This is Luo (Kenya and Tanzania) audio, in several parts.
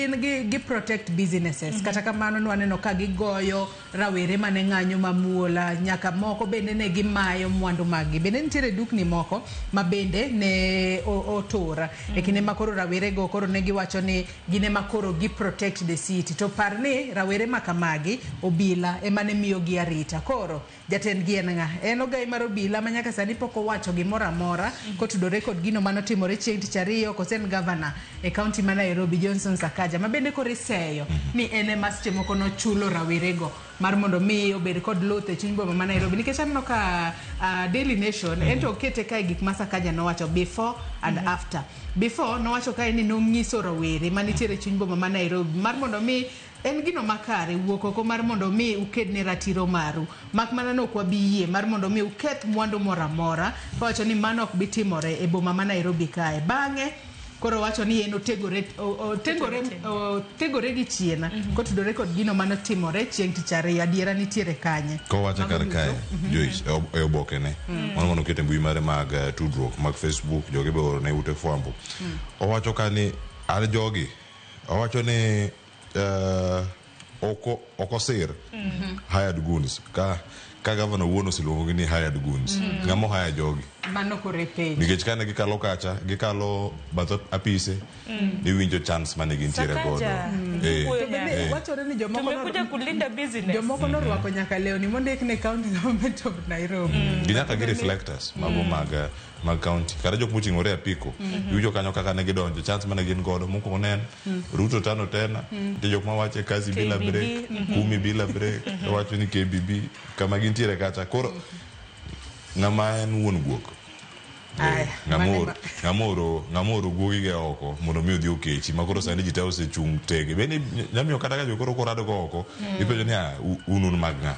Gin gi protect businesses. Kata kamano nwaneno ka gigoyo rawere mane ng'anyo mamuola, nyaka moko bende ne gimayo mwandu maggi. Bende nitiere dukni moko ma bende ne otur e kinde ma koro rawerego koro ne giwacho ni gin ema koro gi protect the city. To par ni rawere ma kamagi obila ema ne miyogi arita. Koro jatendgi en ng'a? En ogai mar obila ma nyaka sani pok owacho gimoro amora kotudore kod gino manotimore chieng' tich ariyo, koso en gavana e kaunti ma Nairobi Johnson Sakaja ma bende koro iseyo ni en ema seche moko nochulo rawerego mar mondo mi obed kod luth e chuny boma ma Nairobi. Nikech aneno ka Daily Nation en to okete kae gik ma Sakaja nowacho before and after. Before nowacho kae ni nong'iso rawere manitiere e chuny boma ma Nairobi mar mondo mi en gino makare wuok oko mar mondo mi uked ne ratiro maru, mak mana ni ok wabi yie mar mondo mi uketh mwandu moro amora, kowacho ni mano ok bi timore e boma ma Nairobi kae. Bang'e koro owacho ni en otegore, otengore, otegore gi chien kotudore kod gino manotimore chieng' tich ariyo. Adiera nitiere kanye? Kowacho Mago kar duto. kae Joyce e obokene mano mano oketo e mbui mare mag tudruok mag Facebook, joge be oorone ute fwambo. Owacho ka ni an jogi, owacho ni ok ok osir hired goons ka gavana owuon oseluongogi ni hired goons. Ng'ama ohire jogi? Mano koro e penjo. Nikech kane gikalo kacha, gikalo bath apise, iwinjo chance mane gintiere godo. Sakaja. To bende wachore ni jomoko Tumekuja kulinda business. Jomoko norwako nyaka lewni mondik ni County Government of Nairobi. Gi nyaka gi reflectors mago mag county, kata jok moting'ore apiko, iwinjo kanyo kaka ne gidonjo, chance mane gin godo. Mokwongo ne en Ruto tano tena. Nitie jok mawache kazi bila KBB, break, kumi bila break, wacho ni KBB kama gintiere kacha. Koro ng'ama en wuon guok? Aya, Ng'ama mane ng'ama oro guogi ge oko mondo mi odhi okechi ma koro sani ji te osechung' tege. Bende nyamiyo kata ka jokoro korado go oko, ipenjo ni, "Ah, un mag ng'a?"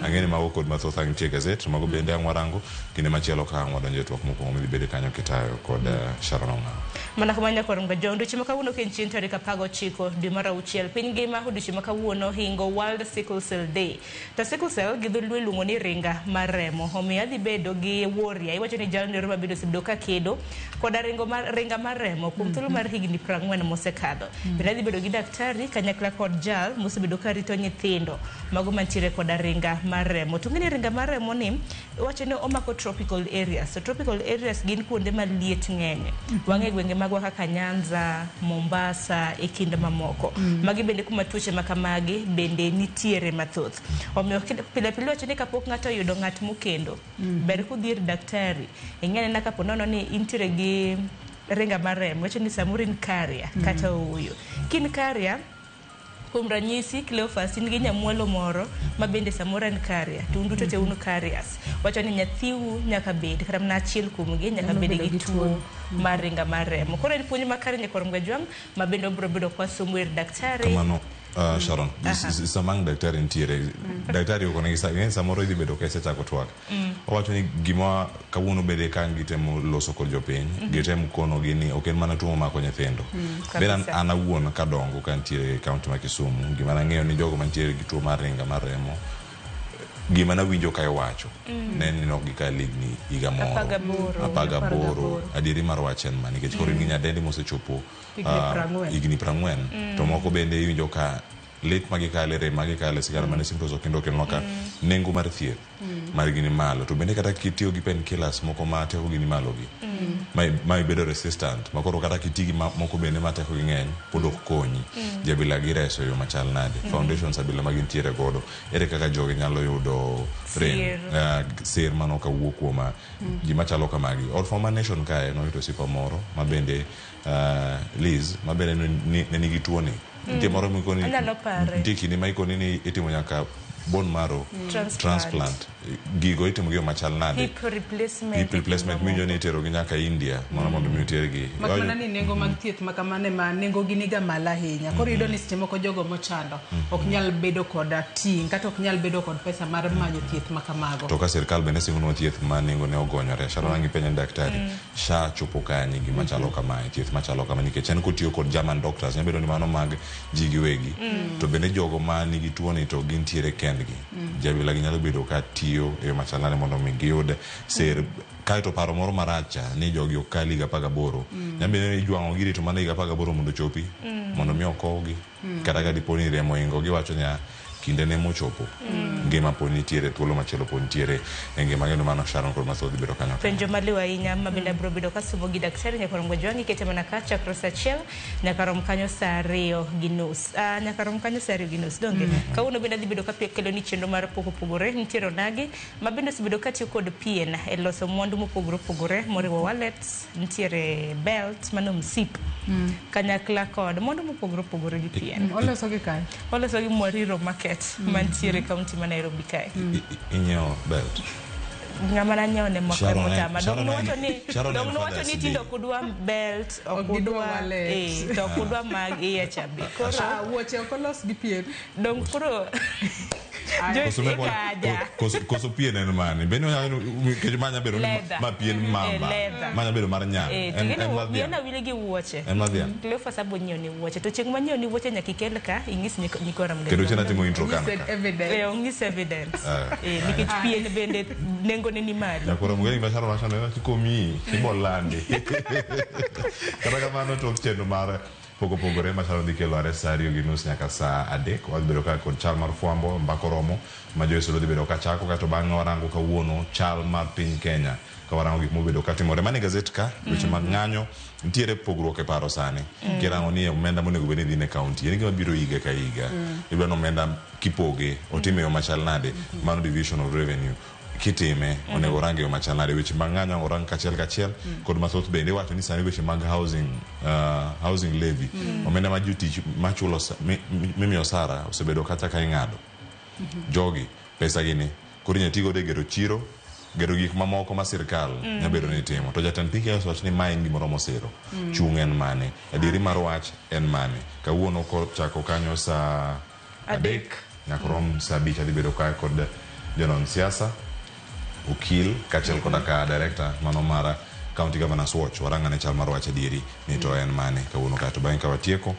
Ang'e ni mago kod mathoth ang' nitie e gazet. Mago bende ang' warango kinde machielo ka ang' wadonjo e twak mokwongo midhi bedo kanyo kitayo kod Sharon Ong'awo. Mana kamano nyakwar Ngajong, odiochieng' ma kawuono ka en chieng' tarik 19 dwe mar auchiel, piny ngima odiochieng' ma kawuono hingo World Sickle Cell Day. To sickle cell gi dholuo iluongo ni ringa mar remo. Omiyo adhi bedo gi Warrior, iwacho ni jalno ero mabende osebedo ka kedo koda ringo mar, ringa mar remo kuom thuolo mar higni 40 mosekadho. Bende adhi bedo gi daktari kanyakla kod jal mosebedo ka rito nyithindo mago mantiere koda ringa mar remo. To ng'eni ringa mar remo ni iwacho ni omako tropical areas. To tropical areas gin kuonde ma liet ng'enye. Wang'e gwenge magwa kaka Nyanza, Mombasa e kind mamoko. Magi bende kuma tuoche ma kamagi bende nitiere mathoth. Omiyo pile pile iwacho ni kapok ng'ato oyudo ng'at mokendo, ber kudhi ir daktari. Ing'e anena kapo nono ni intiere gi ringa mar remo, iwacho ni samoro in carrier kata ooyo. Ka in carrier, kuom ranyisi, Cleophas in gi nyamwalo moro ma bende samoro en carrier, to un duto te un carriers. Wacho ni nyathiu nyaka bed, kata mana achiel kuomgi nyaka bed gi tuo mar ringa mar remo. Koro en puonj makare nyakwar Mgajwang' ma bende wabiro bedo kwa somo ir daktari. Kamano, Sharon, sama ang' daktari nitiere, daktari okone gi ing'e samoro idhi bedo ka isechako twak. Owacho ni gima kawuono bende ka ang' gitemo loso kod jopiny, gitemo konogi ni ok en mana tuo momako nyithindo. Bende an awuon kadongo ka nitiere e kaunti ma Kisumu, gima nang'eyo ni jogo mantiere gi tuo mar ringa mar remo, gima nawinjo ka iwacho, ne en ni ok gikal higni higa moro. 18. 18. Adieri mar wach en ma, nikech koro in gi nyadendi mosechopo Higni 40. higni 40, to moko bende iwinjo ka lit ma gikale, rem ma gikale, sigana mane Simrose Okindo okelonwa ka, nengo mar thieth margi ni malo. To bende kata kitiyo gi painkillers moko ma tekogi ni malo gi, ma ibedo resistant, ma koro kata kiti gi moko bende ma tekogi ng'eny, pod ok konyi. Jabila gireso e yo machal nade? Foundations abila ma gintiere godo, ere kaka jogi nyalo yudo rem, sir mano kawuok kuom ji machalo kamagi? Od Fwambo Nation kae noyudo osiepa moro ma bende Liz, ma bende ne nigi tuoni. Nitie moro mikoni, Anyalo pare. nitie kinde ma ikoni ni itimo nyaka bone marrow Transplant. transplant. Gigo itimo gi yo machal nade? Hip replacement. Hip replacement miwinjo ni itero gi nyaka India mana mondo mi otergi. Mak mana ni nengo mag thieth ma kamano ema nengo gi niga malo ahinya. Koro iyudo ni seche moko jogo mochando ok nyal bedo kod ting' kata ok nyal bedo kod pesa mar manyo thieth ma kamago. To ka sirkal bende singonwa thieth ma nengone ogonyore. Sharon ang' ipenjo ni daktari, SHA chopo kanye gima chalo kamae, thieth machalo kama, nikech en kotiyo kod German doctors, nyalo bedo ni mano mag ji giwegi. To bende jogo ma nigi tuoni to gintiere kendgi. weekend gi jabila gi nyalo bedo ka tiyo e yo machalnade mondo mi giyud ser kaeto paro moro maracha ni jogi ok kal higa 18 nyalo ni ijwang'o gi rito mana higa 18 mondo ochopi mondo mi okowgi kata ka dipo ni remo ohingo giwacho niya kinde ne mochopo ngima pod nitiere thuolo machielo pod nitiere e ngima kendo mano Sharon kod mathoth bedo kanyo Penjo maliw ahinya ma bende abiro bedo kasomo gi daktari nyaka rom Gojwang' ikete mana ka chakre saa 1 nyaka rom kanyo saa 2:30. Nyaka rom kanyo saa 2:30 donge. Kawuono bende adhi bedo ka kelo ni chenro mar pok opogore nitiere onagi ma bende osebedo katiyo kod pien e loso mwandu mopogore opogore moriwo wallets, nitiere belt mano msip kanyakla kod mwandu mopogore opogore gi pien. Oloso gi kae. Oloso gi Mwariro Market mantiere e kaunti ma Nairobi kae. Inyiewo belt Ng'ama nanyiewo ne moko Sharon motama. Dong Sharon nowacho ni Sharon dong en nowacho Father's ni Day. tindo ok udwa belt, ok Ok gidwa udwa wallet. To ok udwa mag iye cha be. Koro Ah, wuoche ok olos gi pien. dong koro Joyce Koso mekwa- ikaja. koso pien en mane bende nikech ma nya bedo ni Leather. ma pien mamba Leather. ma nya bedo mar nyang' Eh, en tigeni en mar wiya dhiang' na wil gi wuoche. en mar dhiang' Cleophas abo nyiewo ni wuoche. To chieng' manyiewo ni wuoche nyaka ikel ka ing'is nyikwa Ramogi. kendo chieng' atimo intro kan Nyise ka evidence. Eh, ong'is evidence. Ah, Nikech pien bende nengone ni malo. Nyakwara Mugeni gima Sharon wacho ne kikomiyi ibolandi kata kamano tok chenro mar pok opogore ma Sharon dhi kelo are saa 2:30 nyaka saa 3 wadhi bedo ka kod chal mar fwambo mbaka oromo ma Joyce dhi bedo ka chako kaeto bang'e warango kawuono chal mar piny Kenya ka warango gik mobedo ka timore mane gazet ka weche mag ng'anyo nitiere pogruok e paro sani kirango ni omenda monego bed ni dhi ne kaunti en gima biro higa ka higa idwa ni omenda kipoge otime e yo machal nade mano division of revenue kitime onego orang e yo machal nade weche mag ng'anyo orang kachiel kachiel kod mathoth bende iwacho ni sani weche mag housing, housing levy omenda ma jotich machulo mimiyo osara osebedo kata ka ing'ado jogi pesa gini koro inyalo ti godo e gero chiro gero gik mamoko ma sirkal nyalo bedo ni timo to jatend piny Kenya osewacho ni mae en gimoro mosiro chung' en mane adieri mar wach en mane kawuono kochako kanyo saa 3 nyaka rom saa 5 adhi bedo kae kod jonon siasa okil kaachiel koda ka director mano mar County Governors Watch warang'ane chal mar wach adieri ni to en mane kawuono kae to bang'e ka watieko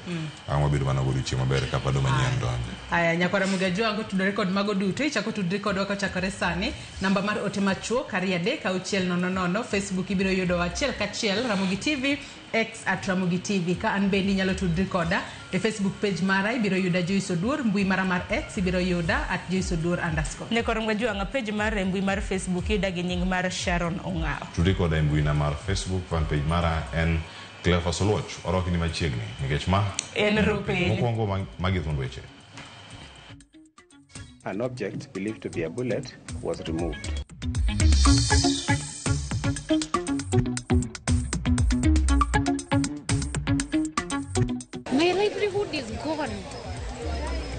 ang' wabedo mana godiochieng' maber ka pado manyien donjo. Aya, nyakwara Mugajwango tudore kod mago duto ichako tudri kodwa kochakore sani namba mar ote machuok 23600 Facebook ibiro yudo achiel kachiel Ramogi TV X at Ramogi TV ka an bende inyalo tudri koda e Facebook page mara ibiro yuda Joyce Oduor mbui mara mar X ibiro yuda at Joyce Oduor underscore. Nyakor Mgajwang' page mar e mbui mar Facebook yuda gi nying mar Sharon Ong'awo. Tudri koda e mbuina mar Facebook fan page mara en Cleophas Oluoch orwaki ni machiegni nikech ma En rupiny. Mokwongo magi thuond weche. An object believed to be a bullet was removed. My livelihood is gone.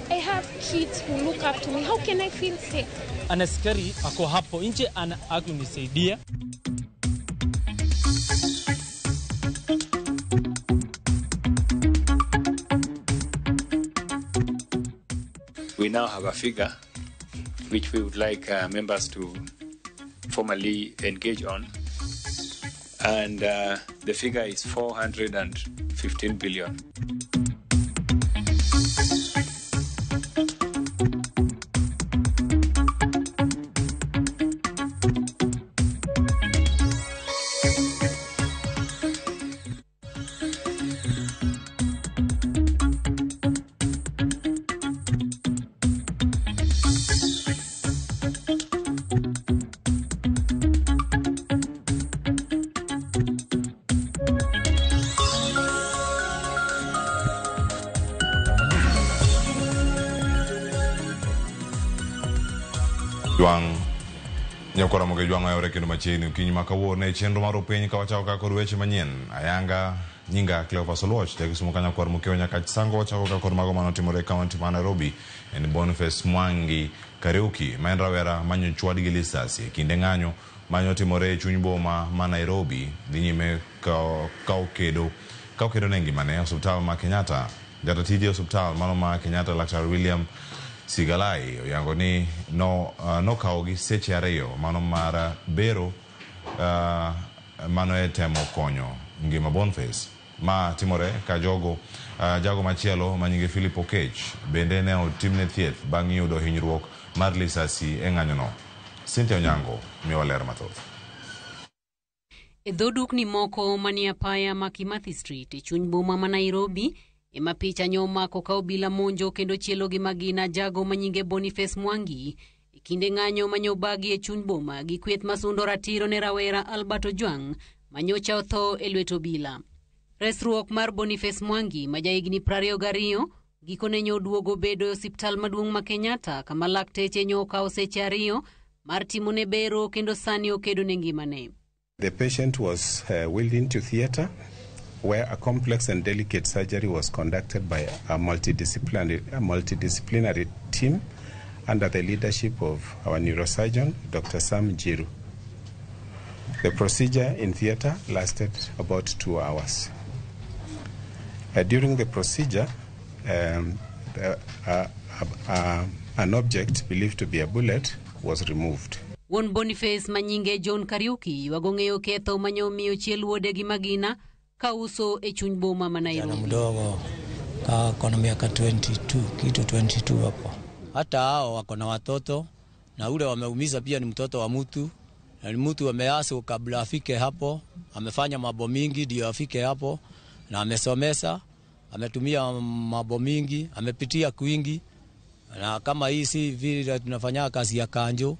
I have kids who look up to me. How can I feel safe? Ana askari ako hapo nje ana akunisaidia. We now have a figure which we would like members to formally engage on, and the figure is 415 billion. Jwang' nyakwara Ramogi Jwang' oyawre kendo machiegni okinyi ma kawuono e chenro mar opiny ka wachako ka kod weche manyien ayanga nyinga Cleophas Oluoch jakisumo ka nyakwar Mokeo nyaka Sango wachako ka kod mago manotimore e kaunti ma Nairobi en Boniface Mwangi Kariuki ma en rawera manyochwad gi lisasi e kinde ng'anyo manyotimore e chuny boma ma Nairobi dhi nyime ka okedo ne ngimane e osiptal ma Kenyatta. Jata tije e osiptal mano ma Kenyatta Laktar William Sigalai oyango ni nokawogi seche 2 mano mar bero mano e temo konyo ngima Boniface. Ma timore ka jogo jago machielo manyinge Philip Okech bende ne otimne thieth bang' yudo hinyruok mar lisasi e ng'anyono. Cynthia Onyango miyowa ler mathoth. E dho dukni moko manie apaya ma Kimathi Street e chuny boma ma Nairobi ema picha nyo omako ka obila monjo kendo chielo gi magina jago manyinge Boniface Mwangi e kinde ng'anyo manyobagi e chuny boma gi kweth masundo ratiro ne rawera Albert Ojwang manyocha otho e lwet obila. Resruok mar Boniface Mwangi ma jahigni 22 gikone nyo oduogo bedo e osiptal maduong' ma Kenyatta kama lakteche nyo okawo seche 2 mar timone bero kendo sani okedo ne ngimane. The patient was wheeled into theater where a complex and delicate surgery was conducted by a multidisciplinary team under the leadership of our neurosurgeon, Dr. Sam Jiru. The procedure in theater lasted about 2 hours. During the procedure, an object believed to be a bullet was removed. Wuon Boniface manyinge John Kariuki ywago ng'eyo ketho manyo miyo chiel wuode gi magina kauso e chuny boma ma Nairobi. Mdogo kona miaka 22 kitu 22 hapo. Hata hao wako na watoto na ule wameumiza pia ni mtoto wa mtu na ni mtu ameaso kabla afike hapo, amefanya mambo mingi ndio afike hapo na amesomesa, ametumia mambo mingi, amepitia kwingi. Na kama hii si vile tunafanya kazi ya kanjo,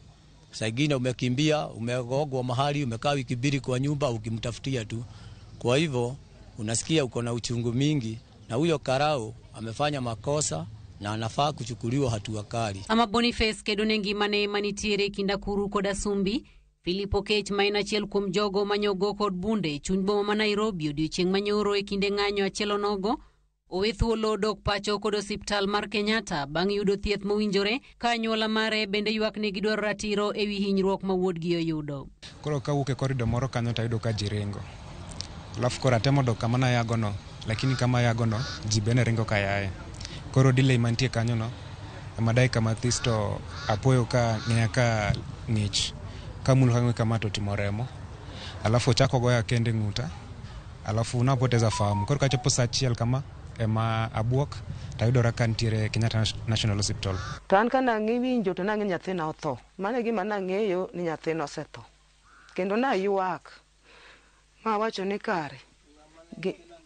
saa ingine umekimbia, umegogwa mahali, umekaa wiki mbili kwa nyumba ukimtafutia tu. Kwa hivyo unasikia uko na uchungu mingi, na huyo karao amefanya makosa na anafaa kuchukuliwa hatua kali. Sama Boniface kedo ne ngimane manitiere kind Akuru kod Asumbi, Philip Okech ma en achiel kuom jogo manyogo kod bunde e chuny boma ma Nairobi odiochieng' manyoro e kinde ng'anyo achiel onogo owe thuolo dok pacho kod osiptal mar Kenyatta bang' yudo thieth mowinjore ka anyuola mare bende ywak ni gidwaro ratiro ewi hinyruok ma wuodgi oyudo. Koro kawuok e korido moro kanyo tayudo ka ji ringo. Alafu koro atemo dok kama nayagono, lakini kama ayagono ji bende ringo ka yaye. Koro delay mantie kanyono ema dakika mathis to apoyo ka ng'eya ka ng'ich. Kamulo kang'we kama to otimo remo. Alafu ochako goya kende ng'uta. Alafu napoteza fahamu. Koro kachopo saa 1 kama ema abuok tayudora ka nitiere Kenyatta National Hospital. To an ka nang'iwinjo to nang'e nyathina otho. Mano e gima nang'eyo ni nyathina osetho. Kendo naywak mawacho ni kare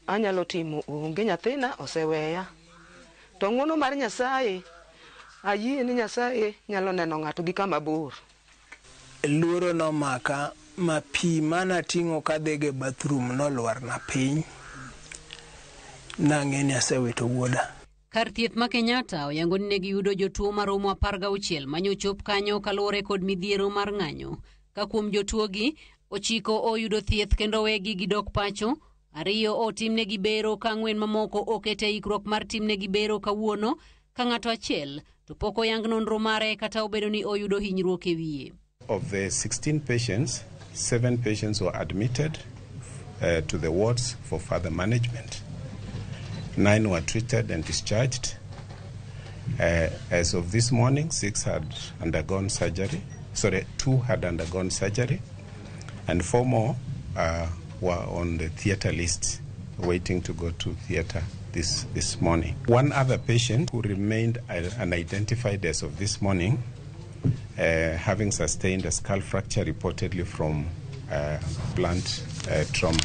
anyalo timo onge, nyathina oseweya. To ng'wono mar Nyasaye, ayie ni Nyasaye nyalo neno ng'ato gi kama bor. Luoro nomaka ma pi manating'o kadhigo e bathroom nolwarna piny. Nang'e ni asewito wuoda. Kar thieth ma Kenyatta oyango ni ne giyudo jotuo maromo 16 manyochop kanyo kaluwore kod midhiero mar ng'anyo. Ka kuom jotuogi, 9 oyudo thieth kendo wegi gidok pacho, 2 otimnegi bero ka 4 mamoko okete ikruok mar timnegi bero kawuono, ka ng'ato achiel to pok oyang nonro mare kata obedo ni oyudo hinyruok e wiye. Of the 16 patients, 7 patients were admitted to the wards for further management. 9 were treated and discharged. As of this morning, 6 had undergone surgery. Sorry, 2 had undergone surgery, and 4 more were on the theater list, waiting to go to theater this morning. One other patient who remained unidentified as of this morning, having sustained a skull fracture reportedly from blunt trauma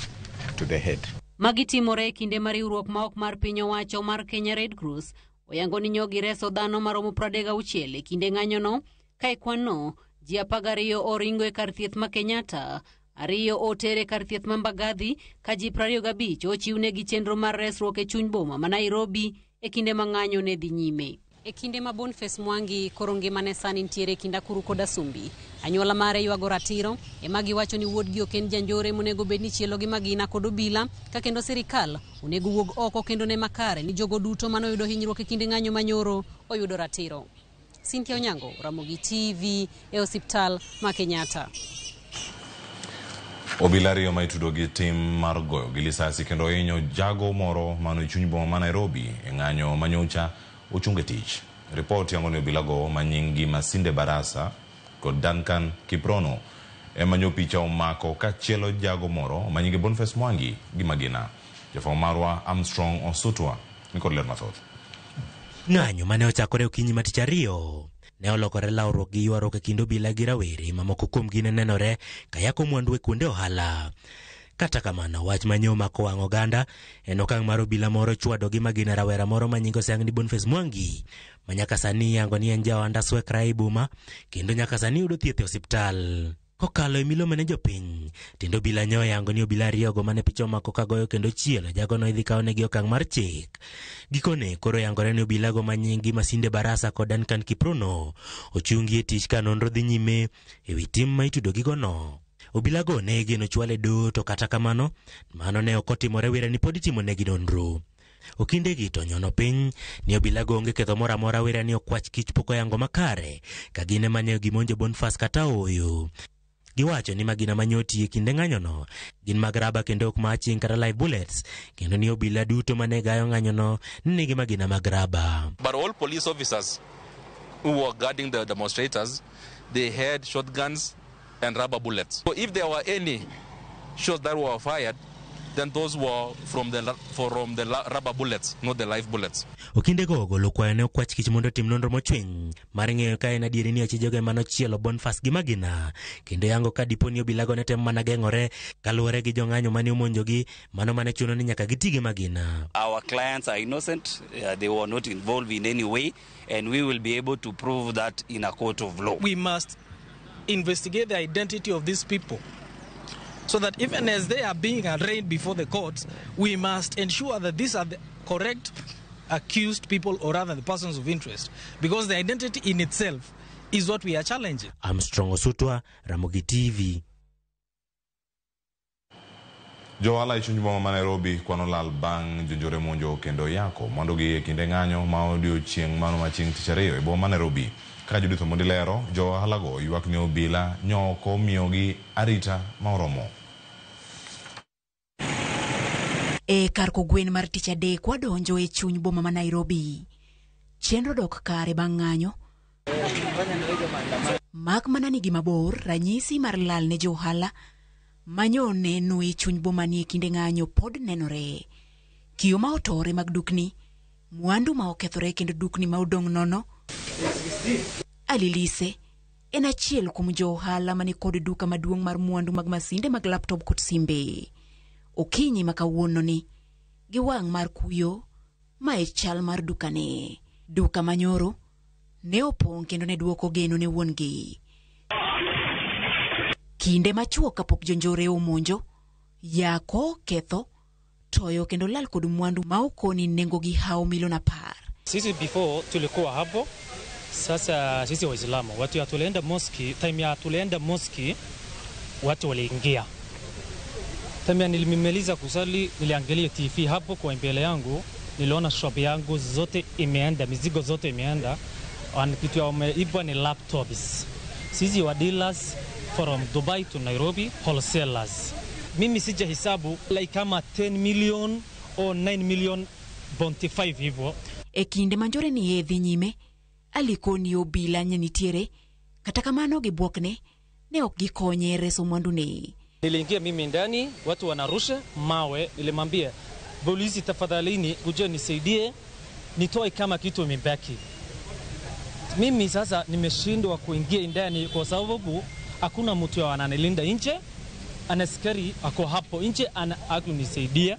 to the head. Magi timore e kinde ma riwruok ma ok mar piny owacho mar Kenya Red Cross oyango ni nyogi reso dhano maromo 36 e kinde ng'anyono, ka e kwan-no ji 12 oringo e kar thieth ma Kenyatta, 2 otere kar thieth ma Mbagathi, ka ji 25 ochiwnegi chenro mar resruok e chuny boma ma Nairobi e kinde ma ng'anyo ne dhi nyime. E kinde ma Boniface Mwangi koro ngimane sani nitiere kind Akuru kod Asumbi, anyuola mare ywago ratiro ema giwacho ni wuodgi ok en janjore monego bed ni chielo gi magina kod obila, ka kendo sirikal onego wuog oko kendo ne makare ni jogo duto manoyudo hinyruok e kinde ng'anyo manyoro oyudo ratiro. Cynthia Onyango, Ramogi TV e osiptal ma Kenyatta. Obila ariyo ma itudo gi tim mar goyo gi lisasi kendo hinyo jago moro mano e chuny boma ma Nairobi e ng'anyo manyocha ochung e tich. Ripot yango ni obilago ma nying-gi Masinde Barasa kod Duncan Kiprono ema nyo picha omako kachielo jago moro ma nyinge Boniface Mwangi gi magina. Jafwambo marwa Armstrong Osutwa nikod ler mathoth. Ng'anyo mane ochakore okinyi ma tich ariyo ne olokore lawruok gi ywaruok e kind obila gi rawere ma moko kuomgi ne nenore ka yako mwandu e kuonde ohala. Kata kamano, wach ma nyo omako wang' oganda en okang' mar obila moro chwado gi magina rawera moro ma nyinge oseyang ni Boniface Mwangi, ma nyaka sani iyango ni en ja ohand Swekra e boma kendo nyaka sani yudo thieth e osiptal. Kokalo e milome ne jopiny, tend obila nyo oyango ni obila ariyogo mane picha omako ka goyo kendo chielo jagono idhi kawnegi okang' mar chik. Gikone koro oyangore ni obilago ma nyinggi Masinde Barasa kod Duncan Kiprono ochungi e tich ka nonro dhi nyime e wi tim ma itudo gigono. Obilago ne igeno chwal e doho to kata kamano mano ne ok otimore wire ni pod itimonegi nonro. Okindegi to nyono piny ni obilago onge ketho moro amora wire ni okwach kich pok oyango makare ka gin ema ne gimonjo Boniface kata ooyo. Giwacho ni magina ma nyoti e kinde ng'anyono gin mag raba kendo ok ma aching' kata live bullets, kendo ni obila duto mane gayo ng'anyono nigi magina mag raba. But all police officers who were guarding the demonstrators, they had shotguns and rubber bullets. So if there were any shots that were fired, then those were from the rubber bullets, not the live bullets. Okindego ogolo kwayo ne okwach kich mondo otim nonro mochwiny mar ng'eyo ka en adieri ni achijego ema nochielo Boniface gi magina, kendo yango ka dipo ni obilago ne temo mana geng'ore kaluwore gi jong'anyo mane omonjogi, mano mane chuno ni nyaka giti gi magina. Our clients are innocent, they were not involved in any way, and we will be able to prove that in a court of law. We must investigate the identity of these people, so that even as they are being arraigned before the courts, we must ensure that these are the correct accused people, or rather the persons of interest, because the identity in itself is what we are challenging. Armstrong Osutwa, Ramogi TV. Jo ohala e chuny boma ma Nairobi kwano lal bang' jonjore monjo kendo yako mwandugi e kinde ng'anyo ma odiochieng' mano ma chieng' tich ariyo e boma ma Nairobi. Kaka Judith Omondi lero, jo ohalago ywak ni obila nyo ok omiyogi arita ma oromo. E kar kogwen mar tich adek wadonjo e chuny boma ma Nairobi. Chenro dok kare bang' ng'anyo. Mak mana ni gimabor, ranyisi mar lal ne jo ohala manyo neno e chuny boma ni e kinde ng'anyo pod nenore. Kiyo ma otore mag dukni, mwandu ma okethore kendo dukni ma odong' nono. Alilise en achiel kuom jo ohala mani kod duka maduong' mar mwandu mag masinde mag laptop kod simbe. Okinyi ma kawuono ni gi wang' mar kuyo ma e chal mar dukane. Duka manyoro ne opong' kendo ne duoko geno ne wuon-gi. Kinde machuok kapok jonjore omonjo, yako, ketho, toyo kendo lal kod mwandu ma okoni nengo gi hawo milion 10. Sisi before tulikuwa hapo, sasa sisi Waislamu watu ya tulienda mosque, time ya tulienda mosque watu waliingia. Time ya nilimaliza kusali, niliangalia TV hapo kwa mbele yangu, niliona shop yangu zote imeenda, mizigo zote imeenda, kitu ya wameiba ni laptops. Sisi wa dealers from Dubai to Nairobi, wholesalers. Mimi sija hisabu like kama 10 million or 9 million 5 hivyo. E kinde manjore ni e dhi nyime, alikoni obila ne nitiere, kata kamano gi bwokne ne ok gikonye reso mwandune. Niliingia mimi ndani, watu wanarusha mawe, nilimwambia polisi tafadhalini kuja nisaidie nitoe kama kitu imebaki. Mimi sasa nimeshindwa kuingia ndani kwa sababu hakuna mtu ananilinda nje, askari ako hapo nje anakunisaidia.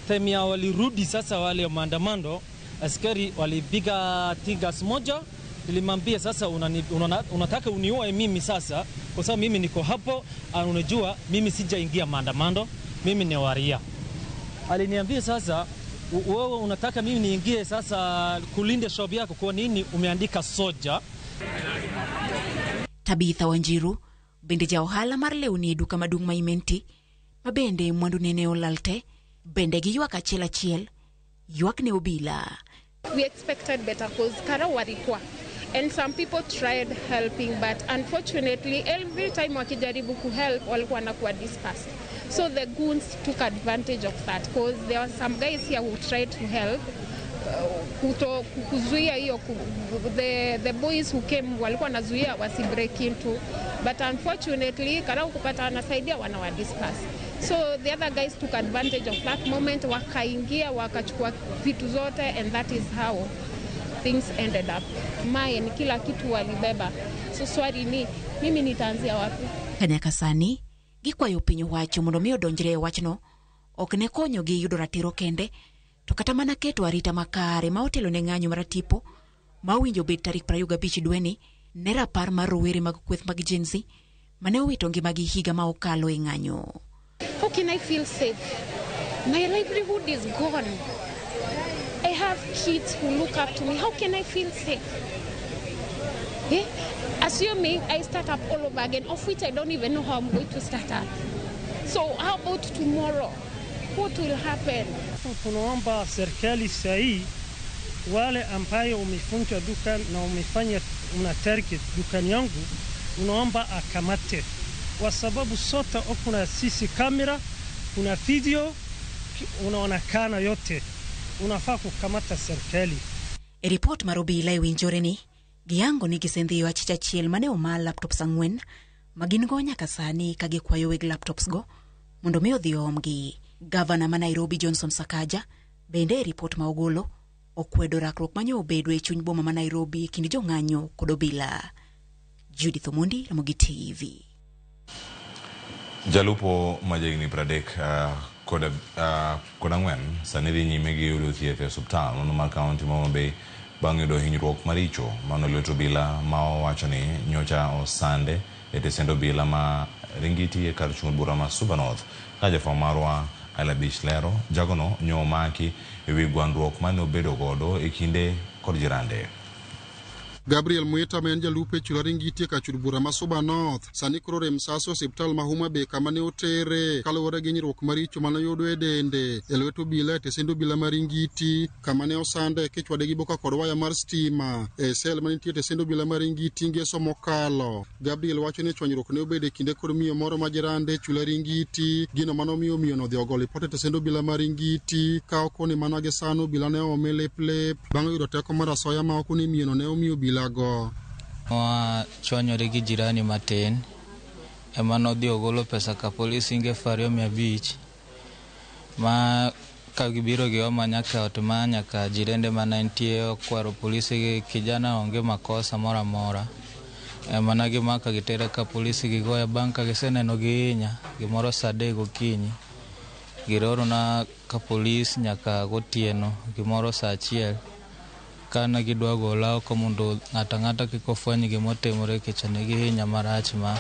Temia walirudi sasa wale maandamano, askari walipiga tigas moja. Nilimwambia sasa unataka unioe mimi sasa kwa sababu mimi niko hapo, unajua mimi sijaingia maandamano, mimi ni waria. Aliniambia sasa wewe unataka mimi niingie sasa kulinda shop yako, kwa nini umeandika soja? Tabitha Wanjiru bende ja ohala mar lewni e duka maduong' ma Imenti, ma bende mwandu nene olal te, bende giywak achiel achiel, ywak ne obila. We expected better cause kara walikuwa, and some people tried helping, but unfortunately every time wakijaribu kuhelp walikuwa wanakuwa dispersed. So the goons took advantage of that cause there were some guys here who tried to help kuzuia hiyo, the boys who came walikuwa wanazuia wasi break into, but unfortunately kara kupata wanasaidia wanawa disperse. So the other guys took advantage of that moment, wakaingia wakachukua vitu zote, and that is how things ended up. Mine, kila kitu walibeba. So swali ni mimi nitaanzia wapi? Kanyaka sani gikwayo piny owacho mondo mi odonjre e wachno ok ne konyogi yudo ratiro kende to kata mana keto arita makare ma otelo ne ng'anyo mar tipo ma owinjo bed tarik 25 dweni ne rapar mar rowere mag kweth mag Gen Z mane owito ngimagi higa ma okalo e ng'anyo. How can I feel safe? My livelihood is gone. I have kids who look up to me. How can I feel safe? Eh? Assuming I start up all over again, of which I don't even know how I'm going to start up. So how about tomorrow? What will happen? Tunaomba serikali sahii wale ambaye umefunja duka na umefanya una target dukani yangu, unaomba akamate, kwa sababu sote kuna CC camera, kuna video unaonekana yote, unafaa kukamata serikali. E ripot mar obila e winjore ni giyango ni gisendhiyo achich achiel mane oma laptops 4 ma gin go nyaka sani ka gikwayo weg laptops go mondo mi odhi oomgi. Gavana ma Nairobi Johnson Sakaja bende e ripot ma ogolo okwedo rakruok manyo obedo e chuny boma ma Nairobi e kind jong'anyo kod obila. Judith Omondi, Ramogi TV. Jalupo ma jahigni 34 sani dhi nyime gi yudo thieth e osiptal mano mar kaunti ma Homa Bay bang' yudo hinyruok maricho mano lwet obila ma owacho ni nyocha osande e tesend obila ma Ringiti e kar chung' bura ma Suba North. Ka jafwambo marwa Ayla Beach lero, jagono nyo omaki e wi gwandruok mane obedo godo e kinde kod jirande. Gabriel Mwita ma en jalupo e chula Ringiti e kar bura ma Suba North sani koro rem sasa e osiptal ma Homa Bay kama ne otere kaluwore gi hinyruok maricho mane oyudo e dende e lwet obila e tesend obila ma Ringiti kama ne osande kichwade gi boka kod waya mar stima e sel manitie e tesend obila ma Ringiti ngeso mokalo. Gabriel wacho ni chwanyruok ne obedo e kinde kod miyo moro ma jirande e chula Ringiti, gino mane omiyo miyono odhi ogo lipot e tesend obila ma Ringiti ka okoni mana gi sano obila ne oome lep lep bang' yudo teko mar asoya ma okoni miyono ne omiyo obila go. Wachwanyore gi jirani matin ema nodhi ogolo pesa ka polisi inge 2500 ma ka gibiro gioma nyaka ot ma nyaka jirende mane nitie okwaro polisi gi kijana onge makosa moro amora ema ne gimaka gitere ka polisi gigoya. Bang' ka giseneno gihinya gimoro saa 3 okinyi girorona ka polis nyaka gotieno gimoro saa 1 kana gidwa gola oko mondo ng'ato ang'ata kik ofweny gimotimore nikech ne gihinya marach ma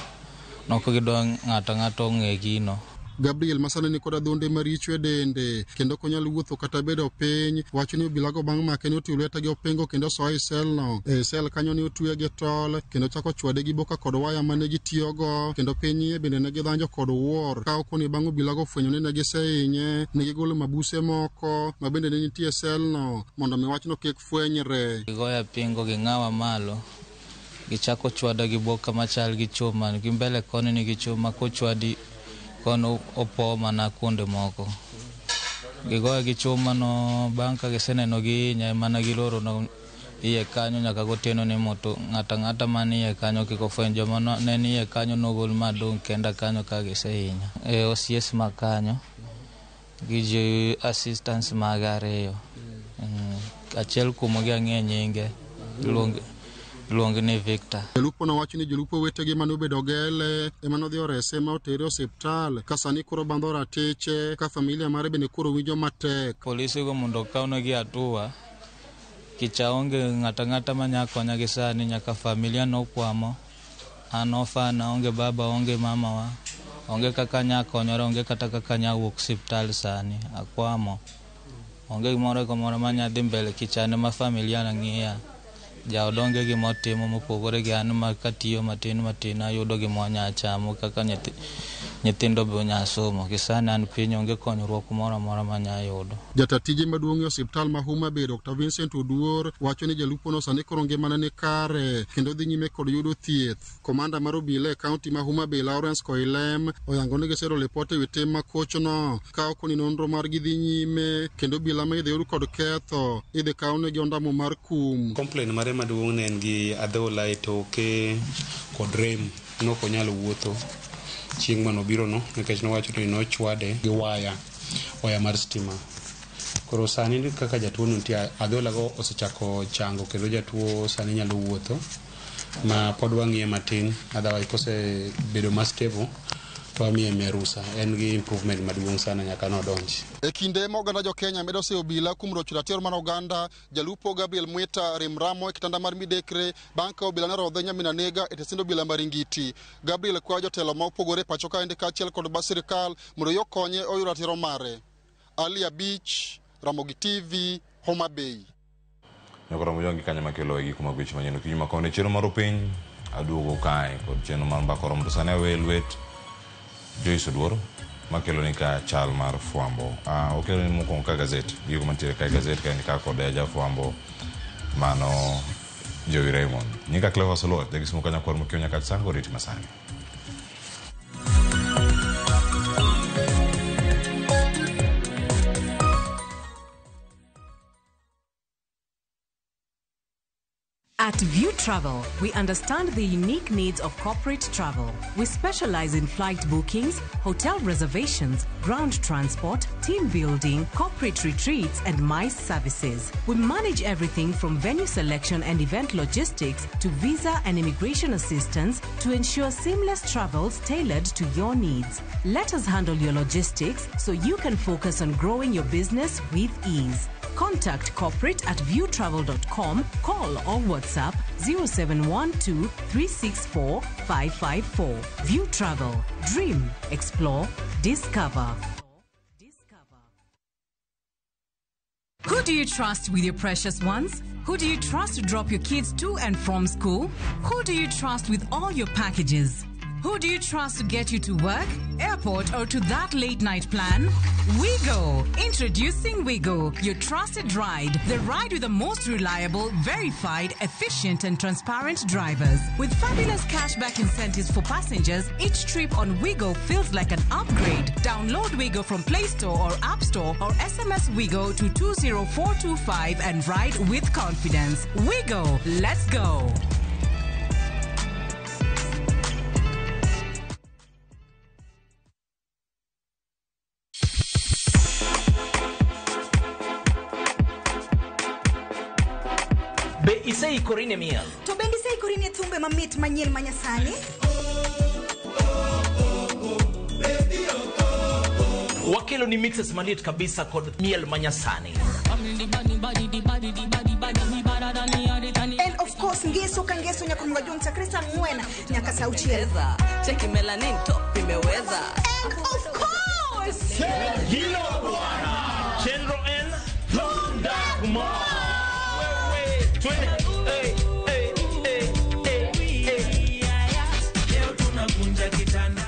nok gidwa ng'ato ang'ata ong'e gino. Gabriel masani ni kod adhonde maricho e dende kendo ok onyal wuotho kata bedo piny wacho ni obilago bang' make ne otweyo lwete gi opingo kendo osoye e selno. E sel kanyo ne otweye gi tol kendo chako chwade gi boka kod waya mane gitiyogo kendo piny iye bende ne gidhanjo kod wuor ka okoni bang' obilago fwenyo ni ne gisehinye ne gigolo mabuse moko ma bende ne nitie e selno mondo mi wachno kik fwenyre. Gigoya pingo ging'awa malo gichako chwada gi boka machal gi chuma gi mbele koni nigi chuma kochwadi kono opo mana kuonde moko. Gigoya gi chuma no bang' ka giseneno gihinya ema giloro no iye kanyo nyaka gotieno ni moto ng'ato ang'ata man iye kanyo kik ofweny. Joma ne ni iye kanyo nogol madong' kenda kanyo ka gisehinya. E OCS ma kanyo gi jo assistants maga 2. Achiel kuomgi ang'e nyinge iluonge ni Victor. Jalupo nowacho ni jolupo wetegi mane obedo gele ema nodhi orese ma otere e osiptal ka sani koro bandho ratiche ka familia mare bende koro winjo matek. Polisi go mondo okawnegi hatua kicha onge ng'ato ang'ata manya konya gi sani nyaka familia nokwamo an ofana onge baba onge mamawa onge kaka anya konyora onge kata kaka anya wuok osiptal sani akwamo onge gimoro kamoro manya dhi mbele kichane ma familia na ng'iya. Jaod onge gimotimo mopogore gi an ma katiyo matin matin ayudo gima anya chamo kaka nyithindo be onya somo. Gi sani an piny onge konyruok moro amora manya yudo. Jata tije maduong' e osiptal ma Homa Bay Dr. Vincent Oduor wacho ni jalupono sani koro ngimane ni kare kendo dhi nyime kod yudo thieth. Komanda mar obila e kaunti ma Homa Bay Lawrence Koilem oyango ni giseyudo lipot ewi tim makochno ka okoni nonro margi dhi nyime kendo obila ma idhi yud kod ketho idhi kawnegi ondamo mar kum. Complain mare maduong' ne en gi adhola e toke kod rem nok onyal wuotho. Chieng' manobirono nikech nowacho ni nochwade gi waya, waya mar stima. Koro sani kaka jatuo no nitie, adhola go osechako chango kendo jatuo sani nyalo wuotho ma pod wang'iye matin, otherwise kosebedo ma stable to wamiye miye rusa. En gi improvement maduong' sana nyaka nodonji. E kinde ma oganda jo Kenya medo seyo obila kuom rocho ratiro mar oganda, jalupo Gabriel Mwita rem ramo e kitanda mar midekre bang' ka obila ne orodhe nyamin anega e tesend obila ma Ringiti. Gabriel kwayo jotelo ma opogore e pacho kaendi kaachiel kod ba sirikal mondo yo konye oyud ratiro mare. Ali Abich, Ramogi TV, Homa Bay. Nyakoro Mojongi kanyo makelo e giko mag weche manyien okinyi ma kawuono. Chenro mar piny aduogo kae kod chenro mar mbaka oromo to sani awe lwet Joyce Oduor makelo ni ka chal mar fwambo. Okelo ni mokwongo ka gazet, gigo mantiere ka e gazet ka en ka kod jafwambo mano Joey Raymond. Nyinga Clever Solo, jagisimo kanya kwar mokiewo nyaka sango riti masani. At View Travel, we understand the unique needs of corporate travel. We specialize in flight bookings, hotel reservations, ground transport, team building, corporate retreats, and MICE services. We manage everything from venue selection and event logistics to visa and immigration assistance to ensure seamless travels tailored to your needs. Let us handle your logistics so you can focus on growing your business with ease. Contact corporate at viewtravel.com, call or WhatsApp 0712 364 554. View Travel. Dream, explore, discover. Who do you trust with your precious ones? Who do you trust to drop your kids to and from school? Who do you trust with all your packages? Who do you trust to get you to work, airport, or to that late night plan? Wigo! Introducing Wigo, your trusted ride. The ride with the most reliable, verified, efficient, and transparent drivers. With fabulous cashback incentives for passengers, each trip on Wigo feels like an upgrade. Download Wigo from Play Store or App Store or SMS Wigo to 20425 and ride with confidence. Wigo, let's go! Be iseikori ne miel? To bende iseikori ne thumbe mamit manyien ma nyasani? Wakelo ni mixes maliet kabisa kod miel manyasani. And of course ngeso ka ngeso nyaka mga chakre saa 4 nyaka saa 6. Cheki melanin top imeweza. And of course Hilo bwana. Chenro N Honda Kumar. Twende. Hey, hey, hey, hey, hey. Leo tunakunja kitanda.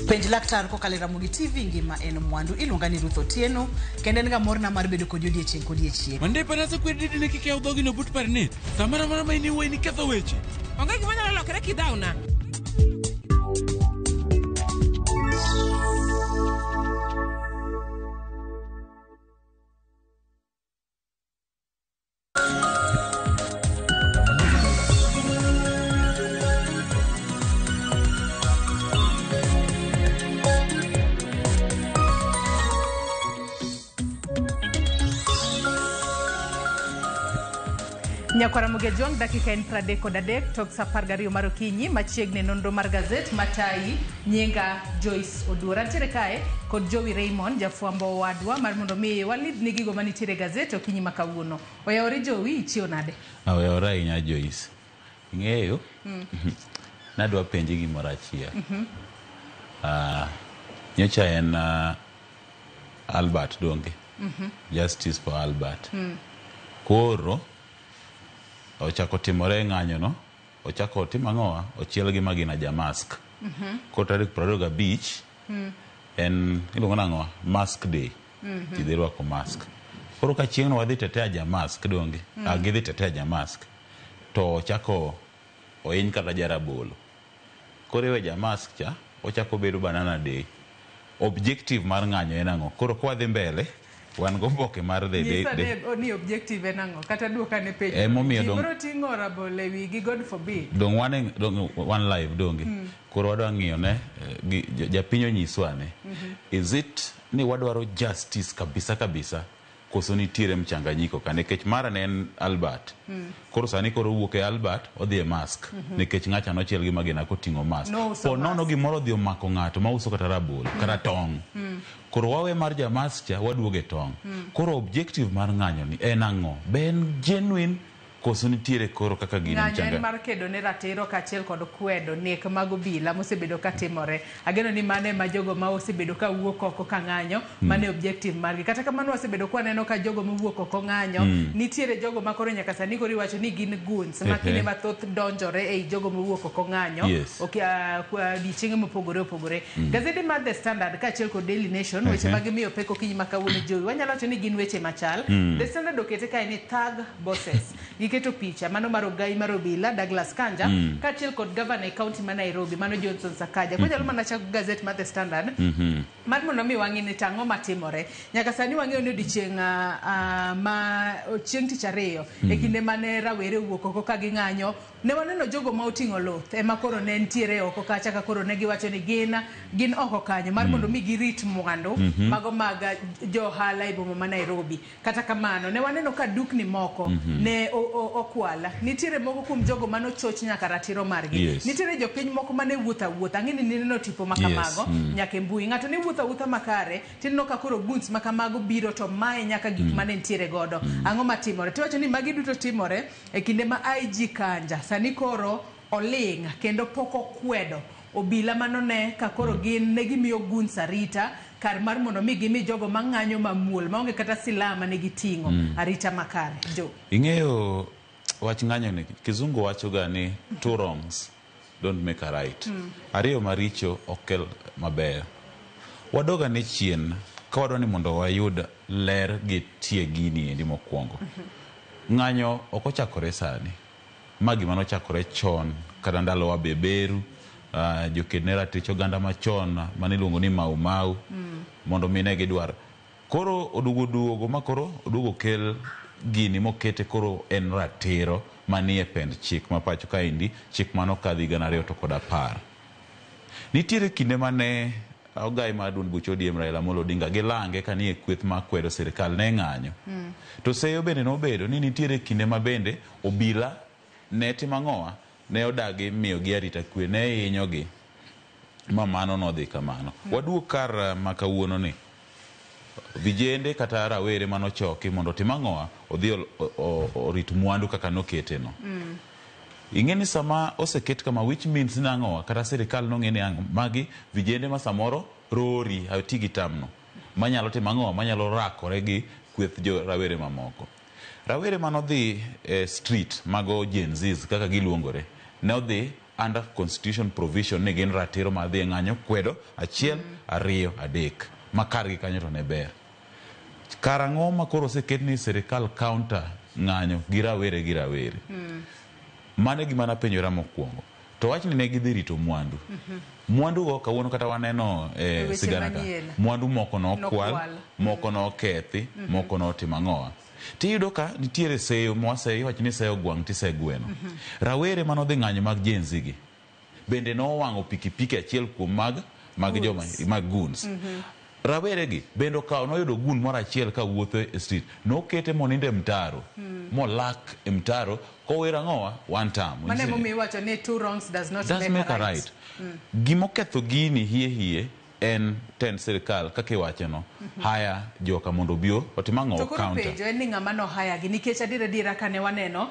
Penj laktar kokalo e Ramogi TV ngima en mwandu iluonga ni Ruth Otieno kendo en ga morna mar bedo kodi odiechieng' kodiechieng'. Mandepa nasekweri didine kik yaw dhogi no but parni. Samoro amora ma in iwuoyi niketho weche. Onge gima nyalo lokore kidhawna. Nyakwara Ramogi Ojwang', dakika en 33 tok sa 12 mar okinyi machiegni nonro mar gazet matayi nyinga Joyce Oduor. Antiere kae kod Joey Raymond jafwambo wadwa mar mondo mi walidni gigo manitiere e gazet okinyi ma kawuono. Oyawore Joey, ichiew nade? Oyawore ahinya Joyce. Ing'eyo? Nadwa penji gimoro achiel. Nyocha en Albert donge? Justice for Albert. Koro ochako timore ng'anyo no, ochako timo ang'owa, ochiel gi magina jamask. Koro tarik 25 en iluongo nang'owa, mask day. Ji dhi rwako mask. Koro ka chieng'no wadhi tetea jamask donge, gidhi tetea jamask, to ochako ohiny kata jarabolo. Koro iwe jamask cha, ochako bedo banana day. Objective mar ng'anyo en ang'o? Koro kwadhi mbele, Wan go oboke mar the, Nyisa the, ne ni objective en ang'o kata duoka ne penjo. Emomiyo Ji dong- biro ting'o rabolo e wigi, God forbid. Dong wan dong wan live donge. Koro wadwa ng'iyo ne japiny onyiswa ne. Is it ni wadwaro justice kabisa kabisa koso nitiere mchanganyiko ka nikech mara ne en Albert. Koro sani koro owuok e Albert odhi e mask nikech ng'acha nochiel gi magina koting'o mask. Nouso Po nono gimoro odhi omako ng'ato mauso kata rabolo kata tong'. Koro wawe mar jamask cha waduogo e tong'. Koro objective mar ng'anyo ni en ang'o? Be en genuine koso nitiere koro kaka gini Ng'anyo en mchanga? mar kedo ne ratiro kaachiel kod kwedo nek mag obila mosebedo ka timore. Ageno ni mano ema jogo ma osebedo ka wuok oko ka ng'anyo, mano e objective margi. Kata kamano wasebedo kwa neno ka jogo mowuok oko ng'anyo, nitiere jogo ma koro nyaka sani koro iwacho ni gin goons, ma kinde mathoth donjore ei jogo mowuok oko ng'anyo, odiochienge mopogore opogore. Gazede mar The Standard kaachiel kod Daily Nation, weche ma gimiyo pek okinyi ma kawuono jowi, wanyalo wacho ni gin weche machal. The Standard okete kae ni thug bosses. Giketo picha mano mar ogai mar obila Douglas Kanja kaachiel kod gavana e kaunti ma Nairobi mano Johnson Sakaja. Konyalo mana chako gazet mar The Standard mar mondo mi wang'i ni tang'o matimore. Nyaka sani wang'eyo ni odiochieng' ma chieng' tich ariyo e kinde mane rawere owuok oko ka ging'anyo, ne waneno jogo ma oting'o luth ema koro ne nitiere oko kacha ka koro ne giwacho ni gin oko kanyo mar mondo mi girit mwandu mago mag jo ohala e boma ma Nairobi. Kata kamano ne waneno ka dukni moko ne okwala. Nitiere moko kuom jogo mane ochoch nyaka ratiro margi. Nitiere jopiny moko mane wuotho awuotha. Ang'e ni nineno tipo makamago nyaka e mbui. Ng'ato ne wuotho awuotha makare, tineno ka koro goons makamago biro to mae nyaka gik mane nitiere godo. Ang'o matimore? Tiwacho ni magi duto timore e kinde ma IG Kanja sani koro oling' kendo pok okwedo obila manone ka koro gin ne gimiyo goons arita kar mar mondo mi gimi jogo mang'anyo mamuol maonge kata silaha mane giting'o arita makare. Jo. Ing'eyo wach ng'anyo ni kizungu wacho ga ni two wrongs don't make a right. Ariyo maricho ok kel maber. Wadoga ne chien ka wadwa ni mondo wayud ler gi tie gini endi mokwongo. Ng'anyo ok ochakore sani. Ma gima nochakore chon kata ndalo wa beberu, joked ne ratich oganda machon mane iluongo ni Mau Mau mondo mi ne gidwar. Koro oduogo duogo ma koro oduogo kel gini mokete koro en ratiro manie pend chik ma pacho kaendi, chik mano kadhi 2010. Nitiere kinde mane ogai mar duond buch ODM Raila Amolo Odinga gi lange kanie kweth ma kwedo sirikal ne ng'anyo. To seyo bende nobedo ni nitiere kinde ma bende obila ne timo ang'owa, ne odagi miyogi arita kwe, ne hinyogi ma mano nodhi kamano. Waduog kar ma kawuono ni vijende kata rawere manochoki mondo otim ang'owa, odhi orit mwandu kaka nokete no. Ing'e ni sama oseket kama, which means ni ang'owa, kata sirikal nong'e ni ang'o, magi vijende ma samoro rori ati gi tamno manyalo timo ang'owa, manyalo rakore gi kweth jo rawere mamoko. Rawere manodhi e street mago Gen Zs kaka giluongore ne odhi under constitution provision ni gin ratiro mar dhi e ng'anyo kwedo 1, 2, 3 ma kargi kanyo to ne ber. Karang'o ma koro oseket ni sirikal counter ng'anyo gi rawere gi rawere? Mano e gima napenjora mokwongo. To wachni ne gidhi rito mwandu. Mwandu go kawuono kata waneno sigana ka. Mwandu moko nokwal, moko nokethi, moko notimo ang'owa. Tiyudo ka nitiere seyo mwaseyo, iwacho ni seyo gwang' tise gweno. Rawere manodhi ng'anyo mag Gen Z gi bende nowang'o pikipiki achiel kuom mag joma mag goons. Rawere gi bende okawo noyudo gun moro achiel ka wuotho e street, nokete monindo e mtaro, molak e mtaro kowero ang'owa one time. Mano emomiyo iwacho ni two wrongs does not make a right. Gimoketho gini hie hie en tend sirikal kaka iwache no, haya joka mondo obi otim ang'o, To koro counter. penjo en ni ng'ama no haya gi, nikech adier adiera kane waneno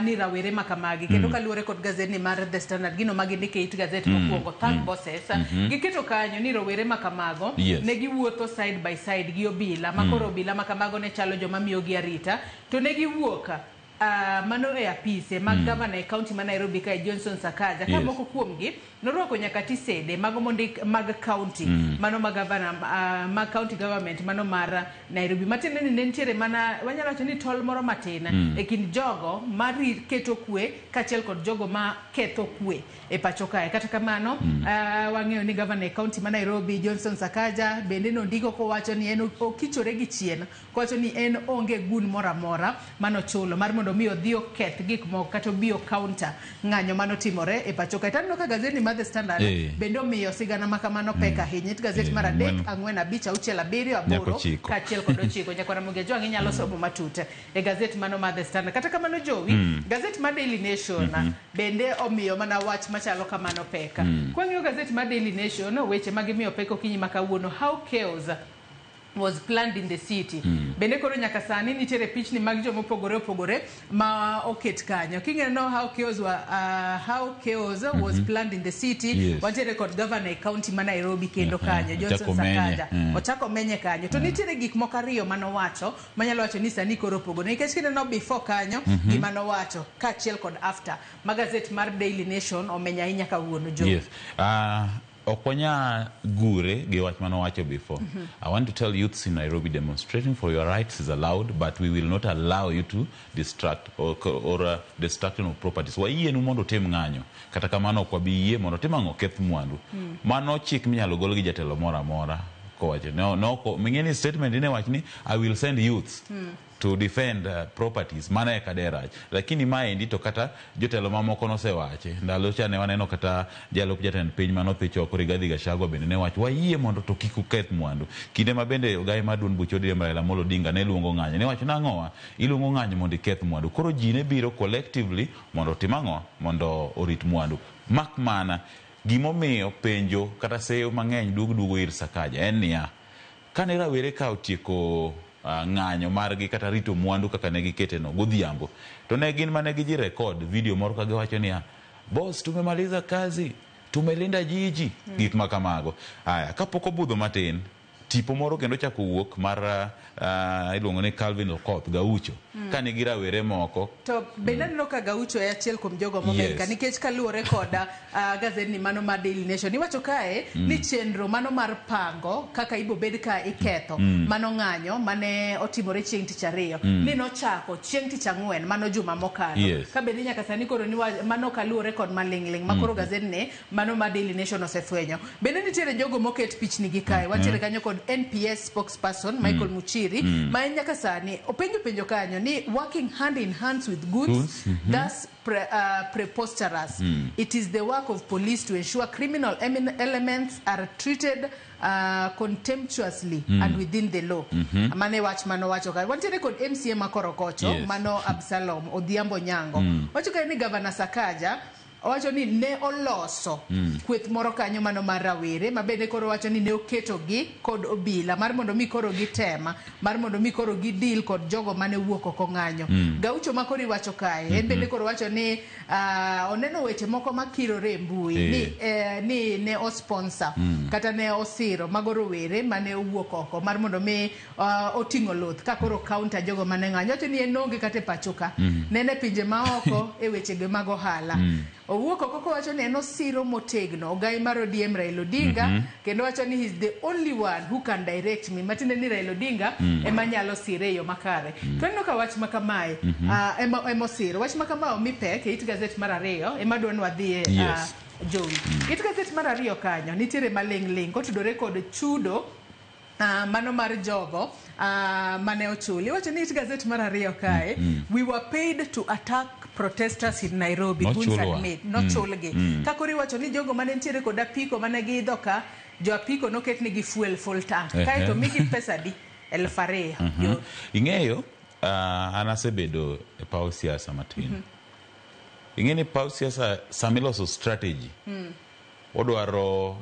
ni rawere makamagi kendo kaluwore kod gazet ni mar The Standard gino ma gindiko e it gazet mokwongo thug bosses giketo kanyo ni rowere makamago ne giwuotho side by side gi obila ma koro obila makamago ne chalo joma miyogi arita to ne giwuok Mano e apise mag gavana e kaunti ma Nairobi kae Johnson Sakaja ka moko kuomgi norwako nyaka tisede mago mondik mag kaunti mano mag gavana mag county government mano mar Nairobi, matiende ni ne nitiere mana wanyalo wacho ni tol moro matin e kind jogo mar keto kwe kaachiel kod jogo ma ketho kwe e pacho kae. Kata kamano wang'eyo ni gavana e kaunti ma Nairobi Johnson Sakaja bende nondiko kowacho ni en okichore gi chien kowacho ni en onge gun moro amora manochulo mar mondo mi odhi oketh gik moko kata obi counter ng'anyo manotimore e pacho kae. Taneno ka gazeti mar The Standard bende omiyo sigana ma kamano pek ahinya. It gazeti mar 3, 4, 5, 6, 7, 8 kaachiel kod 9. Nyaka Ramogi Ajwang' inyalo somo matut e gazeti mano mar The Standard. Kata kamano Jowi, gazeti mar Daily Nation bende omiyo mana wach machalo kamano pek. Kwang'iyo gazeti mar Daily Nation, weche magimiyo pek okinyi ma kawuono, how chaos was planned in the city. Bende koro nyaka sani nitiere pichni mag joma opogore opogore ma oket kanyo. King'eno how chaos was planned in the city, wantiere kod governor e county ma Nairobi kendo kanyo Johnson Sakaja. Ochako menye kanyo. To nitiere gik moko ariyo manowacho manyalo wacho ni sani koro opogore. Nikech kineno before kanyo gima nowacho kaachiel kod after. Ma gazet mar Daily Nation omenya ahinya kawuono Jo. Yes. Ok wanya gure gi wach manowacho before. I want to tell youths in Nairobi, demonstrating for your rights is allowed, but we will not allow you to distract or destruction of properties. Wayienu mondo utim ng'anyo, kata kamano ok wabi yie mondo tim ang'o, keth mwandu. Mano chik minyalo gol gi jatelo moro amora kowacho. No, ming'eni statement ine wach ni I will send youths to defend properties, mana e kaderach. Lakini maendi to kata jotelo mamoko nosewache. Ndalo cha ne waneno kata jalup jatend piny manothi choko Rigathi Gachagua bende ne wacho wayie mondo to kik uketh mwandu. Kinde ma bende ogai mar duond buch ODM Raila Amolo Odinga ne luongo ng'anyo. Ne wacho nang'owa, iluongo ng'anyo mondo iketh mwandu. Koro ji ne biro collectively mondo otim ang'o, mondo orit mwandu. Mak mana gimomiyo penjo kata seyo mang'eny duogo ir Sakaja en niya, kane rawere ka otieko ng'anyo margi kata rito mwandu kaka ne gikete no godhiambo, to ne gin mane giji record video moro ka giwacho niya, boss, tumemaliza kazi, tumelinda jiji, gik ma kamago. Aya, kapok obudho matin, tipo moro kendo chako wuok mar iluongo ni Calvin Okoth Gaucho, ka nigi rawere moko. To bende aneno ka Gaucho e achiel kuom jogo momenka, nikech kaluwore koda gazeti mano mar Daily Nation iwacho kae ni chenro mano mar pango kaka ibobed ka iketho mano ng'anyo mane otimore chieng' tich ariyo ni nochako chieng' tich ang'wen mano juma mokalo. Ka bende nyaka sani koro ni mano kaluwore kod maling'ling' ma koro gazeti ni mano mar Daily Nation osefwenyo. Bende nitiere jogo moket pichni gi kae, wantiere kanyo kod NPS spokesperson Michael Muchiri ma en nyaka sani openjo penjo kanyo ni working hand in hands with goods, thus preposterous. It is the work of police to ensure criminal elements are treated contemptuously and within the law. Mane wach mano wacho kae. Wantiere kod MCA makorokocho mano Absalom Odhiambo Nyango. Wacho kae ni Governor Sakaja owacho ni ne oloso kweth moro kanyo mano mar rawere ma bende koro wacho ni ne oketogi kod obila mar mondo mi koro gitema mar mondo mi koro gideal kod jogo mane wuok oko ng'anyo. Gaucho ma koro iwacho kae en bende koro wacho ni oneno weche moko makirore e mbui ni ne osponsor kata ne osiro mago rowere mane owuok oko mar mondo mi oting'o luth ka koro counter jogo mane ng'anyo. Wacho ni en onge kata e pacho ka, nene pinje maoko e wechege mag ohala. Owuok oko kowacho ni en osiro motegno ogai mar ODM Raila Odinga, kendo wacho ni he's the only one who can direct me, matiende ni Raila Odinga ema nyalo sire e yo makare. To aneno ka wach makamae ema osiro wach makamae omi pek e it gazet mar ariyo ema dwa ni wadhiye. Jowi, it gazet mar ariyo kanyo nitiere maling'ling' kotudore kod chudo mano mar jogo mane ochuli. Iwacho ni it gazet mar ariyo kae, we were paid to attack protesters in Nairobi. Goons admit nochulgi. Ka koro iwacho ni jogo mane nitiere kod apiko mane giidho ka jo apiko noketnegi fuel full tank kaeto migi pesa di 2000. Ing'eyo an asebedo e paw siasa matin. Ing'e ni paw siasa samiloso strategy odwaro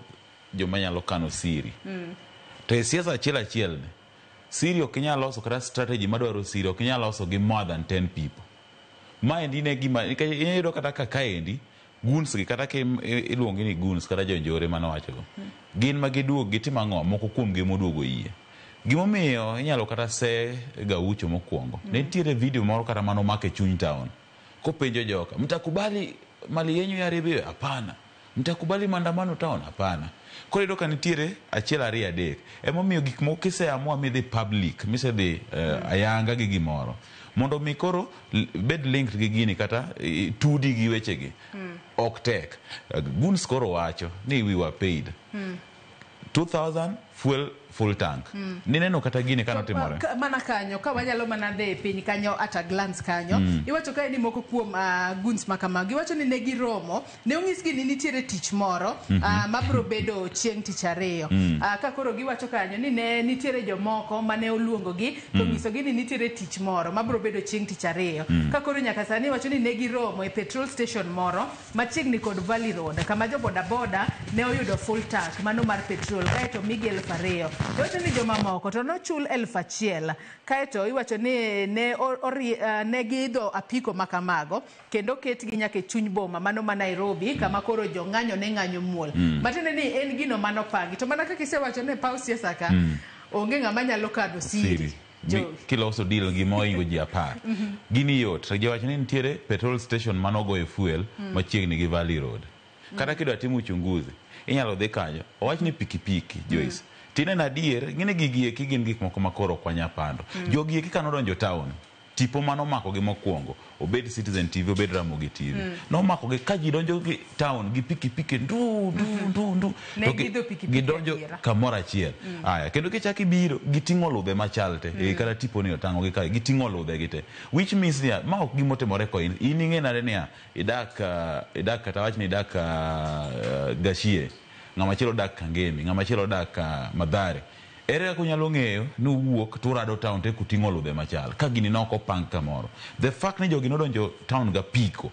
joma nyalo kano siri. To e siasa achiel achiel ni siri ok inyal loso kata strategy madwaro siri ok inyal loso gi more than 10 people. Maendi ne gima iyudo kata kaka endi goons gi kata iluongi ni goons kata jonjore manowachogo. Gin ma giduog gitimo ang'o moko kuom gi moduogo yie. Gimomiyo inyalo kata se gaucho mokwongo. Ne nitiere video moro kata mano e chuny town. Kopenjo joka, mtakubali mali yenyu iharibiwe? Hapana. Mtakubali maandamano town? Hapana. Koro iyudo ka nitiere achiel ariyo adek. Emomiyo gik moko kiseamua midhi public, misedhi ayanga gi gimoro. Mondo mi koro bed linked gi gini kata tudi gi wechegi. Ok tek. Goons koro wacho ni we were paid. 2000 fuel full tank. Nineno kata gini kanotimore. Mana kanyo ka wanyalo mana dhi piny kanyo at a glance kanyo. Iwacho kae ni moko kuom goons makamagi iwacho ni ne giromo ne onyisgi ni nitiere tich moro mabiro bedo chieng' tich ariyo. Ka koro giwacho kanyo ni ne nitiere jomoko mane oluongogi to nyisogi ni nitiere tich moro mabiro bedo chieng' tich ariyo. Ka koro nyaka sani iwacho ni ne giromo e petrol station moro machiegni kod Valley Road kama jo bodaboda ne oyudo full tank mano mar petrol kaeto migi 2000. Iwacho ni jomamoko to nochul 1000 kaeto iwacho ni ne giidho apiko makamago kendo ketgi nyaka e chuny boma mano ma Nairobi kama koro jong'anyo ne ng'anyo muol. Matiende ni en gino manopangi to mana kaka isewacho ne paw siasa ka onge ng'ama nyalo kadho siri. Kiloso deal gi moingo ji 10. Gini yot. Jowacho ni nitiere petrol station manogoye fuel machiegni gi Valley Road. Kata kidwa timo uchunguzi inyalo dhi kanyo owach ni pikipiki Joyce. Tineno adier ng'ine gigi eki gin gik moko ma koro ok wanyal pando. Jogi eki kanodonjo town tipo manomako gi mokwongo obed Citizen TV obed Ramogi TV. Nomako gi ka ji donjo gi town gi pikipiki ndu ndu ndu ndu Ne giidho pikipiki gidonjo kamoro achiel. Aya kendo kichako ibiro giting'o ludhe machal te. Kata tipo ni otang'o gi kae giting'o ludhe gi te. Which means niya ma ok gimotimore ko in ing'e nade niya idak kata wach ni idak Gachie ng'ama chielo odak Kangemi ng'ama chielo odak Mathare. Ere kaka unyalo ng'eyo ni uwuok to urado town te kuting'o ludhe machal ka gini ne ok opang kamoro. The fact ni jogi nodonjo town gapiko,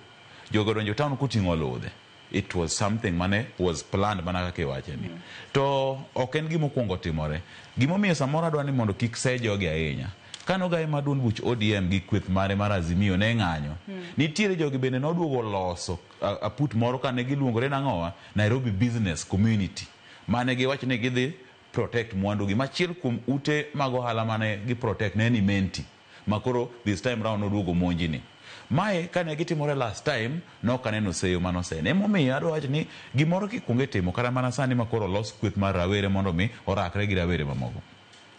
jogi odonjo town koting'o ludhe, it was something mane was planned mana kaka iwache ni. To ok en gima okwongo timore. Gimomiyo samoro adwa ni mondo kik se jogi ahinya. Kano gaye ma duond buch ODM gi kweth mare mar Azimio ne ng'anyo. Nitiere jogi bende noduogo loso aput moro kane giluongore nang'owa Nairobi Business Community. Mane giwacho ni gidhi protect mwandu gi. Machiel kuom ute mag ohala mane gi protect ne en Imenti. Makoro this time round noduogo monji ni. Mae kane gitimore last time nok aneno seyo manosene. Emomiyo adwa wacho ni gimoro kikuongo timo kata mana sani makoro los kweth mar rawere mondo mi orakre gi rawere mamoko.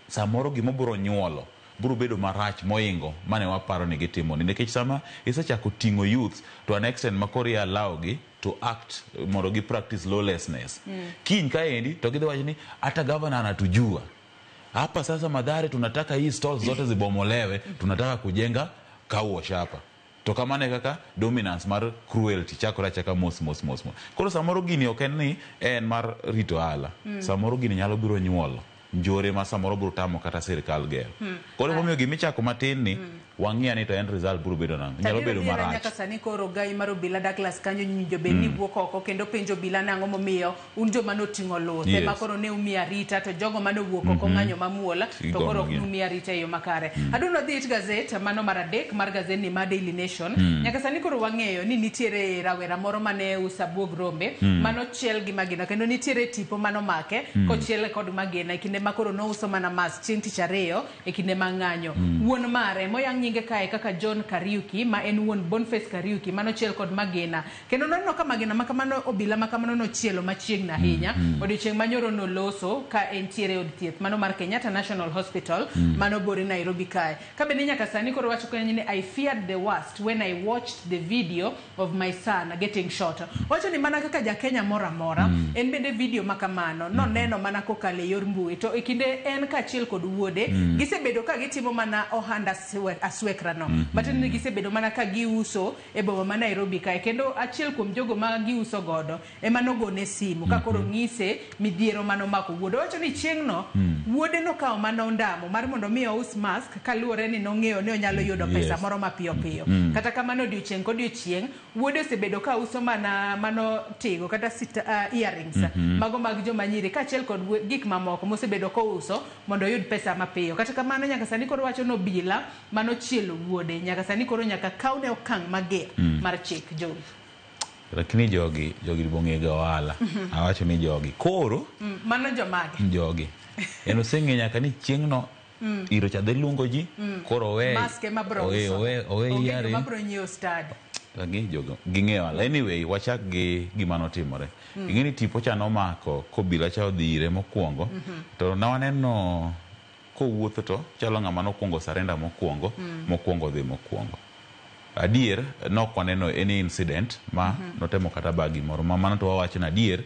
Samoro gima biro nyuolo biro bedo marach moingo mane waparo ni gitimo ni. Nikech sama isechako ting'o youth to an extent makoro i allow gi to act mondo gi practice lawlessness. Kiny kaendi to gidhi wacho ni hata governor anatujua. Hapa sasa Mathare tunataka hii stalls zote zibomolewe, tunataka kujenga car wash hapa. To kamano e kaka dominance mar cruelty chakore achaka mos mos mos mos. Koro samoro gini ok en ni en mar rito ohala. Samoro gini nyalo biro nyuolo njore ma samoro biro tamo kata sirikal gero. Koro emomiyo gimichako matin ni wang'iya ni to end result biro bedo nang'o. Nyalo bedo marach. Nyaka sani koro gai mar obila Douglas kanyo nyinjo bed ni wuok oko kendo penjo obila nang'o momiyo un joma noting'o luthe ma koro ne umiyo arita to jogo mane owuok oko ng'anyo mamuol to koro ok umiyo arita e yo makare. Aduno dhi it gazet mano mar adek mar gazet ni mar Daily Nation. Nyaka sani koro wang'eyo ni nitiere rawera moro mane uso abuog rombe mano chiel gi magina kendo nitiere tipo mano make kochiel kod magina e kinde ma koro nouso mana mas chieng' tich ariyo e kinde ma ng'anyo. Wuon mare moyang nyinge kae kaka John Kariuki ma en wuon Boniface Kariuki manochiel kod magina kendo noneno ka magina makamano obila makamano nochielo machiegni ahinya. Odiochieng' manyoro noloso ka entiere od thieth mano mar Kenyatta National Hospital mano bore Nairobi kae. Ka bende nyaka sani koro wacho kanyo ni I feared the worst when I watched the video of my son getting shot. Wacho ni mana kaka ja Kenya moro amora en bende video makamano noneno mana kokalo e yor mbui to e kinde en kaachiel kod wuode gisebedo ka gitimo mana ohanda aswekra no. Matiende ni gisebedo mana ka giuso e boma ma Nairobi kae kendo achiel kuom jogo ma giuso godo ema nogone simu ka koro ng'ise midhiero manomako wuode. Owacho ni chieng'no wuode nokawo mana ondamo mar mondo mi ous mask kaluwore ni nong'eyo ni onyalo yudo pesa moro mapiyo piyo. Kata kamano odiochieng' kodiochieng' wuode osebedo ka uso mana mano tigo kata earrings mago mag joma nyiri kaachiel kod gik mamoko mosebedo kouso mondo oyud pesa mapiyo. Kata kamano nyaka sani koro wacho ni obila manochielo wuode nyaka sani koro nyaka kawne okang' mager mar chik. Jowi. Lakini jogi bong'e ga ohala. Awacho ni jogi koro mano jomage jogi. En oseng'eyo nyaka ni chieng'no iro cha dhi luongo ji koro owe Mask ema bro uso. owe Onge yiare. joma bro nyiewo stadi. Gi jogo ging'eyo ala. Anyway, wachak gi gima notimore. Ing'e ni tipo cha nomako kobila cha odhi ire mokwongo. To ne waneno kowuotho to chalo ng'ama nokwongo surrender mokwongo, mokwongo dhi mokwongo. Adier, nok waneno any incident ma notemo kata ba gimoro. Ma mano to wawacho ni adier,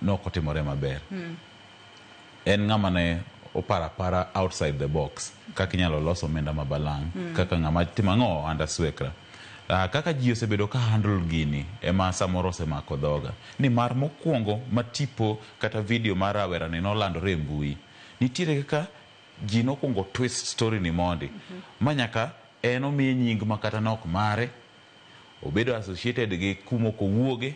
nok otimore maber. En ng'ama ne oparo apara outside the box kaka inyalo los omenda ma balang' kaka ng'ama timo ang'o under swekra. Kaka ji osebedo ka handle gini ema samoro osemako dhoga. Nimar mokwongo ma tipo kata video mar rawera ni nolandore e mbui, nitiere kaka ji nokwongo twist story ni mondi ma nyaka en omiye nying ma kata nok mare, obedo associated gi kuma ok owuoge.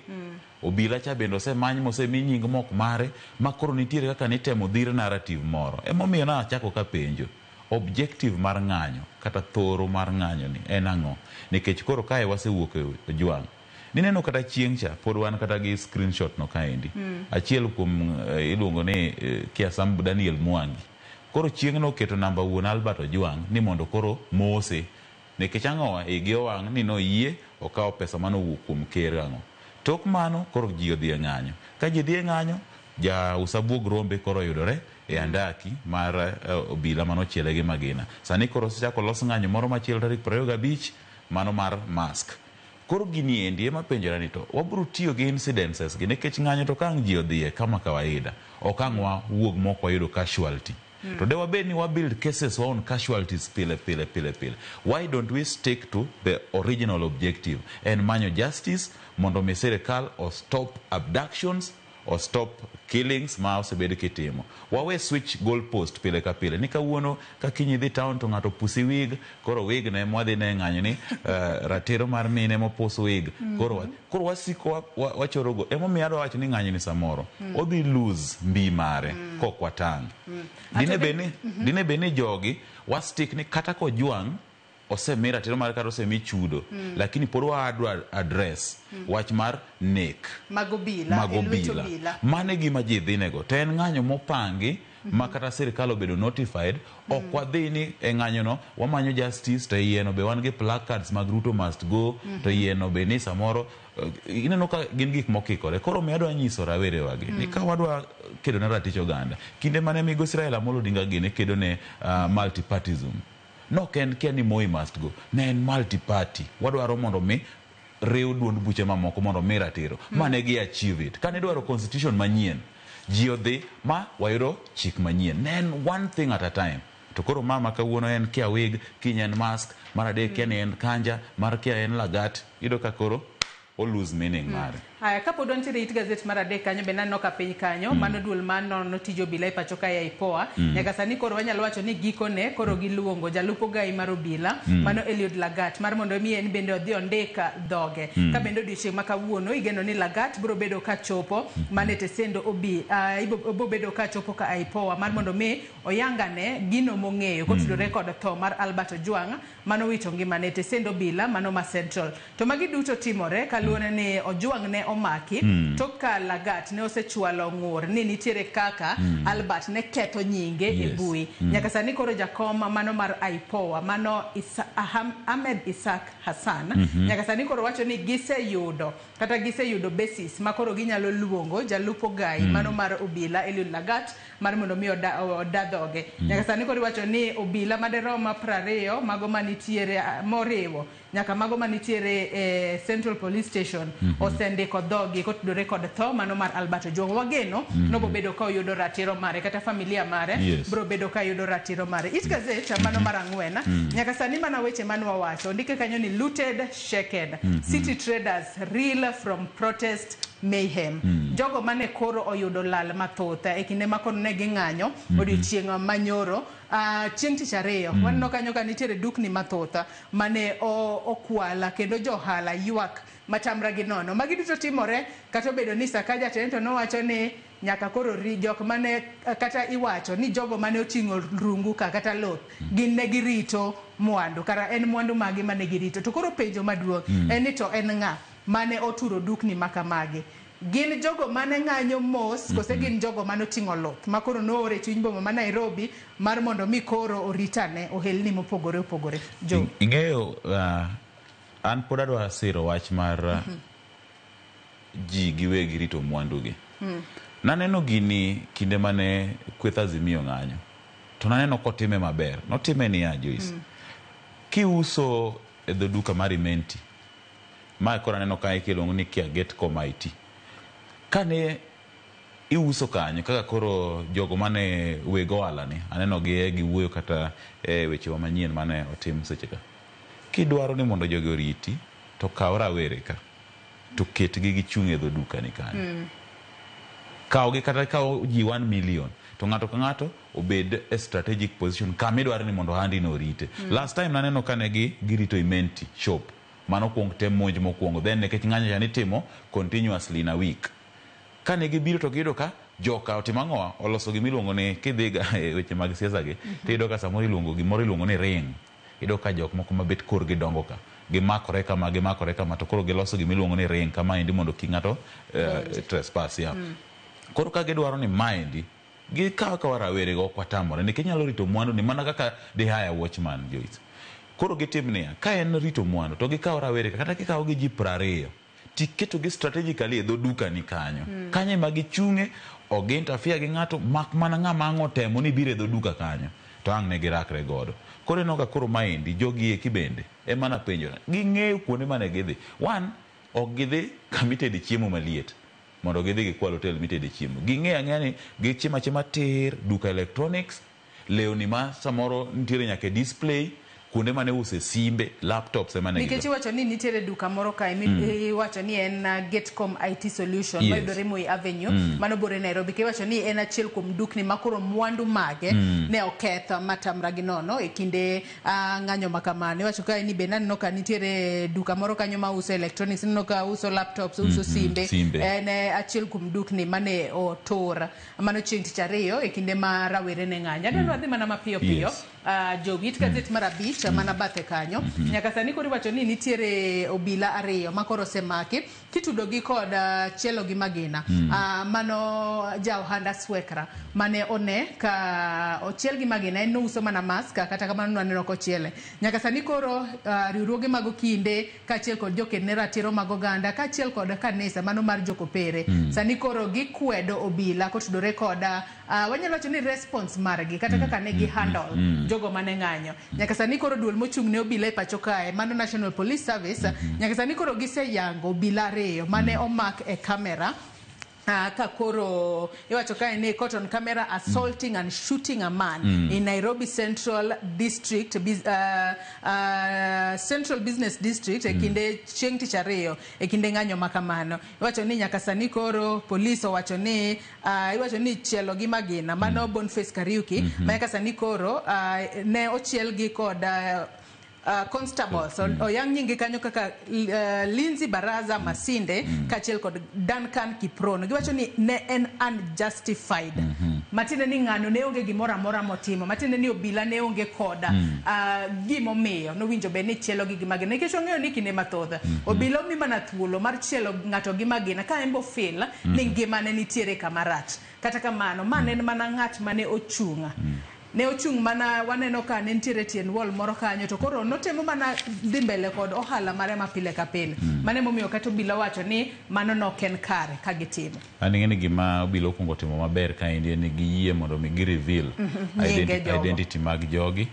Obila cha bende osemany mosemi nying mok mare, ma koro nitiere kaka nitemo dhir narrative moro. Emomiyo nachako kapenjo, objective mar ng'anyo kata thoro mar ng'anyo ni en ang'o? Nikech koro kae wasewuok e Ojwang'. Nineno kata chieng' cha pod wan kata gi screenshot no kaendi. Achiel kuom iluongo ni Kiasambu Daniel Mwangi. Koro chieng' no oketo namba wuon Albert Ojwang' ni mondo koro mose. Nikech ang'o igi owang' ni noyie okawo pesa manowuok kuom ker ang'o. Tok mano koro ji odhi e ng'anyo. Ka ji dhi e ng'anyo, jaus abuog rombe koro oyudore e andaki mar obila manochiele gi magina. Sani koro osechako los ng'anyo moro machielo tarik 25, mano mar mask. Koro gini endi ema penjora ni to wabiro tiyo gi incidences gi nikech ng'anyo to ka ang' ji odhiye kama kawaida, ok ang' wawuog mok wayudo casualty. To de wabed ni wa build cases wa on casualties pile pile pile pile. Why don't we stick to the original objective en manyo justice mondo mi sirikal o stop abductions o stop killings ma osebed kitimo. Wawe switch goalpost pile ka pile. Ni kawuono ka kiny idhi town to ng'ato pusi wig, koro wig ne mwadhi ne ng'anyo ni ratiro mar mine mopus wig. Koro wasiko wachorogo. Emomiyo adwa wacho ni ng'anyo ni samoro odhi lose mbi mare kok watang'. Dine bed ni jogi wastik ni kata kojwang' osemi ratiro mar kata osemi chudo, lakini pod wadwa address wach mar nek mag obila, mag e lwet obila. obila. Mano e gima ji dhinego. To en ng'anyo mopangi ma kata sirikal obedo notified, ok wadhi ni e ng'anyo no wamanyo justice to iye no be wan gi placards mag Ruto must go, to iye no be ni samoro ineno ka gin gik mokikore. Koro omiyo adwa nyiso rawerewagi ni ka wadwa kedo ne ratich oganda, kinde mane migosi Raila Amolo Odinga gini kedo ne multipartyism, nok en kia ni Moi must go, ne en multi-party. Wadwaro mondo mi riw duond buche mamoko mondo mi ratiro. Mane gi achieve it. Kane idwaro constitution manyien, ji odhi ma wayudo chik manyien. Ne en one thing at a time. To koro mama kawuono en kia wig, kiny en mask, mar adek kia ni en kanja, mar kia en lagat, iyudo ka koro o lose meaning mare. Haya, kapod wantiere it gazet mar adek kanyo bende aneno ka piny kanyo, mano duol mar nono tij obila e pacho kae IPOA. Nyaka sani koro wanyalo wacho ni gikone koro giluongo jalup ogai mar obila, mano Eliud Lagat, mar mondo mi en bende odhi ondik dhoge. Ka bende odiochieng' ma kawuono igeno ni Lagat biro bedo ka chopo mane tesendo obi, biro bedo ka chopo ka IPOA mar mondo mi oyangane gino mong'eyo kotudore kod tho mar Albert Ojwang' mano wito ngimane tesendo obila mano ma Central. To magi duto timore kaluwore ni Ojwang' ne omaki tok ka Lagat ne osechwalo ng'ur ni nitiere kaka Albert ne ketho nyinge e mbui. Nyaka sani koro jakom mano mar IPOA mano Ahmed Isaac Hassan nyaka sani koro wacho ni giseyudo kata giseyudo basis ma koro ginyalo luongo jalup ogai mano mar obila Eliud Lagat mar mondo mi oda dhoge. Nyaka sani koro iwacho ni obila maderom 20 mago manitiere moriwo nyaka mago manitiere e Central Police Station osendiko dhogi kotudore kod tho mano mar Albert Ojwang. Wageno nobo bedo ka oyudo ratiro mare kata familia mare biro bedo ka yudo ratiro mare. It gazet mano mar ang'wen nyaka sani mana weche mane wawacho ondike kanyo ni looted, shaken, city traders reel from protest mayhem. Jogo mane koro oyudo lal mathoth e kinde ma koro ne ging'anyo odiochieng' manyoro chieng' tich ariyo waneno kanyo ka nitiere dukni mathoth mane okwala kendo johala ywak matamra gi nono. Magi duto timore kata obedo ni Sakaja to nowacho ni nyaka koro ri jok mane kata iwacho ni jogo mane oting'o rungu ka kata loth gin ne girito mwandu kara en mwandu magi mane girito. To koro penjo maduong' en ni to en ng'a mane oturo dukni makamagi? Gin jogo mane ng'anyo mos kose gin jogo mane oting'o luth ma koro noor e chuny boma ma Nairobi mar mondo mi koro oritane ohelni mopogore opogore. Jo. Ing'eyo an pod adwa siro wach mar ji giwegi rito mwandugi. Naneno gini kinde mane kweth Azimio ng'anyo. To naneno kotime maber. Notime niya, Joyce. Kiuso e dho duka mar Imenti, ma koro aneno ka iluongo ni Kia Getcom IT. Kane iuso kanyo kaka koro jogo mane weg ohala ni, aneno gi giwuoyo kata e wechewa manyien mane otim seche ka. Kidwaro ni mondo jogi oriti, to kaw rawere ka, to ketgi gichung' e dho duka ni kanyo. Kawgi kata kaw ji 1 million, to ng'ato ka ng'ato obed e strategic position kama idwaro ni mondo ohandi no orite. Last time naneno kane gi girito Imenti shop, mano kuong tem monj mokwongo, then nikech ng'anyo cha nitimo continuously in a week. Kane gibiro to giyudo ka joka otimo ang'owa, oloso gimiluongo ni kidhiga e weche mag siasa gi, tiyudo ka samoro iluongo gimoro iluongo ni ring. Iyudo ka jok moko mabet korgi dongo ka, gimakore kama, gimakore kama, to koro giloso gimiluongo ni ring kama endi mondo kik ng'ato trespass ya. Koro ka gidwaro ni maendi, gikaw akawa rawere go ok watamore, nikech nyalo rito mwandu ni mana kaka di hire watchman, Joyce. Koro gitim niya, ka en rito mwandu, to gikaw rawere ka, kata gikaw gi ji 20, tiketogi strategically e dho duka ni kanyo. Kanyo ema gichung'e, ok gi interfere gi ng'ato, mak mana ng'ama ang' otemo ni biro e dho duka kanyo, to ang' ne girakre godo. Koro ineno ka koro maendi, jogi eki bende, ema napenjora, ging'eyo kuonde mane gidhi. One, ok gidhi kama itede chiemo maliet, mondo gidhi gikwal hotel mitede chiemo. Ging'eyo ang'eya ni gichiemo achiema tir, duka electronics, lewni ma samoro nitiere nyaka e display, kuonde mane use simbe, laptops ema ne Nikech iwacho ni nitiere duka moro kae iwacho ni en Getcom IT Solution mayudore Moi Avenue mano bore Nairobi. Iwacho ni en achiel kuom dukni ma koro mwandu mage ne oketho matamra gi nono e kinde ng'anyo ma kamano. Iwacho kae ni bende aneno ka nitiere duka moro kanyo ma uso electronics, aneno ka uso laptops, uso simbe. En achiel kuom dukni mane otur mano chieng' tich ariyo e kinde ma rawere ne ng'anyo. Adwaro wadhi mana mapiyo piyo. Jogi, it gazet mar 5 mana bathe kanyo. Nyaka sani koro iwacho ni nitiere obila 2 ma koro osemaki kitudogi kod chielo gi magina. Mano ja ohanda Swekra mane one ka ochiel gi magina, en nouso mana mask, kata kamano nwaneno kochiele. Nyaka sani koro riwruoge mag okinde kaachiel kod joked ne ratiro mag oganda kaachiel kod kanisa mano mar Jokopere. Sani koro gikwedo obila kotudore kod wanyalo wacho ni response margi kata kaka ne gi handle jogo mane ng'anyo. Nyaka sani koro duol mochung' ne obila e pacho kae mano National Police Service, nyaka sani koro giseyango obila 2 mane omak e kamera. Ka koro iwacho kae ni caught on camera assaulting and shooting a man in Nairobi Central District, Central Business District e kinde chieng' tich ariyo e kinde ng'anyo ma kamano. Iwacho ni nyaka sani koro police owacho ni iwacho ni chielo gi magina mano Boniface Kariuki ma nyaka sani koro ne ochiel gi kod constables oyang nyingi kanyo kaka Lindsay Baraza Masinde kaachiel kod Duncan Kiprono. Giwacho ni ne en unjustified. Matiende ni ng'ano ne onge gimoro amora motimo. Matiende ni obila ne onge koda gimomiyo nowinjo bed ni chielo gi magina. Nikech wang'eyo ni kinde mathoth obila omi mana thuolo mar chielo ng'ato gi magina ka en bo feel ni ngimane nitiere kama rach. Kata kamano ma ne en mana ng'at mane ochung'. Ne ochung' mana waneno ka ne nitiere tien wall moro kanyo to koro notemo mana dhi mbele kod ohala mare ma pile ka pile. Mano emomiyo kata obila wacho ni mano nok en kare ka gitimo. An ing'e ni gima obila okwongo timo maber kaendi en ni giyie mondo mi gi reveal identity mag jogi,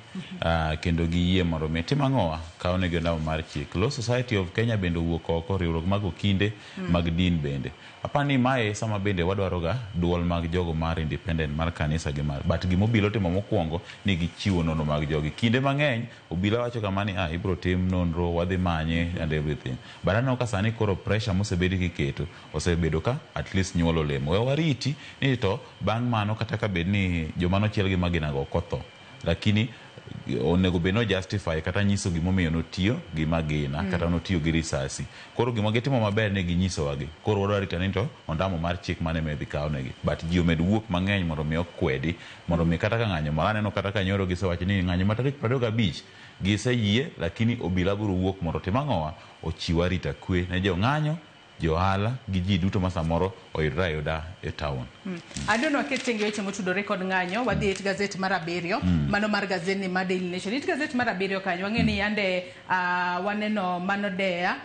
kendo giyie mondo mi tim ang'owa kawnegi ondamo mar chik. Law Society of Kenya bende owuok oko, riwruok mag okinde mag din bende. Apani mae sama bende wadwaroga duol mag jogo mar independent mar kanisa gi mar. But gima obila otimo mokwongo ni gichiwo nonro mag jogi. Kinde mang'eny obila wacho kama ni ibro tim nonro, wadhi manye and everything. But aneno ka sani koro pressure mosebedi kiketo osebedo ka at least nyuolo olemo. We wariti ni to bang' mano kata ka bed ni joma nochiel gi magina go ok otho, lakini onego bed no justify kata nyiso gimomiyo notiyo gi magina kata notiyo gi risasi. Koro gima gitimo maber ne ginyisowa gi. Koro wadwa rito ni to ondamo mar chik mane medhi kawnegi. But ji omed wuok mang'eny mondo mi okwedi, mondo mi kata ka ng'anyo moro aneno kata ka nyoro gisewacho ni ng'anyo ma tarik 25 giseyie, lakini obila biro wuok mondo otim ang'owa, ochiw arita kwe ne jong'anyo johala gi ji duto ma samoro oyudre ayuda e town. Adono waket tenge weche motudore kod ng'anyo, wadhi e it gazet mar 7, mano mar gazet mar Daily Nation. It gazet mar 7 kanyo wang'e ni yande waneno mano Deya,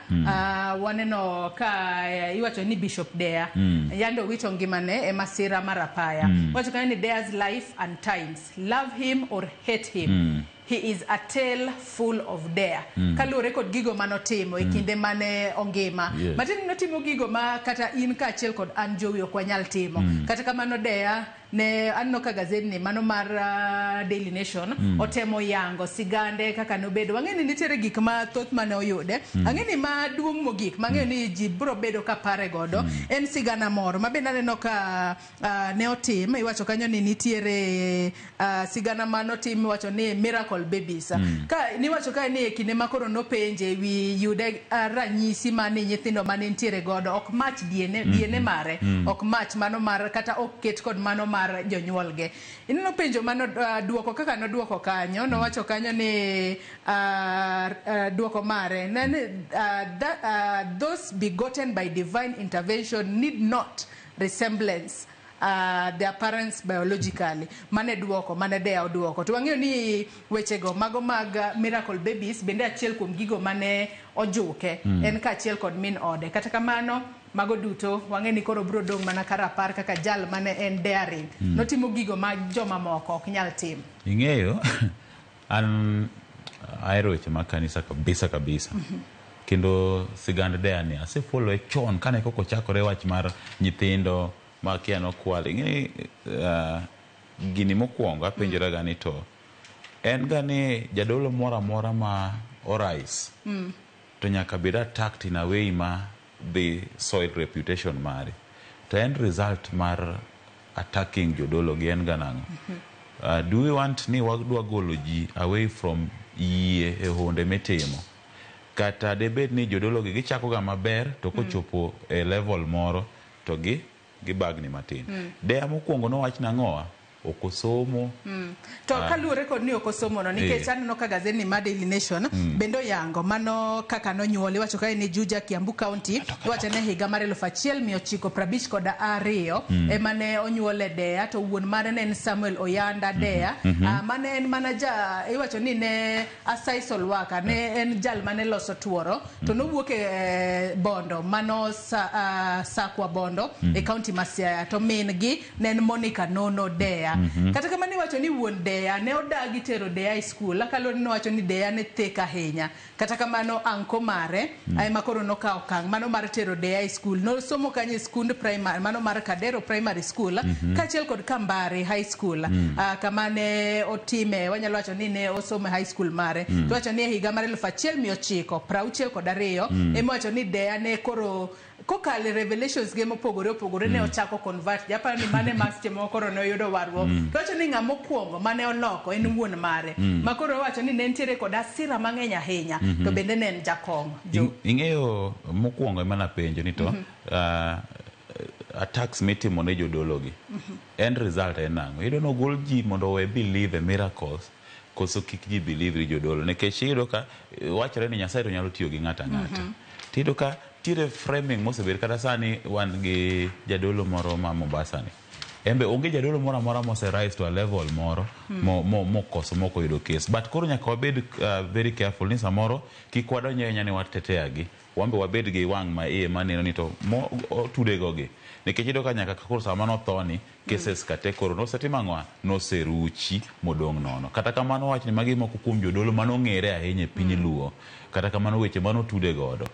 waneno ka iwacho ni Bishop Deya, yande owito ngimane e masira mar apaya. Wacho kanyo ni Deya's life and times, love him or hate him. He is a tale full of dare. Kaluwore kod gigo manotimo e kinde mane ongima. Matiende notimo gigo ma kata in kaachiel kod an jowi ok wanyal timo. Kata kamano Deya ne aneno ka gazet ni mano mar Daily Nation otemo yango sigande kaka nobedo. Wang'e ni nitiere gik mathoth mane oyude. Ang'e ni maduong' mogik mang'eyo ni ji biro bedo ka pare godo en sigana moro ma bende aneno ka ne otim. Iwacho kanyo ni nitiere sigana manotim iwacho ni Miracle Babies. Ka niwacho ka ni e kinde ma koro nopenje wi yude ranyisi mane nyithindo mane nitiere godo ok match DNA, DNA mare ok match mano mar kata ok ket kod mano mar jonyuolge. Ineno penjo mano duoko kaka noduoko kanyo, nowacho kanyo ni duoko mare ne ni those begotten by divine intervention need not resemblance their parents biologically. Mane duoko, mane Deya oduoko. To wang'eyo ni wechego mago mag Miracle Babies bende achiel kuom gigo mane ojuke en kaachiel kod min ode. Kata kamano mago duto wang'e ni koro biro dong' mana kar apar kaka jal mane en daring. Notimo gigo ma jomamoko ok nyal timo. Ing'eyo an ahero weche mag kanisa kabisa kabisa. Kendo sigand Deya ni asefollow chon kane kok ochakore wach mar nyithindo ma kia nokwal. Ing'e gini mokwongo apenjora ga ni to en ga ni jadolo moro amora ma orise to nyaka bed attacked in a way ma dhi soil reputation mare. To end result mar attacking jodolo gi en ga nang'o? Do we want ni wadwa golo ji away from yie e honde mitimo? Kata debed ni jodolo gi gichako ga maber to kochopo e level moro to gi gibagni matin. Deya mokwongo nowach nang'owa? Ok osomo. To kaluwore kod ni ok osomo no, nikech aneno ka gazet ni mar Daily Nation bende oyango mano kaka nonyuole. Iwacho kae ni Juja, Kiambu County, iwacho ni higa mar 1952 ema ne onyuole Deya, to wuon mare ne en Samuel Oyanda Deya. Mane en mana ja, iwacho ni ne a sisal worker, ne en jal mane loso tuoro, to nowuok e Bondo, mano Sakwa Bondo e county ma Siaya, to min gi ne en Monica Nono Deya. Kata kamano iwacho ni wuon Deya ne odagi tero Deya e skul, kaluwore ni nowacho ni Deya ne thek ahinya. Kata kamano anko mare ema koro nokawo okang' mano mar tero Deya e skul. Nosomo kanyo e skund primary, mano mar Kadero Primary School, kaachiel kod Kambare High School, kama ne otime, wanyalo wacho ni ne osomo e high school mare. To wacho ni e higa mar 1962 ema wacho ni Deya ne koro kokalo e revelations ge mopogore opogore ne ochako convert. Japaro ni mane ma seche moko koro ne oyudo warruok. To wacho ni ng'ama mokwongo mane oloko en wuon mare. Ma koro owacho ni ne nitiere kod asira mang'eny ahinya, to bende ne en jakong'o. Ing'eyo mokwongo ema napenjo ni to attacks mitimo ne jodolo gi end result en nang'o? Iyudo ni ogol ji mondo owe believe e miracles koso kik ji believe ri jodolo, nikech iyudo ka wachore ni Nyasaye to nyalo tiyo gi ng'ato ang'ata. Tiyudo ka tire framing mosebet kata sani wan gi jadolo moro ma Mombasa ni. Embe onge jadolo moro amora mose rise to a level moro mokoso mok oyudo case. But koro nyaka wabed very careful ni samoro kik wadonj ahinya ni watetea gi. Wan be wabed gi wang' ma iye maneno ni to otudego gi. Nikech iyudo ka nyaka koro sama notho ni cases ka te koro nosetimo ang'o? Noseruchi modong' nono. Kata kamano wach ni magi moko kuom jodolo manong'ere ahinya e piny Luo. Kata kamano weche manotude godo.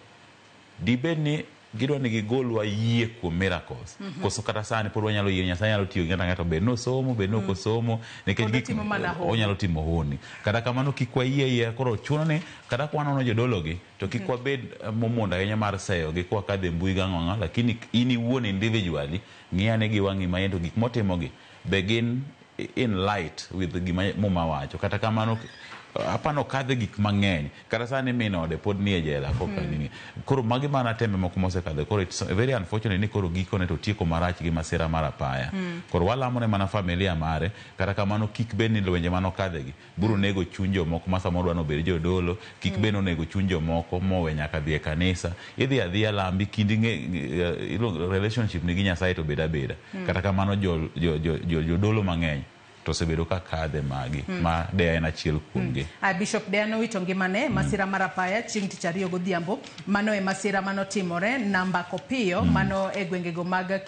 Dibed ni gidwa ni gigolwa yie kuom miracles. Koso kata sani pod wanyalo yie Nyasaye nyalo tiyo gi ng'ato ang'ata, bed nosomo, bed nok osomo, nikech Pod otimo mana honni. onyalo timo honni. Kata kamano kik wayie yie, koro chuno ni kata ka wanono jodolo gi, to kik wabed momondo ahinya mar seyo gi kwa kadho e mbui gang'o ang'o, lakini in iwuon individually ng'i ane gi wang'i ma to gik motimo gi be gin in light with gima Muma wacho. Kata kamano Apano kadhe gik mang'eny kata sani min ode pod nie jela koka nini. Koro magi mana tembe moko mosekadhe. Koro it's very unfortunate ni koro gikone to tieko marach gi masira mar apaya. Koro walamo ne mana familia mare, kata kamano kik bed ni lwenje manokadhe gi biro nego chuny jomoko ma samoro dwa nobed jodolo, kik bed onego chuny jomoko mowe nyaka dhi e kanisa. Idhi adhiya lambi kindi ng'e relationship ni gi Nyasaye to bed abeda. Kata kamano jodolo mang'eny to osebedo ka kadhe magi ma Deya en achiel kuomgi. Bishop Deya nowito ngimane masira mar apaya chieng' tich ariyo godhiambo. Mano e masira manotimore namba kopiyo mano e gwengego mag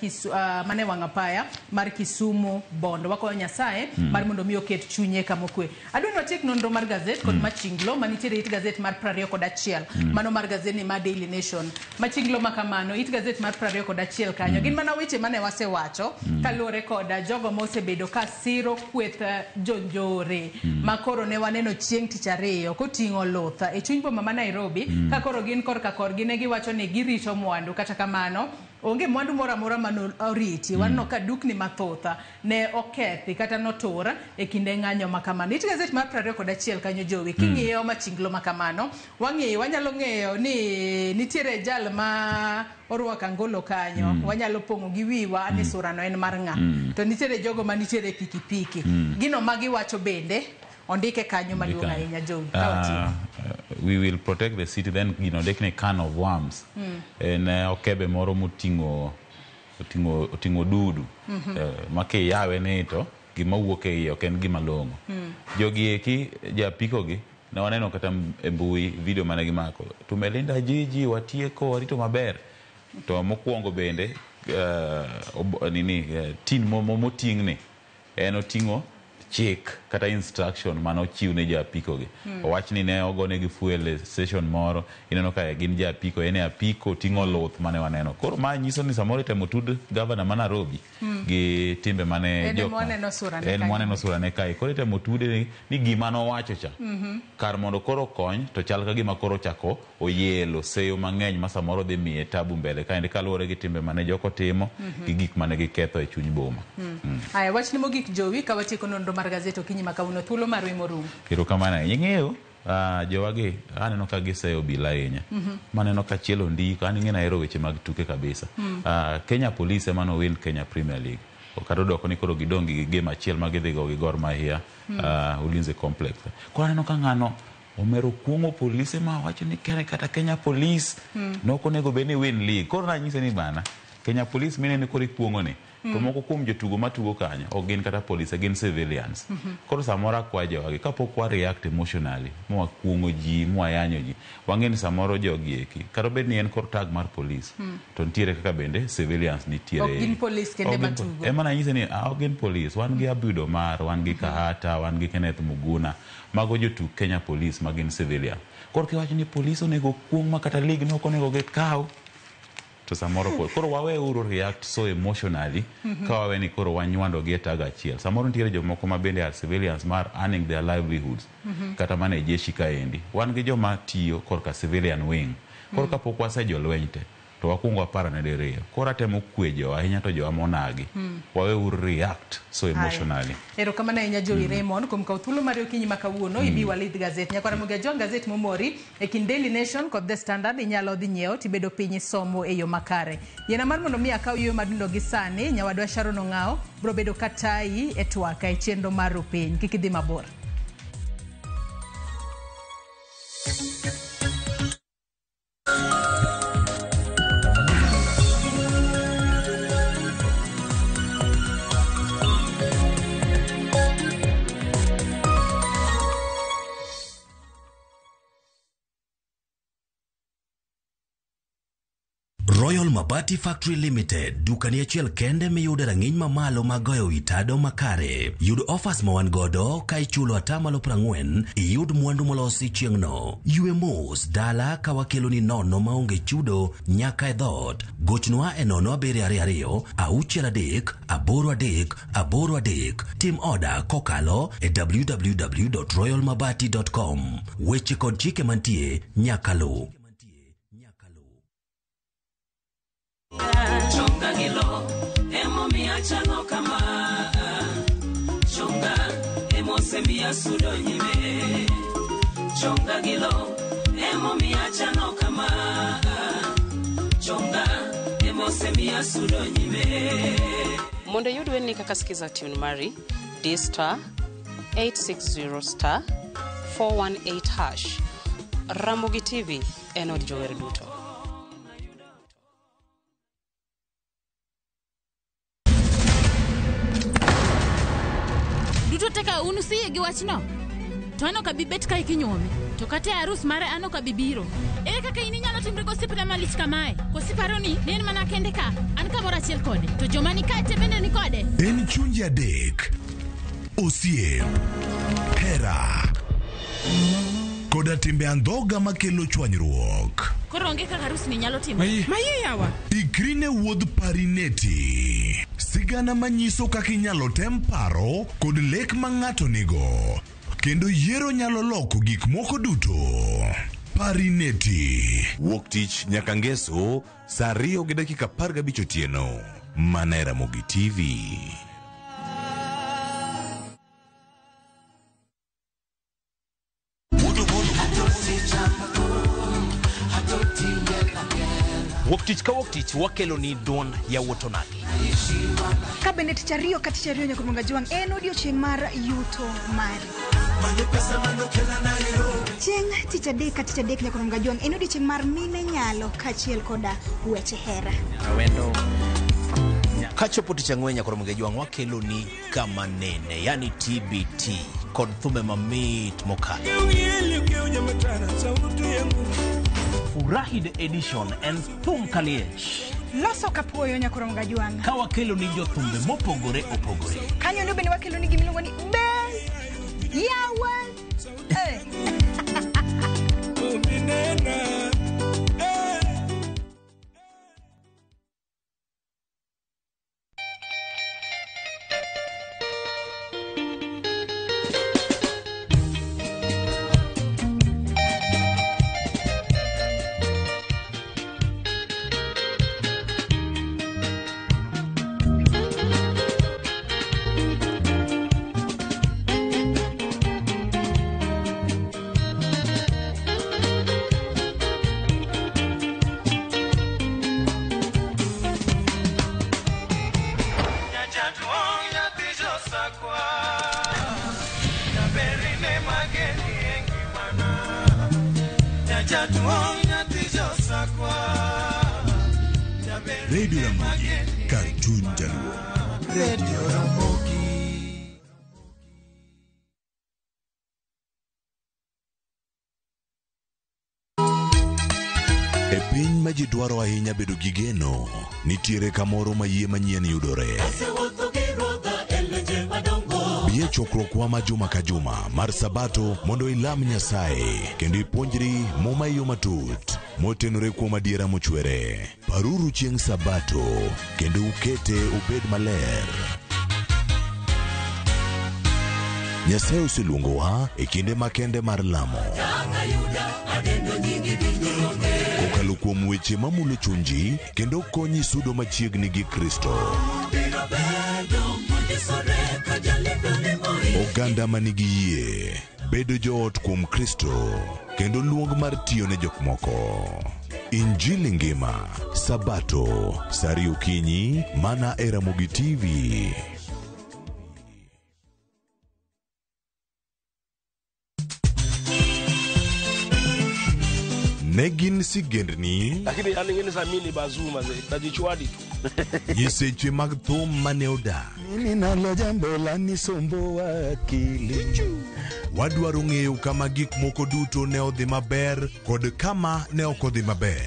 mane wang' apaya mar Kisumu Bondo. Wakwayo Nyasaye mar mondo mi oket chunye kama okwe. Adwa ni watiek nonro mar gazet kod machinglo manitiere it gazet mar 21. Mano mar gazet ni mar Daily Nation. Machinglo makamano it gazet mar 21 kanyo. Gin mana weche mane wasewacho kaluwore kod jogo mosebedo ka siro kweth jonjore ma koro ne waneno chieng' tich ariyo koting'o luth e chuny boma ma Nairobi. Ka koro gin korka korgi ne giwacho ni girito mwandu, kata kamano onge mwandu moro amora mane oriti. Waneno ka dukni mathoth ne okethi kata notur e kinde ng'anyo ma kamano. It gazet mar 21 kanyo Jowi, king'iyo machinglo ma kamano, wang'iyo wanyalo ng'eyo ni nitiere jal ma orwako angolo kanyo, wanyalo pong'o gi wiwa ni surano en mar ng'a. To nitiere jogo manitiere pikipiki. Gino magiwacho bende ondike kanyo maduong' ahinya Jowi. We will protect the city, then gino ondik ni can of worms. En okebe moro moting'o dudu. Ma kiyawe ni to gima wuok e iye ok en gima long'o. Jogi eki japiko gi ne waneno kata e mbui video mane gimako. Tumelinda jiji watieko warito maber. To mokwongo bende tin moting'ni en oting'o chik kata instruction mane ochiw ne japiko gi. Owach ni ne ogonegi fuel station moro, ineno ka gin japiko, en e apiko ting'o luth mane waneno. Koro ma nyiso ni samoro itemo tud gavana ma Nairobi gi timbe mane jok en mwaneno surane kae. Koro itemo tude ni gima nowacho cha kar mondo koro kony to chal ka gima koro chako oyelo seyo mang'eny ma samoro dhi miye tabu mbele kaendi kaluwore gi timbe mane joko timo gi gik mane giketho e chuny boma. Aya, wachni mogik Jowi, ka watieko nonro mar gazet okinyi ma kawuono, thuolo marwa morumo. Erokamano ahinya. Ing'eyo jowagi aneno ka giseyo obila ahinya. Maneno ka chielo ndiko, an ing'e nahero weche mag tuke kabisa. Kenya Police ema nowin Kenya Premier League. Kata odoko ni koro gidong' gi game achiel ma gidhi go gi Gor Mahia Ulinzi Complex. Koro aneno ka ng'ano omero kuong'o polise ma wacho ni kata Kenya Police nok onego bed ni win league. Koro nanyise ni bana Kenya Police minene koro ikuong'o ni to moko kuom jotugo matugo kanyo ok gin kata polise, gin civilians. Koro samoro akwa jowagi kapok wa react emotionally mwakuong'o ji mwayanyo ji, wang'e ni samoro jogi eki kata obed ni en kor tag mar police to nitiere kaka bende civilians nitiere. Ok gin police kende matugo. Ema nanyise ni ok gin police, wan gi Abiud Omar, wan gi Kahata, wan gi Kenneth Muguna, mago jotug Kenya Police ma gin civilian. Koro kiwacho ni police onego kuong' ma kata league no ok onego gikaw, to samoro koro wawe uru react so emotionally ka wawe ni koro wanywando gi e tag achiel. Samoro nitiere jomoko ma bende are civilians mar earning their livelihoods. Kata mana e jeshi kaendi wan gi joma tiyo korka civilian wing. Koro kapok wasejolweny te to wakwongo waparane diriyo. Koro atemo kwe jowa ahinya to jowa monagi. Wawe uru react so emotionally. Erokamano ahinya Jowi Raymond kuom kawo thuolo mari okinyi ma kawuono ibi walidh gazet. Nyakwara Ramogi Ajwang' gazet momori e kind Daily Nation kod The Standard inyalo dhi nyiewo tibedo piny isomo e yo makare. Yiena mar mondo mi akaw yueyo madundo gi sani, nyawadwa Sharon Ong'awo biro bedo katayi e twak e chenro mar Rupiny. Kik idhi mabor. Royal Mabati Factory Limited, dukani achiel kende miyude rang'iny mamalo mag goyo wi tado makare. Yud offers ma wan godo ka ichulo 40% iyud mwandu molosi chieng'no. Ywe mos dala ka wakeloni nono maonge chudo nyaka e dhoot. Gochnwa e 0722 63 83 83. Tim oda kokalo e www.royalmabati.com. Weche kod chike mantie nyaka luw. Chonga gilo, emo miachano kama. Chonga, emo semia sudo nyime. Chonga gilo emomiyo achano kama. Chonga emosemiya sudo nyime. Mondo iyud wendni kaka Skiza tune mari, di star 860 star 418 hash. Ramogi TV en od jower duto. Duto teka un usiyie gi wachno? To an ok abi bet kae kinyuome. To kata e arus mare an ok abi biro. Ere kaka in inyalo timri gosiepna malich kamae? Koso iparo ni ne en mana kende ka? An kamoro achiel kode. To joma ni kae te bende ni kode. En chunje adek, osiep, hera, koda timbe andhoga makelo chwanyruok. Koro onge kaka arus ni nyalo timore. Mayie yawa. Ikri ne wuodh Parineti. Sigana manyiso kaka inyalo tem paro kod lek ma ng'ato nigo. Kendo yiero nyalo loko gik moko duto. Parineti. Wuok tich nyaka ngeso saa 2:15 otieno. Mana e Ramogi TV. Wuok tich ka wuok tich wakelo ni duond yawuot onagi. Ka bende tich ariyo ka tich ariyo nyaka Juang' en odiochieng' mar yuto mari. Chieng' tich adek ka tich adek nyaka Juang' en odiochieng' mar mine nyalo kaachiel koda weche hera. Awendo. Kachopo tich ang'wen nyaka Juang' wakelo ni kama nene, yani TBT kod thumbe mamit mokalo. Furahi the edition en thum kaliech. Loso kapuoyo nyaka Juang'. Ka wakelo ni jothumbe mopogore opogore. Kanyo ndo bende wakelo ni gimiluongo ni Bel Yawa. Radio Ramogi, kar chuny jaluo. Radio Ramogi. E piny ma ji dwaro ahinya bedo gi geno, nitiere kamoro ma yie manyien yudore. Bi e chokruokwa ma juma ka juma mar Sabato mondo ilam Nyasaye kendo ipuonjri Muma e yo matut motenore kuom adiera mochwere. Paruru chieng' Sabato kendo ukete obed maler. Nyasaye oseluongowa e kinde makende mar lamo. Kokalo kuom weche mamulo chunji kendo konyi sudo machiegni gi Kristo. Oganda manigi yie, bedo joot kuom Kristo, kendo luong mar tiyo ne jok moko. Injili ngima, Sabato, saa ariyo okinyi, mana e Ramogi TV. Ne gin sigendni, Lakini yani ngine za mimi ni bazuma ze najichwadi tu. nyiseche mag thum mane odak. Mimi nalo jambo la nisumbua akili. Wadwaro ng'eyo kama gik moko duto ne odhi maber kod kama ne ok odhi maber.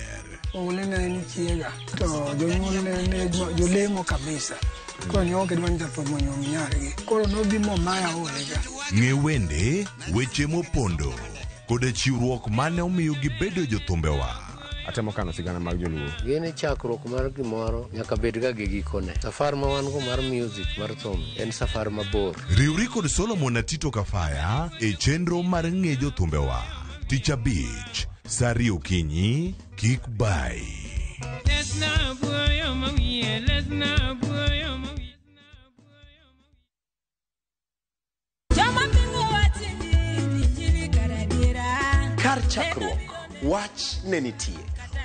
Oule ne en chiega to jonyuol ne jolemo kabisa. Koro ne ok gidwa ni jathum onyuom nyargi. Koro nobi momaya olega. Ng'e wende, weche mopondo kod chiwruok mane omiyo gibedo jothumbewa. Atemo kano sigana mag joluo. Gini chakruok mar gimoro nyaka bed ga gi gikone. Safar ma wan go mar music mar thum en safar mabor. Riwri kod Solomon Atito Kafaya e chenro mar ng'e jothumbewa. Tich abich, saa ariyo okinyi, kik bai. Joma pingo wach injili, injili kar adiera. Kar chakruok, wach ne nitie.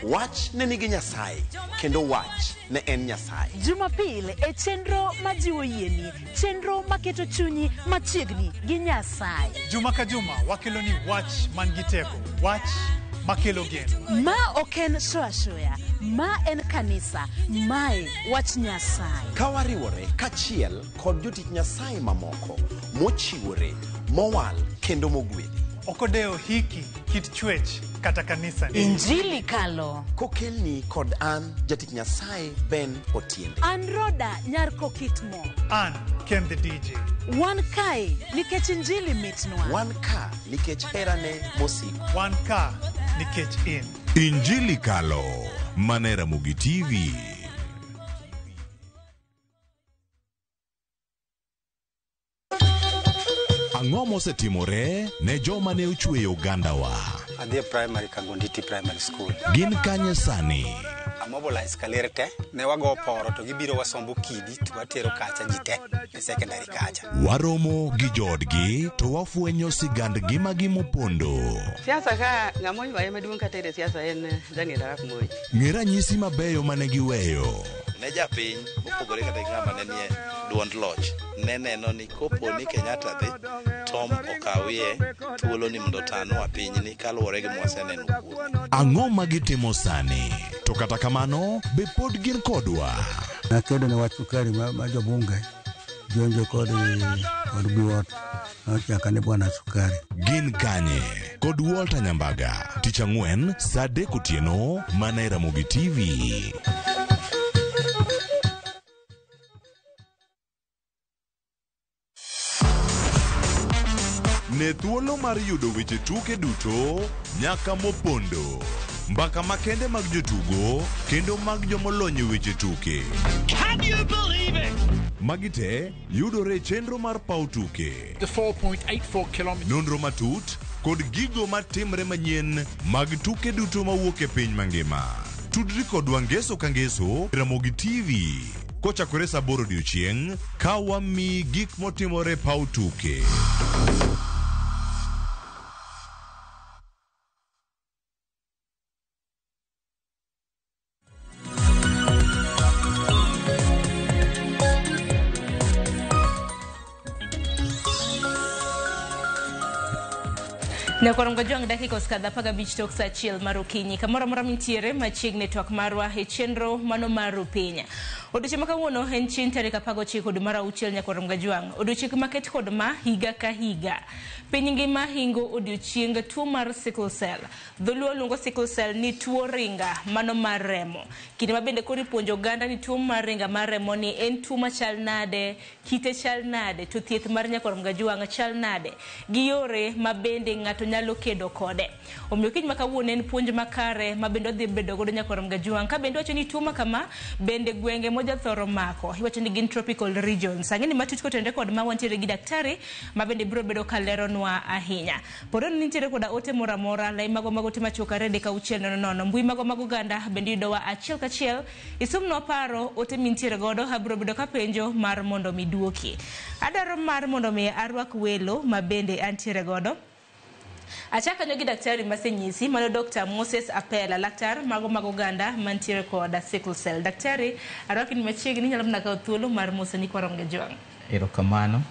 Wach ne nigi Nyasaye, kendo wach ne en Nyasaye. Jumapil e chenro majiwo yieni, chenro maketo chunyi machiegni gi Nyasaye. Juma ka juma wakelo ni wach man gi teko, wach makelo geno. Ma ok en show ashoya, ma en kanisa, mae wach Nyasaye. Ka wariwore kachiel kod jotich Nyasaye mamoko mochiwore, mowal kendo mogwedhi. Ok odewo hiki, kit chwech kata kanisa. Injili kalo. Kokelni kod an jatich Nyasaye Ben Otiende. An Roda nyar Kokitmo. An Ken the DJ. Wan kae nikech injili mitnwa. Wan ka nikech herane mosiko. Wan ka nikech in. Injili Kalo, mana Ramogi TV. Ang'o mosetimore ne joma ne ochweyo ogandawa? Adhi e primary Kagonditi Primary School. Gin kanye sani? Amobilize kaler te, ne wago poro to gibiro wasombo kidi to watero kacha ji te e secondary kacha. Waromo gi joodgi to wafwenyo sigand ngimagi mopondo. Siasa ka ng'ama oywaye maduong' kata e siasa en Daniel Arap Moi. Ng'e ranyisi mabeyo mane giweyo. Ne japiny mopogore kata gi ng'ama ne nie duond loch ne neno ni kopo ni Kenyatta dhi Tom okawie thuolo ni mondo otanwa pinyni kaluwore gi mwaseneno kuome. Ang'o ma gitimo sani? To kata kamano, be pod gin kodwa? Nakedo ne wach sukari ma jobunge jonjo kod biwot nochaka ne bwana sukari. Gin kanye? Kod Walter Nyambaga, tich ang'wen saa 3 otieno mana e Ramogi TV. Ne thuolo mar yudo weche tuke duto nyaka mopondo. Mbaka makende mag jotugo kendo mag jomolony e weche tuke. Can you believe it? Magi te yudore e chenro mar paw tuke. The 4.84 kilometers. Nonro matut kod gigo matimre manyien mag tuke duto mawuok e piny mangima. Tudri kodwa ngeso ka ngeso Ramogi TV kochakore saa 8 odiochieng' ka wamiyi gik motimore paw tuke. Nyakwar Ngojwang' dakika osekadho 15 tok saa 1 mar okinyi. Kamoro amora mintiere machiegni twak marwa e chenro mano mar Rupiny. Odiochieng' ma kawuono en chieng' tarik 19 dwe mar 6 nyakwar Ngojwang'. Odiochieng' maket kod ma higa ka higa. Piny ngima hingo odiochieng' tuo mar sickle cell. Dholuo luongo sickle cell ni tuo ringa mano mar remo. Kinde ma bende koro ipuonjo oganda ni tuo mar ringa mar remo ni en tuo machal nade, kite chal nade, to thieth mar nyakwar Ngojwang' chal nade, gi yore ma bende ng'ato nyalo kedo kode. Omiyo kiny ma kawuono en puonj makare ma bende odhi bedo godo nyakwar Ngojwang'. Ka bende wacho ni tuo ma kama bende gwenge moja thoro mako, iwacho ni gin tropical regions. Ang'e ni matut kotenore kod ma wantiere gi daktari ma bende biro bedo kaleronwa ahinya. Pod nitiere koda ote moro amora, lai mago mag ote machuok 2 3 6 0 0, mbui mago mag oganda bende yudowa achiel kachiel. Isumnwa paro ote mintiere godo, abiro bedo kapenjo mar mondo mi duoki. Adwaro mar mondo mi arwak welo ma bende antiere godo. Achako kanyo gi daktari masenyisi, mano Dr. Moses Apela, laktar mago mag oganda mantiere koda sickle cell. Daktari, arwaki ni machiegni, inyalo mana kawo thuolo mar moso nyikwa Ramogi Ajwang'. Erokamano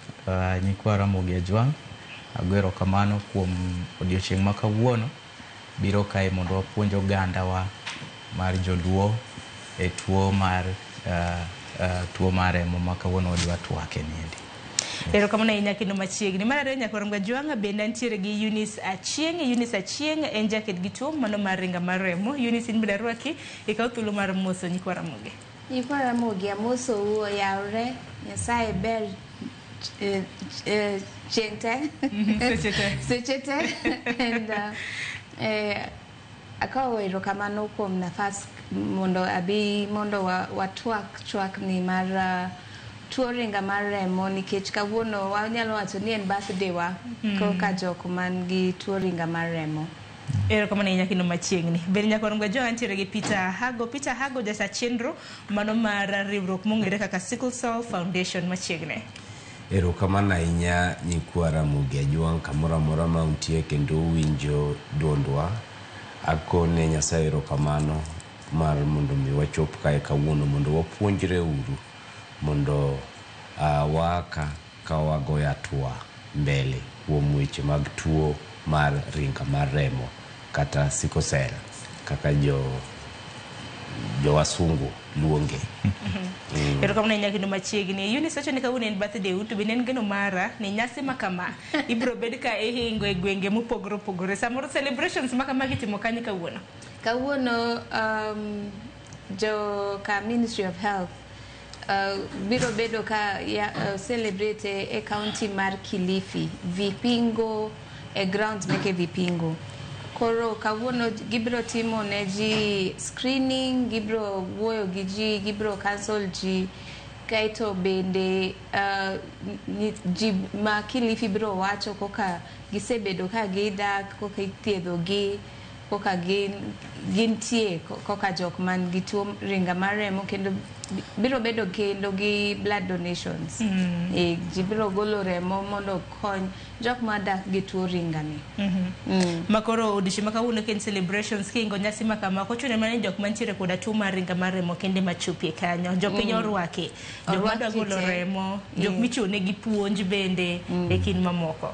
nyikwa Ramogi Ajwang', ago erokamano kuom odiochieng' ma kawuono biro kae mondo wapuonj ogandawa mar joluo e tuo mar remo ma kawuono wadwa twake niendi. Erokamano ahinya kendo machiegni. Mar ariyo nyakwar Ngajwang' bende antiere gi Eunice Achieng'. Eunice Achieng' en jaked gi tuo mano mar ringa mar remo. Eunice, in bende arwaki, ikaw thuolo mar moso nyikwa Ramogi. Nyikwa Ramogi amosou oyawre, Nyasaye ber chieng' te. Seche te. Seche te. And akawo erokamano kuom nafas mondo abi mondo watwak chwakni mar tuo ringa mar remo, nikech kawuono wanyalo wacho ni en birthday wa koka jok man gi tuo ringa mar remo. Erokamano ahinya kendo machiegni. Bende nyakwar Ngajwang' antiere gi Peter Hago. Peter Hago jata chenro mano mar riwruok mong'ere kaka Sickle Cell Foundation machiegni. Erokamano ahinya nyikwa Ramogi Ajwang' kamoro amora ma untie kendo uwinjo duondwa. Akone Nyasaye erokamano mar mondo mi wachop kae kawuono mondo wapuonjre uru mondo waa ka ka wagoyo hatua mbele kuom weche mag tuo mar ringa mar remo kata sickle cell kaka jo wasungu luonge. Erokamano ahinya kendo machiegni. Eunice wacho ni kawuono en birthday u, to bende en geno mara ni nyasi ma kama ibiro bed ka ihingo e gwenge mopogore opogore. Samoro celebrations ma kama gitimo kanye kawuono? Kawuono jo ka Ministry of Health biro bedo ka ya, celebrate e county mar Kilifi, Vipingo, e grounds meke Vipingo. Koro kawuono gibiro timo ne ji screening, gibiro wuoyo gi ji, gibiro counsel ji, kaeto bende ji ma Kilifi biro wacho koka gisebedo ka gidak, koka ithiedho gi, koka gin gintie koka jok man gi tuo ringa mar remo, kendo biro bedo kendo gi blood donations. E, ji biro golo remo mondo okony jok madak gi tuo ringa ni. Ma koro odiochieng' ma kawuono ka en celebrations kingo nyasi ma kama ok ochuno mana ni jok mantiere koda tuo mar ringa mar remo kende machopie kanyo. Jopiny orwaki, jok Orwak madwa ji golo te. remo, jok michiwo negi puonj bende e kind mamoko.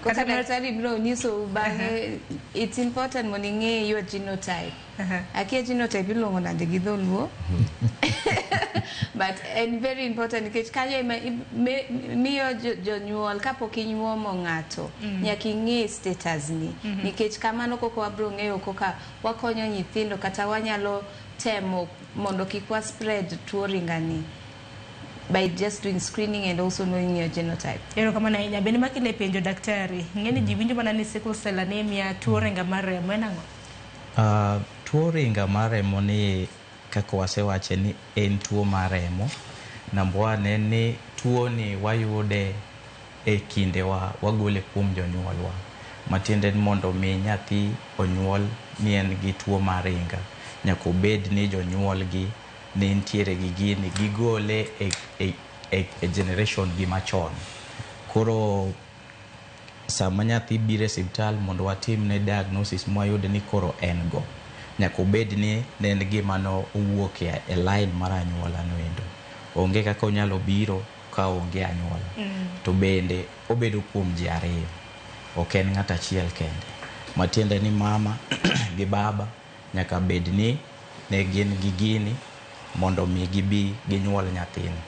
Kaka Kata mana- daktari biro nyisou bang'e, it's important mondo ing'e your genotype. Akia genotype iluongo nade gi dholuo, but en very important nikech kanyo ema miyo jonyuol kapok inyuomo ng'ato nyaka ing'e status ni, nikech kamano koko wabiro ng'eyo koka wakonyo nyithindo kata wanyalo temo mondo kik wa spread tuo ringani by just doing screening and also knowing your genotype. Erokamano ahinya. Bende makile penjo daktari, ng'e ni ji winjo mana ni sickle cell anemia, tuo ringa mar remo en ang'o? Tuo ringa mar remo ni kaka wasewache ni en tuo mar remo. Number one en ni tuo ni wayude e kindewa, wagole kuom jonyuolwa. Matiende ni mondo mi nyathi onyuol ni en gi tuo mar ringa, nyaka obed ni jonyuolgi ne nitiere gi gini, gigole e generation gi machon. Koro sama nyathi biro e siptal mondo watimne diagnosis mwayud ni koro en go, nyaka obed ni ne en gima no owuok e line mar anyuola noendo. Onge kaka onyalo biro ka onge anyuola. To bende obedo kuom ji ariyo, ok en ng'at achiel kende. Matiende ni mama gi baba nyaka bed ni ne gin gi gini mondo mi gibi ginyuol nyathini.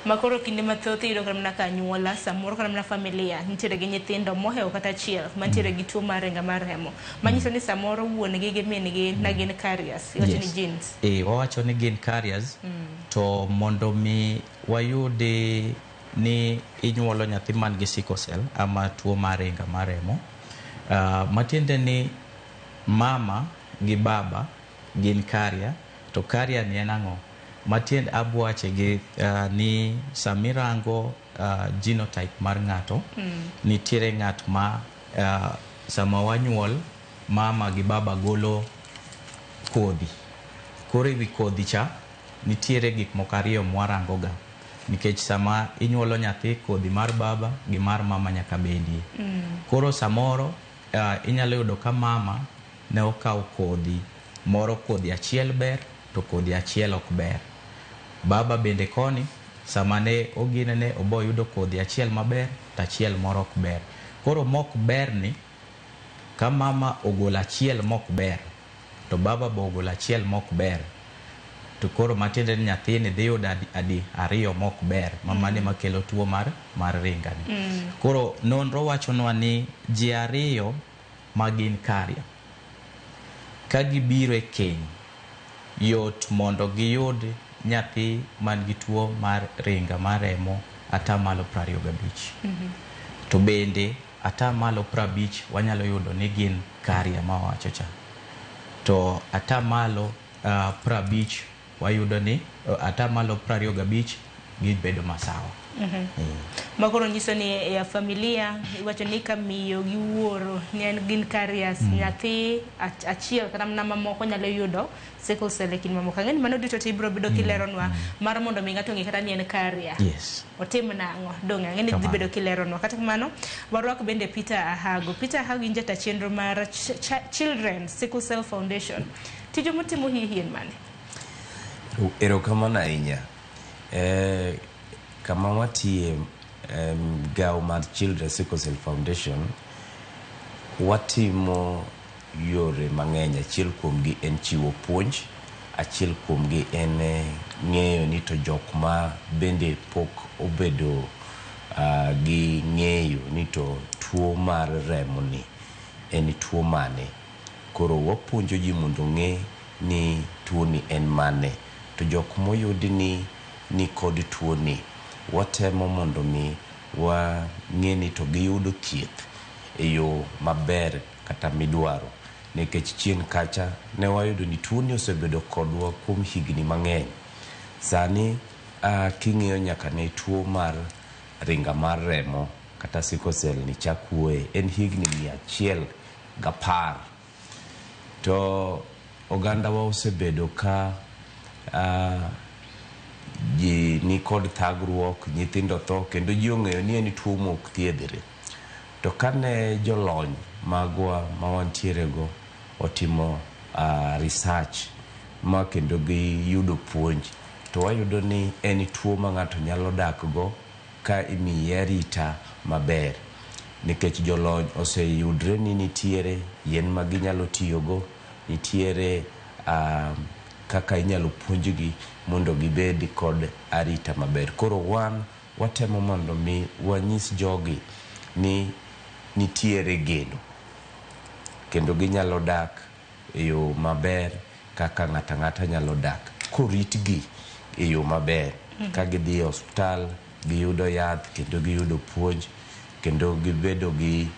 Ma koro kinde mathoth iyudo kata mana ka anyuola samoro kata mana familia nitiere gi nyithindo mohewo kata achiel mantiere gi tuo mar ringa mar remo, manyiso ni samoro wuon gi gi min gi na gin carriers, iwacho ni genes. E, wawacho ni gin carriers. To mondo mi wayudi ni inyuolo nyathi man gi sickle cell ama tuo mar ringa mar remo, matiende ni mama gi baba gin carrier. To carrier ni en ang'o? Matiende abwache gi ni samirango genotype mar ng'ato, nitiere ng'at ma sama wanyuol mama gi baba golo kodhi. Koro ewi kodhi cha nitiere gik moko ariyo mwarango ga, nikech sama inyuolo nyathi, kodhi mar baba gi mar mama nyaka bedie. Koro samoro inyalo yudo ka mama ne okawo kodhi moro, kodhi achiel ber to kodhi achiel ok ber. Baba bende koni sama ne oginene obo yudo kodhi achiel maber to achiel moro ok ber. Koro mok ber ni ka mama ogolo achiel mok ber to baba be ogolo achiel mok ber, to koro matiende ni nyathini dhi yudo adi ariyo mok ber, ma mano ema kelo tuo mar ringani. Koro nonro wachonwa ni ji ariyo ma gin carrier ka gibiro e keny, yot mondo giyud nyathi man gi tuo mar ringa mar remo 25%. To bende 50% wanyalo yudo ni gin carrier ma wawacho cha. To 50% wayudo ni 25% gibedo masawa. Makoro nyiso ni e familia iwacho ni ka miyo gi wuoro ni en gin carriers, nyathi achiel kata mana mamoko nyalo yudo sickle cell e kind mamoko. Ang'e ni mano duto te ibiro bedo kileronwa mar mondo mi ng'ato ong'e kata ni en carrier. Otim nang'o? Dong' ang'e ni dhi Kamano. bedo kileronwa. Kata kamano, warwak bende Peter Ahago. Peter Ahago in jata chenro mar Children Sickle Cell Foundation. Tiju mutimo hihi en mane? Erokamano ahinya. Kama watiye, migao mar Children Sickle Cell Foundation, watimo yore mang'eny. Achiel kuomgi en chiwo puonj, achiel kuomgi en ng'eyo ni to jok ma bende pok obedo gi ng'eyo ni to tuo mar remo ni en tuo mane. Koro wapuonjo ji mondo ong'e ni tuo ni en mane. To jok moyudi ni kod tuo ni, watemo mondo mi wang'e ni to giyudo thieth e yo maber kata midwaro. Nikech chien kacha ne wayudo ni tuo ni osebedo kodwa kuom higni mang'eny. Sani king'iyo nyaka ne tuo mar ringa mar remo kata sickle cell ni chak wuoye, en higni 110. To oganda wa osebedo ka ji ni kod thagruok, nyithindo tho, kendo ji ong'eyo ni en tuo mok thiedhre. To kane jolony magwa ma wantiere go otimo research ma kendo giyudo puonj, to wayudo ni en tuo ma ng'ato nyalo dak go ka imiye arita maber. Nikech jolony oseyudre ni nitiere yien ma ginyalo tiyogo, nitiere kaka inyalo puonjgi mondo gibed kod arita maber. Koro wan watemo mondo mi wanyis jogi ni nitiere geno kendo ginyalo dak e yo maber kaka ng'ato ang'ata nyalo dak koritgi e yo maber. Ka gidhi e osiptal giyudo yath kendo giyudo puonj kendo gibedo gi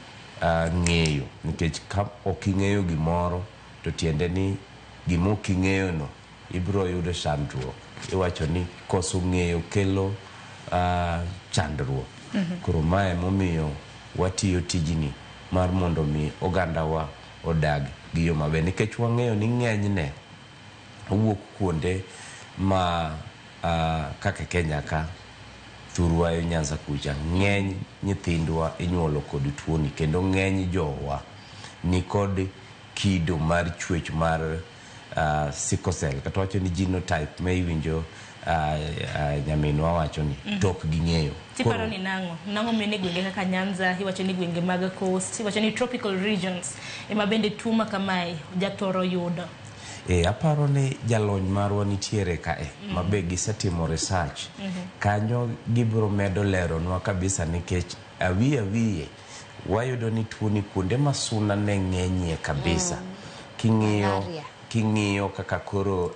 ng'eyo, nikech ka ok ing'eyo gimoro to tiende ni gima ok ing'eyo no ibiro yudo chandruok. Iwacho ni koso ng'eyo kelo chandruok. Koro mae momiyo watiyo tijni mar mondo mi ogandawa odag gi yo maber, nikech wang'eyo ni ng'enyne owuok kuonde ma kaka Kenya ka, thurwa e Nyanza kucha, ng'eny nyithindwa inyuolo kod tuoni kendo ng'eny jowa ni kod kido mar chwech mar sickle cell, kata wacho ni genotype ma iwinjo nyaminwa wacho ni to ok ging'eyo. Tiparo ni nang'o? Nang'o mene gwenge kaka Nyanza, iwacho ni gwenge mag coast, iwacho ni tropical regions ema bende tuo ma kamae jathoro yudo? Aparo ni jalony marwa nitiere kae ma be gisetimo research. Kanyo gibiro medo leronwa kabisa, nikech awiye wayudo ni tuo ni kuonde ma suna ne ng'enyie kabisa. King'iyo kaka koro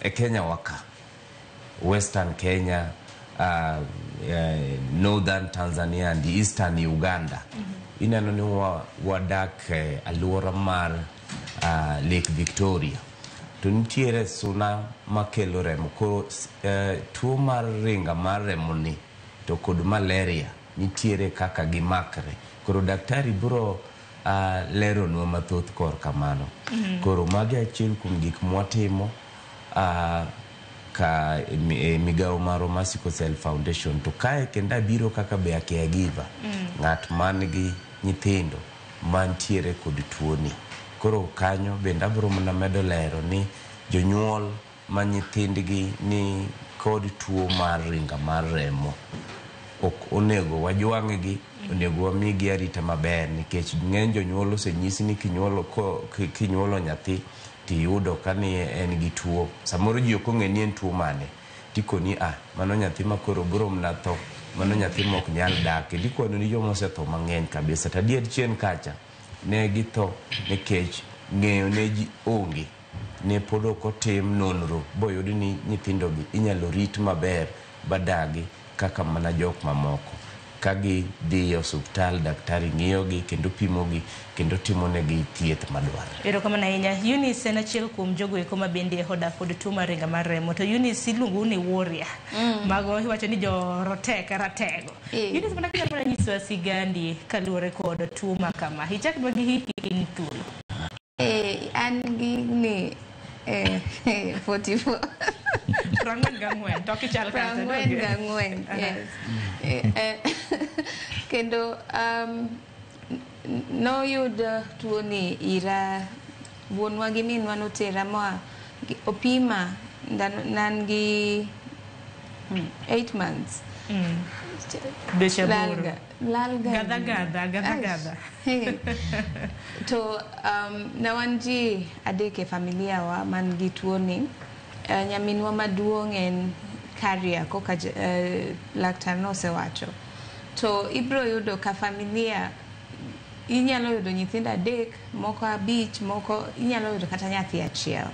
e Kenya waka, Western Kenya, Northern Tanzania and Eastern Uganda, ineno ni wadak aluora mar Lake Victoria, to nitiere suna makelo remo. Koro tuo mar ringa mar remo ni to kod malaria nitiere kaka gimakre. Koro daktari biro leronwa mathoth kor kamano. Koro magi achiel kuom gik mwatimo ka e migawo marwa mar Sickle Cell Foundation. To kae kendo abiro kaka be a caregiver, ng'at man gi nyithindo mantiere kod tuoni. Koro kanyo bende abiro mana medo lero ni jonyuol ma nyithindgi ni kod tuo mar ringa mar remo ok onego wajwang'gi, onego wamigi arita maber, nikech ng'eny jonyuol osenyisi ni kinyuolo nyathi tiyudo ka ni en gi tuo, samoro ji ok ong'e ni en tuo mane, tikoni mano nyathi ma koro biro mana tho, mano nyathi ma ok nyal dak. Kendo ikwano ni joma osetho mang'eny kabisa. To adier chien kacha ne githo nikech ng'eyo ne ji onge, ne pod ok otim nonro boyud ni nyithindo gi inyalo rit maber badagi kaka mana jok mamoko. Ka gidhi e osuptal, daktari ng'iyogi kendo pimogi kendo timonegi thieth madwarore. Erokamano ahinya. Eunice en achiel kuom jogo eko ma bende odak kod tuo mar ringa mar remo. To Eunice iluongou ni warrior. Mago iwacho ni jo rotek ratego. Eunice mana kinyalo mana nyisowa sigandi kaluwore kod tuo ma kama. Ichaknwa gi hiki in thuolo. An gi higni 44. 44 to ok ichal kacha. 44, yes. Kendo noyud tuoni ira wuonwa gi minwa notera ma opima nan gi 8 months. Dweche 8. Lalga. Gadha gadha, gadha gadha. To ne wan ji 3 e familia wa man gi tuoni. Nyaminwa maduong' en carrier koka laktar nosewacho. To ibro yudo ka familia inyalo yudo nyithindo 3, moko 5, moko inyalo yudo kata nyathi 1.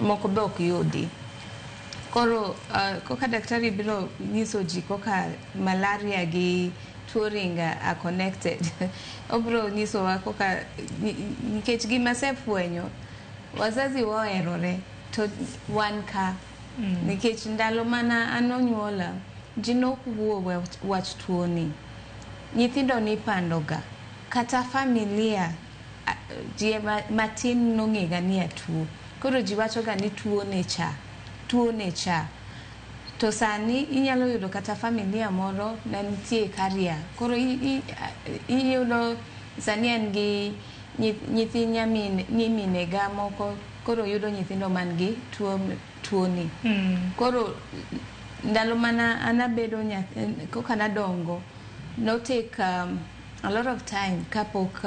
Moko be ok yudi. Koro koka daktari biro nyiso ji koka malaria gi tuo ringa are connected. Obro nyisowa koka nikech gima asefwenyo wazazi wa oherore to wan ka. Nikech ndalo mana an onyuola ji nok wuo wach tuoni. Nyithindo nipandoga kata familia ji matin nong'ega ni atuo. Koro ji wachoga ni tuo ne cha, tuo ne cha. To sani inyalo yudo kata familia moro ne nitie carrier. Koro iyudo sani en gi nyithi nyiminega moko koro yudo nyithindo man gi tuoni. Koro ndalo mana an abedo koka nadongo no take a lot of time kapok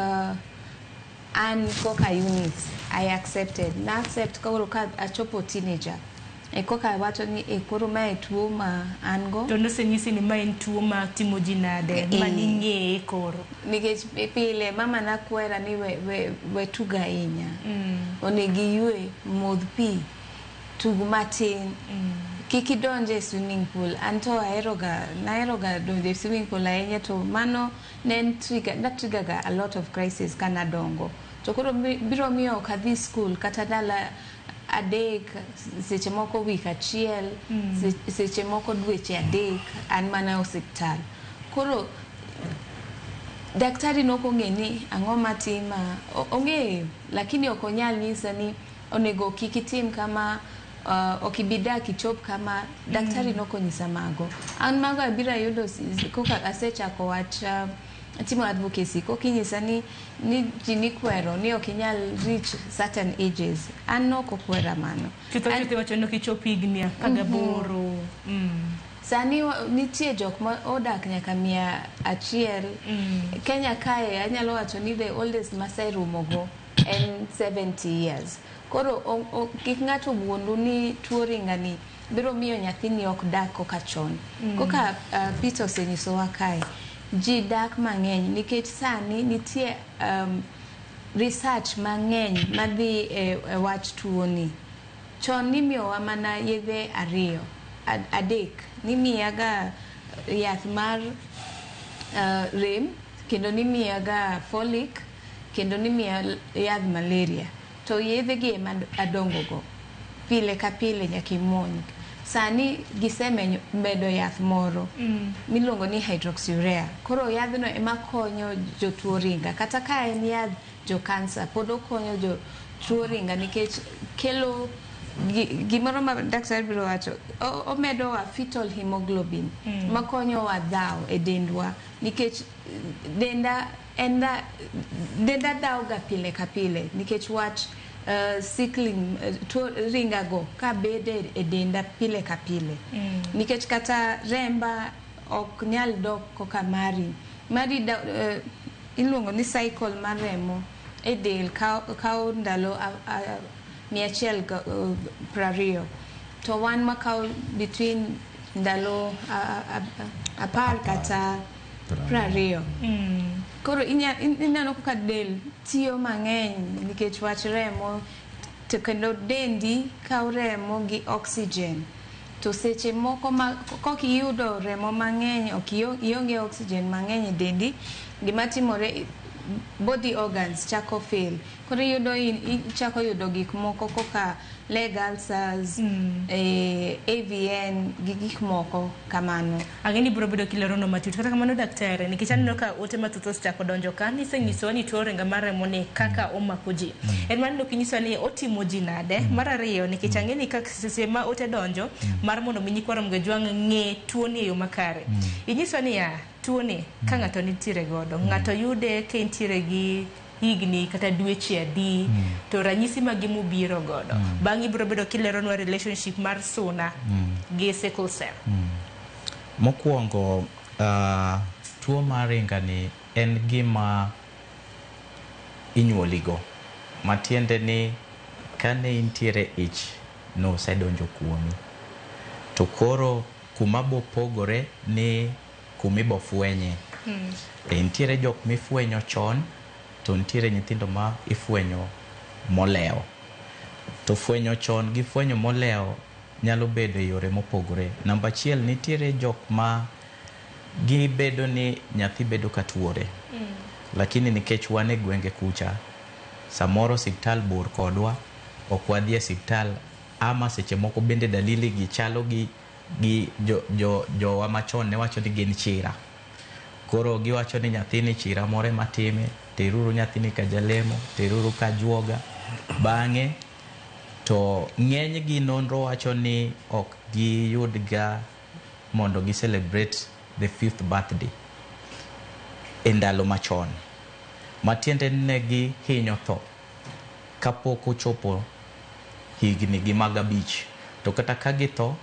an koka Eunice I accepted. Na accept koro ka achopo teenager. E koka wacho ni e koro mae tuo ma an go. To nosenyisi ni mae en tuo ma timo ji nade, ma ning'eye koro. Nikech pile mama nakwera ni we tug ahinya. Onego iywe, modh pi, tug matin. Kik idonj e swimming pool. An to naheroga donjo e swimming pool ahinya to mano ne en trigger, na trigger ga a lot of crisis ka nadongo. To koro biro miyo ok adhi school kata dala 3, seche moko wik 1, seche moko dweche 3, an mana e osiptal. Koro daktari nok ong'e ni ang'o matima, ong'eyo lakini ok onyal nyisa ni onego kik itim kama, ok ibi dak ichop kama. Daktari nok onyisa mago. An mago abiro ayudo koka asechako wach timo advocacy, koka inyisa ni ji nikwero ni ok inyal reach certain ages. An nok okwera mano. Chutho chutho iwacho ni ok ichop higni 18. Sani nitie jok ma odak nyaka 100. Kenya kae anyalo wacho ni the oldest maserumogo en 70 years. Koro kik ng'ato wuondu ni tuo ringani biro miyo nyathini ok dak koka chon. Koka Peter osenyisowa kae, ji dak mang'eny nikech sani nitie research mang'eny madhi e wach tuoni. Chon nimiyowa mana yedhe 2, 3. Nimiyaga yath mar rem, kendo nimiyaga folic, kendo nimiya yadh malaria. To yedhe gi ema adongogo pile ka pile nyaka imuony. Sani gisemedo yath moro miluongo ni hydroxyurea. Koro yadhno ema konyo jotuo ringa. Kata ka en yadh jo kansa, pod okonyo jotuo ringa nikech kelo gimoro ma daktari biro wacho, omedowa fetal hemoglobin makonyowa dhaw e dendwa nikech denda dhawga pile ka pile nikech wach sickling tuo ringago ka bede e denda pile ka pile. Nikech kata remba ok nyal dok koka mari. Mari iluongo ni cycle mar remo e del kawo ndalo 120. To wan makawo between ndalo 10 kata 20. Koro ineno kaka del tiyo mang'eny nikech wach remo, to kendo dendi kawo remo gi oxygen. To seche moko ma kok iyudo remo mang'eny, ok ionge oxygen mang'eny e dendi, gima timore body organs chako fail. Koro iyudo ichako yudo gik moko kaka leg ulcers, AVN gi gik moko kamano. Ang'e ni biro bedo kilerono matut. Kata kamano daktari, nikech aneno ka ote mathoth osechako donjo ka, nisenyisowa ni tuo ringo mar remo ni kaka omako ji. En mano kinyisowa ni otimo ji nade. Mar ariyo, nikech ang'e ni kaka seche ma ote donjo, mar mondo mi nyikwa Ramogi Ajwang' ng'e tuo ni e yo makare. Inyisowa niya, tuo ni ka ng'ato nitiere godo, ng'ato yude ka entiere gi higni kata dweche adi, to ranyisi mage mobiro godo. Bang'e ibiro bedo kileronwa relationship mar suna gi sickle cell. Mokwongo, tuo mar ringa ni en gima inyuoligo. Matiende ni kane intiere ich nosedonjo kuomi. To koro kuma bopogore ni kumibo fwenye. E nitiere jok mifwenyo chon to nitiere nyithindo ma ifwenyo molewo. To fwenyo chon gi fwenyo molewo nyalo bedo e yore mopogore. Namba achiel, nitiere jok ma gibedo ni nyathi bedo ka tuore. Lakini nikech wan e gwenge kucha, samoro osiptal bor kodwa, ok wadhi e osiptal, ama seche moko bende dalili gi chalo gi jowa machon ne wacho ni gin chira. Koro giwacho ni nyathini chira moro ema time, teruru nyathini ka jalemo, teruru ka juoga. Bang'e to ng'eny gi nonro wacho ni ok giyudga mondo gi celebrate the 5th birthday e ndalo machon. Matiende ni ne gihinyo tho kapok ochopo higni gi mag 5. To kata ka githo,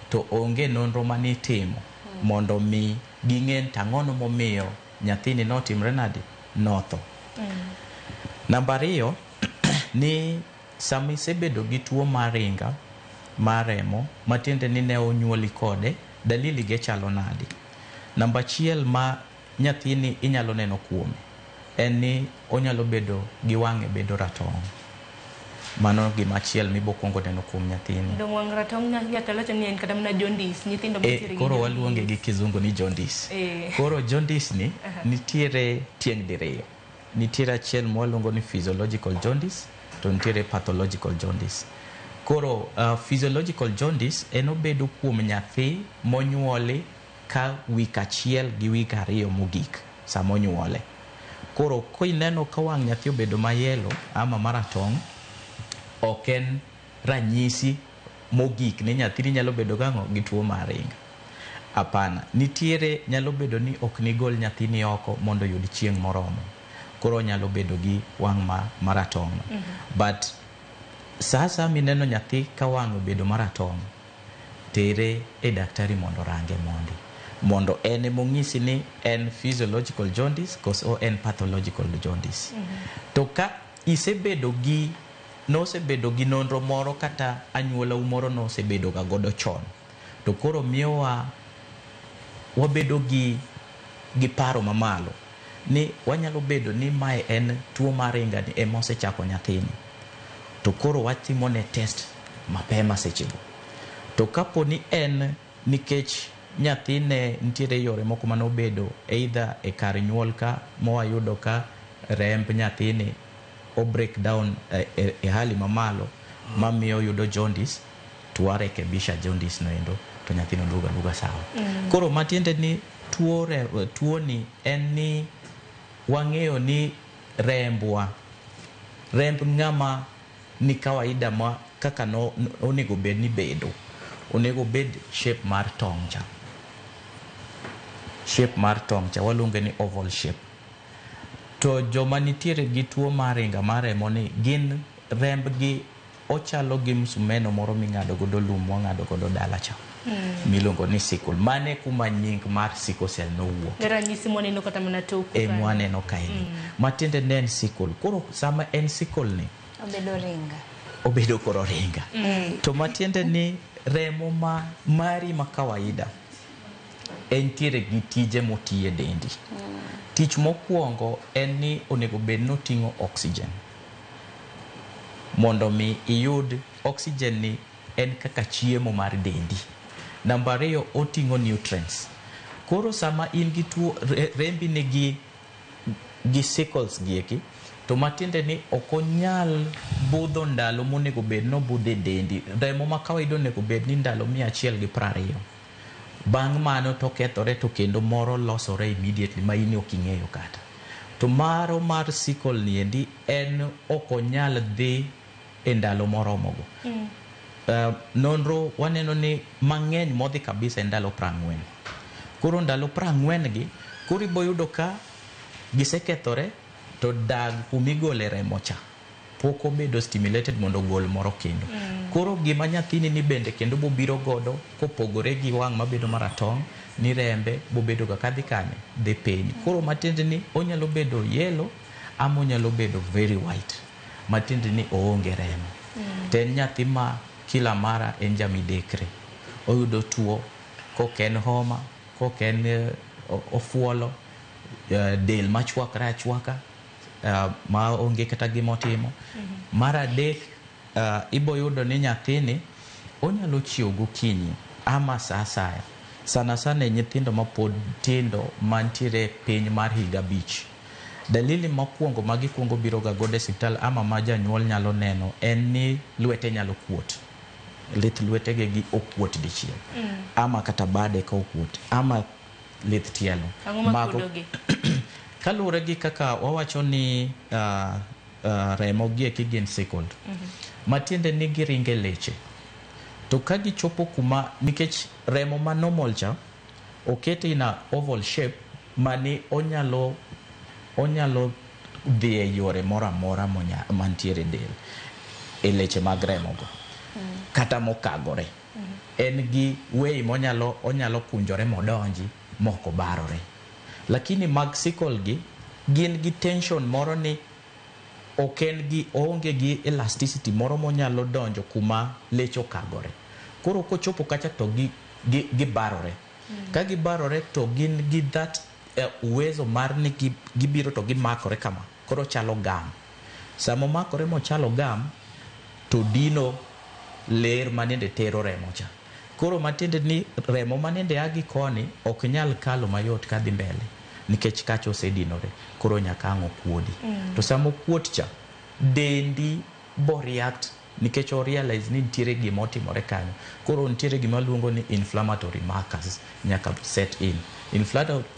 to onge nonro manitimo mondo mi ging'e ni ang'ono momiyo nyathini notimre nade, notho. Namba 2, ni sama isebedo gi tuo mar ringa mar remo, matiende ni ne onyuoli kode, dalili ge chalo nade? Namba 1 ma nyathini inyalo neno kuome en ni onyalo bedo gi wang'e bedo ratong'. Mano gima achiel mibokwongo neno kuom nyathini. Dong wang' ratong' nyaka wacho ni en kata mana jaundice, nyithindo mantiere gi koro waluonge gi kizungu ni jaundice. Koro jaundice ni nitiere tieng' diriyo. Nitiere achiel mwaluongo ni physiological jaundice to nitiere pathological jaundice. Koro physiological jaundice en obedo kuom nyathi monyuoli ka wik 1 gi wik 2 mogik sama onyuole. Koro kineno ka wang' nyathi obedo mayelo ama maratong', ok en ranyisi mogik ni nyathini nyalo bedo gang'o gi tuo mar ringo. Hapana, nitiere nyalo bedo ni ok nigol nyathini oko mondo oyud chieng' moromo. Koro nyalo bedo gi wang' maratong'. But sasa mineno nyathi ka wang' obedo maratong', tere e daktari mondo orange mondo en emong'isi ni en physiological jaundice koso en pathological jaundice. To ka isebedo gi nosebedo gi nonro moro kata anyuolau moro nosebedo ga godo chon, to koro miyowa wabedo gi paro mamalo ni wanyalo bedo ni mae en tuo mar ringa ni ema osechako nyathini, to koro watimo ne test mapema sechego. To kapo ni en nikech nyathine nitiere yore moko manobedo either e kar nyuol ka mowayudo ka remb nyathini o break down e hali mamalo mamiyo yudo jaundice, to warekebisha jaundice no endo to nyathino duogo aduoga sawa. Koro matiende ni tuo ni en ni wang'eyo ni rembwa, remb ng'ama ni kawaida ma kaka no onego bed ni bedo, onego bed shape mar tong' cha. Shape mar tong' cha waluonge ni oval shape. To joma nitiere gi tuo mar ringa mar remo ni gin rembgi ochalo gi msumeno moro ming'ado godo lum mwang'ado godo dala cha. Miluongo ni sickle. Mane kuma nying mar sickle cell nowuok. Ranyisi mwaneno kata mana tok. E mwaneno kaeni. Matiende ne en sickle. Koro sama en sickle ni obedo ringa. Obedo koro ringa. To matiende ni remo ma mari ma kawaida entiere gi tije motiye dendi. Tich mokwongo en ni onego bed ni oting'o oxygen. Mondo mi iyud oxygen ni en kaka chiemo mar dendi. Namba ariyo, oting'o nutrients. Koro sama in gi tuo rembi nigi gi sickles gi eki, to matiende ni ok onyal budho ndalo monego bed ni obudho e dendi. Remo ma kawaida onego bed ni ndalo 120. Bang' mano to okethore to kendo moro losore immediately ma in ok ing'eyo kata. To maro mar sickle ni endi en ok onyal dhi e ndalo moromogo. Nonro waneno ni mang'eny modhi kabisa e ndalo 40. Koro ndalo 40 gi, koro iboyudo ka gisekethore to dag kumigole remo cha pok obedo stimulated mondo ogol moro kendo. Koro gima nyathini ni bende kendo bobiro godo kopogore gi wang' mabedo maratong' ni rembe bobedo ga kadhi kanye dhi piny. Koro matiende ni onyalo bedo yellow ama onyalo bedo very white. Matiende ni oonge remo. To en nyathi ma kila mara en jamidekre. Oyudo tuo kok en homa, kok en ofuolo, del machwakre achwaka, ma onge kata gima otimo. Mar adek, iboyudo ni nyathini onyalo chiew gokinyi ama sa asaya. Sana sana e nyithindo mapod tindo mantiere piny mar higa 5. Dalili mokwongo ma gikwongo biro ga godo e osiptal ama ma janyuol nyalo neno en ni lwete nyalo kuot. Lith lwetege gi okuot dichiel. Ama kata bade ka okuot, ama lith tielo. Ang'o makuodogi? Kaluwore gi kaka wawacho ni remo gi eki gin sickled. Matiende ni giringe leche. To ka gichopo kuma, nikech remo ma normal cha okete in a oval shape mani onyalo dhi e yore moro amora mantiere e del e leche mag remo go. Kata mokagore. En gi way monyalo onyalo kunjore modonji mok obarore. Lakini mag sickle gi gin gi tension moro ni ok en gi oonge gi elasticity moro monyalo donjo kuma leche okagore. Koro kochopo kacha to gibarore. Ka gibarore to gin gi that uwezo mar ni gibiro to gimakore kama. Koro chalo gam. Sama omakore mochalo gam to dino ler manende tero remo cha. Koro matiende ni remo manende a gi koni ok nyal kalo mayot kadhi mbele nikech kacha osedinore. Koro nyaka ang' okuodi. To sama okuot cha, dendi bo react nikech o realize ni nitiere gima otimore kanyo. Koro nitiere gima luongo ni inflammatory markers nyaka set in.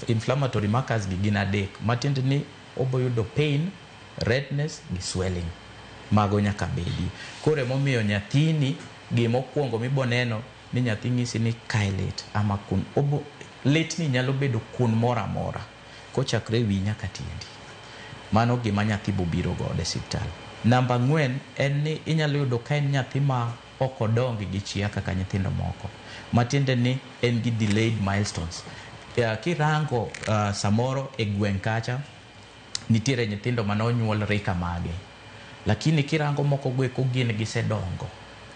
Inflammatory markers gi gin adek. Matiende ni oboyudo pain, redness gi swelling. Mago nyaka bedi. Koro emomiyo nyathini gima okwongo miboneno ni nyathi ng'isi ni kae lit ama kun obo lit ni nyalo bedo kun moro amora kochakre wiyi nyaka tiendi. Mano gima nyathi bobiro godo e osiptal. Namba 4 en ni inyalo yudo ka en nyathi ma ok odong gi chia kaka nyithindo moko. Matiende ni en gi delayed milestones. Kirango samoro e gweng' kacha nitiere nyithindo mane onyuol rika mage. Lakini kirango moko go eko gin gisedongo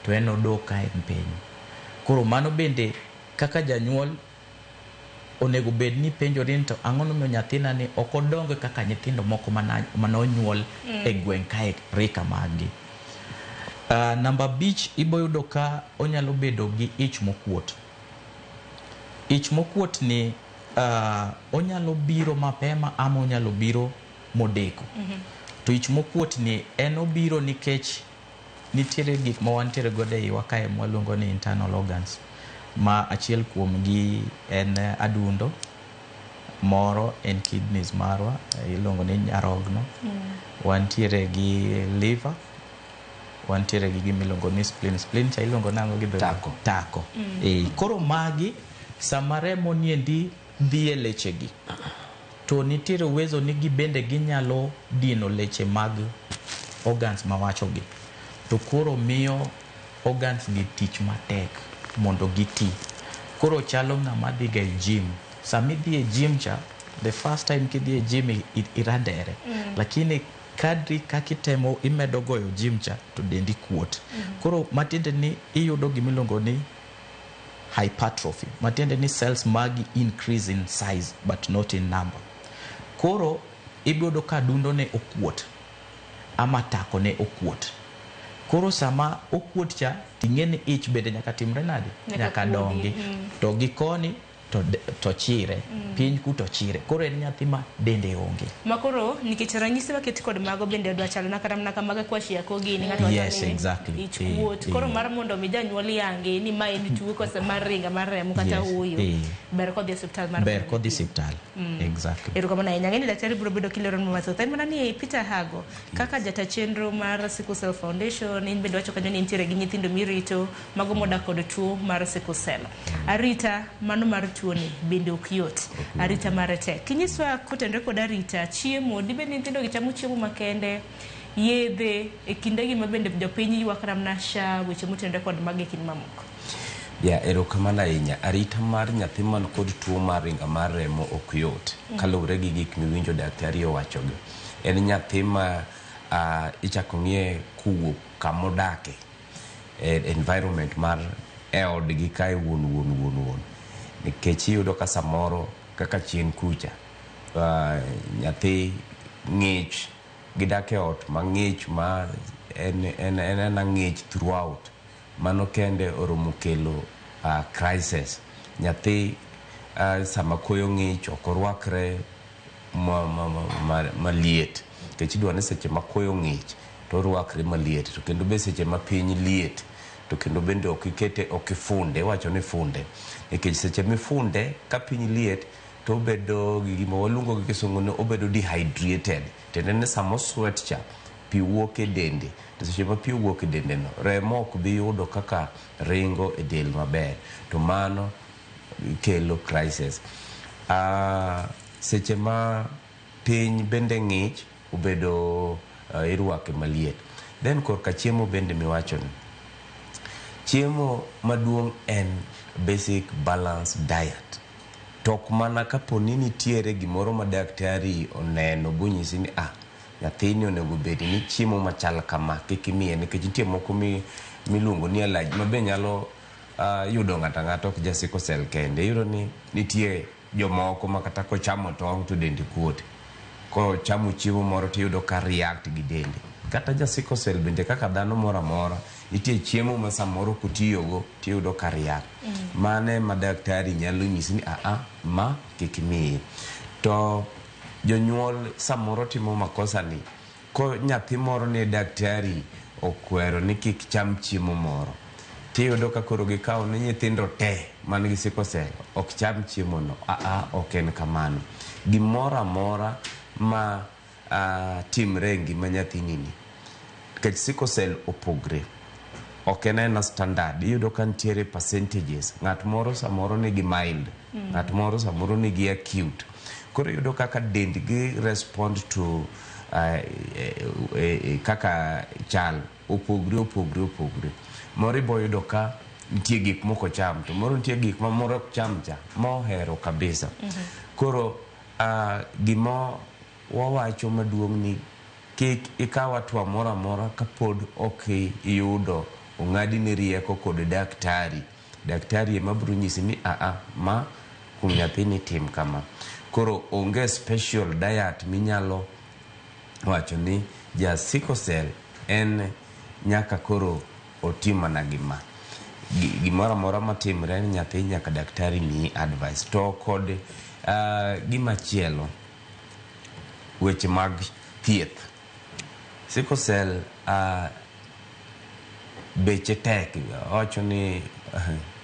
to en odok ka en piny. Koro mano bende kaka janyuol onego bed ni penjori ni to ang'o momiyo nyathina ni ok odong kaka nyithindo moko mane onyuol e gweng' kae rika maggi. Namba 5 iboyudo ka onyalo bedo gi ich mokuot. Ich mokuot ni onyalo biro mapema ama onyalo biro modeko. To ich mokuot ni en obiro nikech nitiere gik ma wantiere godo e iwa kae mwaluongo ni internal organs ma achiel kuom gi en adundo, moro en kidneys marwa iluongo ni nyarogno. Wantiere gi liver, wantiere gi gima iluongo ni spleen. Spleen cha iluongo nang'o gi dho? Tako. Tako. Koro magi sama remo niendi dhi e lechegi to nitiere uwezo ni gibende ginyalo dino leche mag organs mawachogi. To koro miyo organs gi tich matek mondo giti. Koro chalo ng'ama dhiga e gym. Sama idhi e gym cha, the first time kidhi e gym iradere. Lakini kadri kaka itemo imedo goyo gym cha to dendi kuot. Koro matiende ni iyudo gimiluongo ni hypertrophy. Matiende ni cells magi increase in size but not in number. Koro ibiro ka adundo ne okuot ama tako ne okuot. Koro sama okuot cha, ting'e ni ich bende nyaka timre nade? Nyaka Nyaka kuodi, dongi. To gi koni to chire, piny ku to chire. Koro en nyathi ma dende onge. Makoro nikech ranyisi maket kod mago bende dwa chalo na kata mana kamaga kwashiako gini ng'ato wacho ni ich kuot. Koro mar mondo mi janyuol yangi ni ma en tuo kose mar ringa mar remo kata ooyo, ber kodhi e osiptal mar Ber mondo kodhi mi pim. osiptal. Exactly. Erokamano ahinya. Ang'e ni daktari biro bedo kileronwa mathoth. En mana ni Peter Hago, kaka jata chenro mar Sickle Cell Foundation, in bende wacho kanyo ni intiere gi nyithindo mirito, mago modak kod tuo mar sickle cell. Arita mano mar tuoni bende ok yot. Arita mare tek. Kinyiswa kotenore kod arita, chiemo, dibed ni nyithindo gi chamo chiemo makende, yedhe, e kindegi ma bende jopiny ywak namna SHA, weche motenore kod mago e kind mamoko. Ya, erokamano ahinya. Arita mar nyathi man kod tuo mar ringa mar remo ok yot. Kaluwore gi gik miwinjo daktari owachogi. En nyathi ma ichako ng'iye kowuok kamodake, e environment mar e odgi kae wuon wuon wuon wuon. Nikech iyudo ka samoro kaka chien kucha, nyathi ng'ich, gidak e ot mang'ich ma en en ng'ich throughout. Mano kende oromo kelo crisis. Nyathi sama koyo ng'ich ok orwakre maliet. Nikech idwa ni seche ma koyo ng'ich to orwakre maliet. To kendo be seche ma piny liet to kendo bende ok ikete, ok ifunde, iwacho ni funde. Nikech seche mifunde ka piny liet to obedo gi gima waluongo gi kisungu ni obedo dehydrated. Tiende ni sama osweat cha, pi wuok e dende. To seche ma pi owuok e dende no, remo ok bi yudo kaka ringo e del maber. To mano kelo crisis. Seche ma piny bende ng'ich, obedo irwake maliet. Then korka chiemo bende miwacho ni, chiemo maduong' en basic balanced diet. To ok mana kapo ni nitiere gimoro ma daktari oneno bonyisi ni nyathini onego bed ni chiemo machal kama kik imiye, nikech nitie moko miluongo ni allergy ma be nyalo yudo ng'ato ang'ata, ok ja sickle cell kende. Iyudo ni nitie jomoko ma kata kochamo tong' to dende kuot. Kochamo chiemo moro tiyudo ka react gi dende. Kata ja sickle cell bende kaka dhano moro amora, nitie chiemo ma samoro kotiyogo tiyudo ka react. Mane ma daktari nyalo nyisi ni ma kik imiye. To jonyuol samoro timo makosa ni ko nyathi moro ne daktari okwero ni kik cham chiemo moro, tiyudo ka koro gikawo ni nyithindo te man gi sickle cell ok cham chiemo no. Ok en kamano. Gimoro amora ma timre e ngima nyathini ni, nikech sickle cell opogre, ok en aena standard. Iyudo ka nitiere percentages. Ng'at moro samoro nigi mild, ng'at moro samoro nigi acute. Koro iyudo kaka dendgi respond to kaka chal opogre opogre opogre. Moro ibo yudo ka nitie gik moko cham, to moro nitie gik ma moro ok cham cha mohero kabisa. Koro gima wawacho maduong' ni kik ikaw hatua moro amora kapod ok iyudo ong'adni rieko kod daktari. Daktari ema biro nyisi ni ma kuom nyathini tim kama. Koro onge special diet minyalo wacho ni ja sickle cell en nyaka koro otim mana gima. Gimoro amora matimre ni nyathi nyaka daktari miyi advice. To kod gimachielo, weche mag thieth. Sickle cell beche tek, owacho ni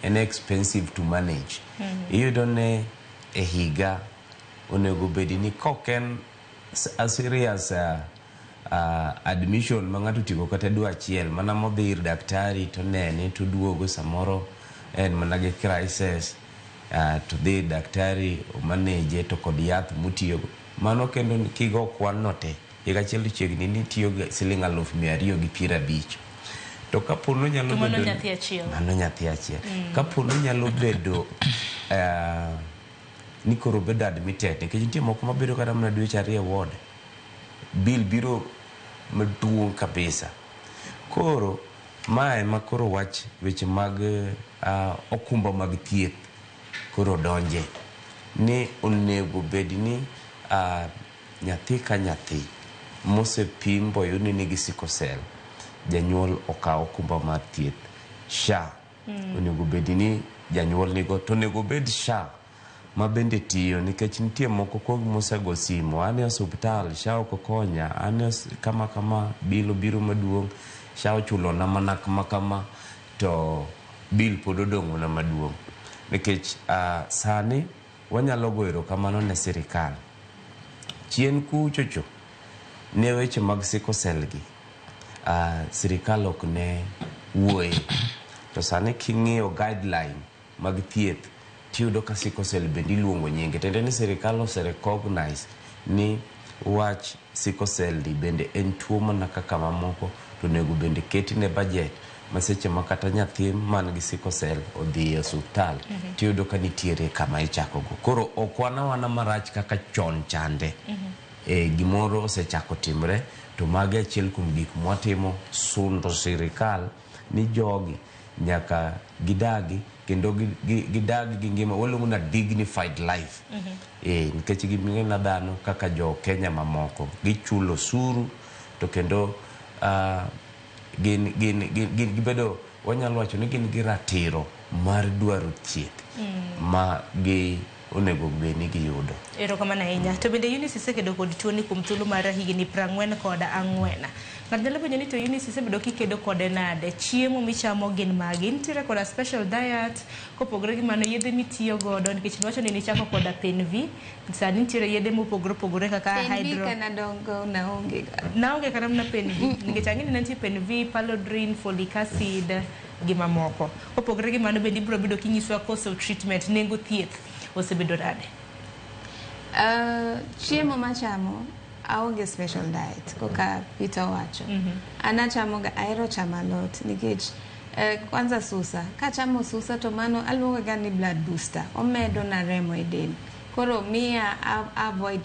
en expensive to manage. Iyudo ni e higa onego bed ni kok en a serious admission ma ng'ato otieko kata dwe achiel, mana modhi ir daktari to nene to duogo samoro en mana gi crisis, to dhi ir daktari omaneje to kod yath motiyogo. Mano kendo kigo kwan no te, higa achiel to chiegni ni itiyo gi siling 250,000. To kapo ni onyalo To mano bedo nyathi achiel. Mano nyathi achiel. Kapo ni onyalo bedo ni koro obedo admitted, nikech nitie moko mabedo kata mana dweche 2 e ward, bill biro maduong' kabisa. Koro mae ema koro wach weche mag okumba mag thieth koro donje ni onego bed ni nyathi ka nyathi mosepim boyud ni nigi sickle cell janyuol okaw okumba mar thieth. SHA onego bed ni janyuol nigo, to onego bed SHA ma bende tiyo, nikech nitie moko kuom mosego simu, an e osuptal, SHA ok okonya, an e kama kama, bill obiro maduong', SHA ochulona mana kama kama, to bill pod odong'ona maduong'. Nikech sani wanyalo goyo erokamano ne sirikal. Chien kuchocho ne weche mag sickle cell gi, sirikal ok ne wuoye. To sani king'iyo guideline mag thieth, tiyudo ka sickle cell bende iluongo nyinge. Tiende ni sirikal ose recognize ni wach sickle cell ni bende en tuo mana kaka mamoko, to onego bende ketne budget ma seche ma kata nyathi man gi sickle cell odhi e osuptal, tiyudo ka nitiere kama ichako go. Koro ok wan awana marach kaka chon chande. Gimoro osechako timre, to magi achiel kuom gik mwatimo sundo sirikal ni jogi nyaka gidagi kendo gidag gi ngima waluongo na dignified life. Nikech gin dhano kaka jo Kenya mamoko, gichulo osuru, to kendo gin gibedo, wanyalo wacho ni gin gi ratiro mar dwaro thieth ma gi onego bed ni giyudo. Erokamano ahinya. To bende Eunice isekedo kod tuoni kuom thuolo mar higni 44. Ng'ato nyalo penjo ni to Eunice isebedo kikedo kode nade? Chiemo michamo gin magi? Nitiere koda special diet, kopogore gi mano yedhe mitiyo godo, nikech niwacho ni nichako koda Pen V, sani nitiere yedhe mopogore opogore kaka Pen V hydro. Kana dongo naonge ga. Naonge kata mana Pen V, nikech ang'e ni ne nitie Pen V, Palodrin, folic acid gi mamoko. Kopogore gi mano bende ibiro bedo kinyiswa cost of treatment, nengo thieth osebedo nade? Chiemo machamo aonge special diet koka Peter owacho. An achamo ga, ahero chamo alot nikech kwanza susa. Kachamo susa to mano aluongo ga ni blood booster. Omedo na remo e del. Koro miya avoid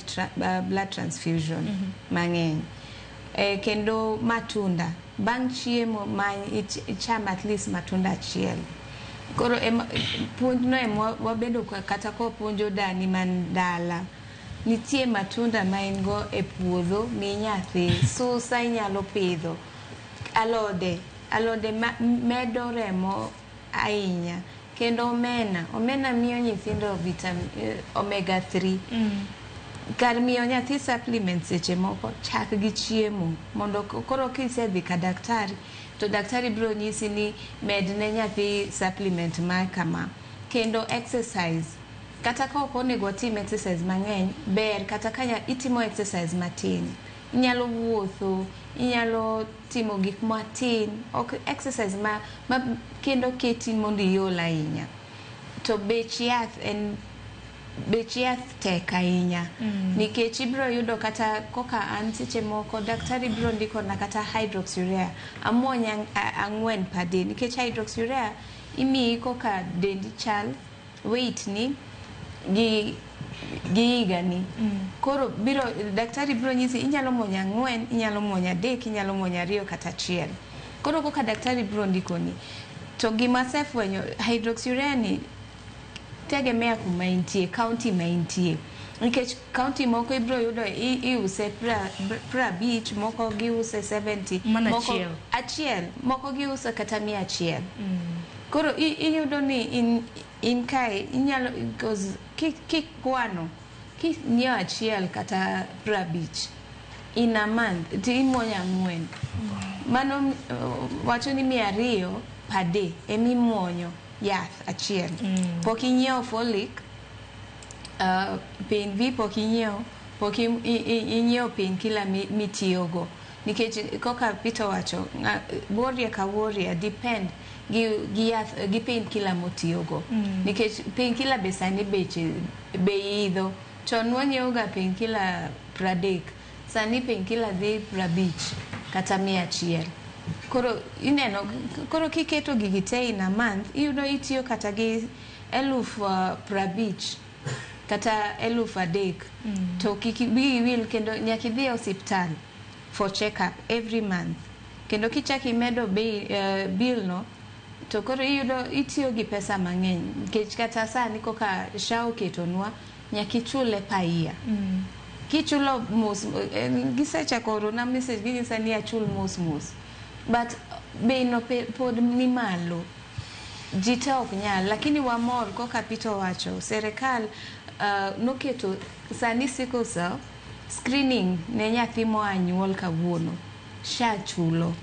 blood transfusion mang'eny. Kendo matunda. Bang' chiemo ma icham at least matunda achiel. Koro puonj no ema wabedo kata kopuonjo dani man dala. Nitie matunda ma in go e puodho mi nyathi, susa inyalo pidho, alode, alode medo remo ahinya, kendo omena, omena miyo nyithindo vitamin omega 3. Kar miyo nyathi supplement seche moko, chak gi chiemo mondo koro kisedhi ka daktari to daktari biro nyisi ni med ne nyathi supplement ma kama. Kendo exercise, kata ka ok onego watim exercise mang'eny, ber kata ka itimo exercise matin, inyalo wuotho, inyalo timo gik matin, ok exercise ma kendo keti mondo iol ahinya. To bech yath en bech yath tek ahinya. Nikech ibiro yudo kata koka an seche moko daktari biro ndikona kata hydroxyurea amuony 4 per day, nikech hydroxyurea imiyi koka dendi chal, weight ni gi higani. Koro biro daktari biro nyisi inyalo muonyo 4, inyalo muonyo 3, inyalo muonyo 2 kata 1. Koro koka daktari biro ndikoni. To gima asefwenyo, hydroxyurea ni tegemea kuma intie, county ma intie. Nikech county moko ibiro yudo iuse 50, moko giuse 70, Mana moko achiel. achiel, moko giuso kata 100. Koro iyudo ni in kae inyalo, because kikwano kinyiewo achiel kata 50 in a month to imuonyo 4. Mano wacho ni 200 per day emimuonyo yath achiel. Pok inyiewo folic, Pen V pok inyiewo, pok inyiewo painkiller mitiyogo. Nikech koka Peter wacho, warrior ka warrior depend gi yath, gi painkiller motiyogo. Nikech painkiller be sani beche be idho. Chon wanyiewo ga painkiller 30, sani painkiller dhi 50 kata 100. Koro ineno, koro kiketo gigi te in a month, iyudo itiyo kata gi 50,000 kata 3,000. To kik wiyi wil kendo nyaka idhi e osiptal for check up every month. Kendo kichak imedo bill no, to koro iyudo itiyo gi pesa mang'eny. Nikech kata sani koka SHA oketonwa, nyaka ichule per year. Kichulo mos, gisechako orona message ginyisa ni achul mos mos. But bei no pod ni malo. Ji te ok nyal, lakini wamor koka Peter owacho, serikal noketo sani sickle cell screening ne nyathi moa nyuol kawuono SHA chulo.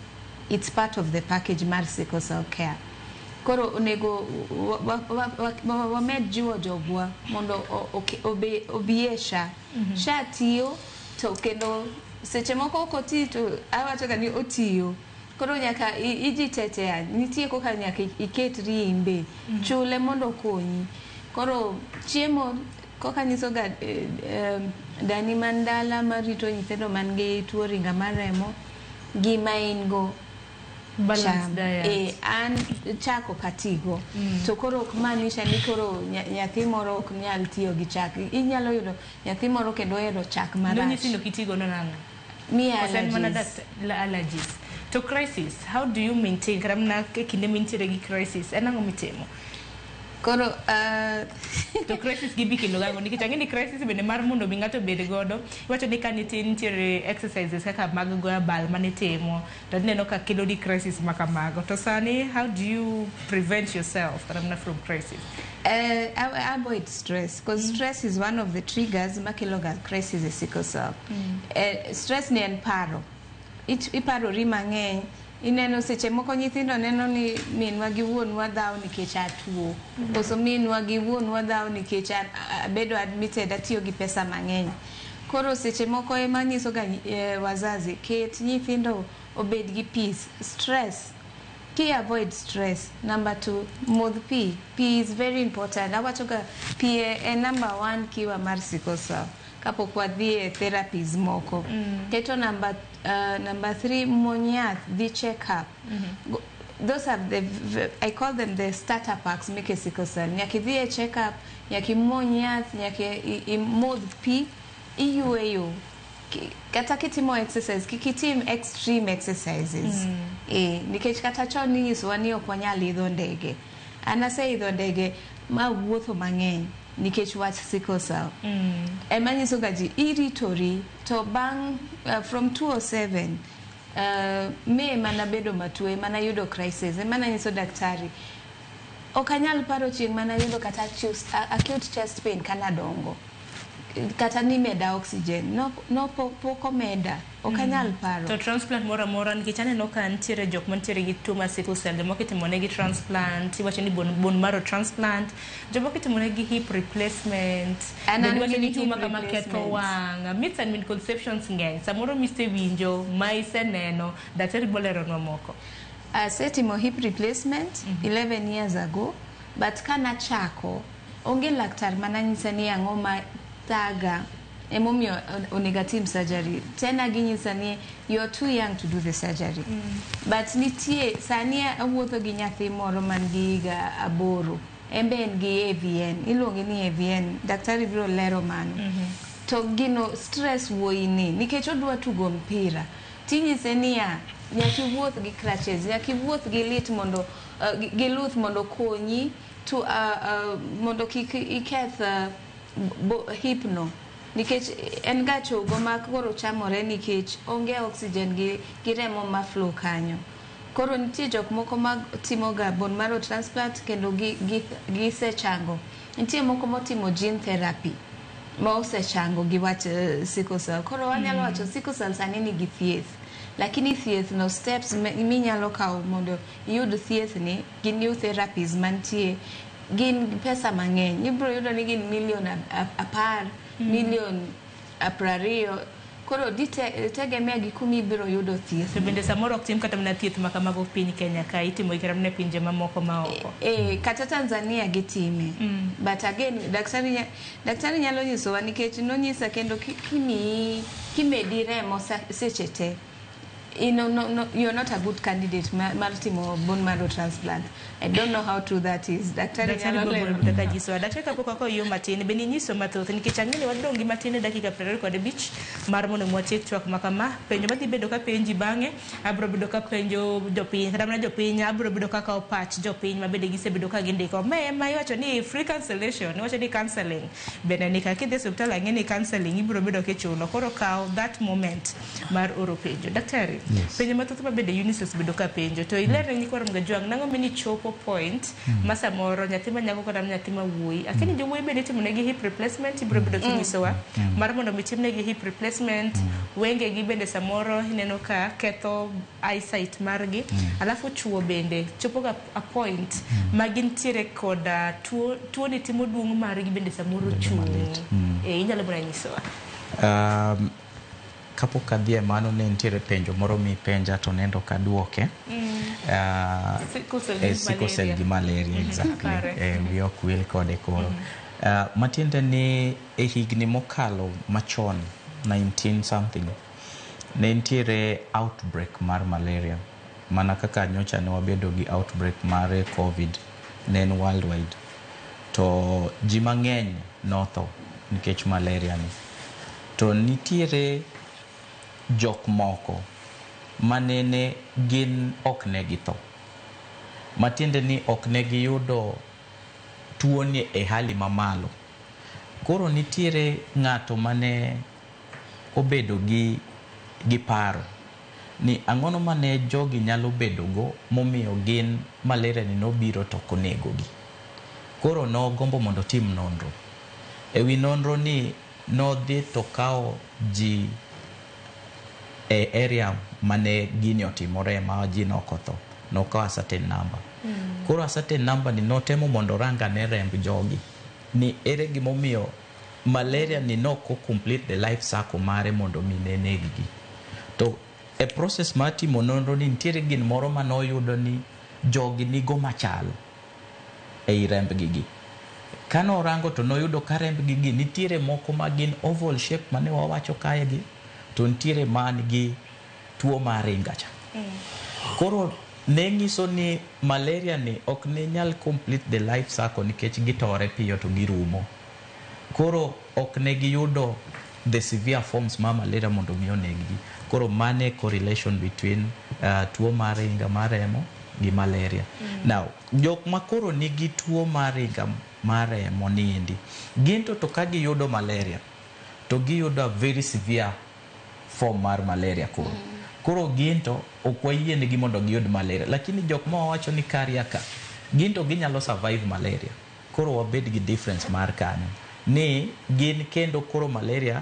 It's part of the package mar sickle cell care. Koro onego wamed jiwo jogwa mondo obi e SHA. SHA tiyo to kendo seche moko ok oti to awacho ga ni otiyo. Koro nyaka ijitetea, nitie koka nyaka iketri in be. Chule mondo okonyi. Koro chiemo koka nyiso ga dani man dala marito nyithindo man gi tuo ringa mar remo, gima in go Balanced diet. An chak ok atigo. To koro ok maanisha ni koro nyathi moro ok nyal tiyo gi chak. Inyalo yudo nyathi moro kendo ohero chak marach. Nonyisi ni ok itigo no nang'o? Ni Koso en mana allergies. Allergies. To crisis, how do you maintain? Kata mana e kinde mintiere gi crisis, en ang'o mitimo? Koro to crisis gi bi kelo gang'o? Nikech ang'e ni crisis bende mar mondo mi ng'ato obed godo, iwacho ni ka nitie nitiere exercises kaka mag goyo abal manitimo, to ineno ka kelo ni crisis ma kamago. To sani, how do you prevent yourself kata mana from crisis? I avoid stress, because stress is one of the triggers makelo ga crisis e sickle cell. Stress ni en paro. Iparori mang'eny. Ineno seche moko nyithindo neno ni minwa gi wuonwa dhawo nikech atuo. Koso minwa gi wuonwa dhawo nikech abedo admitted, atiyo gi pesa mang'eny. Koro seche moko ema nyiso ga wazazi, ket nyithindo obed gi peace. Stress. Ki avoid stress. Number 2, modh pi. Pi is very important. Awacho ga pi e number 1 kiwa mar sickle cell. Kapok wadhi e therapies moko. Keto number 3, muony yath, dhi check up. Those are the, I call them the starter packs meke sickle cell. Nyaka idhi e check up, nyaka imuony yath, nyaka imodh pi, iyueyo. Kata kitimo exercise, kik itim extreme exercises. Nikech kata chon ninyisowa ni ok wanyal idho ndege. An aseidho ndege ma wuotho mang'eny nikech wach sickle cell. Ema nyiso ga ji iritori to bang' from 207 May mana bedo matuo, ema nayudo crisis, ema nanyiso daktari ok anyal paro chieng' mana yudo kata acute chest pain kanadongo kata ni meda oxygen no, no pok omeda ok anyal paro. To transplant moro amora, nikech aneno ka nitiere jok mantiere gi tuo mar sickle cell, jomoko itimo negi transplant, iwacho ni bone marrow transplant, jomoko itimo negi hip replacement, An bende an iwacho ni gi tuo hip ma kama ketho replacement. wang'. Myths and misconceptions ng'eny, samoro misewinjo ma iseneno, daktari boleronwa moko. Asetimo hip replacement 11 years ago, but kanachako onge laktar mananyisa ni ang'o ma thaga emomiyo onego atim surgery. Tena ginyisa ni you're too young to do the surgery. But nitie sani awuotho gi nyathi moro man gi higa 8, en be en gi AVN, iluonge ni AVN, daktari biro lero mano. To gino stress wuoyi ni nikech odwa tugo mpira, tinyise niya nyaka iwuoth gi crutches, nyaka iwuoth gi lit mondo gi luth mondo konyi to mondo kik iketh hip no, nikech en ga chogo ma koro chamore nikech onge oxygen gi remo ma flow kanyo. Koro nitie jok moko ma timo ga bone marrow transplant kendo gisechango. Nitie moko motimo gene therapy ma osechango gi wach sickle cell. Koro wanyalo wacho sickle cell sani nigi thieth, lakini thieth no steps minyalo kawo mondo iyud thieth ni gi new therapies mantie gin pesa mang'eny. Ibiro yudo ni gin milion 10, milion 20. Koro tegemea gi kuma ibiro yudo thieth. To bende samoro ok tim kata mana thieth ma kamago piny Kenya ka, itimo gi kata mana e pinje mamoko ma oko. Kata Tanzania gitime. But again, daktari nyalo nyisowa nikech nonyisa kendo kimedi remo seche te. No, you're not a good candidate mar timo bone marrow transplant. I don't know how true that is. Daktari Daktari nyalo biro lero. bedo kaka nyisowa. Daktari kapok wakawo yo matin, bende inyiso mathoth nikech ang'e ni wadong' gi matin e dakika 25 mar mondo mi watiek twak ma kama. Penjo madhi bedo ka penji bang'e, abiro bedo ka penjo jopiny, kata mana jopiny, abiro bedo ka kawo pach jopiny ma bende gisebedo ka gindiko. Ma ema iwacho ni free cancellation, iwacho ni counselling. Bende ni ka kidhi e osiptal ang'e ni counselling ibiro bedo kichulo. Koro kaw that moment mar oro penjo. Daktari. Yes. Penjo mathoth ma bende Eunice osebedo ka penjo to iler ne nyikwa Ramogi Ajwang' nang'o mini chopo point ma samoro nyathi ma nyako kata nyathi ma wuoyi akini jowuoyi bende itimonegi hip replacement ibiro bedo kinyisowa mar mondo mi timnegi hip replacement wengegi bende samoro ineno ka ketho eyesight margi alafu chuo bende chopo ga a point ma gintiere koda tuo tuoni timo duong' margi bende samoro chung' inyalo mana nyisowa. Kapok adhi e mano ne nitiere penjo moro mipenja to nendo kaduoke. Sickle cell gi Sickle cell gi malaria, exactly. Kare. Wiya ok wil kode koro. Matiende ni e higni mokalo machon 19 something ne nitiere outbreak mar malaria mana kaka nyocha ne wabedo gi outbreak mar COVID, ne en worldwide to ji mang'eny notho nikech malaria ni. To nitiere jok moko manene gin ok ne githo, matiende ni ok ne giyudo tuoni e hali mamalo. Koro nitiere ng'ato mane obedo gi paro ni ang'ono mane jogi nyalo bedo go momiyo gin malaria ni nobiro to ok onegogi. Koro nogombo mondo otim nonro. E wi nonro ni nodhi to kawo ji e area mane gini otimore ma ji nokotho. Nokawo a certain number. Koro a certain number ni notemo mondo orang ane remb jogi ni ere gimomiyo malaria ni nok o complete the life cycle mare mondo mi ne neg-gi. To e process mar timo nonro ni nitiere gin moro manoyudo ni jogi nigo machal ei rembgi gi. Kanorango to noyudo ka rembgi gi nitiere moko ma gin oval shape mane wawacho kae gi, to nitiere man gi tuo mar ringa cha. Koro ne nyiso ni malaria ni ok ne nyal complete the life cycle nikech gitore piyo to girumo. Koro ok ne giyudo the severe forms mar malaria mondo mi oneg-gi. Koro mane correlation between tuo mar ringa mar remo gi malaria. Now, jok ma koro nigi tuo mar ringa mar remo niendi, gin to ka giyudo malaria, to giyudo a very severe form mar malaria koro. Koro gin to ok wayienegi mondo giyud malaria. Lakini jok ma wawacho ni carrier ka, gin to ginyalo survive malaria. Koro wabed gi difference mar kanyo. Ni gin kendo koro malaria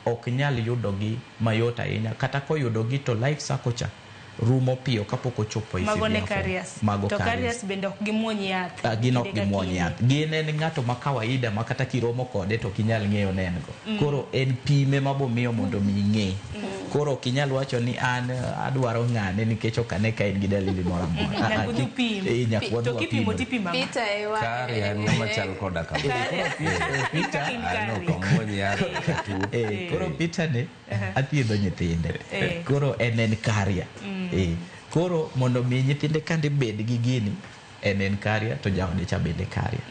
ok nyal yudogi mayot ahinya. Kata koyudogi to life cycle cha rumo piyo kapok ochopo e Mago ne severe form. carriers. Mago To carriers. carriers bende ok gimuony yath. Gin ok kinde ka gimuony kinde. yath. Gin en ng'ato ma kawaida ma kata kiromo kode to ok inyal ng'eyo ne en go. Koro en pime mabomiyo mondo mi ing'e. Koro ok inyal wacho ni an adwaro ng'ane nikech ok ane ka en gi dalili moro amora. Nyaka udhi upim. Nyaka wadhi To kipimo wapimre. tipimo ang'o? Peter e wa- Carrier en ng'ama chal koda kama. Peter in An ok carrier. amuony yath katuo. Koro Peter ne athiedho nyithinde. Koro en carrier. Koro mondo mi nyithinde kande bed gi gini, en carrier to jaode cha bende carrier.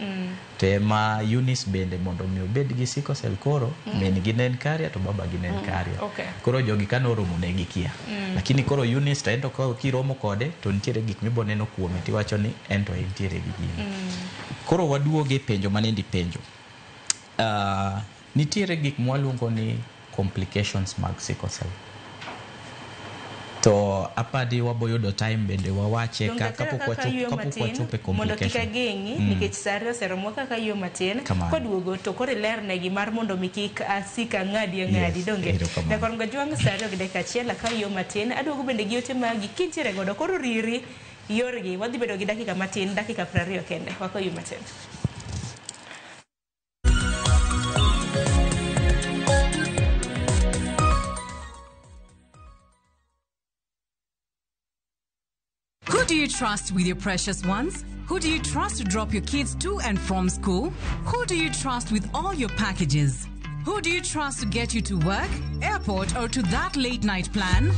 To ema Eunice bende mondo mi obed gi sickle cell koro, min gi ne en carrier to baba gi ne en carrier. Koro jogi kanoromo ne gikia. Lakini koro Eunice to en to kiromo kode to nitiere gik miboneno kuome tiwacho ni en to entiere gi gini. Koro waduoge e penjo manendi penjo. Nitiere gik mwaluongo ni complications mag sickle cell. To apadi waboyudo time bende wawache Donge kapok kaka wachopo yuo kapok matin, wachopo e mondo kik complication. ageng'i nikech sa ariyo oseromo kaka yuo matin Kamano. koduogo to koro ilernegi mar mondo mi kik asik ang'adi ang'adi Yes, donge erokamano. nyakwar Mgajwang' sa 2:01 ka yuo matin aduogo bende gi ote magi kintiere godo koro riri yorgi wadhi bedo gi dakika matin dakika 20 kende wako yuo matin. Who do you trust with your precious ones? Who do you trust to drop your kids to and from school? Who do you trust with all your packages? Who do you trust to get you to work, airport, or to that late night plan?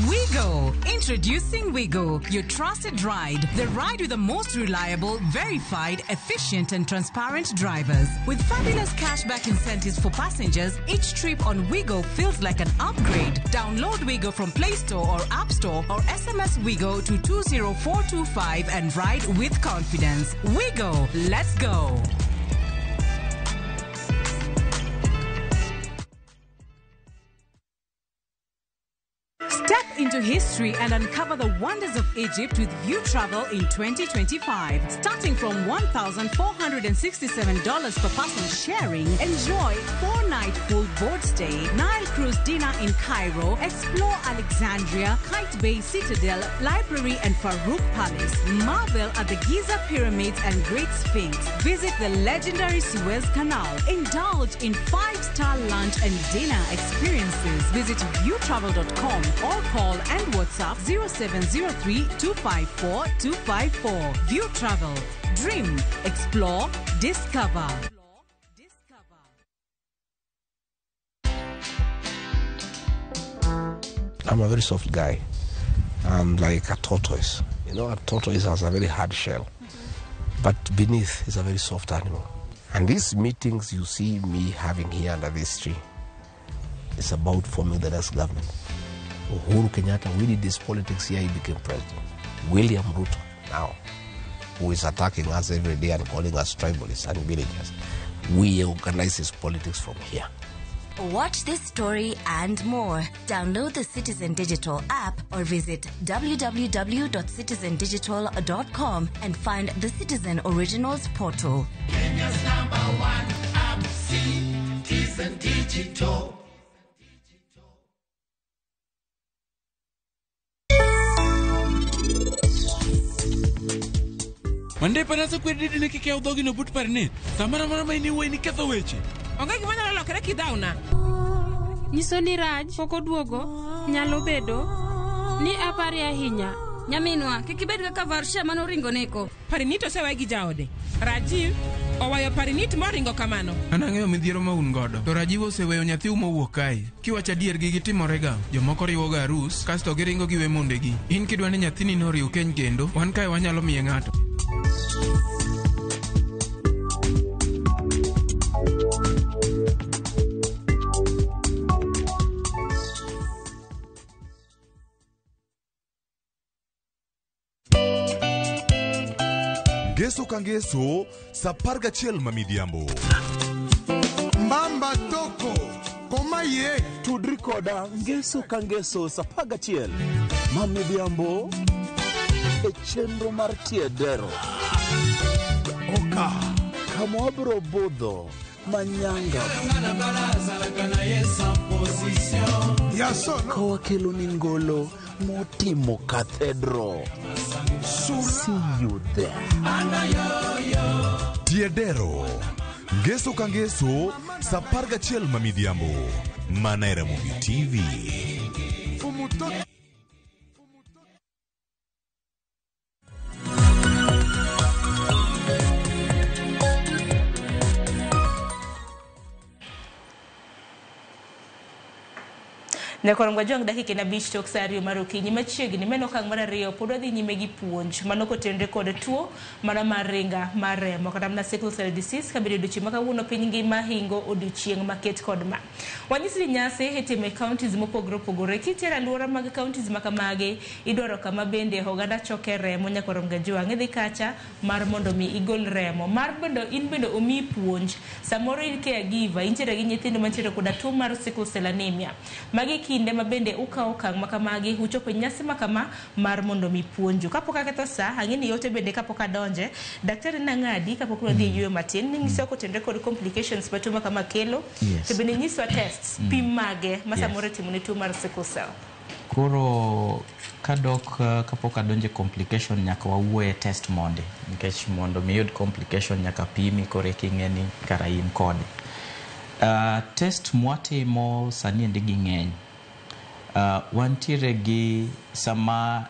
Wigo! Introducing Wigo, your trusted ride. The ride with the most reliable, verified, efficient, and transparent drivers. With fabulous cashback incentives for passengers, each trip on Wigo feels like an upgrade. Download Wigo from Play Store or App Store or SMS Wigo to 20425 and ride with confidence. Wigo, let's go! Step into history and uncover the wonders of Egypt with View Travel in 2025. Starting from $1,467 per person sharing, enjoy 4-night full board stay, Nile cruise dinner in Cairo, explore Alexandria, Kite Bay Citadel, Library and Farouk Palace, marvel at the Giza Pyramids and Great Sphinx, visit the legendary Suez Canal, indulge in 5-star lunch and dinner experiences. Visit viewtravel.com or call and WhatsApp 0703 254 254. View Travel. Dream, explore, discover. I'm a very soft guy. I'm like a tortoise. You know, a tortoise has a very hard shell, but beneath is a very soft animal. And these meetings you see me having here under this tree is about forming the next government. Uhuru Kenyatta, we did this politics here, he became president. William Ruto now, who is attacking us every day and calling us tribalists and villagers, we organize his politics from here. Watch this story and more. Download the Citizen Digital app or visit www.citizendigital.com and find the Citizen Originals portal. Kenya's number one app, Citizen Digital. Mandepa nasekwedi ni kik yaw dhogi no but parnit. Samoro amora ma in iwuoyi niketho weche. Onge gima nyalo lokore kidhawna. Nyiso ni Raj pok oduogo nyalo bedo ni apare ahinya. Nyaminwa, kik ibed kaka Varsha manoringo neko. Parinit osewe gi jaode. Rajiv owayo Parinit moringo kamano. An ang'eyo midhiero ma un godo. To Rajiv oseweyo nyathiu mowuok kae. Kiwacho adier gigi timorega. Jomoko riwoga arus, kasto giringo giwe mondegi. In kidwa ni nyathini noriw keny kendo, wan kae wanyalo miye ng'ato. Ngeso ka ngeso, sa 11 ma midhiambo. Mbamba toko komaye tudri koda ngeso ka ngeso sa 11 ma midhiambo e chenro mar tiedero. Oka kama wabiro budho manyanga ka wakelo ni ngolo motimo cathedral. See you there. Tiedero. Ngeso ka ngeso, sa 11 ma midhiambo. Mana e Ramogi TV. Nyakwar Gwajwang' dakika en 5 tok sa 2 mar okinyi machiegni meno okang' mar 2 pod wadhi nyime gi puonj mano kotenore kod tuo mana mar ringa mar remo kata mana sickle cell disease kabedo odiochieng' ma kawuono piny ngima hingo odiochieng' maket kod ma. Wanyisi ni nyasi itimo e counties mopogore opogore kitiere alwora mag counties ma kamagi idwaro kama bende oganda choke remo. Nyakwar Gwajwang' idhi kacha mar mondo mi igol remo mar mondo in bende omiyi puonj samoro in caregiver intiere gi nyithindo mantiere koda tuo mar sickle cell anemia. Magi kinde ma bende ukawo okang' makamagi uchopo e nyasi makama mar mondo mi puonju. Kapok aketho sa, ang'e ni yote bende kapok adonje, daktari nang'adi kapok wadhi e yueyo matin, ninyisowa kotenore kod complications ma tuo makama kelo, Yes. to bende nyiswa tests, pim mage ma samoro itimo ne tuo mar sickle cell. Koro kadok kapok adonje complication nyaka wawuoye test mondi, nikech mondo mi iyud complication nyaka pimi koro eka ing'e ni kara in kode. Test mwatimo sani endi ging'eny. Wantiere gi sama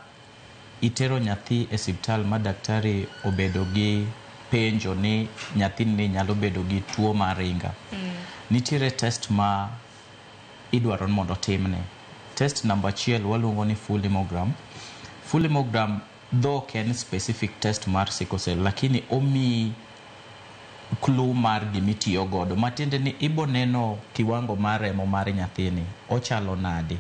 itero nyathi e siptal ma daktari obedo gi penjo ni nyathini nyalo bedo gi tuo mar ringa. Nitiere test ma idwaro ni mondo otimne. Test namba 1 waluongo ni full hemogram. Full hemogram dho ok en specific test mar sickle cell, lakini omiyi clue mar gimitiyo godo. Matiende ni ibo neno kiwango mar remo mar nyathini ochalo nade.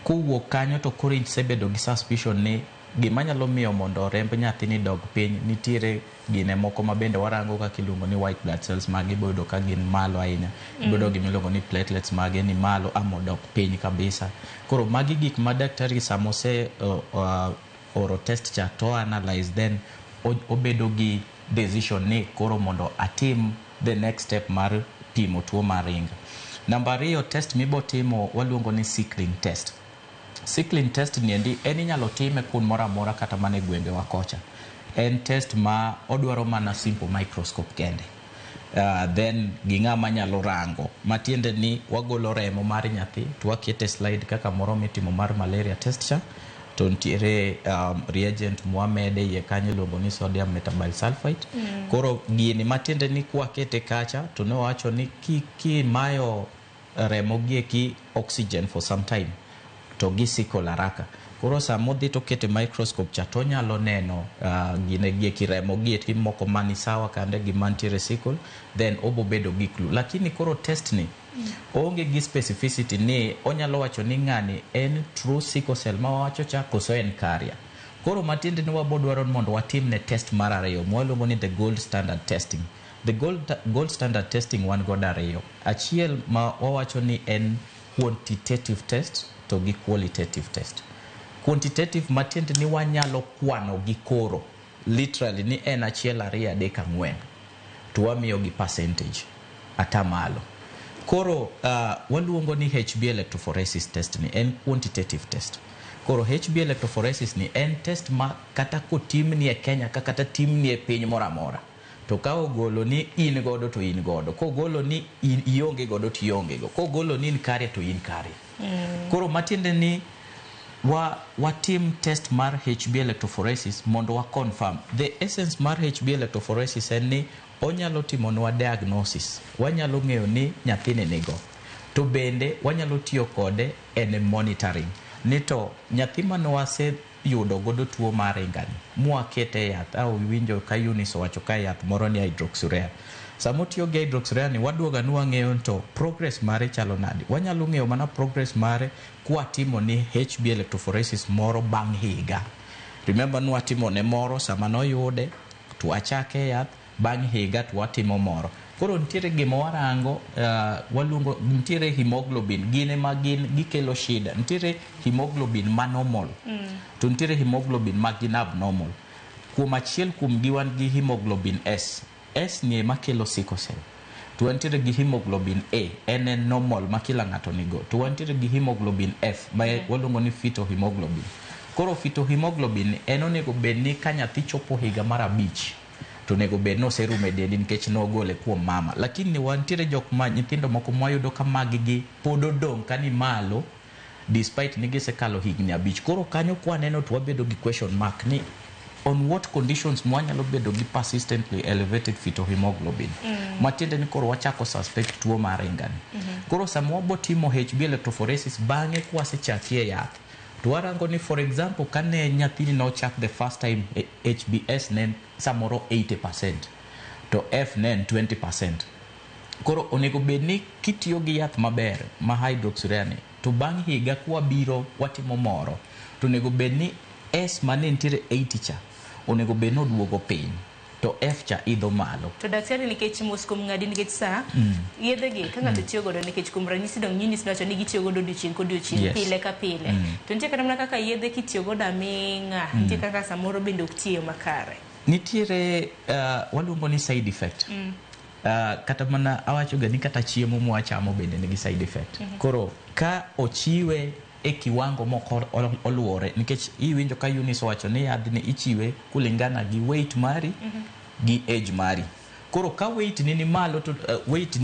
Kowuok kanyo to koro isebedo gi suspicion ni Gima nyalo miyo mondo remb nyathini dog piny, nitiere gine moko ma bende warango kaka iluongo ni white blood cells mage ibo yudo ka gin malo ahinya. Ibo yudo gima iluongo ni platelets mage ni malo ama odok piny kabisa. Koro magi gik ma daktari sama ose oro test cha to analyze, then obedo gi decision ni koro mondo atim the next step mar pimo tuo mar ringo. Namba ariyo, test mibotimo waluongo ni sickling test. Sickling test ni endi en inyalo time kuond moro amora kata mana e gwengewa kocha. En test ma odwaro mana simple microscope kende. Then gi ng'ama nyalo rango, matiende ni wagolo remo mar nyathi to wakete slide kaka moro mitimo mar malaria test cha, to nitiere reagent mwamede iye kanyo iluongo ni sodium metabisulfite. Koro gini matiende ni kwakete kacha to ne wawacho ni kimayo remo gieki oxygen for some time to gisikol haraka. Koro sama odhi to okete microscope cha to onyalo neno gine gieki remo gieki moko mani sawa kande gi mantiere sickle, then obo bedo gi clue. Lakini koro test ni oonge gi specificity ni onyalo wacho ni ng'ani en true sickle cell ma wawacho cha koso en carrier. Koro matiende ni wabo dwaro ni mondo watim ne test mar ariyo mwaluongo ni the gold standard testing. The gold standard testing wan godo ariyo. Achiel ma wawacho ni en quantitative test to gi qualitative test. Quantitative matiende ni wanyalo kwano gi koro literally ni en 1 2 3 4 to wamiyo gi percentage atamalo. Koro waluongo ni HB electrophoresis test ni en quantitative test. Koro HB electrophoresis ni en test ma kata kotimni e Kenya ka kata timni e piny moro amora, to ka ogolo ni in godo to in godo, kogolo ni in ionge godo to ionge go, kogolo ni in kare to in kare. Koro matiende ni watim test mar HB electrophoresis mondo wa confirm. The essence mar HB electrophoresis en ni onyalo timonwa diagnosis, wanyalo ng'eyo ni nyathini nigo, to bende wanyalo tiyo kode en monitoring ni to nyathi mane waseyudo godo tuo mar ringani mwakete e yath, au iwinjo ka Eunice owacho ka yath moro ni hydroxyurea. Sama otiyo gi hydroxyurea ni waduoga ni wang'eyo to progress mare chalo nade. Wanyalo ng'eyo mana progress mare kwatimo ni HB electrophoresis moro bang' higa. Remember ni watimo ne moro sama noyude to wachake yath, bang' higa to watimo moro. Koro nitiere gima warango, waluongo nitiere hemoglobin, gin ema gin gikelo shida. Nitiere hemoglobin ma normal, to nitiere hemoglobin ma gin abnormal. Kuom achiel kuom gi wan gi hemoglobin S. S ni ema kelo sickle cell. To wantiere gi hemoglobin A, en en normal ma kila ng'ato nigo. To wantiere gi hemoglobin F ma waluongo ni fetal hemoglobin. Koro fetal hemoglobin en onego bed ni ka nyathi chopo higa mar 5 to onego bed ni oserumo e dendi nikech nogole kuom mama. Lakini wantiere jok ma nyithindo moko mwayudo ka mag gi pod odong' ka ni malo despite ni gisekalo higni 5. Koro kanyo kwaneno to wabedo gi question mark ni on what conditions mwanyalo bedo gi persistently elevated fetal hemoglobin. Matiende ni koro wachako suspect tuo mar ringani. Koro sama wabotimo HB electrophoresis bang'e kwasechakie yath, to warango ni for example kane nyathini nochak the first time HBS ne en samoro 80% to F ne en 20%. Koro onego bed ni kitiyo gi yath maber ma hydroxyurea ni, to bang' higa kwabiro watimo moro, to onego bed ni S mane nitiere 80 cha onego bed ni oduogo piny to F cha idho malo. To daktari, nikech mos kuom ng'adi nikech saa, yedhe gi ka ng'ato tiyo godo, nikech kuom ranyisi dong Eunice nowacho ni gitiyo godo odiochieng' kodiochieng', pile ka pile. To nitie kata mana kaka yedhe kitiyo godo aming'a, nitie kaka samoro bende ok tiyo makare. Nitiere waluongo ni side effect. Kata mana awacho ga ni kata chiemo mwachamo bende nigi side effect. Koro ka ochiwe e kiwango moko oluwore, nikech iwinjo ka Eunice owacho ni yadhni ichiwe kulingana gi weight mari gi age mari. Koro ka weight ni malo to weight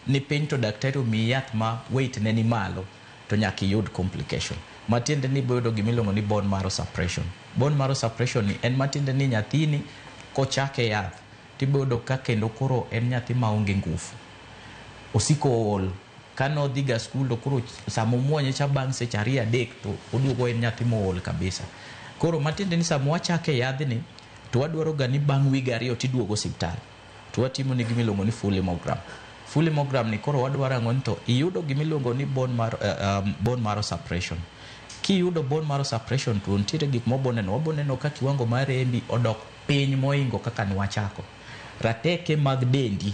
ni piny to daktari omiyi yath ma weight ne ni malo to nyaka iyud complication. Matiende ni ibo yudo gima iluongo ni bone marrow suppression. Bone marrow suppression ni en matiende ni nyathini kochake yath tibo yudo ka kendo koro en nyathi maonge ngufu. Osiko ool. Kane odhi ga skul to koro sama omuonye cha bang' seche 2 3 to oduogo en nyathi mool kabisa. Koro matiende ni sama wachake yadhni to wadwaro ga ni bang' wige 2 tiduogo osiptal. To watimo ni gima iluongo ni full hemogram. Full hemogram ni koro wadwaro ang'o ni to iyudo gima iluongo ni bone marrow suppression. Kiyudo bone marrow suppression to nitiere gik moboneno. Waboneno ka kiwango mar rembi odok piny moingo kaka nwachako. Rateke mag dendi,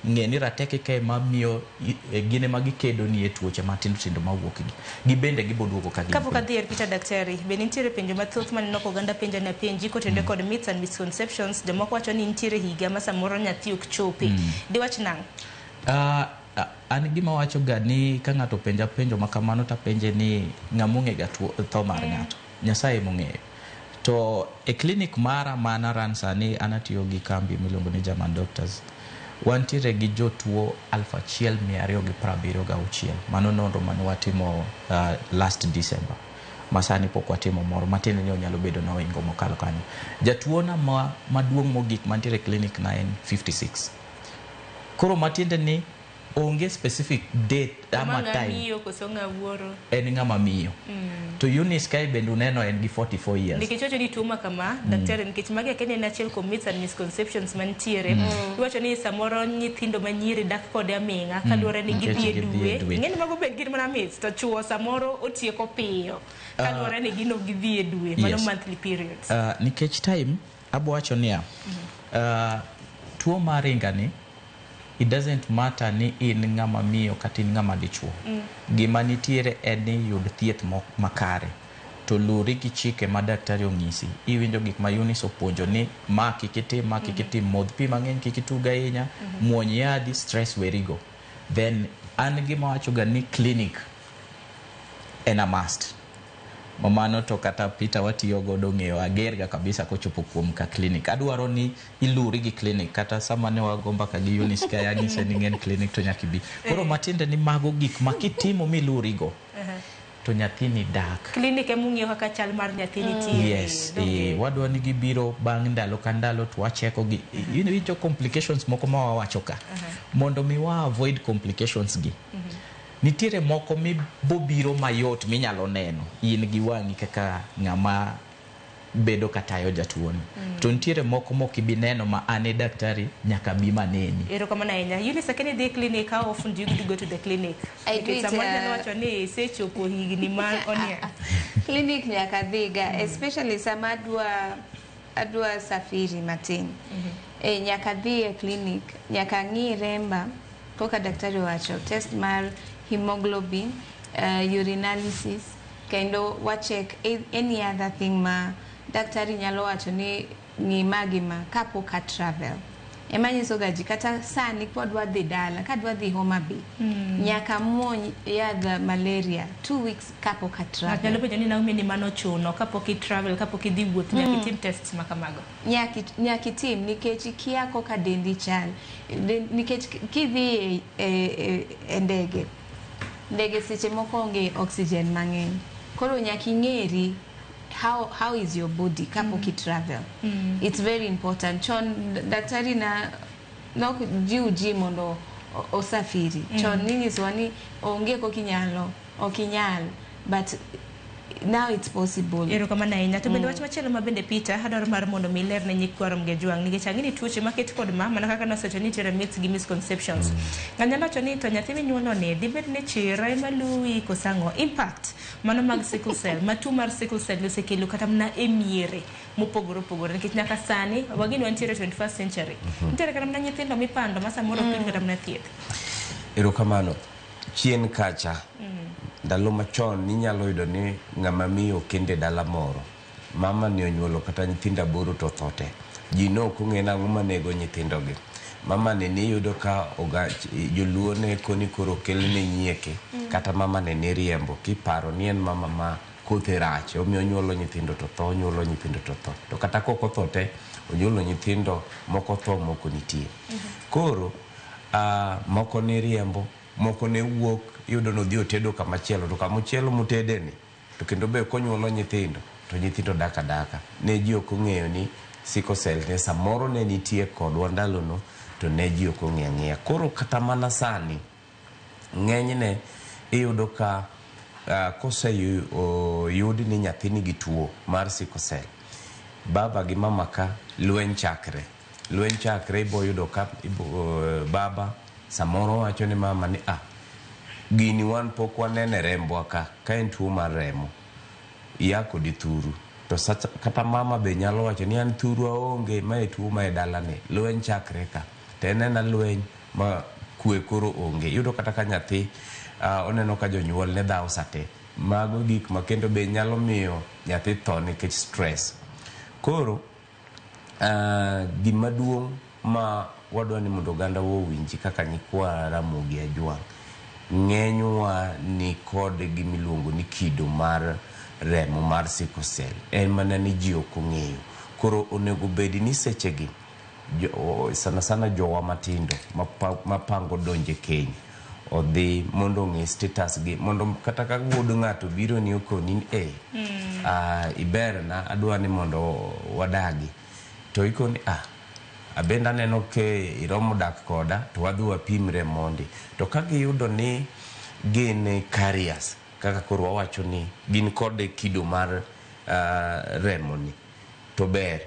ng'e ni rateke ka ema miyo gin ema gikedo ni e tuoche matindo tindo mawuok gi. Gibende giboduogo ka gin Kapok piny. adhi ir Peter Daktari, be nitiere penjo mathoth maneno ka oganda penjo ni apenji kotenore kod myths and misconceptions. Jomoko wacho ni nitiere higa ma samoro nyathi ok chope. Diwach nang'o? An gima wacho ga ni ka ng'ato penja penjo ma kamano to apenje ni ng'ama ong'e ga tuo, tho mar ng'ato. Nyasaye mong'eyo. To e clinic mara ma an aran sani, an atiyo gi kambi miluongo ni German Doctors. Wantiere gi jotuo 1276. Mano nonro mane watimo last December. Ma sani pok watimo moro, matiende ni onyalo bedo noingo mokalo kanyo. Jatuo na maduong' mogik mantiere e clinic na en 56. Koro matiende ni onge specific date ama ng'a time. Miyo koso ng'a wuoro? En ng'ama miyo. To Eunice kae bende uneno en gi 44 years. Nikech wacho ni tuo ma kama, daktari, nikech magi akia ni en achiel kuom myths and misconceptions mantiere. Iwacho ni samoro nyithindo manyiri dak kode aming'a kaluwore ni Nikech gidhi e gidhi e dwe. dwe. Ing'e ni mago bende gin mana myths, to chuo samoro otieko piyo kaluwore ni gin ok gidhi e dwe, mano monthly periods. Nikech time, abo wacho niya, tuo mar ringa ni, it doesn't matter ni in ng'ama miyo kata in ng'ama dichuo. Gima nitiere en ni yud thieth makare. To luri gi chike ma daktari onyisi. Iwinjo gik ma Eunice opuonjo ni ma kik itim, ma kik itim, modh pi mang'eny, kik itug ahinya, muony yadhi, stress werigo. Then an gima wacho ga ni clinic en a must. Mano to kata Peter watiyo godo ng'eyo ager ga kabisa kochopo kuom ka clinic. Adwaro ni iluri gi clinic kata sama ne wago mbaka gi Eunice ka anyise ni ng'en clinic to nyaka ibi. Koro matiende ni mago gik ma kitimo milurigo to nyathini dak. Clinic ema ung'iyo kaka chal mar nyathi nitie. Yes, wadwa ni gibiro bang' ndalo ka ndalo to wacheko gi. Iwinjo complications moko ma wawacho ka. Mondo mi wa avoid complications gi. Nitiere moko mibobiro mayot minyalo neno in gi wang'i kaka ng'ama bedo katayo jatuoni. To nitiere moko mok ibi neno ma an e daktari nyaka bi maneni. Erokamano ahinya. Eunice, akia ni idhi e clinic, how often do you go to the clinic? I do Nikech it, samoro inyalo wacho ni isechopo higni ma oniang'. Clinic nyaka dhiga, especially sama adwa safiri matin. Nyaka dhi e clinic, nyaka ng'i remba kaka daktari owacho, test mar hemoglobin, urinalysis, kendo wacheck any other thing ma daktari nyalo wacho ni ng'i ma gi ma kapok a travel. Ema nyiso ga ji kata sani kwadwa dhi dala, kadwa dhi Homa Bay, nyaka muony yadh malaria 2 weeks kapok a Ng'ato nyalo travel. penjo ni Naomi ni mano ochuno kapok i travel, kapok idhi wuoth, nyaka itim tests ma kamago. Nyaka itim nikech ikia kaka dendi chal. Nikech kidhi e ndege, ndege seche moko onge oxygen mang'eny, koro nyaka ing'eri how is your body kapok i travel. It's very important. Chon daktari na nok jiw ji mondo osafiri. Chon ninyisowa ni onge kaka inyalo, ok inyal, but now it's possible. Erokamano ahinya. To bende wach machielo ma bende Peter adwaro mar mondo mi iler ne nyikwa Ramogi Ajwang' nikech ang'e ni tuoche maket kod ma mana kaka nosewacho ni nitiere myths gi misconceptions. Ng'ato nyalo wacho ni to nyathi minyuolo ni dibed ni chira ema luwi koso ang'o? Impact mano mag sickle cell, ma tuo mar sickle cell osekelo kata mana e miere mopogore opogore nikech nyaka sani wageni wantiere 21st century. Nitiere kata mana nyithindo mipando ma samoro ok yud kata mana thieth. Erokamano. Chien kacha, ndalo machon ninyalo yudo ni ng'ama miyo kende dala moro, mama ni onyuolo kata nyithindo aboro to otho te. Ji ne ok ong'e nang'o manego nyithindogi. Mama ni niyudo ka joluo ne koni koro kelne nyieke, kata mama ni niriembo kiparo ni en mama ma kothe rach, omiyo onyuolo nyithindo to tho, onyuolo nyithindo to tho. To kata kok otho te, onyuolo nyithindo moko tho, moko nitie. Koro moko niriembo, moko ne wuok, iyudo ni odhi otedo kamachielo, to kamachielo motede ni to kendo be konyuolo nyithindo to nyithindo dak adaka. Ne ji ok ong'eyo ni sickle cell ne samoro ne nitie kodwa ndalono, to ne ji ok ong'eyo ang'eya. Koro kata mana sani ng'enyne iyudo ka koseyud ni nyathi nigi tuo mar sickle cell, baba gi mama ka lweny chakre. Lweny chakre, ibo yudo ka baba samoro wacho ni mama ni ah, Gini wan pok wanene rembwa ka, ka en tuo mar remo, ia kodi thuru. To sacha, kata mama be nyalo wacho ni an thuru aonge, mae tuo mae dalani, lweny chakre ka. To en ena lweny ma kwe koro onge. Iyudo kata ka nyathi oneno ka jonyuol ne dhawo sate. Mago gik ma kendo be nyalo miyo nyathi tho nikech stress. Koro gima duong' ma wadwa ni mondo oganda wa owinji kaka nyikwa Ramogi Ajwang', ng'enywa ni kod gima iluongo ni kido mar remo mar sickle cell. En mana ni ji ok ong'eyo. Koro onego bed ni sechegi, sana sana jowa matindo mapango donje keny, odhi mondo ong'e status gi, mondo kata ka wuod ng'ato biro ni okoni ni, iberna, adwa ni mondo wadagi. To ikoni, abende aneno ke iromo dak koda, to wadhi wapimre mondi. To ka giyudo ni gin carriers, kaka koro wawacho ni gin kod kido mar remo ni, to ber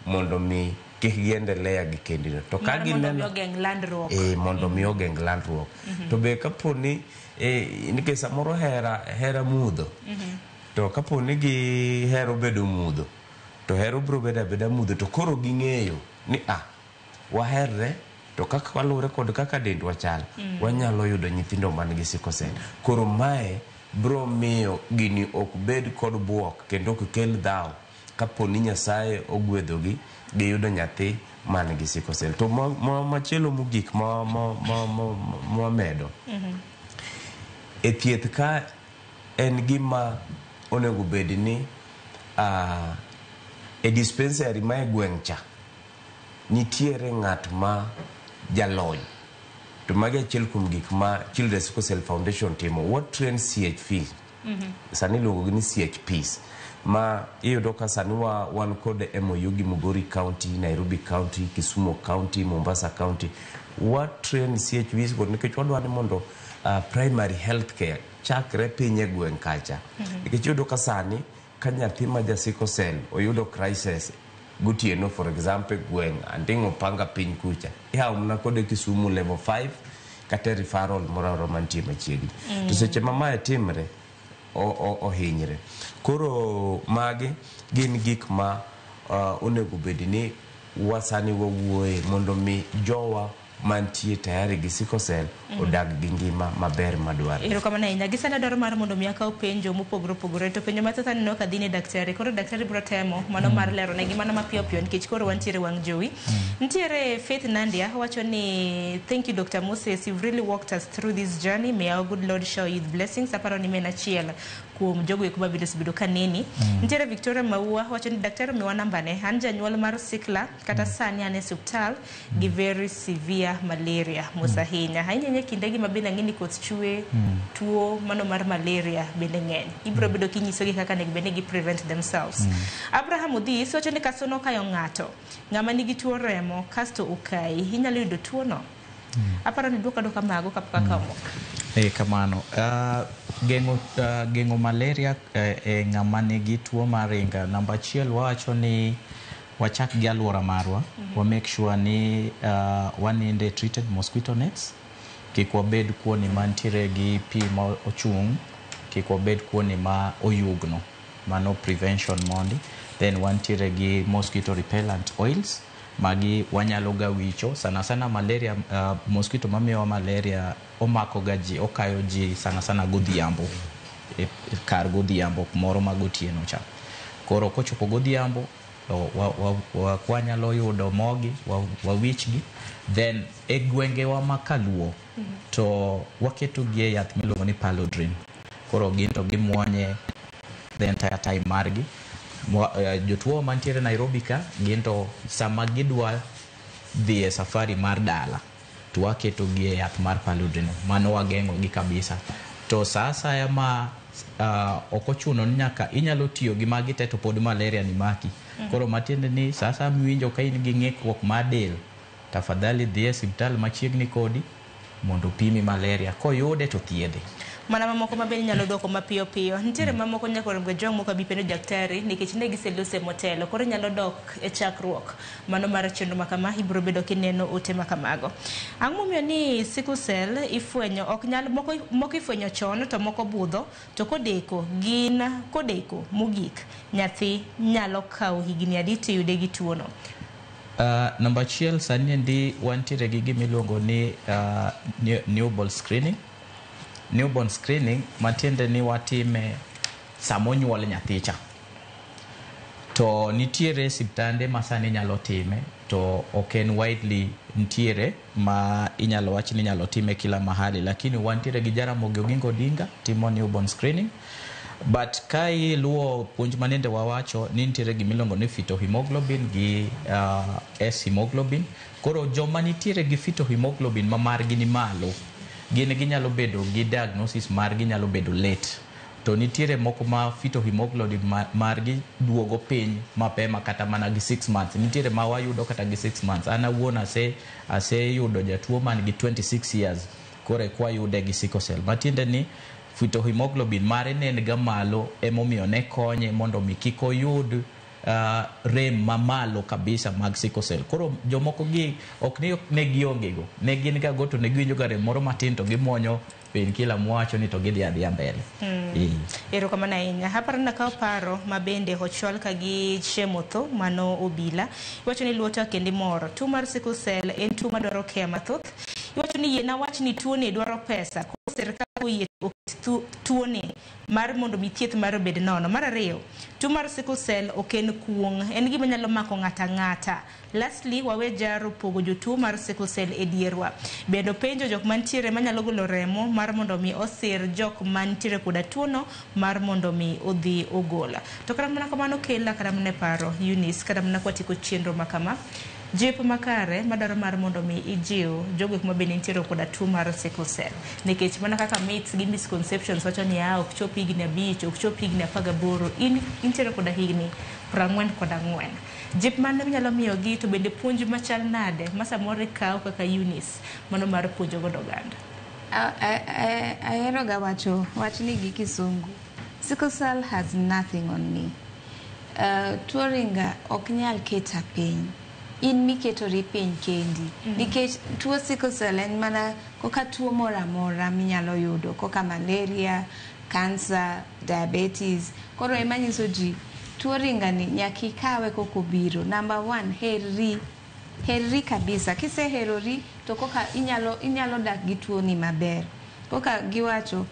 mondo mi kik giendelea gi kendino. To ka gineno ogeng' landruok. Mondo mi ogeng' landruok. To be kapo ni nikech samoro hera mudho. To kapo ni gihero bedo mudho, to hero biro bedo abeda mudho, to koro ging'eyo ni waherre, to kaka waluwore kod kaka dendwa chal, wanyalo yudo nyithindo man gi sickle cell. Koro mae biro miyo gini ok bed kod buok kendo ok kel dhaw kapo ni Nyasaye ogwedhogi giyudo nyathi man gi sickle cell. To machielo mogik ma wamedo e thieth ka en gima onego bed ni e dispensary ma e gweng' cha nitiere ng'at ma jalony. To magi achiel kuom gik ma Children's Sickle Cell Foundation timo. Wa train CHP, sani iluongo gi ni CHPs, ma iyudo ka sani wan kod MOU gi Migori County, Nairobi County, Kisumu County, Mombasa County. Wa train CHPs go nikech wadwa ni mondo primary health care chakre piny e gweng' kacha. Nikech iyudo ka sani ka nyathi ma ja sickle cell oyudo crisis gotieno, for example, gweng' Anding'o Panga piny kucha, ihawo mana kode Kisumu level 5 kata referral moro amora mantie machiegni. To seche ma mae timre, ohinyre. Koro magi gin gik ma onego bed ni wasani wawuoye mondo mi jowa mantie tayari gi sickle cell odag gi ngima maber madwarore. Erokamano ahinya. Gi sani adwaro mar mondo mi akaw penjo mopogore opogore, to penjo mathoth aneno ka dhi ne daktari. Koro daktari biro temo mano mar lero negi mana mapiyo piyo nikech koro wantiere wang' jowi. Nitiere Faith Nandia wacho ni thank you, Dr. Moses, you've really walked us through this journey. May our good Lord shower you with blessings. Aparo ni en achiel kuom jogo eko mabende osebedo ka neni. Nitiere Victoria Maua wacho ni daktari omiwa nambane. An janyuol mar sickler, kata sani an e osiptal gi very severe malaria. Mos ahinya. Ahinya ahinya kindegi ma bende ang'e ni koth chwe, tuo mano mar malaria bende ng'eny. Ibiro bedo kinyisogi kaka onego bed ni gi prevent themselves. Abraham Odhis wacho ni kasono okayo ng'ato, ng'ama nigi tuo remo kasto okayi, inyalo yudo tuo no. Aparo ni duok aduoka mago kapok akawo moko. Kamano. Geng'o malaria e ng'ama nigi tuo mar ringa. Namba achiel, wawacho ni wachak gi alwora marwa. Wa make sure ni waninde treated mosquito nets. Kik wabed kuoni mantiere gi pi ma ochung', kik wabed kuoni ma oyugno. Mano prevention mondi. Then wantiere gi mosquito repellent oils. Magi wanyalo ga wicho sana sana malaria. Mosquito mamiyowa malaria omako ga ji, okayo ji sana sana godhiambo, kar godhiambo moro ma gotieno cha. Koro kochopo godhiambo to wanyalo yudo mogi wawichgi. Then e gwengewa ma kaluo to waketo gi e yath miluongo ni Paludrine. Koro gin to gimuonye the entire time margi. Jotuo mantiere Nairobi ka gin to sama gidwa dhi e safari mar dala to waketo gi e yath mar Paludrine. Mano wageng'o gi kabisa. To sa asaya ma ok ochuno ni nyaka inyalo tiyo gi magi te to pod malaria ni maki. Koro matiende ni sa asaya miwinjo ka in gi ng'ikruok mar del, tafadhali dhi e osiptal machiegni kodi mondo opimi malaria. Koyude to thiedhe. Mana mamoko ma bende inyalo dwoko mapiyo piyo. Nitiere mamoko nyaka orom ga moko abi penjo daktari nikech ne giselose motelo. Koro inyalo dok e chakruok mano mar chenro ma kama ibiro bedo kineno ote ma kamago. Ang'o momiyo ni sickle cell ifwenyo ok nyal moko, moko ifwenyo chon to moko budho to kodeko gin kodeko mogik nyathi nyalo kawo higni adi to yude gi tuono? Namba achiel sani endi wantiere gi gima iluongo ni newborn screening. Newborn screening matiende ni watime sama onyuol nyathi cha. To nitiere siptande ma sani nyalo time to ok en widely nitiere ma inyalo wach ni inyalo time kila mahali, lakini wantiere gi Jaramogi Oginga Odinga timo newborn screening. But ka iluwo puonj manende wawacho ni nitiere gimiluongo ni fetal hemoglobin gi S hemoglobin. Koro joma nitiere gi fetal hemoglobin ma margi ni malo, gin ginyalo bedo gi diagnosis margi nyalo bedo late. To nitiere moko ma fetal hemoglobin margi duogo piny mapema kata mana gi 6 months. Nitiere ma wayudo kata gi 6 months. An awuon aseyudo jatuo man gi 26 years koro eka wayude gi sickle cell. Matiende ni fetal hemoglobin mare ne en ga malo emomiyo ne konye mondo mi kik oyud rem mamalo kabisa mag sickle cell. Koro jomoko gi ok ni ne gionge go, ne gin ga go to ne giwinjo ga rem moro matin to gimuonyo painkiller mwacho ni to gidhi adhiya mbele. Erokamano ahinya. Aparo ni akawo paro ma bende ochwal ka gi Shemotho mano obila. Iwacho ni luota kendo imor. Tuo mar sickle cell en tuo madwaro care mathoth. Iwacho ni yiena wach ni tuo ni dwaro pesa. Koro sirkal oyie oket tuo ni mar mondo mi thieth mare obed nono. Mar ariyo, tuo mar sickle cell ok en kuong', en gima nyalo mako ng'ato ang'ata. Lastly, wawe jaro pogo jotuo mar sickle cell e dierwa. Bende openjo jok mantiere manyalo golo remo mar mondo mi osir jok mantiere koda tuono mar mondo mi odhi ogol. To kata mana kamano kela kata mana e paro Eunice, kata mana kwatieko chenro ma kama, jip makare madwaro mar mondo mi ijiw jogo eko ma bende nitiere koda tuo mar sickle cell. Nikech mana kaka myths gi misconceptions wacho ni ok chop higni 5, ok chop higni 18, in intiere koda higni 44. Jip mane minyalo miyogi to bende puonj machal nade ma samoro ikawo kaka Eunice mano mar puonjo godo oganda? Ahero ga wacho wachni gi kisungu. Sickle cell has nothing on me. Tuo ringa ok nyal keta piny. In miketori piny kendi. Nikech tuo sickle cell en mana koka tuo moro amora minyalo yudo koka malaria, cancer, diabetes. Koro ema nyiso ji tuo ringa ni nyaka ikawe kaka obiro. Number one, herri. Herri kabisa. Kiseherori to koka inyalo dak gi tuo ni maber. Koka giwacho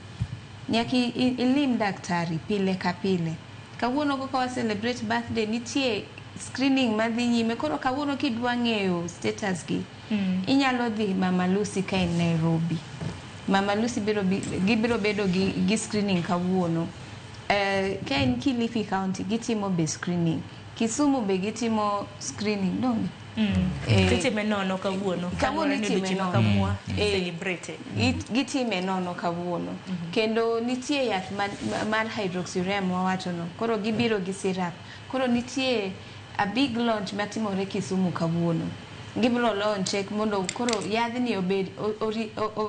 nyaka ilim daktari pile ka pile. Kawuono koka wa celebrate birthday nitie screening madhi nyime. Koro kawuono kidwa ng'eyo status gi, inyalo dhi Mama Lucy ka in Nairobi. Mama Lucy gibiro bedo gi screening kawuono. Ka in Kilifi County gitimo be screening. Kisumu be gitimo screening, donge? Titime nono kawuono. Kawuono Kaluwore ni itime odiochieng' ma nono. kamwa celebrate. Gitime nono kawuono. Kendo nitie yath mar hydroxyurea mwawachono. Koro gibiro gi syrup. Koro nitie a big launch matimore Kisumu kawuono. Gibiro launche mondo koro yadhni obed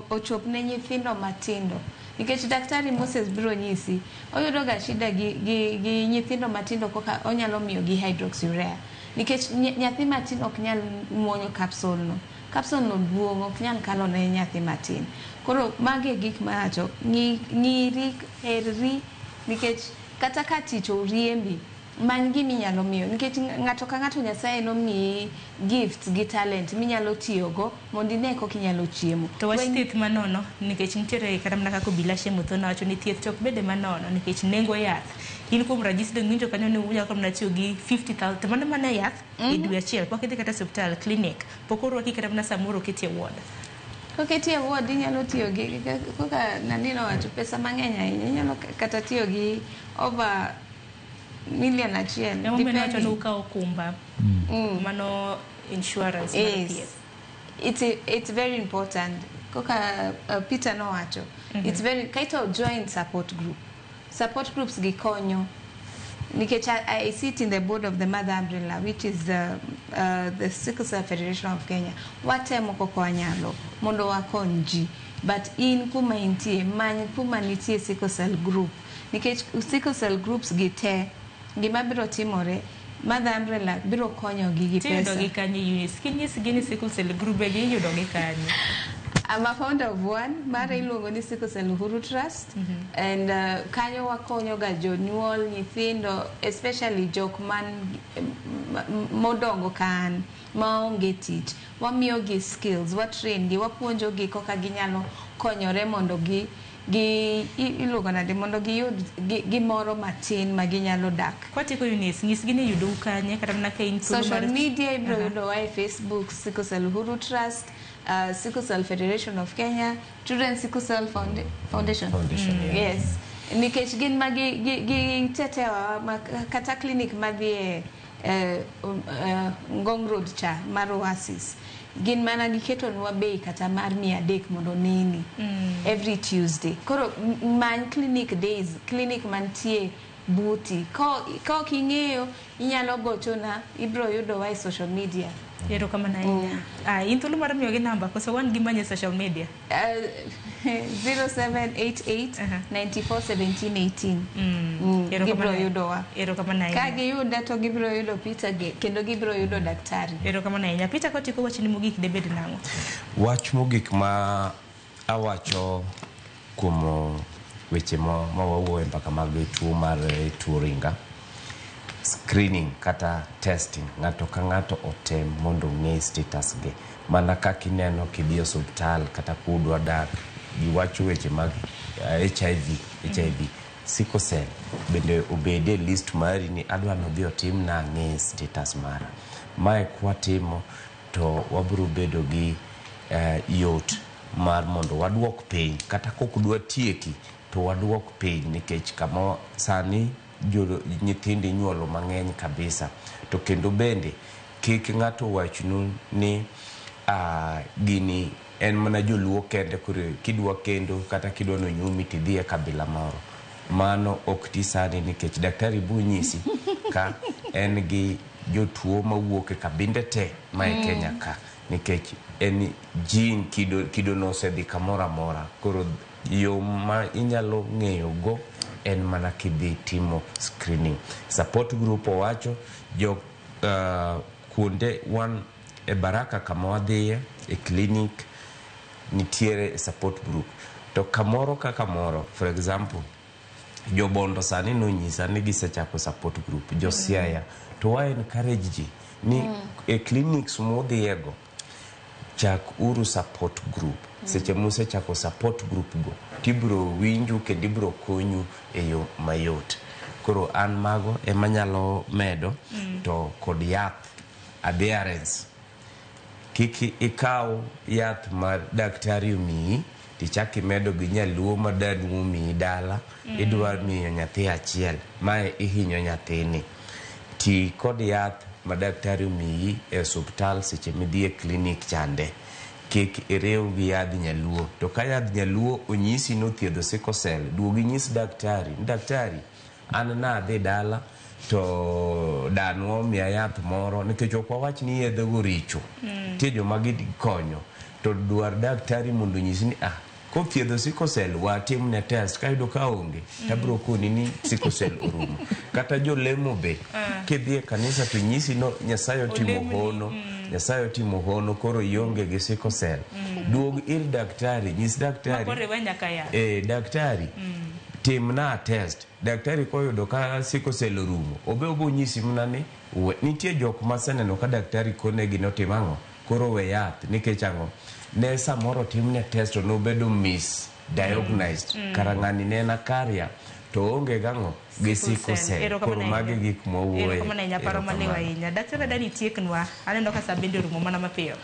ochop ne nyithindo matindo. Nikech Daktari Moses biro nyisi, oyudo ga shida gi nyithindo matindo koka onyalo miyo gi hydroxyurea. Nikech nyathi matin ok nyal muonyo capsule no. Capsule no duong' ok nyal kalo ne nyathi matin. Koro magi e gik mawacho, ng'iri, herri, nikech kata ka tich oriembi, many gima inyalo miyo. Nikech ng'ato ka ng'ato Nyasaye nomiyi gifts gi talent minyalo tiyogo mondo ine kaka inyalo chiemo. To wach thieth manono, nikech nitiere kata mana kaka obila Shemotho nowacho ni thieth to ok bede manono nikech nengo yath. In kuom ranyisi dong winjo kanyo ni unyalo mana tiyo gi 50,000 to mano mana yath e dwe achiel pok idhi kata e osiptal clinic pok orwaki kata mana samoro oketi e ward. Koketi e ward inyalo tiyo gi kaka nani nowacho pesa mang'eny ahinya inyalo kata tiyo gi over 1 million. Emomiyo nowacho ni depending. ukawo okumba. Mano insurance mar thieth. It's very important. Koka Peter nowacho. It's very kaito join support group. Support groups gi konyo. Nikech I sit in the board of the Mother Umbrella, which is the Sickle Cell Federation of Kenya. Watemo kaka wanyalo mondo wakony ji. But in kuma intie, many kuma nitie sickle cell group. Nikech sickle cell groups gi te, gima biro timore, Mother Umbrella biro konyo gi gi Tiyudo pesa. gi kanye Eunice? Kinyisgi ni sickle cell grube gi iyudo gi kanye? I'm a founder of one, mara iluongo ni Sickle Cell Uhuru Trust. And kanyo wakonyo ga jonyuol, nyithindo, especially jok man modongo ka an, maonge tich. Wamiyogi skills, watrain gi, wapuonjo gi kaka ginyalo konyore mondo gi iluongo nade, mondo giyud gimoro matin ma ginyalo dak. Kwatieko Eunice, nyisgi ni yudou kanye kata mana ka in thuolo Social mar- media ibiro Aha. yudowa e Facebook, Sickle Cell Uhuru Trust, Sickle Cell Federation of Kenya, Children Sickle Cell Foundation. Foundation, yeah. Yes. Nikech gin ma gi tetewa ma, kata clinic madhi e Ngong Road cha mar Oasis. Gin mana giketonwa bei kata mar 300 mondo neni every Tuesday. Koro many clinic days, clinic mantie buti. Ka ok ing'eyo, inyalo gochona, ibiro yudowa e social media. Erokamano ahinya. Ah, in thuolo mar miyogi namba koso wan gi manye social media? 0788 94 17 18. Gibiro yudowa. Erokamano ahinya. Ka giyuda to gibiro yudo Peter kendo gibiro yudo daktari. Erokamano ahinya. Peter, kotieko wachni mogik debed nang'o? Wach mogik ma awacho kuom weche ma wawuoyo e mbaka mag tuo mar tuo ringa, screening kata testing, ng'ato ka ng'ato otem mondo ong'e status ge. Mana kaka ineno kidhi e osuptal kata kudwa dak, giwacho weche mag HIV, sickle cell bende obede e list mari ni adwa nodhi otimna ang'e status mara. Mae kwatimo to wabiro bedo gi yot mar mondo waduok piny, kata kok dwa tieki to waduok piny, nikech kama sani nyithindo inyuolo mang'eny kabisa. To kendo bende kik ng'ato wachnu ni gini en mana joluo kende, koro kidwa kendo kata kidwa nonyumi tidhi e kabila moro. Mano ok ti sani, nikech daktari bu nyisi ka en gi jotuo mawuok e kabinde te ma e Kenya ka, nikech en gene kido no osedhi kamoro amora. Koro yo ma inyalo ng'eyo go en mana kidhi timo screening. Support group owacho jo kuonde wan e Baraka kama wadhiye e clinic nitiere support group, to kamoro ka kamoro, for example jobondo sani nonyisa ni gisechako support group, jo Siaya, to wa encourage ji ni e clinics mudhiyego chak uru support group. Seche musechako support group go tibiro winju kendo ibiro konyu e yo mayot. Koro an mago ema nyalo medo. To kod yath adherence, kik ikaw yath ma daktari omiyi tichak imedo gi nyaluo ma danu omiyi dala. Idwa miyo nyathi achiel, mae ihinyo nyathini. Ti kod yath ma daktari omiyi e osuptal seche midhi e klinik chande, kik iriw gi yadh nyaluo. To ka yadh nyaluo onyisi nothiedho sickle cell, duog inyis daktari ni daktari an nadhi dala to danwa omiya yath moro, nikech ok wawach ni yedhego richo. Nitie joma gikonyo, to dwar daktari mondo onyisi ni kothiedho sickle cell watimne test, kayudo ka onge tabiro koni ni sickle cell orumo. Kata jolemo be kidhi e kanisa to nyisi no Nyasaye otimo hono, Nyasaye otimo hono, koro ionge gi sickle cell. Duog ir daktari, nyis daktari daktari timna test. Daktari koyudo ka sickle cell orumo, obe obo nyisi mana ni nitie jok maseneno ka daktari konegi notim ang'o, koro we yath, nikech ang'o, ne samoro timne test to nobedo misdiagnosed. Kara ng'ani ne en akaria to onge gang'o gi sickle cell. Koro magi gik mwawuoye. Erokamano ahinya, paro maliw ahinya. Daktari Adani tieknwa, aneno ka sa bende orumo mana mapiyo.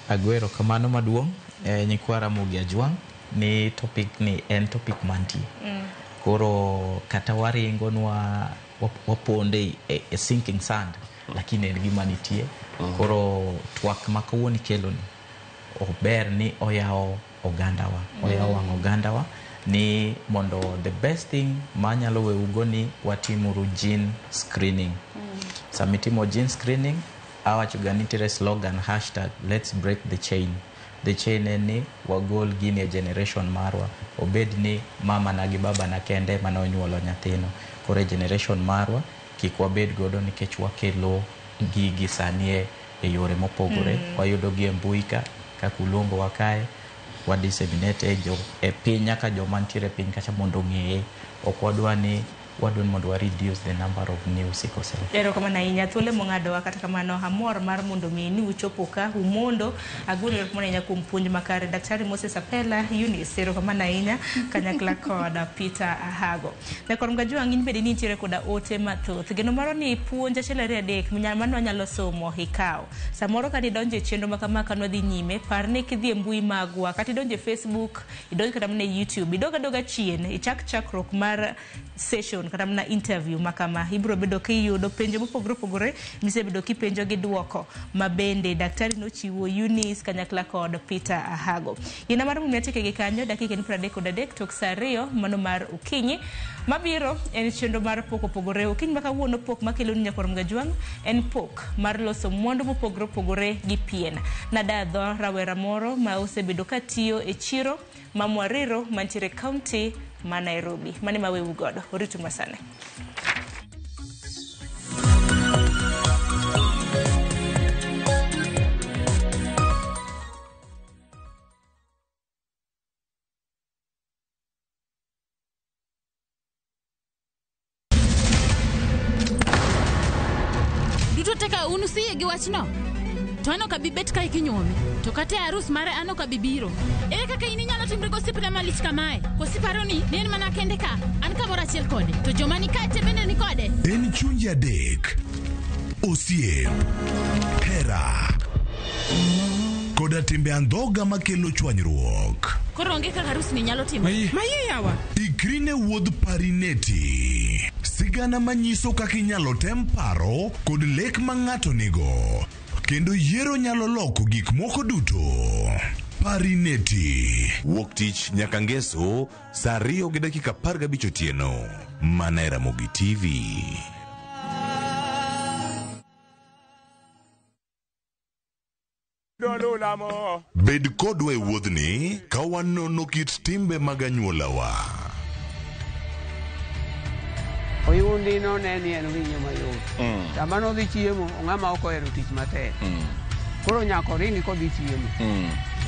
Agwero kamano maduong' nyikwa Ramogi Ajwang' ni topic ni en topic mantie. Koro kata waringo nwa waponde e sinking sand, lakini en gima nitie. Koro twak ma kawuono ikelo ni ober ni oyawo ogandawa, oyawo wang' ogandawa Ni mondo the best thing manyalo weugo ni watimuru gene screening. Sama itimo gene screening, awacho ga nitiere slogan hashtag let's break the chain. The chain en ni wagol gini e generation marwa. Obed ni mama na gi baba na kende mane onyuolo nyathino. Koro e generation marwa kik wabed godo nikech wakelo gigi sani e yore mopogore. Wayudo gi e mbui ka kaka uluongowa kae wa disseminate e jo e piny nyaka joma nitiere e piny kacha mondo ong'eye. Ok wadwa ni wadwa ni mondo wa reduce the number of new sickle cell. Erokamano ahinya thuolo mong'adowa kata kamano amor mar mondo mi ni uchopo ka umondo agolo erokamano ahinya kuom puonj makare Daktari Moses Apela Eunice erokamano ahinya kanyakla kod Peter Ahago. Nyakwar Mgajwang' in bende nitiere koda ote mathoth geno maro ni puonj achiel ariyo adek mano wanyalo somo ikaw samoro ka nidonjo e chenro ma kama ka nwadhi nyime par ni kidhi e mbui magwa kata idonjo e Facebook idonj kata mana e YouTube idog adoga chien ichak chakruok mar session kata mana interview ma kama ibiro bedo kiyudo penjo mopogore opogore misebedo kipenjo gi duoko ma bende daktari nochiwo Eunice kanyakla kod Peter Ahago. Yina mar mumia tike gi kanyo dakika en 33 tok saa 2 mano mar okinyi mabiro en chenro mar pok opogore okinyi ma kawuono pok makelo ni nyakwar Mgajwang' en pok mar loso mwandu mopogore opogore gi pien. Nadadho rawera moro ma osebedo katiyo e chiro ma Mwariro mantiere kaunti ma Nairobi. Mane mawewu godo. Oritu masane. Duto te ka un usiyie gi wachno? To an ok abi bet kae kinyuomi. To kata e arus mare an ok abi biro. Ere kaka in inyalo timri gosiepna malich kamae? Koso iparo ni ne en mana kende ka? An kamoro achiel kode. To joma ni kae te bende ni kode? En chunje adek, osiep, hera, koda timbe andhoga makelo chwanyruok. Koro onge kaka arusni nyalo timore. Mayie yawa. Ikri ne wuodh Parineti, sigana manyiso kaka inyalo tem paro kod lek ma ng'ato nigo, kendo yiero nyalo loko gik moko duto. Parineti. Wuok tich nyaka ngeso saa 2:15 otieno, mana e Ramogi TV. Bed kodwa e wuodhni ka wanono kit timbe mag anyuolawa. Oyundi no ne ni en winyo mayot. Sama nodhi chiemo, ong'ama ok ohero tich matek. Koro nyaka oringi kodhi chiemo.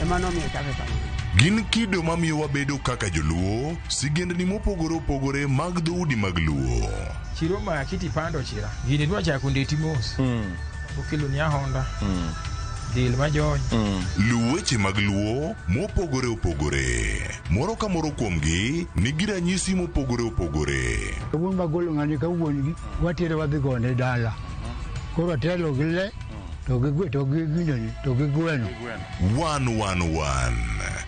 Ema nomiyo ochake kamano. Gin kido mamiyo wabedo kaka joluo, sigendni mopogore opogore mag dhoudi mag Luo. Chiro maki tipando chira. Gini dwa chako ndeti mos. Okelo ni ahonda. Del majony. Luw weche mag Luo mopogore opogore. Moro ka moro kuomgi nigi ranyisi mopogore opogore. Wuon magolo ng'ani ka wuon gi watere wadhi gone dala. Koro atelo gi le to gi gwe to gi ginene to gi gweno. 111.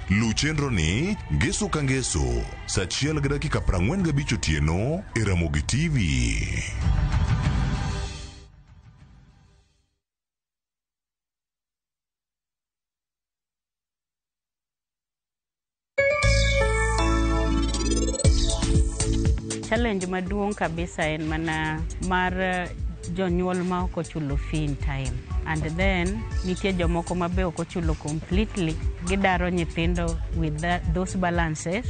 Luw chenro ni ngeso ka ngeso saa 1:45 otieno e Ramogi TV. Challenge maduong' kabisa en mana mar jonyuol ma ok ochulo fee in time. And then nitie jomoko ma be ok ochulo completely, gidaro nyithindo with those balances.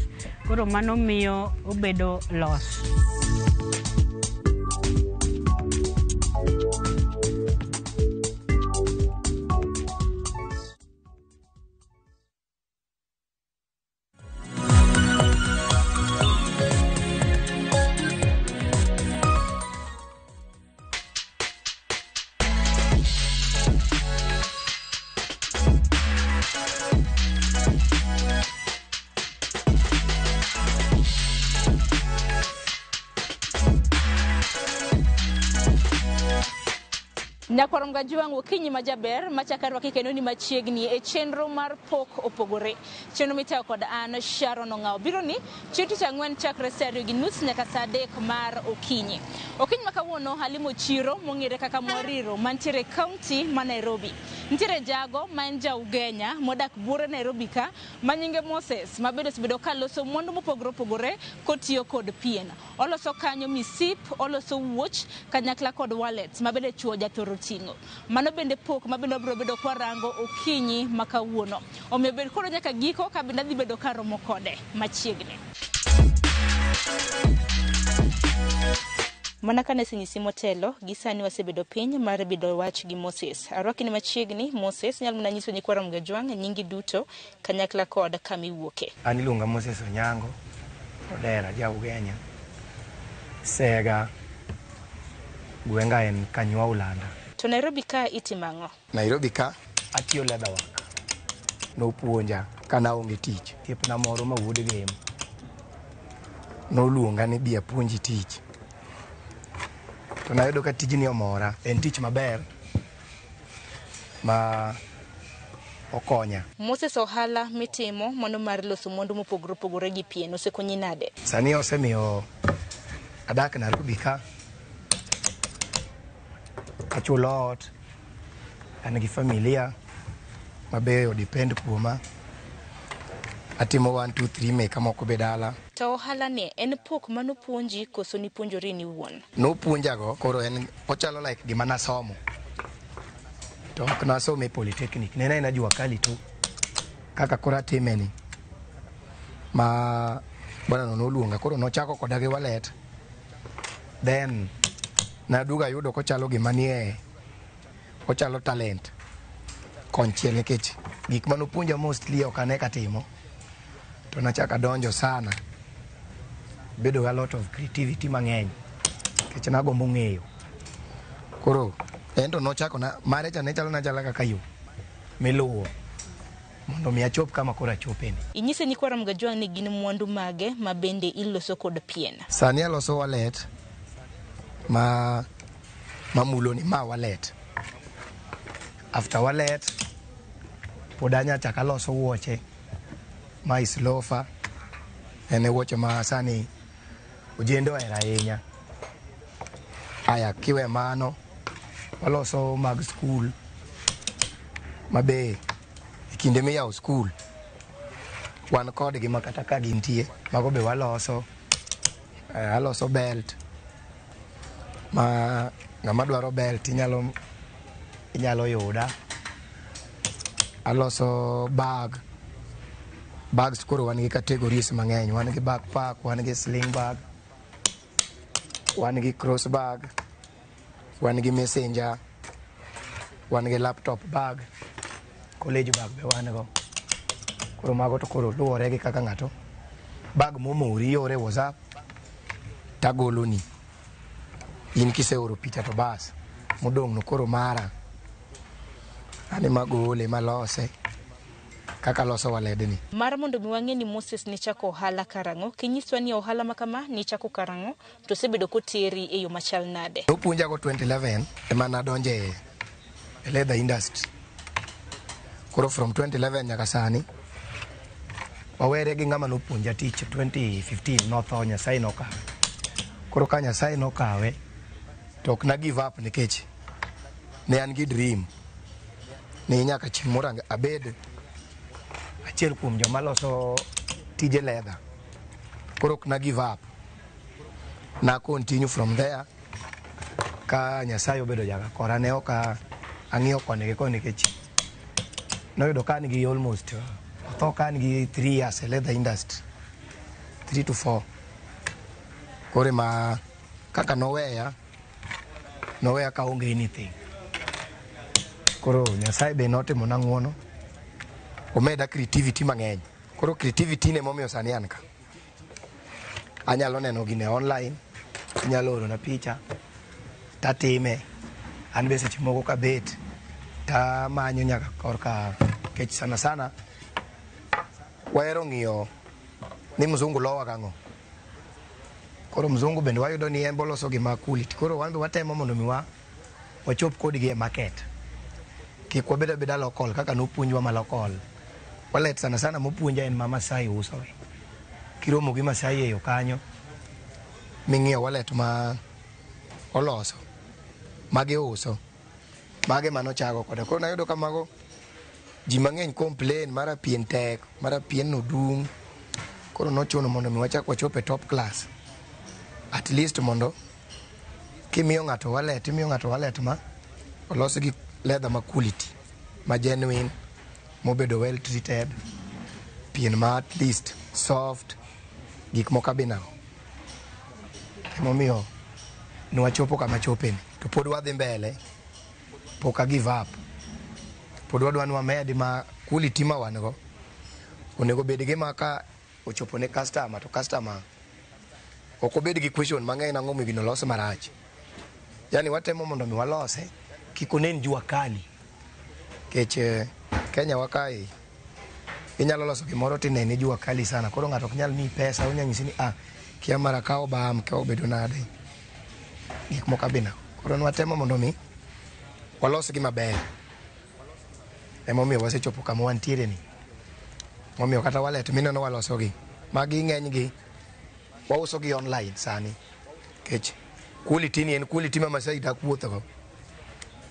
Koro mano miyo obedo loss. Nyakwar Mgajwang' okinyi ma jaber machako arwaki kendo ni machiegni e chenro mar pok opogore. Chenro mitayo kod an Sharon Ong'awo biro ni chieng' tich ang'wen chakre saa 2:30 nyaka saa 3 mar okinyi. Okinyi ma kawuono alimo chiro mong'ere kaka Mwariro mantiere e kaunti ma Nairobi. Nitiere jago ma en ja Ugenya modak buore Nairobi ka ma nyinge Moses ma bende osebedo ka loso mwandu mopogore opogore kotiyo kod pien. Oloso kanyo misip, oloso wuoch kanyakla kod wallets ma bende chuo jathoro ting'o. Mano bende pok ma bende wabiro bedo kwarango okinyi ma kawuono. Omiyo bed koro nyaka giko ka bende adhi bedo karomo kode machiegni. Mana kane asenyisi motelo, gi sani wasebedo piny mar bido wach gi Moses. Arwaki ni machiegni, Moses, inyalo mana nyiso nyikwa Ramogi Ajwang' nyingi duto kanyakla kod kama iwuoke. An iluonga Moses Onyango Odera, ja Ugenya. Sega, gwenga en Kanywa Ulanda. To Nairobi ka itimo ang'o? Nairobi ka atiyo leather work. Nopuonja ka naonge tich. Osiepna moro ma wuod Gem noluonga ni bi apuonji tich. To nayudo ka tijni omora. En tich maber ma okonya. Moses, ohala mitimo mano mar loso mwandu mopogore opogore gi pien osekonyi nade? Sani osemiyo adak Nairobi ka, achulo ot, an gi familia mabe odepend kuoma. Atimo 1 2 3 meka moko be dala. To ohala ni en pok manopuonji koso nipuonjori ni wuon? Nopuonjago, koro en ochalo like gima nasomo. To ok nasome e polytechnic, ne en aena jua kali tu kaka koro atime ni. Ma bwana no noluonga, koro nochako koda gi wallet. Then naduogo ayudo kochalo gima nie, ochalo talent konchiel nikech gik manopuonja mostly ok ane katimo. To nachako adonjo sana. Bedo gi a lot of creativity mang'eny nikech nagombo ng'eyo. Koro en to nochako na mare cha ne chalo na chala kaka yo miluwo mondo mi achop kama koro achopeni. Inyise nyikwa Ramogi Ajwang' ni gin mwandu mage ma bende iloso kod pien? Sani aloso wallet ma mamulo ni ma wallet. After wallet pod anya chak aloso wuoche ma islofa. En e wuoche ma sani ojende ohero ahinya. Aya kiwe mano waloso mag skul mabe e kinde miyawo skul wan kodgi ma kata ka gintie mago be waloso. Aloso belt ma ng'ama dwaro belt inyalo yuda. Aloso bag. Bags koro wan gi categories mang'eny. Wan gi backpack, wan gi sling bag, wan gi cross bag, wan gi messenger, wan gi laptop bag, college bag be wan go. Koro mago to koro luwore gi kaka ng'ato bag momori iore WhatsApp tagoloni. In kiseoro picha to bas, modong' no koro mara. An ema agole malose kaka loso waledni. Mar mondo mi wang'e ni Moses nichako ohala karang'o, kinyiswa ni ohala ma kama nichako karang'o, to osebedo koteri e yo machal nade? Nopuonja go 2011 ema nadonje e leather industry. Koro from 2011 nyaka sani wawere gi ng'ama nopuonja tich 2015 notho, Nyasaye nokawe. Koro ka Nyasaye nokawe to ok na give up nikech ne an gi dream ni nyaka chieng' moro abed achiel kuom joma loso tije leather. Koro ok na give up. Na continue from there ka Nyasaye obedo jaga kora ne ok ang'iyo koni gi koni nikech noyudo ka an gi almost otho ka an gi 3 years e leather industry, 3 to 4. Koro ma kaka noweya ka onge anything. Koro Nyasaye be notimona ng'uono, omeda creativity mang'eny. Koro creativity ne momiyo sani an ka. Anyalo neno gine online, inyalo orona picha, tatime. An be seche moko kabet, tamanyo nyaka korka, nikech sana sana wahero ng'iyo ni mzungu lowa gang'o. Koro mzungu bende wayudo ni en boloso gima quality. Koro wan be watemo mondo mi wachop kodgi e market. Kik wabed abeda local kaka nopuonjwa ma local. Wallet sana sana mopuonja en ma Masai uso. Kiromo gi Masai e yo kanyo, ming'iyo wallet ma oloso, ma giuso. Mage manochako koda. Koro nayudo ka mago ji mang'eny complain mara pien tek, mara pien no dung'. Koro nochuno mondo mi wachak wachop e top class. At least mondo kimiyo ng'ato wallet, imiyo ng'ato wallet ma olos gi leather ma quality, ma genuine, mobedo well treated, pien ma at least soft, gik moko abinago. Emomiyo nwachopo kama chopeni. To pod wadhi mbele, pok a give up. Pod wadwa ni wamed ma quality ma wan go onego bed gima ka ochopo ne customer to customer ok obed gi question mang'eny nang'o momiyo gino olos marach. Yani watemo mondo mi walose kik onen jua kali. Nikech Kenya wa kae inyalo loso gimoro tinene jua kali sana. Koro ng'ato ok nyal miyi pesa, onya nyisi ni ah, kia mara ka obam, kia obedo nade. Gik moko abina. Koro nwatemo mondo mi walos gi maber. Emomiyo wasechopo kama wantiere ni. Momiyo kata wallet mineno waloso gi. Magi ng'eny gi wauso gi online sani. Nikech quality ni en quality ma Masai dak wuotho go.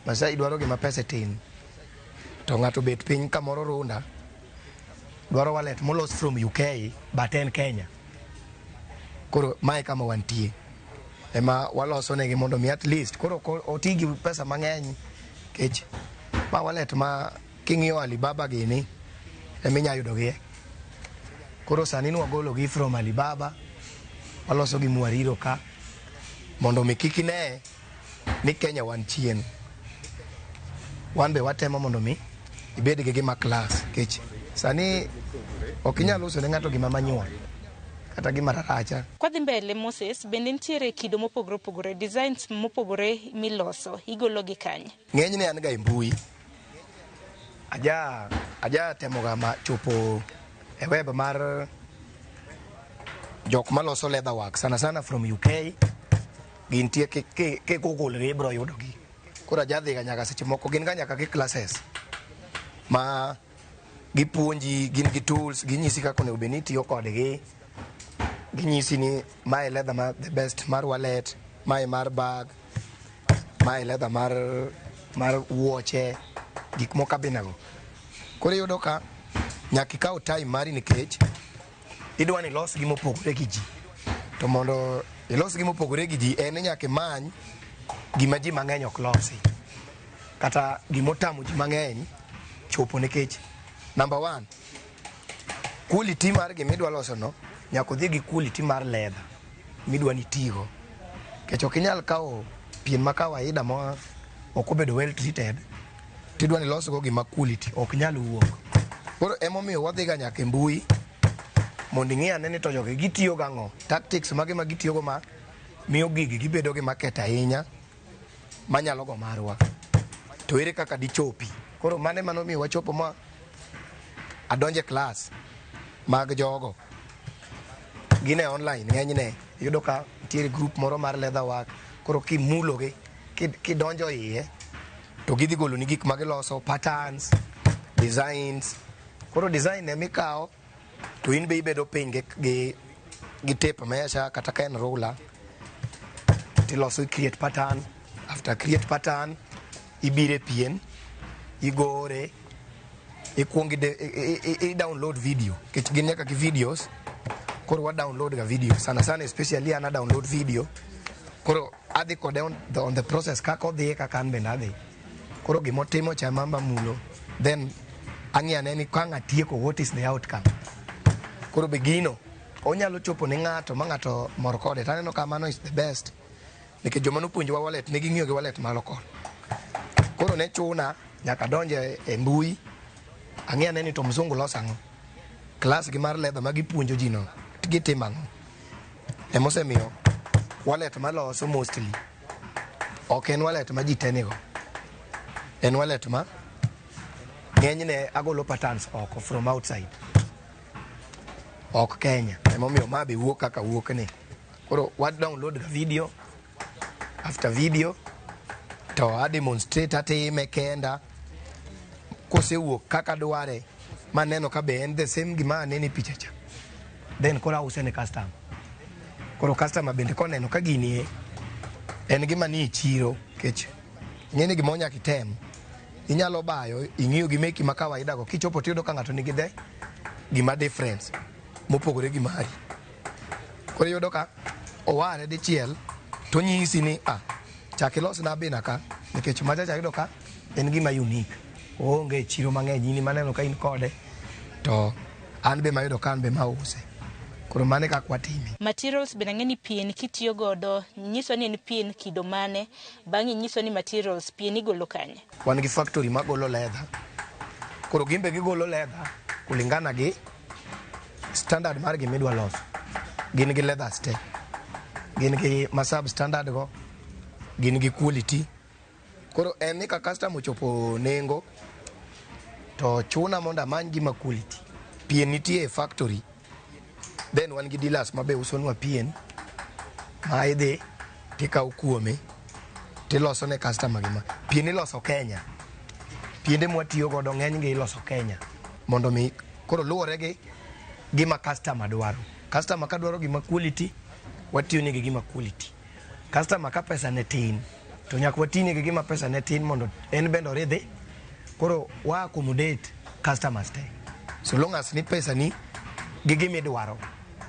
Masai dwaro gima pesa tin. To ng'ato bet piny kamoro Runda dwaro wallet molos from UK but en Kenya. Koro mae kama wantie. Ema waloso negi mondo mi at least koro oti gi pesa mang'eny nikech ma wallet ma king'iyo Alibaba gini eminya yudo gie. Koro sani nwagolo gi from Alibaba waloso gi Mwariro ka mondo mi kik ine ni Kenya wan chien. Wan be watemo mondo mi ibed gi gima class nikech sani ok inyal uso ne ng'ato gima manual kata gima raracha. Kwadhi mbele Moses, bende nitiere kido mopogore opogore, designs mopogore miloso, igolo gi kanye? Ng'enyne an ga e mbui. Aja temoga ma chopo e web mar jok maloso leather work sana sana from UK. Gintie ki Google gi ibro yudo gi. Koro aja dhiga nyaka seche moko gin ga nyaka gi classes ma gipuonji, gin gi tools, ginyisi kaka onego bed ni itiyo kodgi. Ginyisi ni mae leather ma the best mar wallet, mae mar bag, mae leather mar wuoche, gik moko abinago. Koro iyudo ka nyaka ikaw time mari nikech idwa ni ilos gima opogore gi ji. To mondo ilos gima opogore gi ji en ni nyaka imany gima ji mang'eny ok losi. Kata gimotamo ji mang'eny chopo nikech number one, quality mar gima idwa loso no nyaka odhi gi quality mar leather midwa ni itigo. Nikech ok inyal kawo pien ma kawaida ma ok obedo well treated tidwa ni ilos go gima quality ok nyal wuok. Koro emomiyo wadhi ga nyaka e mbui mondo ing'i ane ni to jogi gitiyo gang'o, tactics mage ma gitiyo go ma miyo gigi gibedo gi market ahinya manyalo go marwa. To ere kaka dichopi? Koro mano ema nomiyo wachopo ma adonje class mag jogo. Gin e online ng'enyne iyudo ka nitiere group moro mar leather work koro kimulogi kidonjo iye to gidhi goloni gik ma giloso patterns, designs. Koro design emikawo to in be ibedo piny gi tape measure kata ka en ruler tiloso create pattern. After create pattern ibiro e pien igore ikuong i download video nikech gin nyaka gi videos. Koro wa download ga video sana sana, especially an a download video. Koro adhi kode on the process kaka odhi kaka an bende adhi. Koro gimotimo cha ema amulo then ang'i ane ni ka ang' atieko what is the outcome. Koro be gino onyalo chopo ne ng'ato ma ng'ato mor kode to aneno ka mano is the best nikech joma nopuonjowa wallet ne ging'iyo gi wallet malo kono. Koro ne chuna nyaka adonj e mbui ang'i ane ni to mzungu loso ang'o. Class gi mar leather ma gipuonjo ji no gitimo ang'o. Emosemiyo wallet maloso mostly ok en wallet ma ji te nigo. En wallet ma ng'enyne agolo patterns oko from outside. Ok Kenya. Emomiyo ma be wuok kaka wuok ni. Koro wa download ga video after video to a demonstrate atime kenda kosewuok kaka dware maneno ka be en the same gima aneno e picha cha then koro ause ne customer. Koro customer bende koneno ka gini e en gima nie chiro nikech Ing'e ni gimoro nyaka item. Inyalo bayo ing'iyo gi meki ma kawaida go kichopo tiyudo ka ng'ato nigi the gima difference mopogore gi mari. Koro iyudo ka oware dichiel to nyisi ni ah, chak ilosna bina ka nikech macha cha ayudo ka en gima unique. Oonge e chiro mang'eny in ema aneno ka in kode to an be mayudo ka an be mause. Koro mano e kaka watime. Materials bende ang'e ni pien kitiyo godo nyiso ni en pien kido mane, bang'e nyiso ni materials pien igolo kanye. Wan gi factory magolo leather. Koro gin be gigolo leather kulingana gi standard mar gima idwa loso. Gin gi leathers te. Gin gi ma sub standard go, gin gi quality. Koro en ni ka customer ochopo nengo to chuna mondo amany gima quality. Pien nitie e factory. Then wan gi dealers ma be usonwa pien ma idhi tikawo kuome tiloso ne customer gima. Pien iloso Kenya. Piende mwatiyo godo ng'eny gi iloso Kenya. Mondo mi koro luwore gi gima customer dwaro. Customer ka dwaro gima quality, watiyo negi gima quality. Customer ka pesa ne tin, to nyaka wati negi gima pesa ne tin mondo en bende oridhi. Koro wa accommodate customers te. So long as ni pesa ni gi gima idwaro,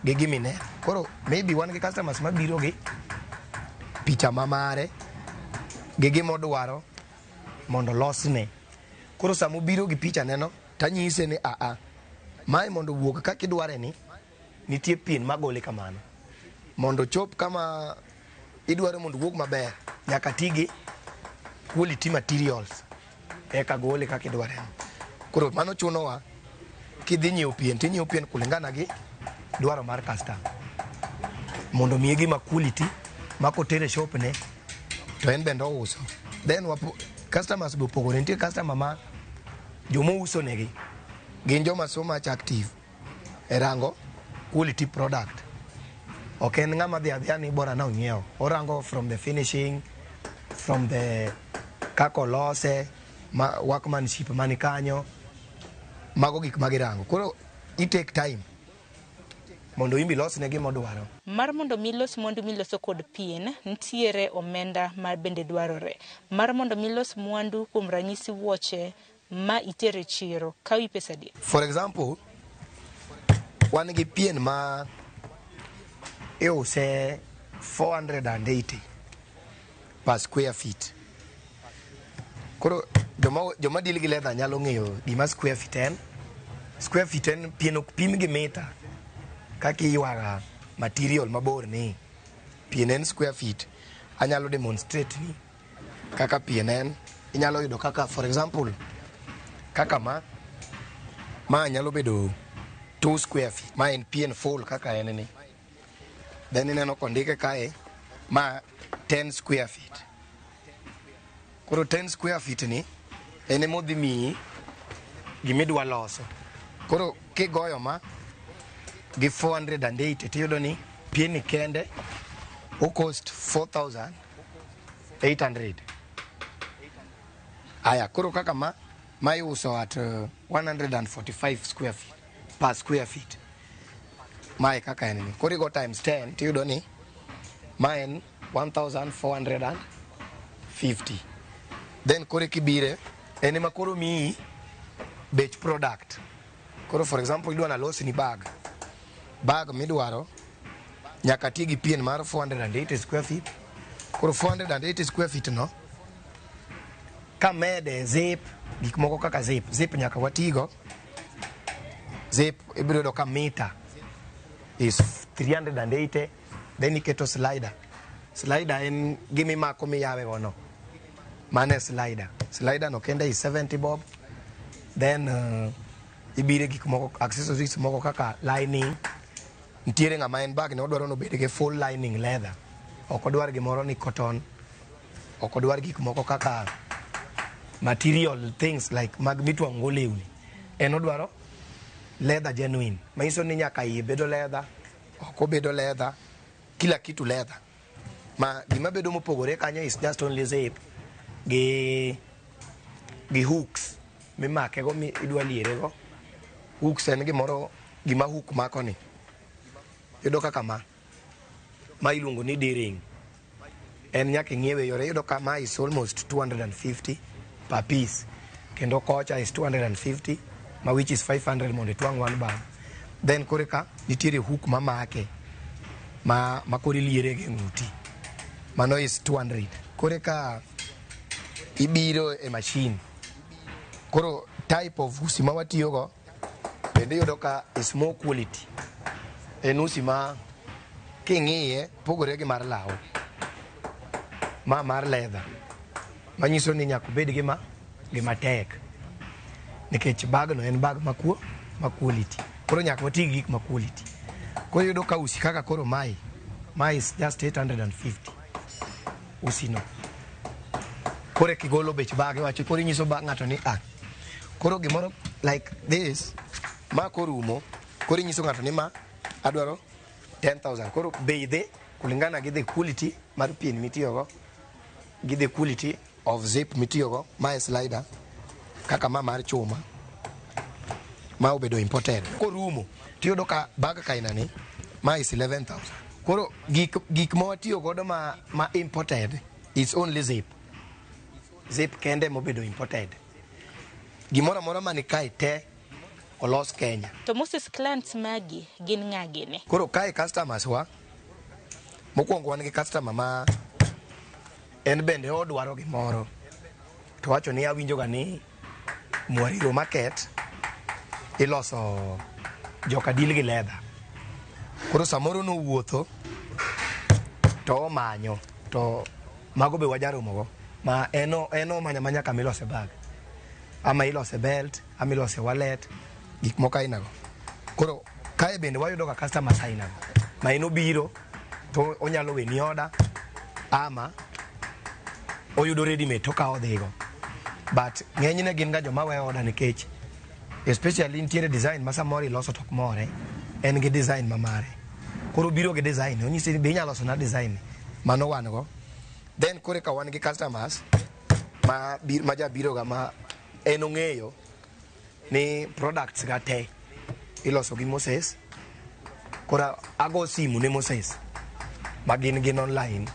gi gima ineno. Koro maybe wan gi customers mabiro gi picha ma mare, gi gima odwaro mondo olosne. Koro sama obiro gi picha neno, tanyise ni aa, mae mondo owuog kaka idware ni, nitie pien magole kamano. Mondo ochop kama idwaro mondo owuog maber, nyaka ti gi quality materials eka gole kaka idware no. Koro mano chunowa kidhi nyiewo pien tinyiewo pien kulingana gi dwaro mar customer. Mondo miye gima quality ma kotere shop ne to en bende ouso. Then wapo, customers be opogore. Nitie customer ma joma ouso negi gin joma so much active e rango quality product. Ok en ng'ama dhi adhiya ni bora na onyiewo. Orango from the finishing, from the kaka olose, ma, workmanship mani kanyo. Mago gik ma girango. Koro i take time mondo imbi losne gima odwaro. Mar mondo mi los mwandu miloso kod pien, nitiere omenda ma bende dwarore. Mar mondo mi los mwandu kuom ranyisi wuoche ma itere chiro, kawi pesa adi? For example, wan gi pien ma iuse 480 per square feet. Koro joma, joma deal gi leather nyalo ng'eyo gima square feet en. Square feet en pien ok pim gi mita kaka iywaga material mabor ni. Pien en square feet. Anyalo demonstrate ni kaka pien en. Inyalo yudo kaka for example kaka ma ma nyalo bedo 2 square feet. Ma en pien full kaka en ni. Then ineno kondike kae ma 10 square feet. Koro 10 square feet ni en emodhi miyi gimidwa loso. Koro kigoyo ma gi 480 tiyudo ni pien ni kende o cost 4800. Aya, koro kaka ma ma iuso at 145 square feet per square feet. Mae kaka en ni. Koro igo times 10 tiyudo ni ma en 1450. Then koro kibire en ema koro miyi bech product. Koro for example idwa nalosni bag. Bag midwaro nyaka ti gi pien mar 480 square feet. Koro 480 square feet no kamede zip gik moko kaka zip, zip nyaka watigo. Zip ibiro yudo ka mita is 380 then iketo slider. Slider en gima imako miyawe go no. Mano e slider. Slider no kende is 70 bob. Then ibire gik moko accessories moko kaka lining. Nitiere ng'ama en bag ne odwaro ni obed gi full lining leather. Ok odwar gimoro ni cotton. Ok odwar gik moko kaka material things like mag mitwang'o go lewni. En odwaro leather genuine. Manyiso ni nyaka iye bedo leather, oko bedo leather, kila kitu leather. Ma gima bedo mopogore kanyo is just only zip gi hooks mimake go mi idwa liere go. Hooks en gimoro gima hook mako ni. Iyudo kaka ma iluongo ni D-ring. En nyaka ing'iewe yore. Iyudo ka ma is almost 250 per piece. Kendo kocha is 250, ma which is 500 mondo itwang' one bag. Then kore ka nitiere hook mamake ma koro iliere gi ng'uti. Mano is 200. Kore ka ibiro e machine. Koro type of usi ma watiyogo bende iyudo ka is more quality. En usi ma king'iye pogore gi mar law. Ma mar leather. Manyiso ni nyaka obed gi gima tek. Nikech bag no en bag ma quality. Koro nyaka wati gi gik ma quality. Koro iyudo ka usi kaka koro mae is just 850. Usi no. Koro kigolo bech bag iwacho koro inyiso ng'ato ni ah. Koro gimoro like this ma korumo koro inyiso ng'ato ni ma adwaro 10,000. Koro bei dhi kulingana gi the quality mar pien mitiyogo gi the quality of zip mitiyogo. Ma e slider kaka ma mar chuma ma obedo imported. Korumo tiyudo ka bag kaina ni ma is 11,000. Koro gik ma watiyo godo ma imported is only zip. Zip kende mobedo imported. Gimoro amora mani kae te olos Kenya. To Moses, clients magi gin ng'a gini? Koro kae customers wa mokwongo wan gi customer ma en bende odwaro gimoro to wacho ni awinjo ga ni Mwariro Market iloso joka deal gi leather. Koro samoro nowuotho to omanyo to mago be wajaromogo ma en omanyo amanya kama ilose bag ama ilose belt ama ilose wallet, gik moko aina go. Koro kae bende wayudo ga customers aina go ma en obiro to onyalo weni order ama oyudo ready made to okawo odhigo. But ng'enyne gin ga joma weyo order nikech especially nitiere design ma samoro iloso to ok more, en gi design ma mare. Koro obiro gi design, onyisi ni be inyalo loso na design ni, mano wan go. Then koro eka wan gi customers ma jabiro ga ma en ong'eyo ni products ga te iloso gi Moses. Koro ago simu ne Moses ma gin online.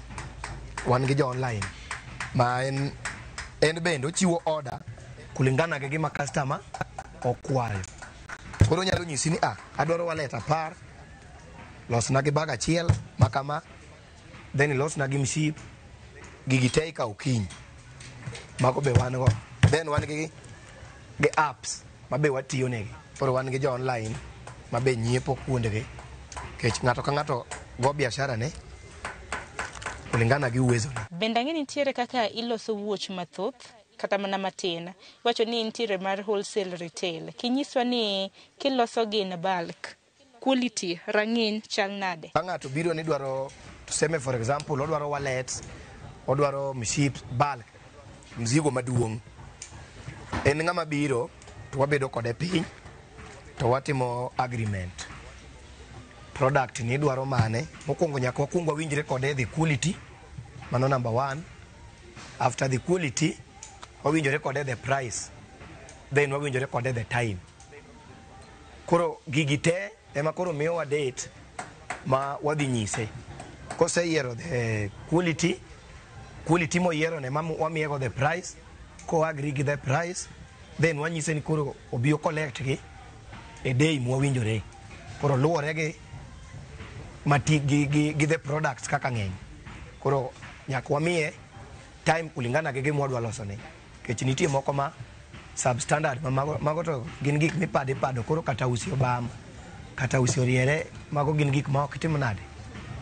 Wan gi jo online ma en bende ochiwo order kulingana gi gima customer okwayo. Koro onyalo nyisi ni ah, adwaro wallet 10, losna gi bag achiel ma kama, then ilosna gi mship, gigi te ikawo kiny. Mago be wan go. Then wan gi apps ma be watiyo negi. Koro wan gi jo online ma be nyiepo kuondegi. Nikech ng'ato ka ng'ato go biashara ne kulingana gi uwezo ne. Bende ang'e nitiere kaka iloso wuoch mathoth kata mana matin. Iwacho ni nitiere mar wholesale, retail. Kinyiswa ni kiloso gi in bulk, quality, rang'iny chal nade? Ka ng'ato biro ni dwaro, tuseme for example, odwaro wallets, odwaro mships, bulk, mzigo maduong'. En ng'ama biro to wabedo kode piny to watimo agreement. Product ni idwaro mane, mokwongo nyaka wakwong wawinjre kode the quality, mano number one. After the quality, wawinjore kode the price, then wawinjore kode the time. Koro gigi te ema koro miyowa date ma wadhi nyise. Koseyiero the quality, quality moyiero ne wamiye go the price, ko agree gi the price, then wanyise ni koro obi o collect gi e day mwawinjore. Koro luwore gi mati gi the products kaka ng'eny. Koro nyaka wamiye time kulingana gi gima wadwa loso ne. Nikech nitie moko ma substandard ma mago to gin gik mipado ipado, koro kata usi obam, kata usi oriere, mago gin gik ma ok itim nade,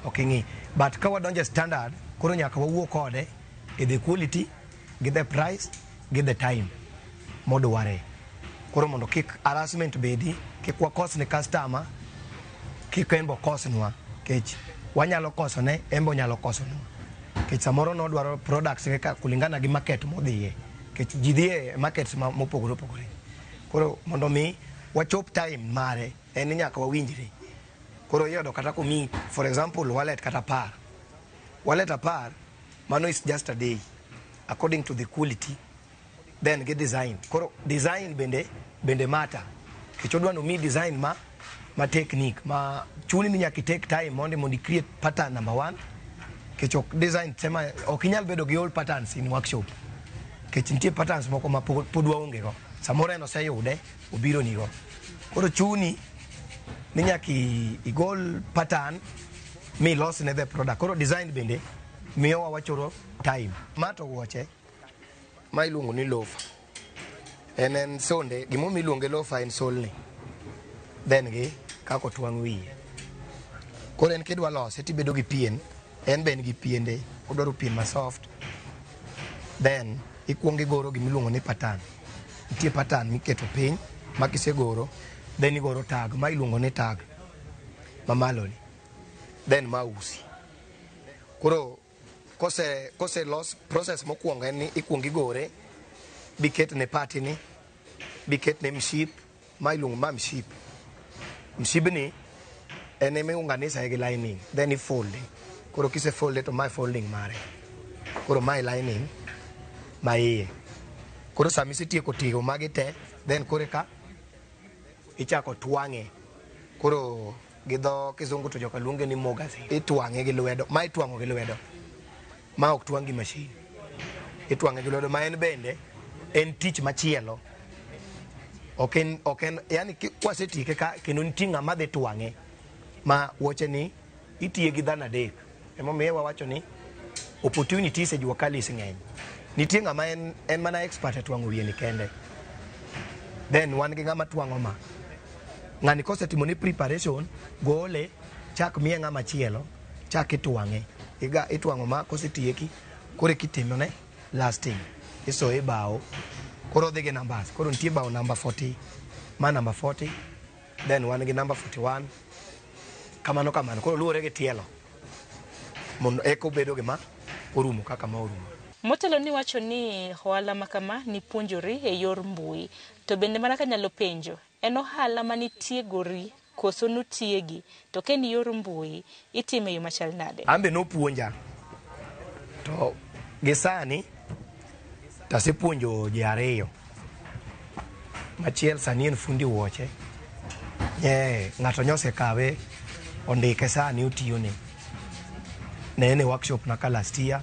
ok ing'i. But ka wadonjo e standard, koro nyaka wawuo kode e the quality, gi the price, gi the time modware. Koro mondo kik harassment bedi, kik wakos ne customer, kik en bo kosnwa, nikech wanyalo kosone, en be onyalo kosonwa. Nikech samoro nodwaro products ge ka kulingana gi market modhiye. Nikech ji dhi e markets mopogore opogore. Koro mondo mi wachop time mare, en ni nyaka wawinjre. Koro iyudo kata komi, for example, wallet kata 10. Wallet 10, mano is just a day, according to the quality, then gi design. Koro design bende matter. Nikech odwa ni omi design ma technique, ma chuni ni nyaka i take time mondo i create pattern number one. Nikech Nikech ok design sema ok inyal bedo gi all patterns in workshop. Nikech nitie patterns moko ma pod waonge go. Samoro en oseyude, obiro nigo. Koro chuni ni nyaka igol pattern milos ne the product. Koro design bende miyowa wachoro time. Ma to wuoche ma iluongo ni loafer. En sonde, gimomiyo iluonge loafer en solni. Then gi kaka otwang' wiye. Koro en kidwa lose tibedo gi pien, en be en gi piende, odwaro pien ma soft. Then ikuongo igoro gimiluongo ni pattern. Nitie pattern miketo piny ma kisegoro, then igoro tag, ma iluongo ni tag mamalo ni. Then ma usi. Koro kose los process mokwongo en ni ikuongo igore, biketne pati ni, biketne mship, ma iluongo ma mship. Mshibni en ema iunganisa gi lining, then ifolde. Koro kisefolde to mae folding mare. Koro mae lining ma iye. Koro sama isetieko tigo magi te, then koro eka ichako twang'e. Koro gi dho kizungu to joka luonge ni mogasi. Itwang'e gi lwedo, ma itwang'o gi lwedo. Ma ok twang' gi machine. Itwang'e gi lwedo ma en bende en tich machielo. Ok en yani kwasetieke ka kendo nitie ng'ama dhi twang'e ma wuoche ni itiye gi dhano adek. Emomiyo wawacho ni opportunities e jua kali ng'eny. Nitie ng'ama en mana expert e twang'o wiye ni kende. Then wan gi ng'ama twang'o ma. Ng'ani kosetimo ni preparation, gole, chak miye ng'ama chielo, chak itwang'e. Iga itwang'o ma kosetieki, koro itimone lasting. Isoye bao. Koro odhi gi numbers. Koro nitie bao number 40, ma number 40, then wan gi number 41. Kamano kamano. Koro luwore gi tielo. Mondo eka obedo gima orumo kaka ma orumo. Motelo ni wacho ni ohala ma kama ni puonjori e yor mbui, to bende mana kanyalo penjo, en ohala manitiegori koso notiegi, to ka en yor mbui, itime e yo machal nade? An be nopuonja. To gi sani, tasepuonjo ji ariyo. Machiel sani en fundi wuoche. Ng'ato nyosekawe, ondike sani otiyone. Ne en e workshop na ka last year.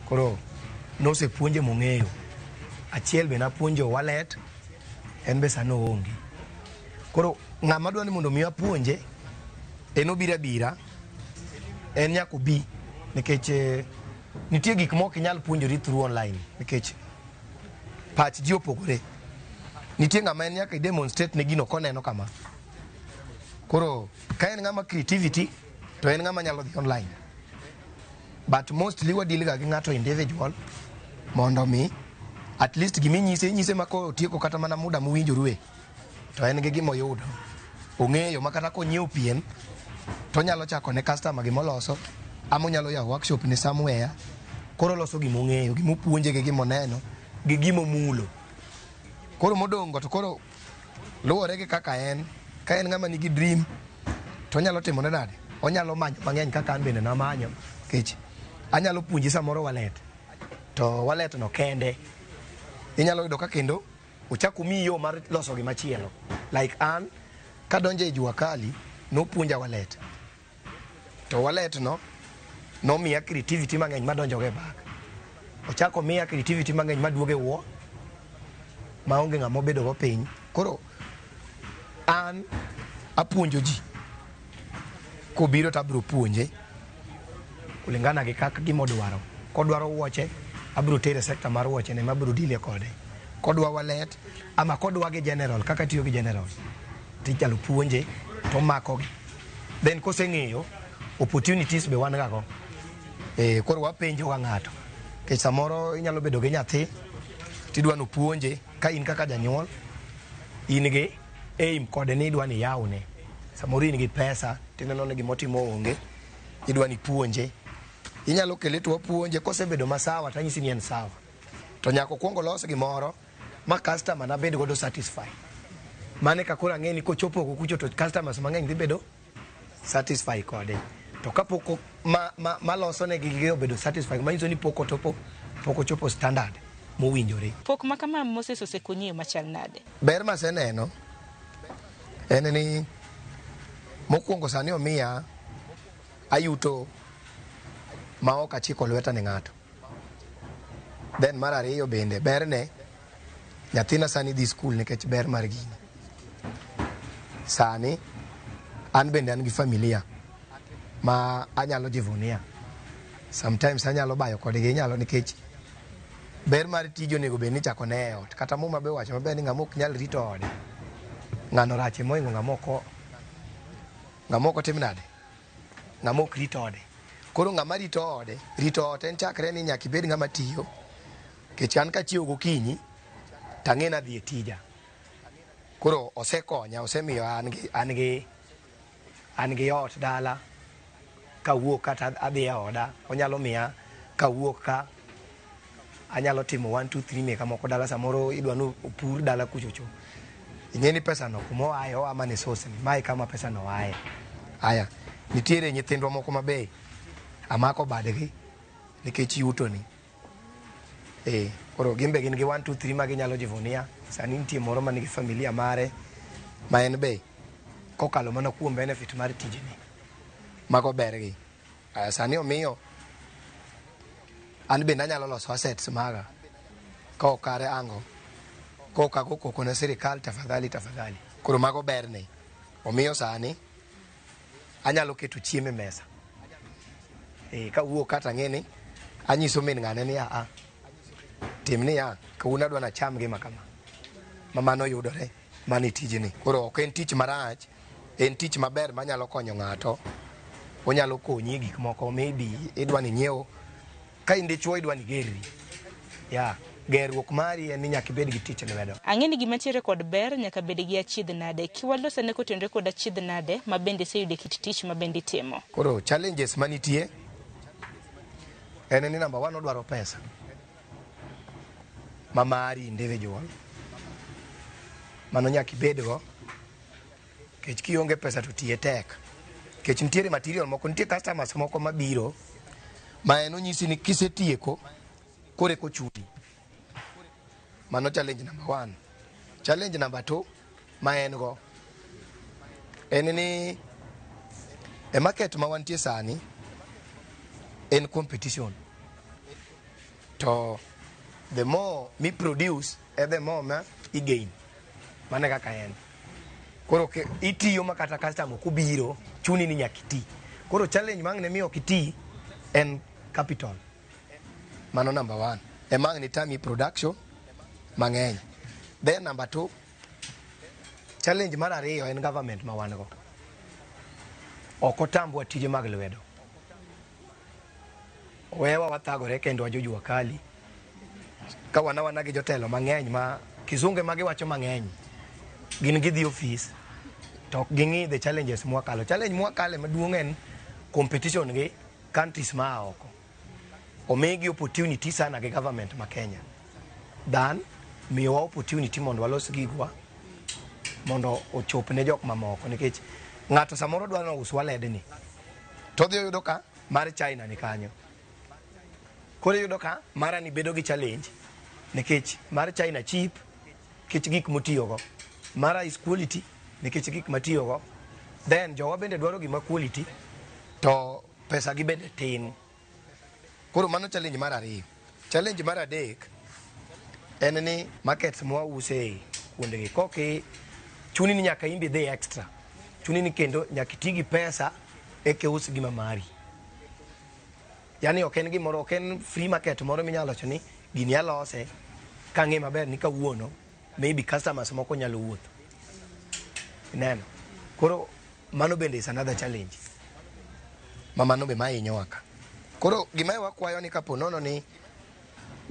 Koro nosepuonje mong'eyo. Achiel be napuonjo wallet, en be sani oonge. Koro ng'ama dwa ni mondo mi apuonje, en obiro abira, en nyaka obi, nikech nitie gik mok inyal puonjori through online, nikech pach ji opogore. Nitie ng'ama en nyaka i demonstrate ne gino koneno kama. Koro ka en ng'ama creativity, to en ng'ama nyalo dhi online. But mostly wadeal ga gi ng'ato individual mondo mi at least giminyise inyise ma kotieko kata mana muda mowinjorue to en gi gimoyudo. Ong'eyo ma kata konyiewo pien to onyalo chako ne customer gimoloso ama onyalo yawo workshop ne somewhere. Koro oloso gimong'eyo, gimopuonje gi gimoneno gi gimomulo. Koro modong' go to koro luwore gi kaka en. Ka en ng'ama nigi dream to onyalo timone nade? Onyalo manyo mang'eny kaka an bende namanyo. Nikech anyalo puonji samoro wallet. To wallet no kende inyalo yudo ka kendo ochak omiyi yo mar loso gimachielo. Like an kadonjo e jua kali nopuonja wallet. To wallet no nomiya creativity mang'eny madonjo go e bag. Ochako omiya creativity mang'eny maduogo e wuo maonge ng'ama obedo go piny. Koro an apuonjo ji. Kobiro to abiro puonje kulingana gi kaka gimodwaro. Kodwaro wuoche, abiro tere sector mar wuoche ne mabiro deal kode. Kodwa wallet, ama kodwa gi general, kaka tiyo gi general, tinyalo puonje to omako gi. Then koseng'eyo, opportunities be wan ga go. Koro wapenjo ga ng'ato. Nikech samoro inyalo bedo gi nyathi, tidwa nopuonje, ka in kaka janyuol, in gi aim kode ni idwa ni iyawne. Samoro in gi pesa, tineno ni gimotimo onge, idwa ni puonje. Inyalo kele to wapuonje, kosebedo masawa tanyisi ni en sawa. To nyaka okuong olos gimoro ma customer na bed godo satisfied. Mane ka koro ang'e ni kochopo oko kucho to customers mang'eny dhi bedo satisfied kode. To kapok maloso ne gi obedo satisfied, manyiso ni pok ochopo standard mowinjore. Pok ma kama Moses osekonyi e machal nade? Ber maseneno en ni mokwongo sani omiya ayuto Ma ok achiko lweta ne ng'ato. Then mar ariyo bende berne, nyathina sani dhi skul nikech ber mar gini. Sani an bende an gi familia ma anyalo jivunia. Sometimes anyalo bayo kodgi, inyalo, nikech ber mar tiji onego bed ni ichako ne e ot. Kata Muma be owacho maber ni ng'ama ok nyal rito ode, ng'ano rache mohingo ng'ama ok ng'ama ok otim nade, ng'ama ok rit ode. Koro ng'ama rito ode, rito ot en chakre ni nyaka ibed ng'ama tiyo. Nikech an kachiewo gokinyi, tang'e ni adhi e tija. Koro osekonya, osemiyo an gi ot dala, kawuok kata adhi e oda, onyalo miya kawuok ka anyalo timo 1 2 3 meka moko dala. Samoro idwa ni opur dala kuchocho, ing'e ni pesa no kuma oaye, oa mana e source ni mae kama pesa no aye. Aya, nitiere nyithindwa moko mabe amako badgi nikech yuto ni. Koro gin be gin gi 1 2 3 ma ginyalo jivunia. Sani nitie moro man gi familia mare ma en be kokalo mana kuom benefit mar tijni. Mago bergi. Aya, sani omiyo an bende anyalo loso assets maga ka ok kare ango kok ago koko ne sirikal, tafadhali tafadhali. Koro mago berne. Omiyo sani anyalo keto chiemo e mesa. Kawuok kata ang'e ni anyiso min ng'ane ni aa tim niya, kawuono adwa nacham gima kama ma mano yudore mana e tijni. Koro ok en tich marach, en tich maber manyalo konyo ng'ato. Onyalo konyi e gik moko, maybe idwa ni inyiew, ka in dichuo idwa ni igerri ya gerruok mari en ni nyaka ibed gi tich lwedo. Ang'e ni gima ntiere kod ber nyaka bed gi achiedh nade. Kiwalosane kotenore kod achiedh nade ma bende iseyudo e kit tich ma bende itimo. Koro challenges manitie en ni number one, odwaro pesa ma mari individual, mano nyaka ibedgo, nikech kionge pesa to tiye tek, nikech nitiere material moko, nitie customers moko mabiro ma en onyisi ni kisetieko koro eka ochuli. Mano challenge number one. Challenge number two ma en go en ni e market ma wantie sani en competition, to the more mi produce e the more ma i gain. Mano e kaka en. Koro itiyo ma kata customer ok obiro, chuni ni nyaka iti. Koro challenge mang' ne miyo ok iti en capital. Mano number one ema ang' ni tami production mang'eny. Then number two, challenge mar ariyo en government ma wan go ok otambwa tije mag lwedo, owewa wathagore kendo wajojua kali ka wana wana gi jotelo mang'eny ma kizunge ma giwacho mang'eny, gin gidhi ofis to ok ging'i the challenges mwakalo. Challenge mwakale maduong' en competition gi countries ma oko. Omigi opportunity sana gi government ma Kenya than miyowa opportunity mondo walos gigwa mondo ochop ne jok mamoko, nikech ng'ato samoro dwaro ni uswa ledni to odhi oyudo ka mar China ni kanyo. Koro iyudo ka mara ni bedo gi challenge nikech mar China cheap nikech gik motiyogo, mara is quality nikech gik matiyogo. Then jowa bende dwaro gima quality to pesa gi bende tin. Koro mano challenge mar ariyo. Challenge mar adek en ni markets mwause kuondegi koki chuni ni nyaka imbi dhi extra, chuni ni kendo nyaka iti gi pesa eka ius gima mari. Yani ok en gimoro, ok en free market moro minyalo wacho ni gini alose kang'e maber ni kawuono maybe customers moko nyalo wuotho ineno. Koro mano bende is another challenge ma mano be mahinyowa ka. Koro gima wakwayo ni kapo nono ni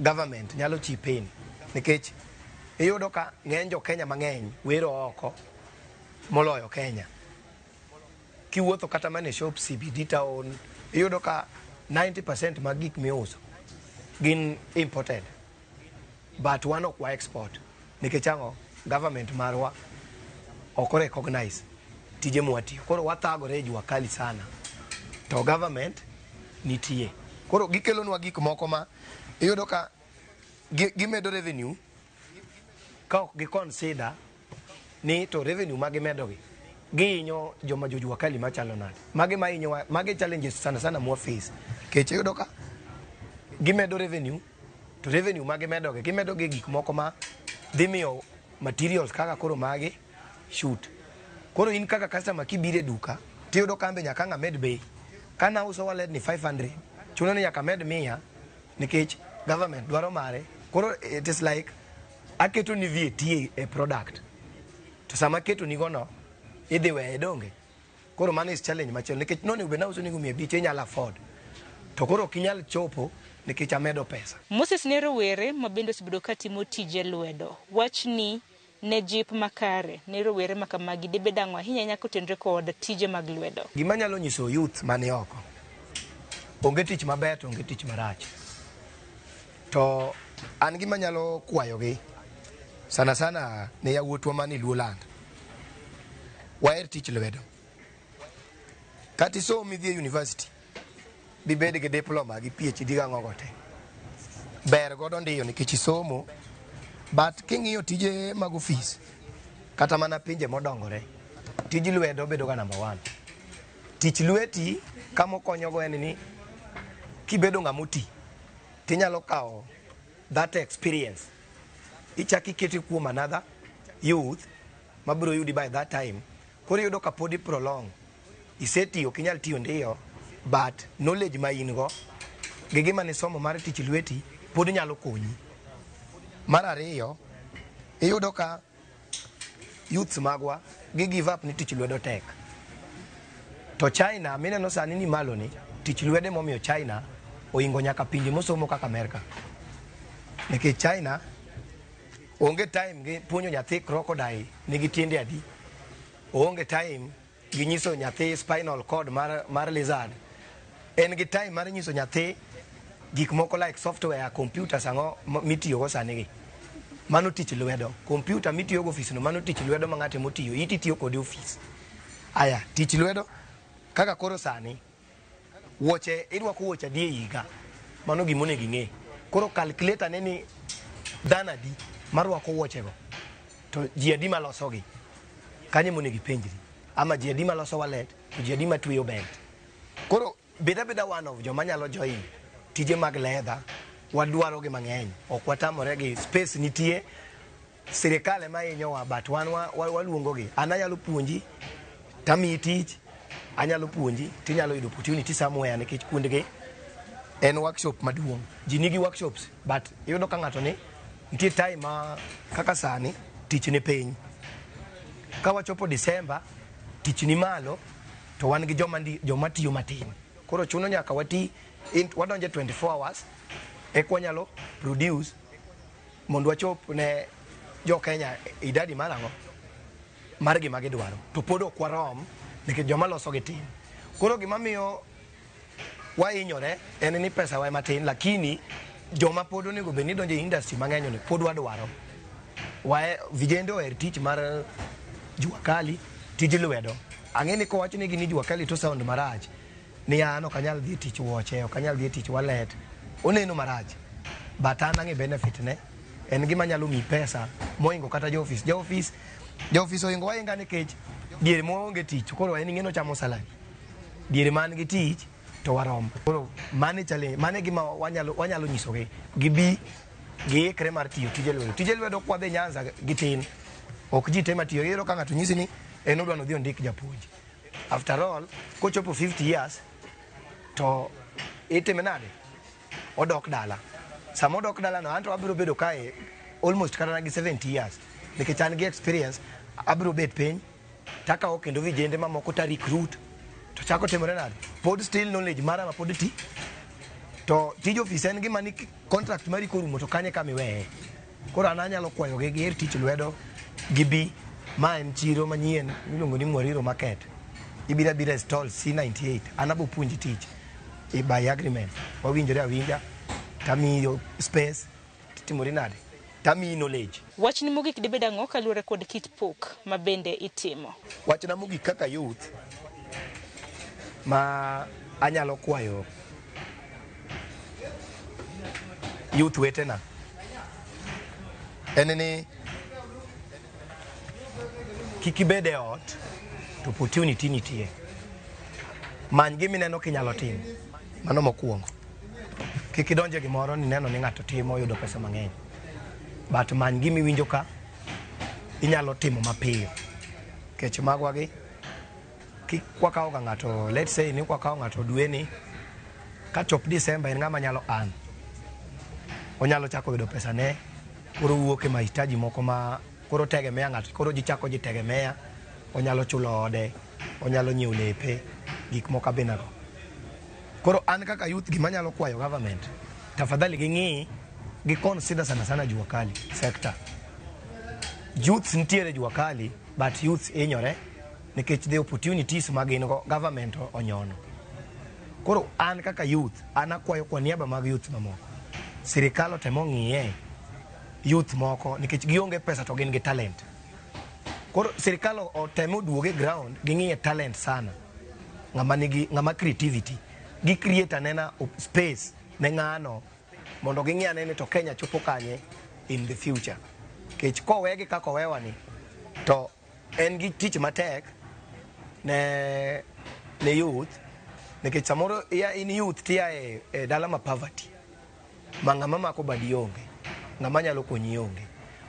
government nyalo chip in, nikech iyudo ka ng'eny jo Kenya mang'eny wero oko moloyo Kenya. Kiwuotho kata mana e shop CBD town, iyudo ka 90% mag gik miuso gin imported, but wan ok wa export. Nikech ang'o? Government marwa ok recognize tije mwatiyo. Koro wathagore e jua kali sana to government nitie. Koro gikelonwa gik moko ma iyudo ka gimedo revenue ka ok gi consider ni to revenue ma gimedogi Gihinyo joma jojua kali machalo nade? Mage ma hinyowa, mage challenges sana sana mwa face. Kech iyudo ka gimedo revenue, to revenue ma gimedogi, gimedo gi gik moko ma dhi miyo materials kaka koro magi shoot. Koro in kaka customer kibiro e duka, tiyudo ka ambe nyaka ang' amed bei. Ka nauso wallet ni 500, chuno ni nyaka amed 100 nikech government dwaro mare. Koro it is like aketo ni VAT e product. To sama aketo ni gono, idhi weye donge. Koro mano is challenge machielo nikech nonego bed nauso ni go 500 inyalo afford. To koro ok inyal chopo nikech amedo pesa. Moses ne rowere ma bende osebedo ka timo tije lwedo. Wachni ne jip makare ne rowere ma kamagi dibed ang'o ahinya ahinya kotenore kod tije mag lwedo? Gima anyalo nyiso youth mani oko, onge tich maber to onge tich marach. To an gima anyalo kwayogi sana sana ne yawuotwa mani Luoland, waher tich lwedo. Kata isom idhi e university, bibed gi diploma gi PhD gang'o go te. Ber godo ndiyo nikech isomo, but king'iyo tije mag ofis, kata mana pinje modongore, tij lwedo bedo ga number 1. Tich lweti kama okonyogo en ni kibedo ng'ama oti, tinyalo kawo that experience, ichako ikete kuom another youth mabiro yudi by that time. Koro iyudo ka pod i prolong. Isetiyo, ok inyal tiyo ndiyo, but knowledge ma in go gi gima nisomo mar tich lweti pod nyalo konyi. Mar ariyo, iyudo ka youths magwa gi give up ni tich lwedo tek. To China mineno sani ni malo ni, tich lwedo emomiyo China ohingo nyaka pinje mosomo kaka Amerka. Nikech China onge time gi puonjo nyathi crocodile nigi tiende adi. Oonge time gi nyiso nyathi spinal cord mar lizard. En gi time mar nyiso nyathi gik moko like software, computers ang'o mitiyogo sani gi. Mano tich lwedo. Computer mitiyogo ofis no, mano tich lwedo ma ng'ate motiyo, iti tiyo kode ofis. Aya, tich lwedo kaka koro sani wuoche, irwako wuoche adi e higa? Mano gima onego ing'e. Koro calculator ne ni dhano adi marwako wuochego, to ji adi malosogi? Kanyo ema onego ipenjri. Ama ji adi maloso wallet, to ji adi matweyo belt. Koro bed abeda one of joma nyalo join tije mag leather, wadwaro gi mang'eny, ok watamore gi, space nitie, sirikal ema hinyowa, but wan waluongo gi. An anyalo puonji, tamiyi tich, anyalo puonji, tinyalo yudo opportunity somewhere nikech kuondgi en workshop maduong'. Ji nigi workshops, but iyudo ka ng'ato ni nitie time ma kaka sani tich ni piny. Ka wachopo December, tich ni malo, to wan gi joma tiyo matin. Koro chuno nyaka wati, wadonje 24 hours, eka wanyalo produce mondo wachop ne jo Kenya idadi mar ang'o? Mar gima gidwaro. To pod ok warom nikech joma loso gi tin. Koro gima miyo wahinyore en ni pesa wa ema tin, lakini joma pod onego bed ni donjo e industry mang'eny ni pod wadwaro. Vijende oher tich mar jua kali, tij lwedo. Ang'e ni kowach negi ni jua kali to sound marach, ni an ok anyal dhi e tich wuoche, ok anyal dhi e tich wallet, oneno marach. But an ang'e benefit ne, en gima nyalo miyi pesa mohingo kata jo office. Jo office ohingo wahinga nikech diere maonge tich, koro en ing'e nochamo salary. Diere man gi tich to warom. Koro mane challenge, mane gima wanyalo nyisogi. Gibi giikre mar tiyo tije lwedo. Tije lwedo kwa dhi Nyanza gi tin. Ok ji te matiyo. Iyudo ka ng'ato nyisi ni en odwa nodhi ondik japuonj. After all, kochopo 50 years to itime nade? Odok dala. Sama odok dala no, anto abiro bedo kae almost kata gi 70 years. Nikech an gi experience, abiro bet piny, takawo kendo vijende mamoko ta recruit. To chako timore nade? Pod still knowledge mara ma pod ti. To tij ofis en gima ni contract mari korumo to kanye kama iweye. Koro an anyalo kwayogi giher tich lwedo, gibi. Ma en chiro manyien miluongo ni Mwariro Market. Ibiro abira e stall C98. An abo puonji tich by agreement. Wawinjore awinja, tamiyo space, titimori nade? Tamiyi knowledge. Wachni mogik dibed ang'o kaluwore kod kit pok ma bende itimo? Wachna mogik kaka youth ma anyalo kwayo youth wetena en ni kik ibed e ot to opportunity nitie. Many gimineno kinyalo timo. Mano mokwongo. Kik idonje gimoro ni neno ni ng'ato timo yudo pesa mang'eny. But many gimiwinjo ka inyalo timo mapiyo. Nikech magwa gi kik wakawo ga ng'ato, let's say ni kwakawo ng'ato dweni, kachop December en ng'ama nyalo earn. Onyalo chako yudo pesa ne, koro wuok e mahitaji moko ma koro tegemea ng'ato, koro ji chako jitegemea, onyalo chulo ode, onyalo nyiewo lepe, gik moko abina go. Koro an kaka youth gima anyalo kwayo government, tafadhali ging'i, gi consider sana sana jua kali sector. Youths nitiere jua kali, but youths hinyore nikech the opportunities ma gin go government onyono. Koro an kaka youth, an akwayo kwa niaba mag youth mamoko. Sirikal otemo ng'iye youth moko nikech gionge pesa to gin gi talent. Koro sirikal otemo oduoge e ground ging'iye talent sana. Ng'ama nigi ng'ama creativity. Gi create anena space ne ng'ano mondo ging'i ane ni to Kenya chopo kanye in the future. Nikech kowegi kaka owewa ni to en gi tich matek ne youth nikech samoro iya in youth tiya e dala ma poverty ma ng'ama mako badi onge, ng'ama nyalo konyi onge.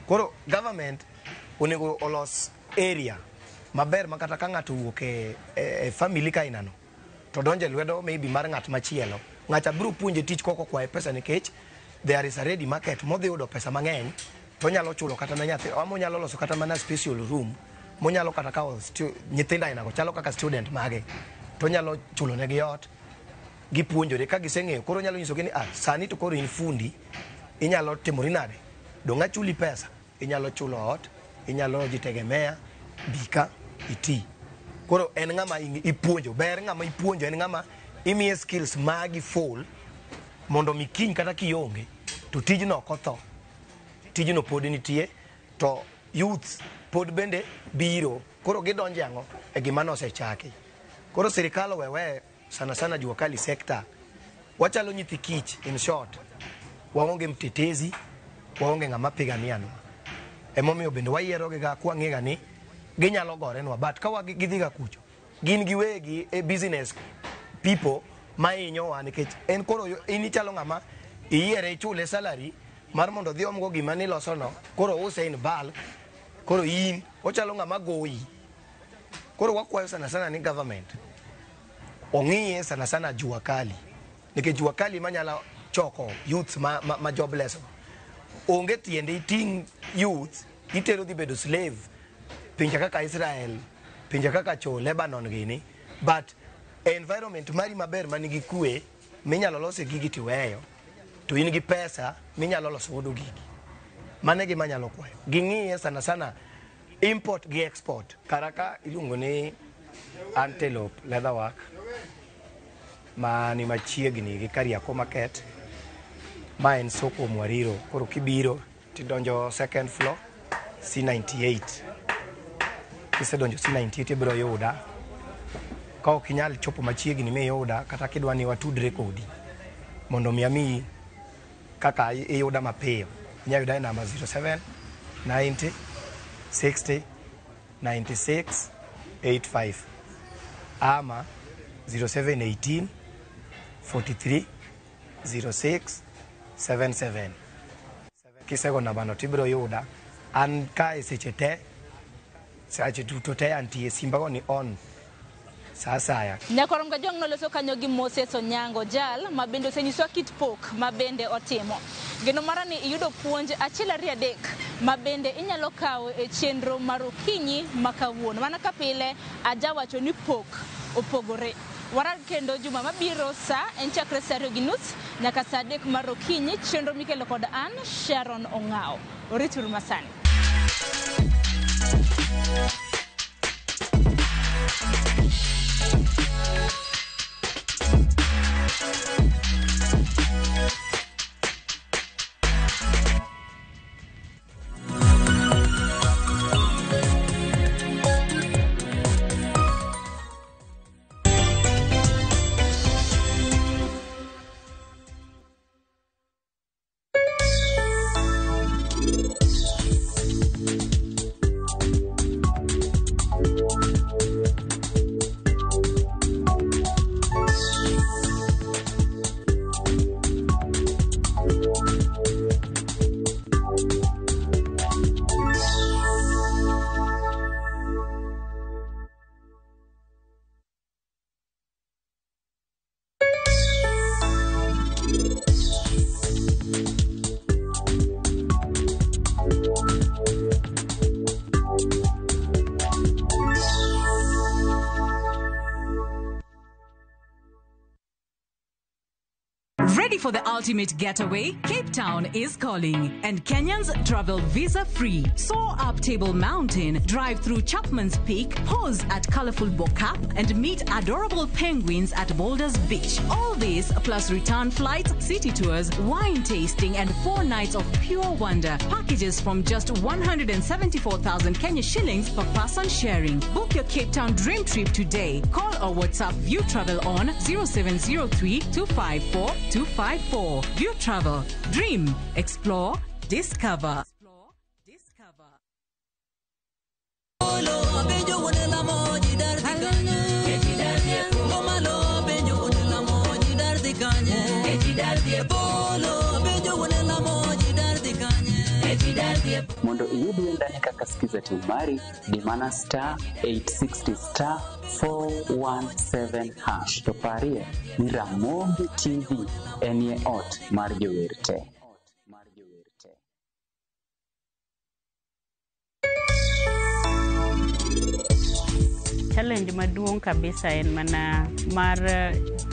Koro government onego olos area maber ma kata ka ng'ato owuok e family kainano to donjo e lwedo maybe mar ng'at machielo, ng'acha biro puonje tich kok okwaye pesa nikech there is a ready market modhi yudo pesa mang'eny to onyalo chulo kata ne nyathi ama onyalo loso kata mana special room monyalo kata kawo nyithindo ainago chalo kaka student mage to onyalo chulo negi ot gipuonjore ka giseng'eyo koro onyalo nyisogi ni ah, sani to koro in fundi inyalo timori nade dong' achuli pesa inyalo chulo ot inyalo jitegemea bika iti koro en ng'ama ipuonjo ber ng'ama ipuonjo en ng'ama imiye skills magi full mondo mi kiny kata kionge to tijno ok otho tijno pod nitie to youth pod bende biro koro gidonje ang'o e gima nosechaki koro sirikal owewe sana sana jua kali sector wachalo nyithi kich in short waonge mtetezi waonge ng'ama piganianwa emomiyo bende wayierogi ga kwang'e ni ginyalo gorenwa but ka gidhi ga kucho gin giwegi e business people mahinyowa nikech en koro in ichalo ng'ama iyiere ichule salary mar mondo odhi omgo gima nilosono koro use in bulk koro in ochalo ng'ama goyi koro wakwayo sana sana ni government ong'iye sana sana jua kali nikech jua kali manyalo choko youths ma jobless go. Onge tiende iting' youth itero dhi bedo slave pinje kaka Israel pinje kaka cho Lebanon gini but environment mari maber manigi kwe minyalo lose gigi tiweyo to in gi pesa minyalo loso godo gigi mano e gima anyalo kwayo ging'iye sana sana import gi export kara ka iluongo ni Antelope Leatherwork mani machiegni gi Kariakoo Market ma en soko Mwariro koro kibiro tidonjo second floor C98 kisedonjo C98 ibiro yuda ka ok inyal chopo machiegni miyuda kata kidwa ni watudre kodi mondo mi amiyi kaka iyuda mapiyo inyalo yuda e namba 07 90 60 96 85 ama 0718 43 06 77 kisego nambano tibiro yuda an ka e seche te seche duto te antie simbago ni on sa asaya. Nyakorom Kajwang' noloso kanyo gi Moses Onyango jal ma bende osenyiswa kit pok ma bende otimo. Geno mara ni iyudo puonj achiel ariyo adek ma bende inyalo kawo e chenro mar okinyi ma kawuono. Mana ka pile ajawacho ni pok opogore. Warag kendo juma mabiro sa en chakre sa 2:30 nyaka sa 3 mar okinyi chenro mikelo kod an Sharon Ong'ao. Orituru masani. for the ultimate getaway? Cape Town is calling, and Kenyans travel visa free. Soar up Table Mountain, drive through Chapman's Peak, pause at colorful Bo-Kaap, and meet adorable penguins at Boulders Beach. All this plus return flights, city tours, wine tasting, and 4 nights of pure wonder. Packages from just 174,000 Kenya shillings per person sharing. Book your Cape Town dream trip today. Call or WhatsApp View Travel on 0703 254 254. View Travel. Dream, explore, discover. Mondo iyud wendani kaka Skiza Tune mari, di mana star 860 star 417 hash. To parie ni Ramogi TV enie ot mar jower te. Challenge maduong' kabisa en mana mar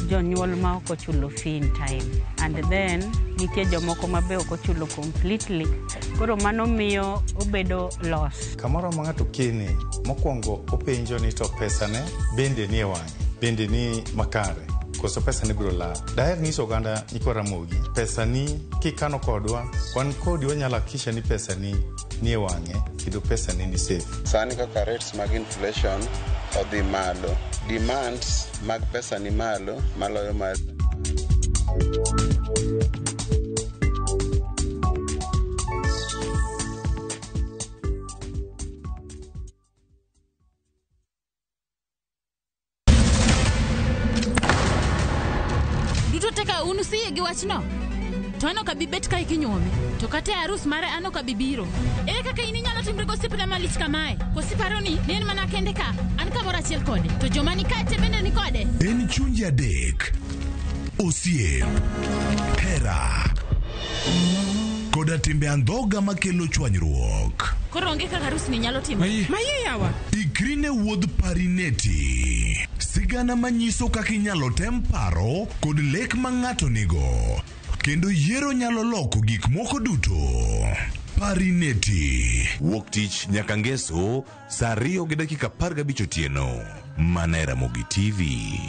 jonyuol ma ok ochulo fee in time, and then nitie jomoko ma be ok ochulo completely, koro mano miyo obedo loss. Kamoro ma ng'ato kene, mokwongo openjo ni to pesane bende nie wang'e, bende ni makare, koso pesane biro lal. Daher nyiso oganda nyikwa Ramogi, pesani kikano kodwa, wan kodi wanyalo hakikisha ni pesani nie wang'e, kendo pesani ni safe. Sani kaka rates mag inflation odhi malo, demands mag pesa ni malo maloyo mar. Duto teka un usiye gi wachno. To an ok abi bet kae kinyuome. To kata e arus mare an ok abi biro. Ere kaka in inyalo timri gosiepna malich kamae? Koso iparo ni en mana kende ka? An kamoro achiel kode. To joma ni kae te bende ni kode. En chunje adek. Osiep. Hera. Koda timbe andhoga makelo chwanyruok. Koro onge kaka arus ni nyalo timore. Maye yawa. Ikri ne wuodh Parineti. Sigana manyiso kaka inyalo tem paro kod lek ma ng'ato nigo. Kendo yiero nyalo loko gik moko duto. Parineti. Wuok tich nyaka ngeso saa 2:15 otieno. Mana e Ramogi TV.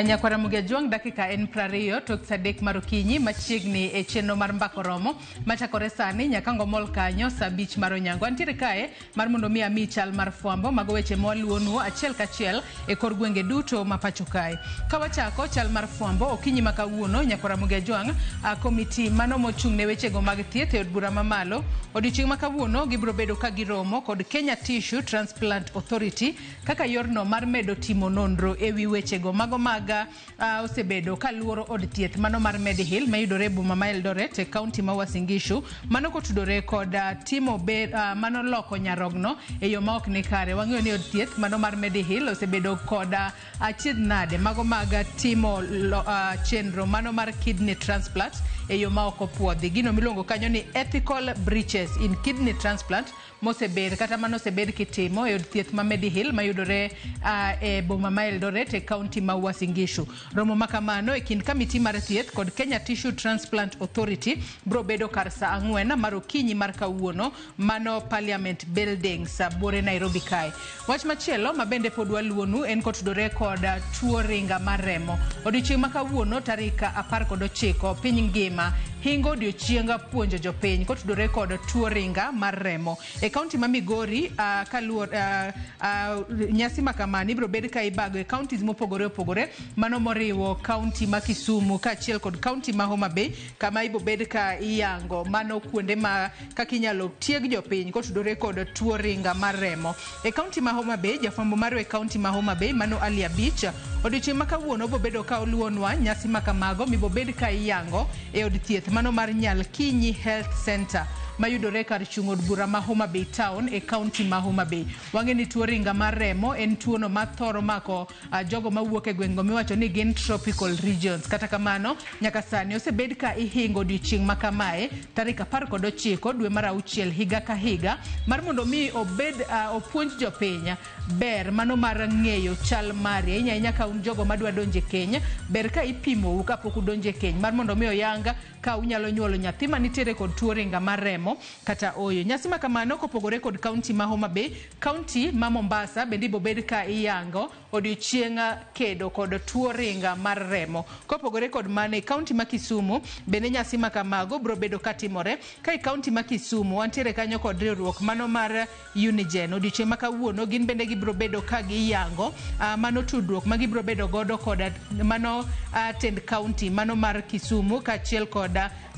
Nyakwara Ramogi Ajwang' dakika en 20 tok saa 3 mar okinyi machiegni e chenro mar Mbako Romo machakore sani nyaka ngomol kanyo saa 5 mar onyango. Antiere kae mar mondo mi ami chal mar fwambo mago weche mwaluonu achiel kachiel e kor gwenge duto ma pacho kae. Ka wachako chal mar fwambo okinyi ma kawuono Nyakwara Ramogi Ajwang', komiti mano mochung' ne wechego mag thieth e od bura mamalo odiochieng' ma kawuono gibiro bedo ka giromo kod Kenya Tissue Transplant Authority kaka yorno mar medo timo nonro ewi wechego mago mag osebedo kaluoro od thieth mano mar Medihill mayudore e boma ma Eldoret e kaunti ma Uasin Gishu, mano kotudore kod timo mano loko nyarogno e yo ma ok ni kare. Wang'eyo ni od thieth mano mar Medihill osebedo kod achiedh nade mago mag timo chenro mano mar kidney transplant e yo ma ok opuodhi, gino miluongo kanyo ni ethical breaches in kidney transplant mosebed kata mano osebed kitimo e od thieth ma Medihill mayudore e boma ma Eldoret e kaunti ma Uasin Gishu. Romo makamano e kind kamiti mar thieth kod Kenya Tissue Transplant Authority bro bedo kar saa 4 mar okinyi mar kawuono mano Parliament Buildings buore Nairobi kae. Wach machielo ma bende pod waluonu en kotudore kod tuo ringa mar remo. Odiochieng' ma kawuono tarik 19 piny ngima hingo odiochieng puonjo jopiny kotudore kod tuo ringa mar remo e kaunti ma Migori. Kaluor nyasi makamano ibiro bed ka ibago e counties mopogore opogore, mano moriwo kaunti ma Kisumu kaachiel kod kaunti ma Homa Bay, kama ibo bed ka iyango mano kuonde ma kaka inyalo tieg jopiny kotudore kod tuo ringa mar remo e kaunti ma Homa Bay. Jafwambo marwa e kaunti ma Homa Bay, mano Ali Abich, odiochieng' ma kawuono bobedo ka oluonwa nyasi makamago mibobed ka iyango e od thieth mano mar Nyalkinyi Health Center mayudore kar chung' od bura ma Homa Bay Town e kaunti ma Homa Bay. Wang'e ni tuo ringa mar remo en tuono ma thoro mako jogo mawuok e gweng'go miwacho ni gin tropical regions. Kata kamano, nyaka sani osebed ka ihingo odiochieng' ma kamae tarik 19 dwe mar auchiel higa ka higa mar mondo mi obed opuonj jopiny ber mano mar ng'eyo chal mari, ahinya ahinya ka un jogo madwa donjo e keny. Ber ka ipimou kapok udonjo e keny mar mondo mi oyang ka unyalo nyuolo nyathi manitiere kod tuo ringa mar remo kata oyo. Nyasi ma kamano kopogore kod kaunti ma Homa Bay, kaunti ma Mombasa bende ibobed ka iyango odiochieng' kedo kod tuo ringa mar remo. Kopogore kod mano, e kaunti ma Kisumu bende nyasi ma kamago biro bedo katimore. Ka e kaunti ma Kisumu wantiere kanyo kod riwruok mano mar Unigen. Odiochieng' ma kawuono gin bende gibiro bedo ka giyango mano tudruok ma gibiro bedo godo kod mano tend kaunti mano mar Kisumu kaachiel kod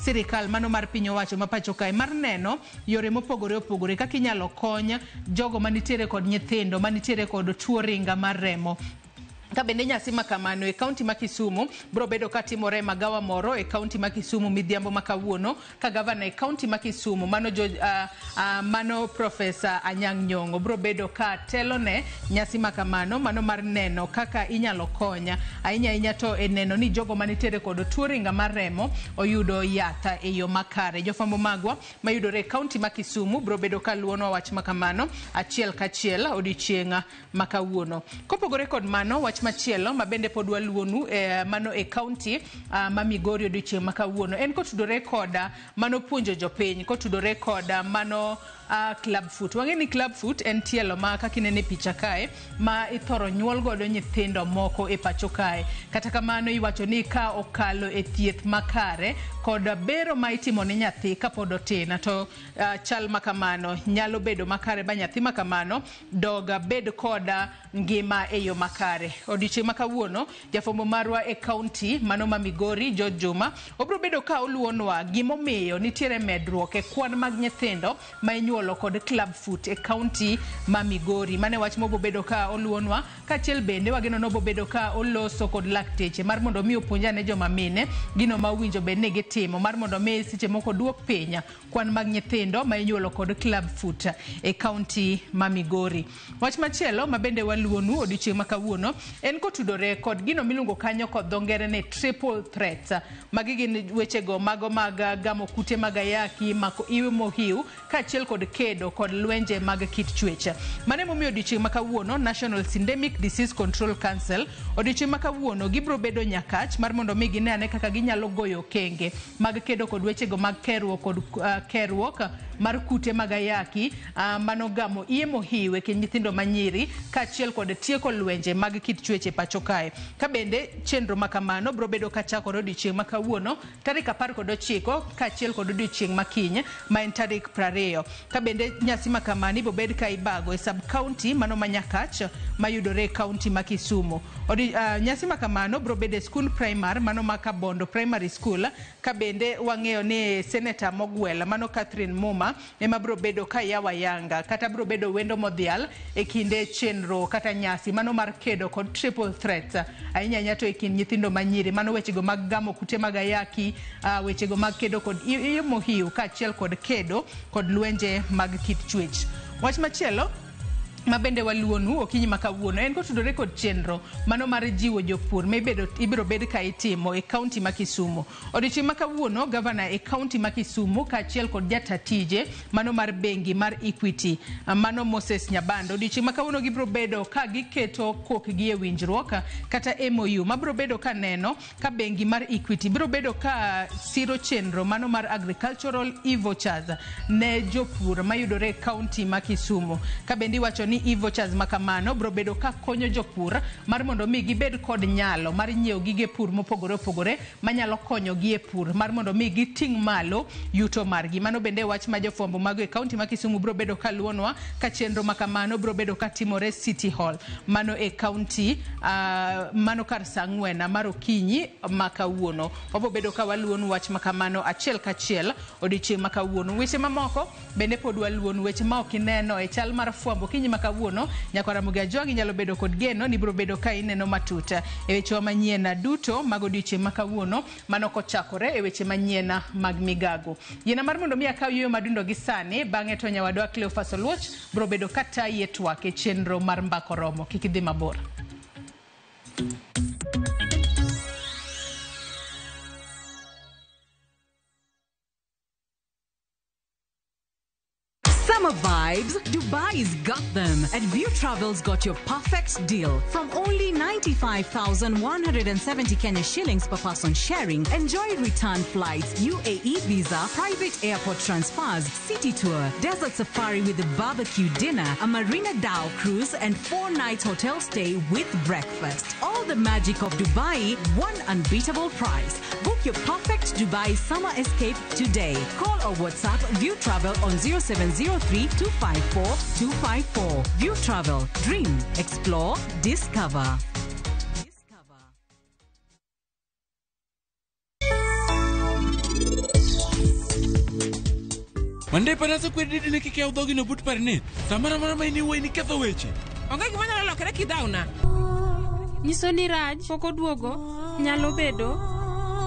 sirikal mano mar piny owacho ma pacho kae mar neno yore mopogore opogore kaka inyalo kony jogo manitiere kod nyithindo manitiere kod tuo ringa mar remo. Ka bende nyasi ma kamano e kaunti ma Kisumu biro bedo katimore e magawa moro e kaunti ma Kisumu midhiambo ma kawuono, ka gavana e kaunti ma Kisumu mano, mano Profesa Anyang' Nyong'o biro bedo ka telone nyasi ma kamano mano mar neno kaka inyalo konya ahinya ahinya to e neno ni jogo manitiere kod tuo ringa mar remo oyudo yath e yo makare. Jofwambo magwa mayudore e kaunti ma Kisumu biro bedo ka luonwa wach ma kamano achiel kachiel odiochieng' ma kawuono. Kopogore kod mano, wach machielo ma bende pod waluonu mano e kaunti ma Migori odiochieng' ma kawuono en kotudore koda mano puonjo jopiny kotudore koda mano club foot. Wang'e ni club foot en tielo ma kaka inene e picha kae ma ithoro nyuol godo nyithindo moko e pacho kae. Kata kamano, iwacho ni ka okalo e thieth makare kod bero ma itimo ne nyathi kapod otin to chal ma kamano nyalo bedo makare ba nyathi ma kamano dog bed koda ngima e yo makare. Odiochieng' ma kawuono jafwambo marwa e kaunti mano ma Migori, George Juma, obiro bedo ka oluonwa gimomiyo nitiere medruok e kwan mag nyithindo ma inyuolo kod club foot e kaunti ma Migori. Mane wach mobobedo ka oluonwa, kaachiel bende wageno nobobedo ka oloso kod lakteche mar mondo mi opuonj ane joma mine gino ma owinjo bed ni gitimo mar mondo mi seche moko duok piny kwan mag nyithindo ma inyuolo kod club foot e kaunti ma Migori. Wach machielo ma bende waluonu odiochieng' ma kawuono en kotudore kod gino miluongo kanyo kod dho ngere ni triple threats. Magi gin wechego mago mag gamo kute mag ayaki, mako iwi mohiu kaachiel kod kedo kod lwenje mag kit chwech. Mano emomiyo odiochieng' ma kawuono National Syndemic Disease Control Council odiochieng' ma kawuono gibiro bedo nyakach mar mondo mi gine ane kaka ginyalo goyo okenge mag kedo kod wechego mag kerruok kod kerruok mar kute mag ayaki, mano gamo iye mohiu e kind nyithindo manyiri kaachiel kod tieko lwenje mag kit chwech e pacho kae. Ka bende chenro ma kamano biro bedo kachakore odiochieng' ma kawuono tarik 19 kaachiel kod odiochieng' ma kiny ma en tarik 20. Ka bende nyasi ma kamano ibiro bed ka ibago e sub county mano ma Nyakach mayudore e kaunti ma Kisumu. Nyasi ma kamano biro bedo e skund primar mano ma Kabondo Primary School, ka bende wang'eyo ni seneta mogwel mano Catherine Muma ema biro bedo ka yawo ayanga kata biro bedo wendo modhial e kinde chenro kata nyasi mano mar kedo kod triple threats, ahinya ahinya to e kind nyithindo manyiri, mano wechego mag gamo kute mag ayaki, wechego mag kedo kod iye mohiu kaachiel kod kedo kod lwenje mag kit chwech. Wach machielo ma bende waluonu okinyi ma kawuono en kotudore kod chenro mano mar jiwo jopur ma ibiro bed ka itimo e kaunti ma Kisumu. Odiochieng' ma kawuono gavana e kaunti ma Kisumu kaachiel kod jata tije mano mar bengi mar Equity mano Moses Nyabando, odiochieng' ma kawuono gibiro bedo ka giketo kokgi e winjruok kata MOU mabiro bedo ka neno ka bengi mar Equity biro bedo ka siro chenro mano mar agricultural e-vouchers ne jopur mayudore e kaunti ma Kisumu. Ka bende iwacho ni ni e-vouchers ma kamano biro bedo ka konyo jopur mar mondo mi gibed kod nyalo mar nyiewo gige pur mopogore opogore manyalo konyogi e pur mar mondo mi giting' malo yuto margi. Mano bende wach ma jofwambo mago e kaunti ma Kisumu biro bedo ka luwonwa ka chenro ma kamano biro bedo ka timore City Hall mano e kaunti mano kar saa 4 mar okinyi ma kawuono. Wabiro bedo ka waluwonu wach ma kamano achiel kachiel odiochieng' ma kawuono. Weche mamoko bende pod waluwonu, weche ma ok ineno e chal mar fwambo okinyi ma kawuono. Nyakwa Ramogi Ajwang' inyalo bedo kod geno ni ibiro bedo ka ineno matut e wechewa manyien duto mag odiochieng' ma kawuono, mano kochakore e weche manyien mag migago. Yiena mar mondo mi akaw yueyo madundo gi sani, bang'e to nyawadwa Cleophas Oluoch biro bedo ka tayi e twak e chenro mar Mbaka Oromo. Kik idhi mabor. Summer vibes, Dubai's got them. And View Travel's got your perfect deal. From only 95,170 Kenya shillings per person sharing, enjoy return flights, UAE visa, private airport transfers, city tour, desert safari with a barbecue dinner, a Marina Dhow cruise, and 4-night hotel stay with breakfast. All the magic of Dubai, one unbeatable price. Book your perfect Dubai summer escape today. Call or WhatsApp View Travel on 0703 254 254. View Travel. Dream, explore, discover. Mandepa nasekwedi ni kik yaw dhogi no but parnit. Samoro amora ma in iwuoyi ni ketho weche. Onge gima nyalo lokore kidhawna. Nyiso ni Raj pok oduogo nyalo bedo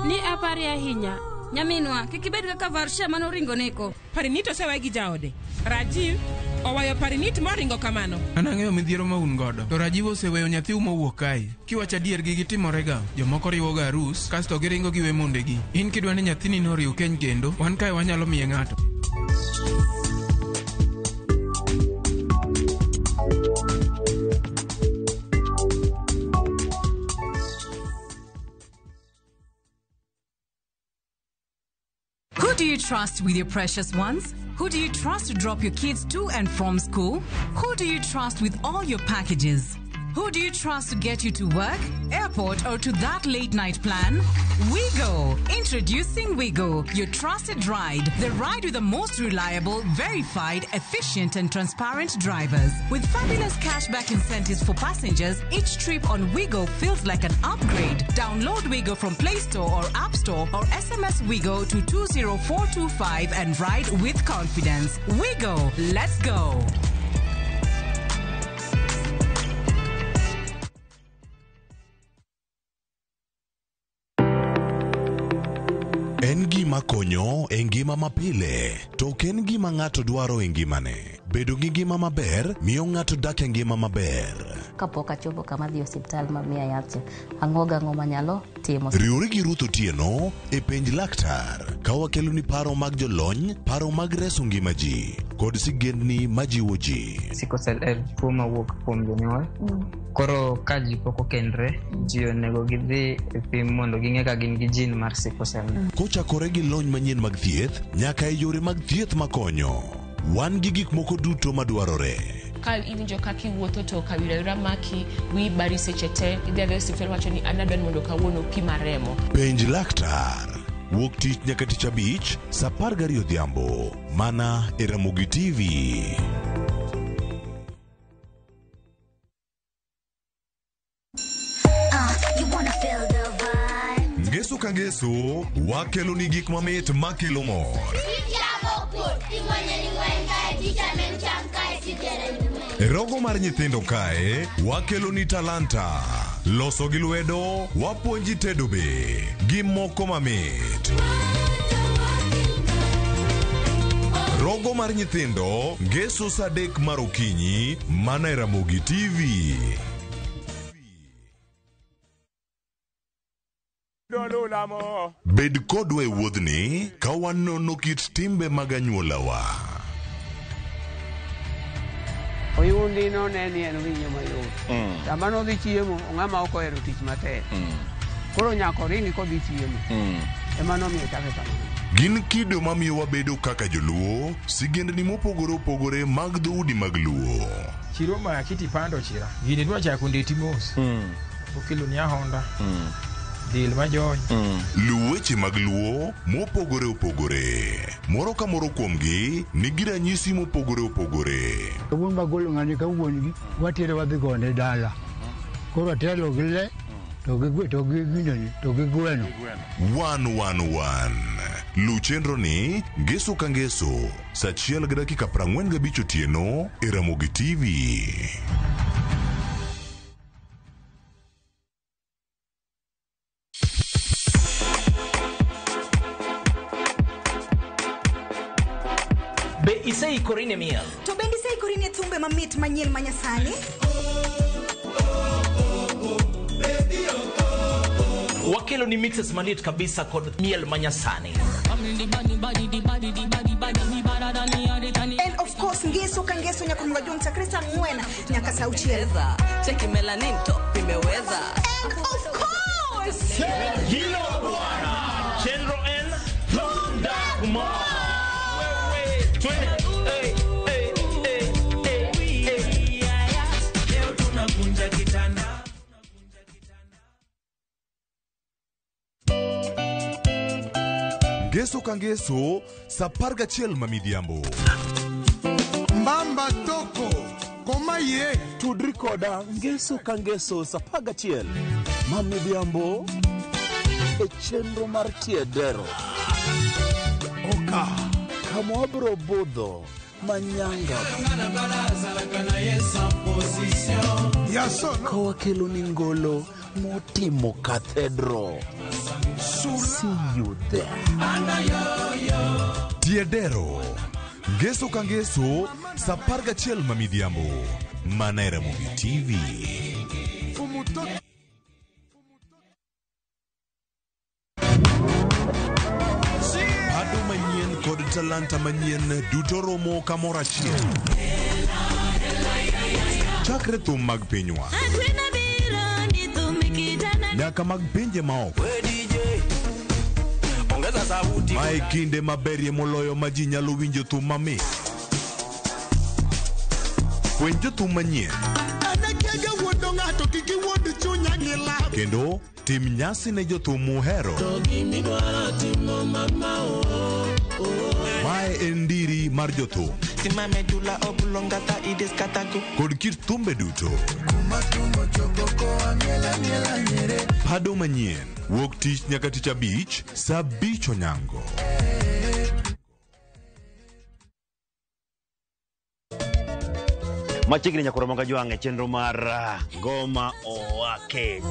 ni apare ahinya. Nyaminwa, kik ibed kaka Varsha manoringo neko. Parinit osewe gi jaode. Rajiv owayo Parinit moringo kamano. An ang'eyo midhiero ma un godo. To Rajiv oseweyo nyathiu mowuok kae. Kiwacho adier gigi timore ga. Jomoko riwo ga arus, kasto giringo giwe mondegi. In kidwa ni nyathini no oriw keny kendo, wan kae wanyalo miye ng'ato. Who do you trust with your precious ones? Who do you trust to drop your kids to and from school? Who do you trust with all your packages? Who do you trust to get you to work, airport, or to that late night plan? Wigo! Introducing Wigo, your trusted ride. The ride with the most reliable, verified, efficient, and transparent drivers. With fabulous cashback incentives for passengers, each trip on Wigo feels like an upgrade. Download Wigo from Play Store or App Store or SMS Wigo to 20425 and ride with confidence. Wigo, let's go! En gima konyo e ngima mapile, to ok en gima ng'ato dwaro e ngimane. Bedo gi ngima maber miyo ng'ato dak e ngima maber. Kapok achopo kama dhi osiptal ma miya yath, ang'o gang'o manyalo timo. Riwri gi Ruth Otieno e Penj Laktar ka wakeloni paro mag jolony, paro mag reso ngima ji, kod sigendni majiwo ji. Sickle cell en tuo mawuok kuom jonyuol. Koro ka ji pok okendre, ji onego gidhi e pim mondo ging'e ka gin gi gene mar sickle cell. Kochakore gi lony manyien mag thieth nyaka e yore mag thieth makonyo. Wan gi gik moko duto madwarore. Ka iwinjo kaka iwuotho to kawira maki, wiyi bari seche te, idhi adhiya e osiptal wacho ni an adwa ni mondo kawuono pima remo. Penj Laktar. Wuok tich nyaka tich abich, saa 12 odhiambo. Mana e Ramogi TV. Ngeso ka ngeso, wakelo ni gik mamit makelo mor. E rogo mar nyithindo kae, wakelo ni talanta. Loso gi lwedo, wapuonji tedo be, gi moko mamit. Rogo mar nyithindo, ngeso saa 3 mar okinyi, mana e Ramogi TV. Bed kodwa e wuodhni ka wanono kit timbe mag anyuolawa. Oyundi none ni en winyo mayot. Sama nodhi chiemo, ng'ama ok ohero tich matek. Koro nyaka oringi kodhi chiemo. Ema nomiyo ochake kamano. Gin kido mamiyo wabedo kaka joluo, sigendni mopogore opogore mag dhoudi mag Luo. Chiro maki tipando chira. Gini dwa chako ndeti mos. Okelo ni ahonda. Del majony. Luw weche mag Luo mopogore opogore. Moro ka moro kuomgi nigi ranyisi mopogore opogore. Kawuono bagolo ng'ani ka wuon gi watere wadhi gone dala. Koro atelo gi le to gi to gi ginene to gi gweno. 111. Luw chenro ni ngeso ka ngeso saa 1:45 otieno e Ramogi TV. Be iseikori ne miel? To bende iseikori ne thumbe mamit manyien manyasani? Wakelo ni mixes maliet kabisa kod miel manyasani. And of course ngeso ka ngeso nyaka mga chakre saa 4 nyaka saa 6. Cheki melanin top imeweza. And of course Hilo bwana. Chenro N Thunder Kumar. Wewe twende. Hey, hey, hey, hey, hey. Leo tunakunja kitanda. Ngeso ka ngeso saa 11 ma midhiambo. Mbamba toko koma ye tudri koda ngeso ka ngeso saa 11 ma midhiambo e chenro mar tiedero. Oka kama wabiro budho manyanga ka wakelo ni ngolo motimo cathedral. See you there. Tiedero. Ngeso ka ngeso saa 11 ma midhiambo. Mana e Ramogi TV. Ado manyien kod talanta manyien duto romo kamoro achiel. Chakre thum mag pinywa nyaka mag pinje maoko. Mae kinde maberie moloyo ma ji nyalo winjo thum mamit. Fweny jothum manyien kendo tim nyasi ne jothum muhero. Mae en ndiri mar jothum kod kit thumbe duto. Pado manyien wuok tich nyaka tich abich saa 5 onyango. Machiegni nyaka Ramogi Ajwang' e chenro mar Ngoma Owake.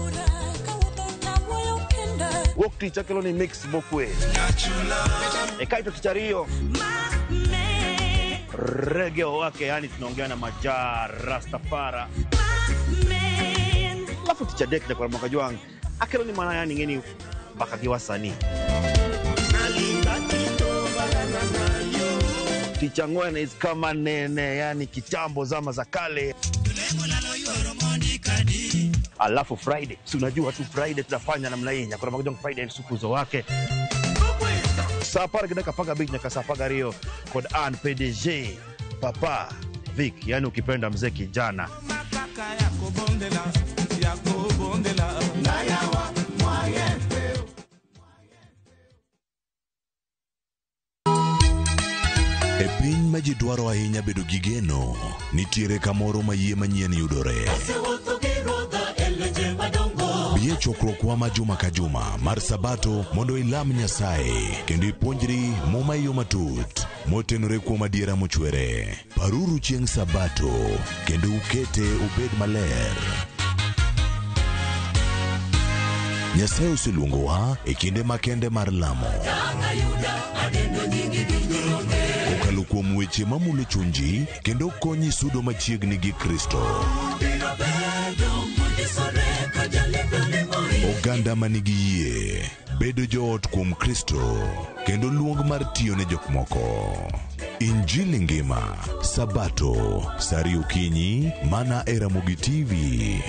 Wuok tich akelo ni mix mokwe. E kaito tich ariyo Reggae Owake, yani tunaongea na Majaa Rastafara. Alafu tich adek nyaka Ramogi Ajwang' akelo ni mana yani ngeni mpaka gi wasanii. Tich ang'wen is kama nene, yani kitambo zama za kale. Alafu Friday, si unajua tu Friday tunafanya namna hii. Nyakora Magajong Friday sukuzo wake. Saa 10:15 nyaka saa 12 kod an PDG Papa Vic, yani ukipenda mzee kijana. E piny ma ji dwaro ahinya bedo gi geno, nitiere kamoro ma yie manyien yudore. Bi e chokruokwa ma juma ka juma mar Sabato mondo ilam Nyasaye kendo ipuonjri Muma e yo matut motenore kuom adiera mochwere. Paruru chieng' Sabato kendo ukete obed maler. Nyasaye oseluongowa e kinde makende mar lamo. Kokalo kuom weche mamulo chunji kendo konyi sudo machiegni gi Kristo. Oganda manigi yie bedo joot kuom Kristo kendo luong mar tiyo ne jok moko. Injili ngima Sabato saa 2 okinyi mana e Ramogi TV.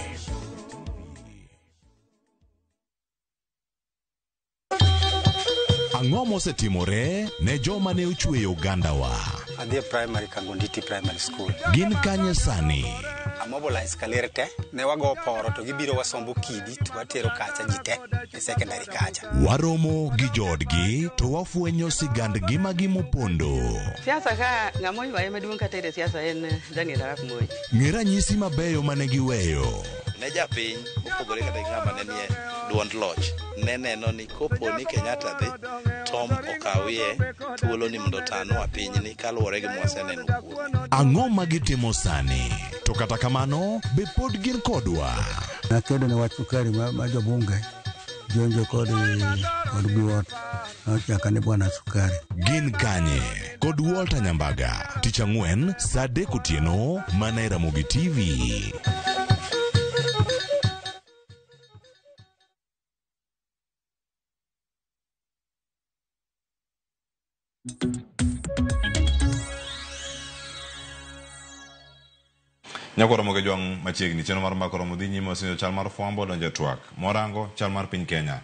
Ang'o mosetimore ne joma ne ochweyo ogandawa? Adhi e primary Kangonditi Primary School. Gin kanye sani? Amobilize kaler te, ne wago poro to gibiro wasombo kidi to watero kacha ji te e secondary kacha. Waromo gi joodgi to wafwenyo sigand ngimagi mopondo. Siasa ka ng'ama oywaye maduong' kata e siasa en Daniel Arap Moi. Ng'e ranyisi mabeyo mane giweyo. Ne japiny mopogore kata gi ng'ama ne nie duond loch ne neno ni kopo ni Kenyatta dhi Tom okawie thuolo ni mondo otanwa pinyni kaluwore gi mwaseneno kuome. Ang'o ma gitimo sani? To kata kamano, be pod gin kodwa? Nakedo ne wach sukari ma jobunge jonjo kod biwot nochaka ni bwana sukari. Gin kanye? Kod Walter Nyambaga, tich ang'wen saa 3 otieno mana e Ramogi TV. Nyako romo gi jwang' machiegni chenro mar mbaka romo dhi nyime osinjo chal mar fwambo donjo e twak morango chal mar piny Kenya.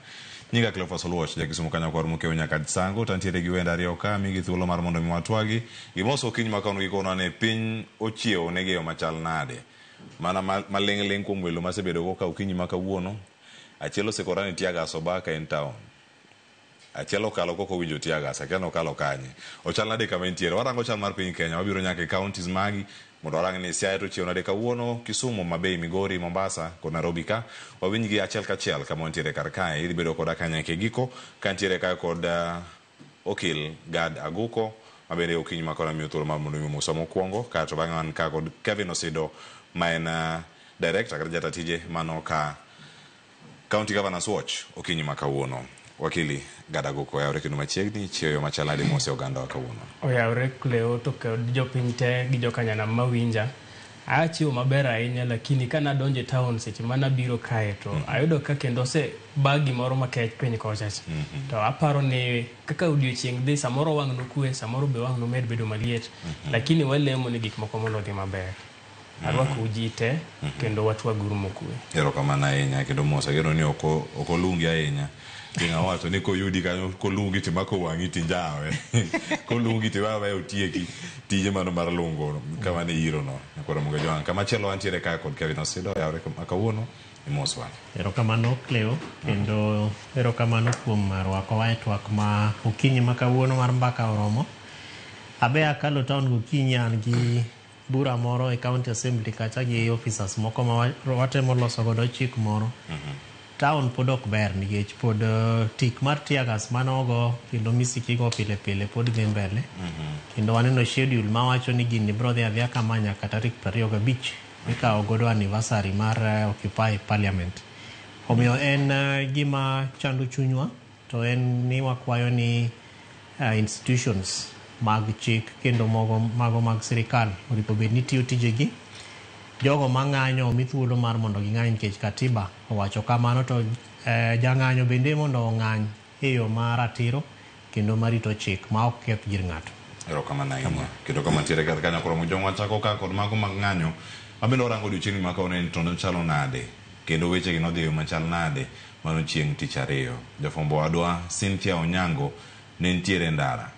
Nyinga Cleophas Oluoch jakisumu kanyakwar mokew nyaka Sango to antiere gi wende ariyo ka migi thuolo mar mondo mi watwagi gimoso okinyi ma kawuono gikonwa ni piny ochiewo negi e yo machal nade mana maling'ling' kuom welo masebedo go ka okinyi ma kawuono. Achiel osekora ni teargas obaka en town, achiel okalo kok owinjo teargas, akia nokalo kanye. Ochal nade kama entiere? Warango chal mar piny Kenya, wabiro nyaka e counties magi mondo warang ni Siaya to ochiewo nade kawuono, Kisumu, Mabei, Migori, Mombasa kod Nairobi ka. Wawinj gi achiel kachiel kama wantiere kar kae. Idhi bedo koda ka nyaka e giko kantiere kae kod okil Gad Aguko mabende okinyi ma kawuono miyo thuolo mar mondo mi omosa mokwongo, kaeto bang'e wan ka kod Kevin Osido ma en director kata jata tije mano ka County Governors Watch okinyi ma kawuono. Wakili Gad Aguko, oyawre kendo machiegni, chieyo machal nade mose oganda wa kawuono? Oyawre Cleo to kod jopiny te gi jokanyanam mawinja. Achiewo maber ahinya, lakini kanadonjo e town seche manabiro kae to ayudo ka kendo oseba gimoro makech piny kochacha. To aparo ni kaka odiochieng' dhi, samoro wang' nokwe, samoro be wang' nomed bedo maliet. Lakini walemo ni gik moko mondo odhi maber. Arwakou ji te kendo watwaguru mokwe. Erokamano ahinya kendo mos ageno ni ok olungi ahinya. Chieng' awacho ni koyudi kanyo kolungi timako wang'i tinjawe. Kolungi tiweyo otieki tije mano mar lungo kama ne iro no. Nyakoro Muga Jwang'. Kama chielo wantiere kae kod Kevin Osido, oyawre kawuono imoswa. Erokamano Cleo, kendo erokamano kuom rwakowa e twak ma okinyi ma kawuono mar mbaka oromo. Abe akalo town gokinyi an gi bura moro e county assembly kacha gi officers moko ma watemo loso godo chik moro. Town pod ok ber nikech pod tik mar teargas manogo kendo misiki go pile pile pod dhi mbele. Kendo waneno schedule mawacho ni gini biro dhi adhiya kama nyaka tarik 25 mikawo godo anniversary mar Occupy Parliament. Omiyo en gima chando chunywa to en ni wakwayo ni institutions mag chik kendo mago mag sirikal oripo bed ni tiyo tijegi. Jogo mang'anyo omi thuolo mar mondo ging'any nikech katiba owacho kamano, to jang'anyo bende mondo ong'any e yo ma ratiro kendo marito chik ma ok keth gir ng'ato. Erokamano ahinya. Kendo kama ntiere kar kanyo koro Mujong wachako ka kod mago mag ng'anyo mabende warango odiochieng' ma kawuono to nochalo nade kendo wechegi nodhi e yo machal nade mano chieng' tich ariyo. Jafwambo wadwa Cynthia Onyango ne nitiere e ndara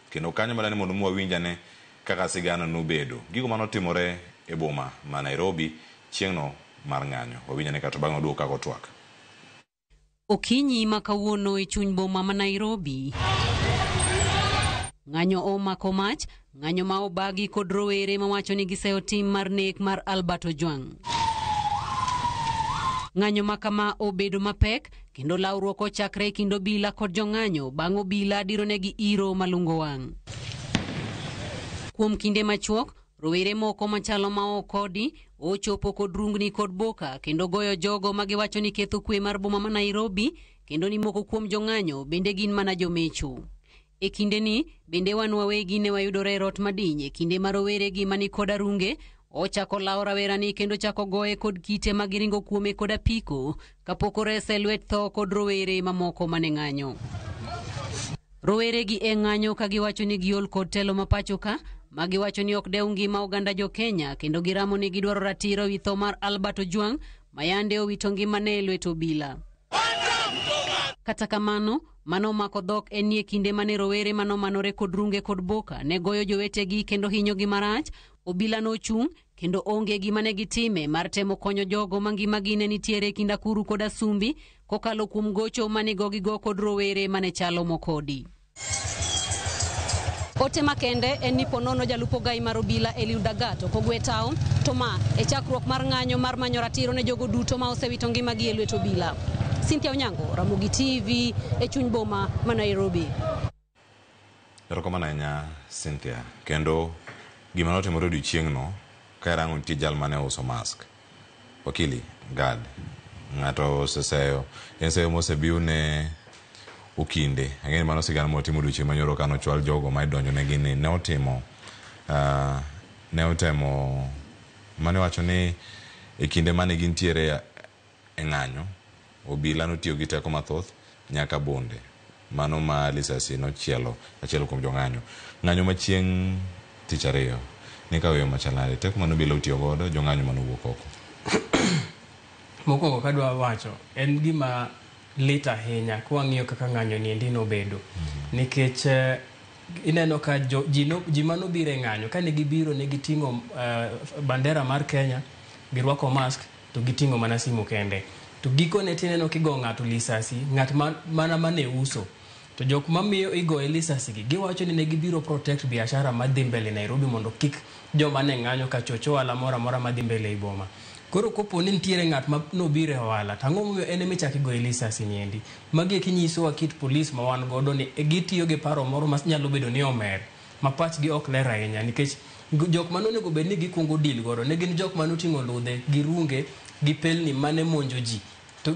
kendo kanyo madani mondo mwawinjane kaka sigana nobedo gigo manotimore e boma ma Nairobi chieng'no mar ng'anyo. Wawinjane kato bang'e waduogo kaka otwak. Okinyi ma kawuono e chuny boma ma Nairobi, ng'anyo omako mach, ng'anyo ma obagi kod rowere mawacho ni giseyo tim mar nek mar Albert Ojwang. Ng'anyo ma kama obedo mapek kendo lawruok ochakre e kind obila kod jong'anyo bang' obila dironegi iro malungo wang'. Kuom kinde machuok, rowere moko machalo ma ok kodi ochopo kod rungni kod boka kendo goyo jogo magiwacho ni ketho kwe mar boma ma Nairobi kendo ni moko kuom jong'anyo bende gin mana jomecho. E kindeni bende wan wawegi ne wayudore e rot madiny e kinde ma rowere gi mani kod arunge ochako lawo rawerani kendo chako goye kod kite magiringo kuome kod apiko kapok orese e lwet tho kod rowere mamoko mane ng'anyo. Rowere gi e ng'anyo ka giwacho ni giol kod telo ma pacho ka magiwacho ni ok dew ngima oganda jo Kenya kendo giramo ni gidwaro ratiro ewi tho mar Albert Ojwang' mayande owito ngimane e lwet obila. Kata kamano, Mano omako dhok en ni e kinde mane rowere manomanore kod runge kod boka ne goyo jowetegi kendo hinyogi marach, obila nochung' kendo onge gima ne gitime mar temo konyo jogo ma ngimagi ne nitiere e kind akuru kod asumbi kokalo kuom gocho mane gogigo kod rowere mane chalo mokodi. Ote makende en ni ponono jalup ogai mar obila Eliud Dagat ok ogwe tao, to ma e chakruok mar ng'anyo mar manyo ratiro ne jogo duto ma osewito ngimagi e lwet obila. Cynthia Onyango, Ramogi TV, e chuny boma ma Nairobi. Erokamano ahinya Cynthia. Kendo gima notimore odiochieng'no, ka irango nitie jal mane uso mask. Wakili, Gad, ng'ato oseseyo, en seyo mosebiw ne okinde. Ang'e ni mano sigana motimo odiochieng' manyoro kane ochwal jogo ma idonjo negi ni ne otimo, ne otemo, mane wacho ni e kinde mane gintiere e ng'anyo, obila notiyo gi teko mathoth nyaka bunde. Mano ma lisasi nochielo achiel kuom jong'anyo. Ng'anyo ma chieng' tich ariyo ne kawo yo machal nade? Teko mane obila otiyo godo, jong'anyo mane owuok oko. Mokwongo kadwa wacho, en gima lit ahinya kwang'iyo kaka ng'anyo ni endi nobedo. Nikech ineno ka ji manobiro e ng'anyo, kane gibiro ne giting'o bandera mar Kenya, girwako mask, to giting'o mana simu kende. To gikone tineno kigo ng'ato lisasi, ng'at mana mane uso. To jok mamiyo igoye lisasi gi, giwacho ni ne gibiro protect biashara madhi mbele Nairobi mondo kik joma ne ng'anyo ka choch ohala moro amora madhi mbele ei boma. Koro kopo ni nitiere ng'at ma nobiro e ohala, to ang'o momiyo en ema ichako igoye lisasi ni endi? Magi eki nyisowa kit polis ma wan godo ni gitiyo gi paro moro ma nyalo bedo ni omer, ma pachgi ok ler ahinya, nikech jok mane onego bed ni gikwongo deal godo ne gin jok mane oting'o ludhe gi runge gi pelni mane monjo ji. To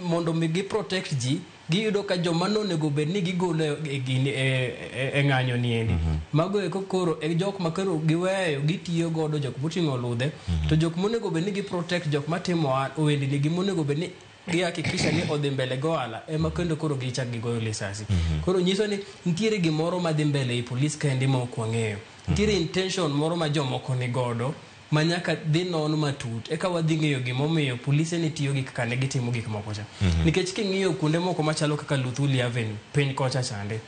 mondo mi gi protect ji, giyudo ka joma nonego bed ni gigolo e ng'anyo ni endi. Mago eko koro e jok ma koro giweyo gitiyo godo jok moting'o ludhe, to jok monego bed ni gi protect jok matimo ohendni gi monego bed ni gihakikisha ni odhi mbele go ohala ema kendo koro gichak gigoyo lisasi. Koro nyiso ni nitiere gimoro madhi mbele ei polis kaendi ma ok wang'eyo. Nitiere intention moro ma jomoko ni godo ma nyaka dhi non matut eka wadhi ng'eyo gimomiyo polise ne tiyo gi kaka ne gitimo gik moko cha. Nikech king'iyo kuonde moko machalo kaka Luthuli Avenue piny kocha chande,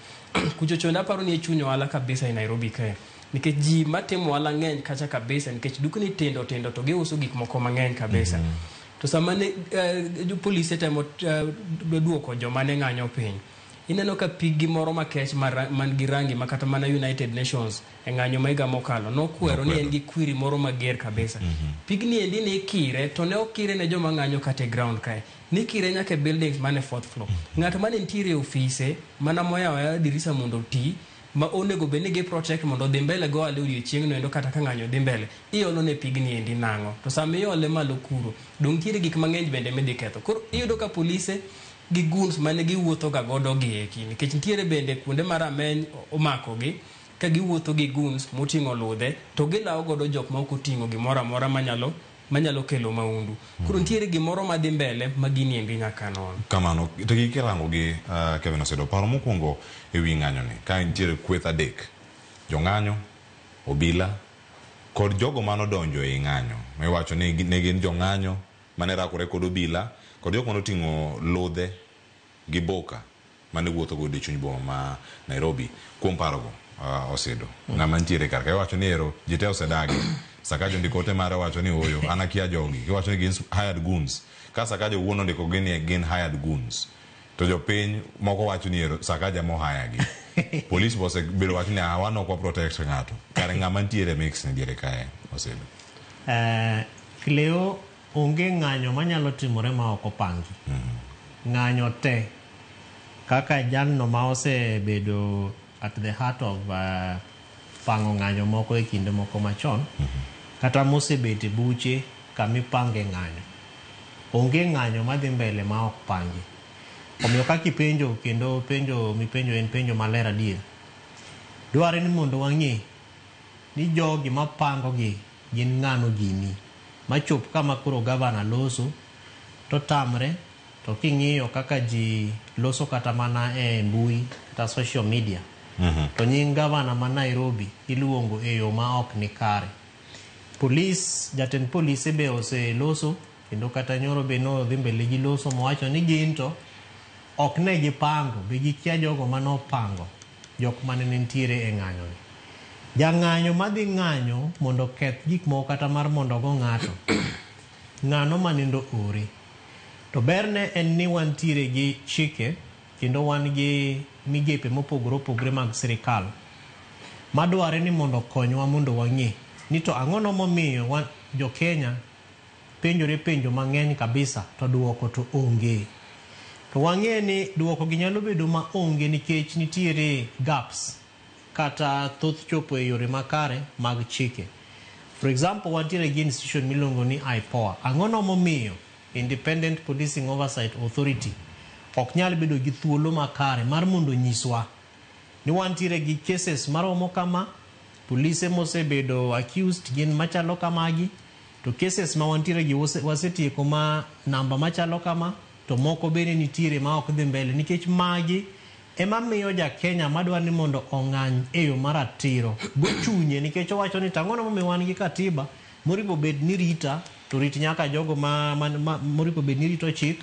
kucho chonde aparo ni e chuny ohala kabisa e Nairobi kae. Nikech ji matimo ohala ng'eny kacha kabisa, nikech dukni tindo tindo to giuso gik moko mang'eny kabisa. To sama ne polise temo duoko joma ne ng'anyo piny, ineno ka pig gi moro makech man gi rangi ma kata mana United Nations e ng'anyo ma higa mokalo nokwero ni en gi kwiri moro mager kabisa. Pigni endi ne ikire, to ne okire ne joma ng'anyo kata e ground kae. Nikire nyaka e buildings mane fourth floor. Ng'at mane nitiere e ofise mana moyawo ayawa dirisa mondo oti, ma onego bed ni gi protect mondo odhi mbele go ohala odiochieng'no endo kata ka ng'anyo dhi mbele, iolo ne pigni endi nang'o? To sama iole malo kuro, dong nitiere gik mang'eny bende midhi ketho. Koro iyudo ka polise gi goons mane giwuotho ga godo gi eki, nikech nitiere bende kuonde ma rameny omakogi ka giwuotho gi goons moting'o ludhe to gilawo godo jok ma ok oting'o gimoro amora manyalo kelo maundu. Koro nitiere gimoro madhi mbele ma gini endi nyaka non. Kamano, to gi kirango gi Kevin Osedo, paro mokwongo e wi ng'anyo ni, ka nitiere kweth adek, jong'anyo, obila, kod jogo manodonjo ei ng'anyo, miwacho ni ne gin jong'anyo mane rakore kod obila, kod jok manoting'o ludhe gi boka mane wuotho godo e chuny boma ma Nairobi. Kuom parogo, Osedo, ng'ama nitiere kar ka iwacho ni ero ji te osedagi. Sakaja ondiko ote mare wacho ni ooyo, an akia jogi. Giwacho ni gin hired goons. Ka Sakaja owuon ondiko gi ni gin hired goons, to jopiny moko wacho ni ero Sakaja mohire gi. Police be osebedo wacho ni wan ok wa protect ng'ato. Kare ng'ama nitiere mix ni diere kae, Osedo. Cleo, onge ng'anyo manyalo timore ma ok opangi. Ng'anyo te kaka jalno ma osebedo at the heart of pango ng'anyo moko e kinde moko machon, kata mosebet e buche kamipange ng'anyo. Onge ng'anyo madhi mbele ma ok pangi. Omiyo kaka ipenjo kendo penjo mipenjo en penjo maler adier. Dwarre ni mondo wang'e ni jogi mapango gi gin ng'ano gini. Machop kama koro gavana loso to tamre, to king'iyo kaka ji loso kata mana e mbui kata social media, to nying gavana ma Nairobi iluongo e yo ma ok ni kare. Polis, jatend polise be oseloso kendo kata nyoro be nodhi mbele gi loso mowacho ni gin to Ok ne gipango, be gikia jogo mane opango jok mane nitiere e ng'anyo ni. Jang'anyo madhi ng'anyo mondo oketh gik moko kata mar mondo ogo ng'ato, ng'ano manindo ore. To berne en ni wantiere gi chike kendo wan gi migepe mopogore opogore mag sirikal madware ni mondo okonywa mondo wang'e ni to ang'ono momiyo wan jo Kenya penjore penjo mang'eny kabisa to duoko to onge. To wang'e ni duoko gi nyalo bedo ma onge nikech nitiere gaps kata thoth chopo e yore makare mag chike. For example, wantiere gi institution miluongo ni IPOA. Ang'ono momiyo Independent Policing Oversight Authority ok nyal bedo gi thuolo makare mar mondo nyiswa ni wantiere gi cases maromo kama, polise mosebedo accused gin machalo kamagi, to cases ma wantiere gi wasetieko ma namba machalo kama, to moko bende nitiere ma ok dhi mbele nikech magi ema miyo ja Kenya madwa ni mondo ong'any e yo maratiro go chunye nikech owacho ni tang'ono momiyo wan gi katiba moripo bed ni rita to rit nyaka jogo ma moripo bed ni rito chik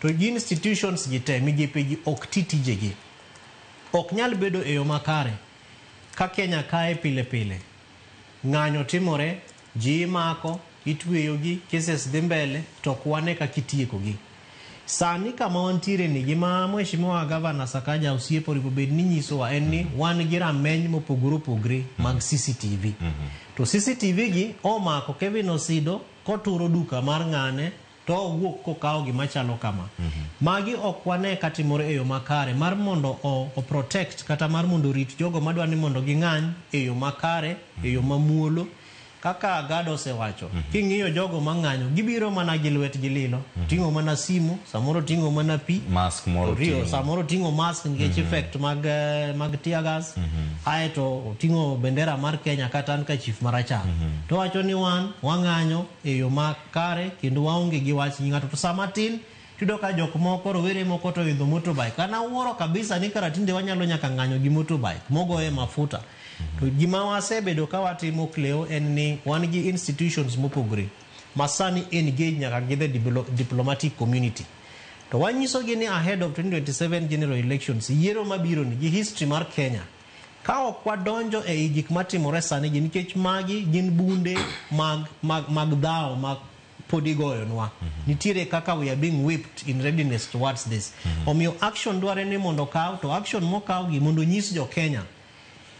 to gi institutions gi te migepe gi ok ti tijegi. Ok nyal bedo e yo makare ka Kenya kae pile pile ng'anyo timore, ji imako, itweyogi, cases dhi mbele to ok wane kaka itiekogi. Sani kama wantiere ni gima Mheshimiwa Governor Sakaja Osiepo oripo bed ni nyisowa en ni wan gi rameny mopogore opogore mag CCTV. To CCTV gi omako Kevin Osido koturo duka mar ng'ane to owuok kokawo gima chalo kama. Magi ok wane katimore e yo makare mar mondo o protect kata mar mondo orit jogo madwa ni mondo ging'any e yo makare, e yo mamuolo. Kaka Gado osewacho, king'iyo jogo mang'anyo, gibiro mana gi lwetgi lilo, ting'o mana simu, samoro ting'o mana pi, mask moro ting'o. Samoro ting'o mask nikech effect mag tear gas, aeto oting'o bendera mar Kenya kata handkerchief marachar. To wacho ni wan wang'anyo e yo makare kendo waonge gi wach gi ng'ato. To sama tin tiyudo ka jok moko, rowere moko to oidho motorbike. Kana wuoro kabisa ni kara tinde wanyalo nyaka ng'anyo gi motorbike mogoye mafuta. To gima wasebedo ka watimo Cleo en ni wan gi institutions mopogore ma sani engage nyaka gi the diplomatic community. To wanyisogi ni ahead of 2027 general elections, yiero mabiro ni gi history mar Kenya, ka ok wadonjo ei gik matimore sani gi nikech magi gin bunde mag dhawo mag pod igoyonwa. Nitiere kaka we are being whipped in readiness towards this. Omiyo action dware ni mondo okaw, to action mokaw gi mondo nyis jo Kenya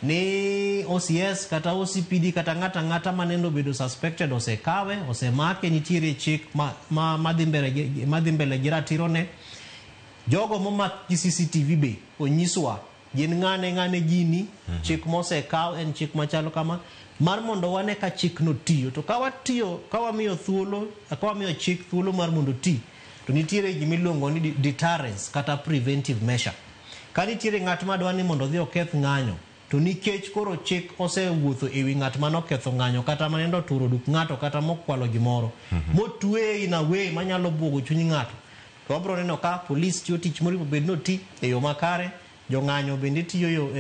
ni OCS kata OCPD kata ng'ata ng'ata maneno bedo suspected osekawe, osemake, nitiere chik madhi mbele gi ratiro ne. Jogo momak gi CCTV be onyiswa gin ng'ane ng'ane gini, chik mosekaw en chik machalo kama, mar mondo wane ka chik no tiyo. To ka watiyo, ka wamiyo thuolo, ka wamiyo chik thuolo mar mondo ti, to nitiere gimiluongo ni deterrence kata preventive measure. Ka nitiere ng'at madwa ni mondo odhi oketh ng'anyo, to nikech koro chik osewuotho ewi ng'at manoketho ng'anyo kata manendo turo duk ng'ato kata mokwalo gimoro, motweye in a way manyalo buogo chuny ng'ato, to wabro neno ka polis tiyo tich moripo bed noti e yo makare, jong'anyo bende tiyo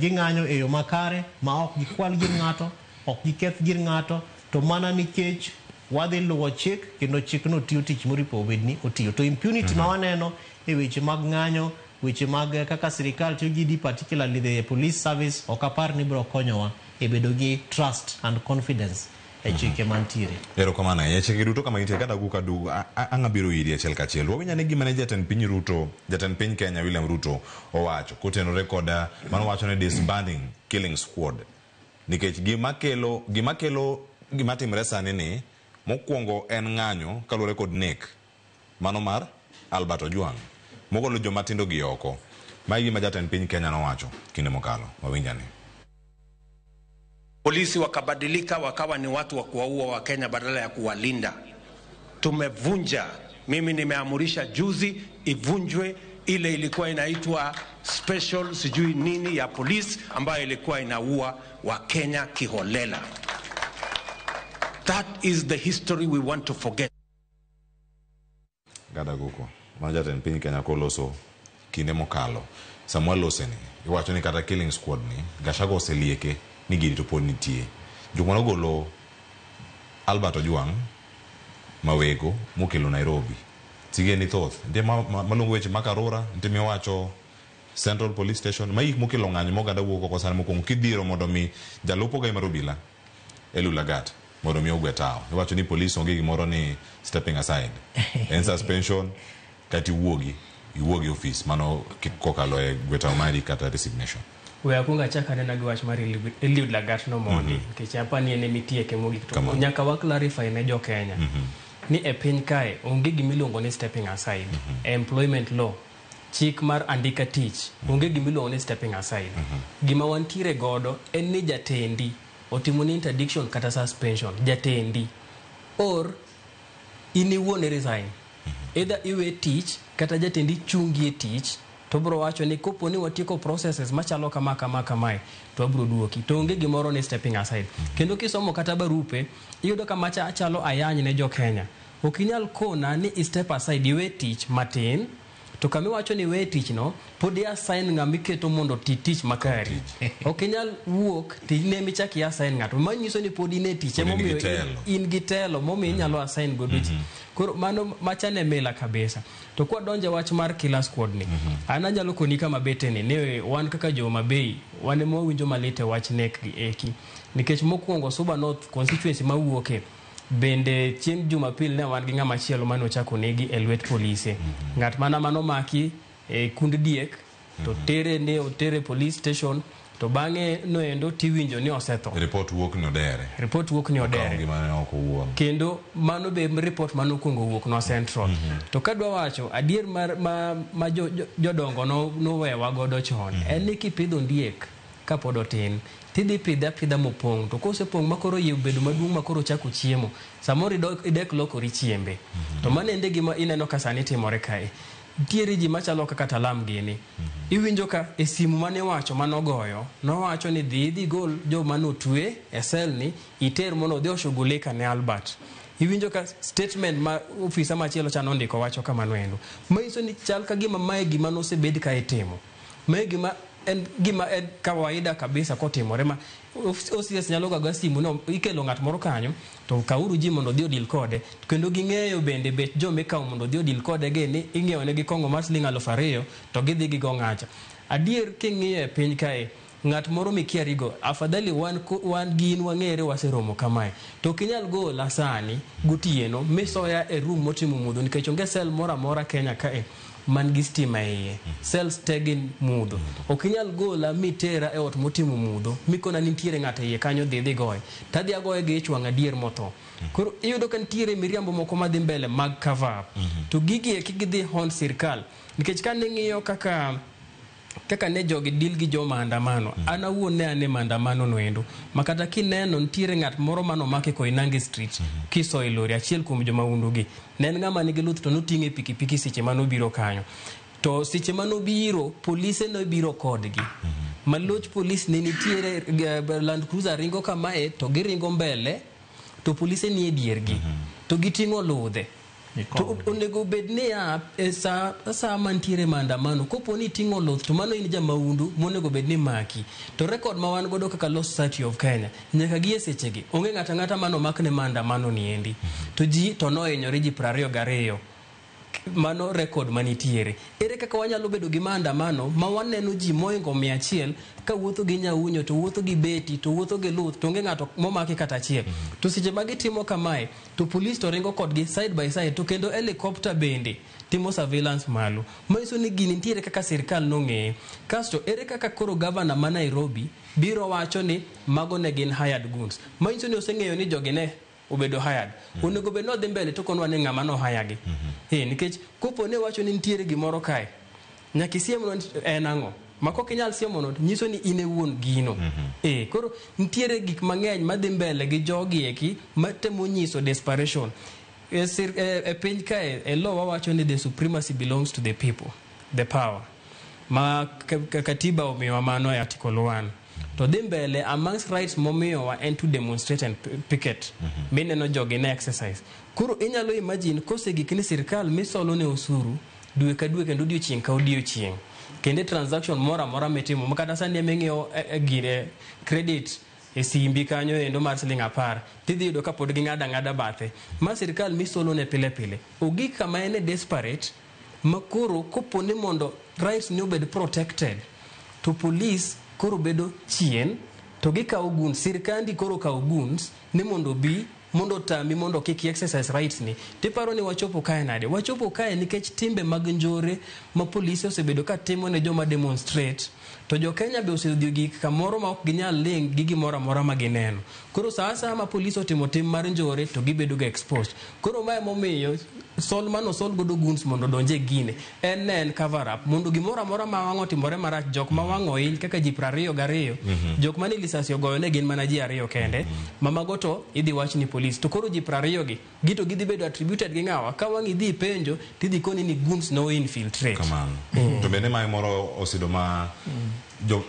ging'anyo e yo makare ma ok gikwal gir ng'ato, ok giketh gir ng'ato, to mana nikech wadhi luwo chik kendo chikno tiyo tich moripo obed ni otiyo. To impunity ma waneno e weche mag ng'anyo, weche mag kaka sirikal tiyo gi particularly the police service, ok apar ni biro konyowa e bedo gi trust and confidence e chike mantiere. Erokamano ahinya. Chike duto kama gintie kata guka dugu ang' abiro iri achiel kachiel. Wawinjo ane gima ne jatend piny Ruto, jatend piny Kenya William Ruto owacho kotenore kod mano wacho ni disbanding killing squad. Nikech gima kelo gima timre sani ni mokwongo en ng'anyo kaluwore kod nek mano mar Albert Ojwang mogolo joma tindo gi oko. Mae gima jatend piny Kenya nowacho kinde mokalo. Wawinjo ane. Polisi wakabadilika wakawa ni watu wa kuwaua wa Kenya badala ya kuwalinda. Tumevunja, mimi nimeamurisha juzi ivunjwe ile ilikuwa inaitwa special sijui nini ya polisi ambayo ilikuwa inaua wa Kenya kiholela. That is the history we want to forget. Gada guko, mano jatend piny Kenya koloso kinde mokalo. Samuel Loseni, iwacho ni kata killing squad ni, Gachagua oselieke ni gini to pod nitie. Jok manogolo Albert Ojwang Mawego mokelo Nairobi. Sigeni thoth. Nitie maluongo weche ma Karura, nitie miwacho Central Police Station, ma gik mokelo ng'anyo ma oganda wuok oko sani mokwongo kidhiro mondo mi jalup ogai mar obila Eliud Lagat mondo mi ogwe tawo. Iwacho ni polis onge gimoro ni stepping aside. En suspension kata iwuogi, iwuogi e ofis mano kokalo e gwe tawo mari kata resignation. We akwong achak anena gi wach mar Eliud Lagat no mondi nikech apa ni en emitieke mogik to nyaka wa clarify ne jo Kenya ni e piny kae onge gimiluongo ni stepping aside. Employment law, chik mar andika tich, onge gimiluongo ni stepping aside. Gima wantiere godo en ni jatendi otimo ni interdiction kata suspension, jatendi or in iwuon i resign. Either iwe tich kata jatendi chungi e tich to bro wacho ni kopo ni watieko processes machalo kama kama kamae to abro duoki. To onge gimoro ni stepping aside. Kendo kisomo kata barupe iyudo ka macha chalo ayany ne jo Kenya. Ok inyal kona ni i step aside iwe tich matin to kama iwacho ni iwe tich no pod i assign ng'ama iketo mondo oti tich makari. Ok inyal wuok tine michak i assign ng'ato. Manyiso ni pod in e tich Pod in gi emomiyo telo. in gi telo momiyo inyalo assign godo ji. Koro mano machane mila kabisa. To kwadonjo e wach mar killer squad ni, an anyalo koni kama bete ni, ni wan kaka jo Homa Bay, wan ema wawinjo malit e wach nek gi eki. Nikech mokwongo Suba North constituency mawuoke, bende chieng' Jumapil ne wan gi ng'ama chielo mane ochako negi e lwet polise. Ng'at mana manomaki e kund diek, to tere ne otere police station, to bang'e noendo tiwinjo ni osetho. Report wuok ni odere. Report wuok ni odere. Okawo ngimane oko owuon. Kendo mano be report mane okwongo wuok no Central. To kadwa wacho adier mar, ma jodongo nowewa godo chon en ni kipidho ondiek kapod otin tidhi pidhe apidha mopong', to kosepong' makoro iye obedo maduong' makoro ochako chiemo, samoro idek lokori chiembe. To mano ende gima ineno ka sani timore kae. Nitiere ji machalo kaka Talam gini. Iwinjo ka e simu mane iwacho manogoyo, nowacho ni dhi idhi gol joma notwe e sel ni iter mondo odhi oshughulika ne Albert. Iwinjo ka statement ma ofisa machielo cha nondiko wacho kamano endo. Manyiso ni chal ka gima mae gima nosebed ka itimo. Mae gima en gima en kawaida kabisa kotimore ma OCS nyalo gago simu no ikelo ng'at moro kanyo to kauru ji mondo odhi odil kode. Kendo ging'eyo bende bech joma ikawo mondo odhi odil kode gi ni ing'iewo negi kong'o mar siling 2000 to gidhi gigo ng'acha. Adier king'iyo e piny kae ng'at moro mikiarigo afadhali wan gin wang'ere waseromo kamae to ok inyal gola sani gotieno misoya e room motimo mudho nikech onge cell moro amora Kenya kae man gi stima e iye. Cells te gin mudho. Ok inyal gola mitera e ot motimo mudho mikona nitiere ng'ato e iye kanyo dhi idhi goye. Tadhi agoye gi ich wang' adier motho. Koro iyudo ka nitiere miriambo moko madhi mbele mag cover up. To gigi eki gidhi haunt sirkal. Nikech ka ning'iyo kaka ne jogi deal gi jo maandamano, an awuon ne an e maandamano no endo. Ma kata kineno nitiere ng'at moro manomaki Koinange Street, kisoyo e lori, achiel kuom jomahundu gi. Ne en ng'ama nigi luth to noting'e e pikipiki seche manobiro kanyo. To seche manobiro, polise nobiro kodgi. Maloch polis ne nitiere, Land Cruiser ringo kamae to giringo mbele, to polise nie diergi. To giting'o ludhe. To onego bed niya, e sa mantiere maandamano, kopo ni iting'o luth to mano in jamahundu monego bed ni maki. To record ma wan godo kaka Law Society of Kenya, nyaka gi e sechegi, onge ng'ato ang'ata manomak ne maandamano ni endi. To ji to nohinyore ji 22. Mano record manitiere. Ere kaka wanyalo bedo gi maandamano ma waneno ji mohingo 100 ka wuotho gi nyaunyo, to wuotho gi beti, to wuotho gi luth, to onge ng'ato momaki kata achiel. To seche ma gitimo kamae, to polis to ringo kodgi side by side, to kendo helicopter bende timo surveillance malo. Manyiso ni gini nitiere kaka sirkal nong'eye. Kasto ere kaka koro gavana ma Nairobi biro wacho ni mago ne gin hired goons. Manyiso ni oseng'eyo ni jogi ne obedo hired. Onego bed ni odhi mbele to konwa ni ng'ama no hire gi. Nikech kopo ne wacho ni nitiere gimoro kae, nyaka isiemnwa ni en ang'o. Ma kok inyal siemono nyiso ni in e wuon gino. Koro nitiere gik mang'eny madhi mbele gi jogi eki matemo nyiso desperation. E piny kae, e law wawacho ni the supremacy belongs to the people, the power. Ma katiba omiyowa mano e article 1. To dhi mbele amongst rights momiyowa en to demonstrate and picket. Mineno jogi ne exercise. Koro inyalo imagine kosegik ni sirkal misolo ne osuru dwe ka dwe kendo odiochieng' ka odiochieng'. Kendo transaction moro amora mitimo, ma kata sani ema ing'iyo gire credit e simbi kanyo endo mar siling 10 tidhi yudo ka pod ging'ado ang'ada bathe ma sirikal misolo ne pile pile ogik kama en e desperate ma koro kopo ni mondo rights ni obed protected to police koro bedo chien to gikawo guns sirikandi koro kawo guns ni mondo bi mondo otami mondo kik exercise rights ni tiparo ni wachopo kae nade wachopo kae nikech timbe mag njore ma polise osebedo ka timo ne joma demonstrate to jo Kenya be osedhi ogik kamoro ma ok ginyal ling gi gimoro amora ma gineno koro sa asaya ma polis otimo tim mar njore to gibedo ga exposed koro mae momiyo sol mano sol godo guns mondo odonj e gine en ne en cover up mondo gimoro amora ma wang' otimore marach jok ma wang' ohiny kaka ji 22 jok mane lisasi ogoyo ne gin mana ji 2 kende ma mago to idhi wach ni polis to koro ji 20 gi gito gidhi bedo attributed gi ng'awa ka wang' idhi ipenjo tidhi koni ni guns no infiltrate Kamano. To bende mae moro osido ma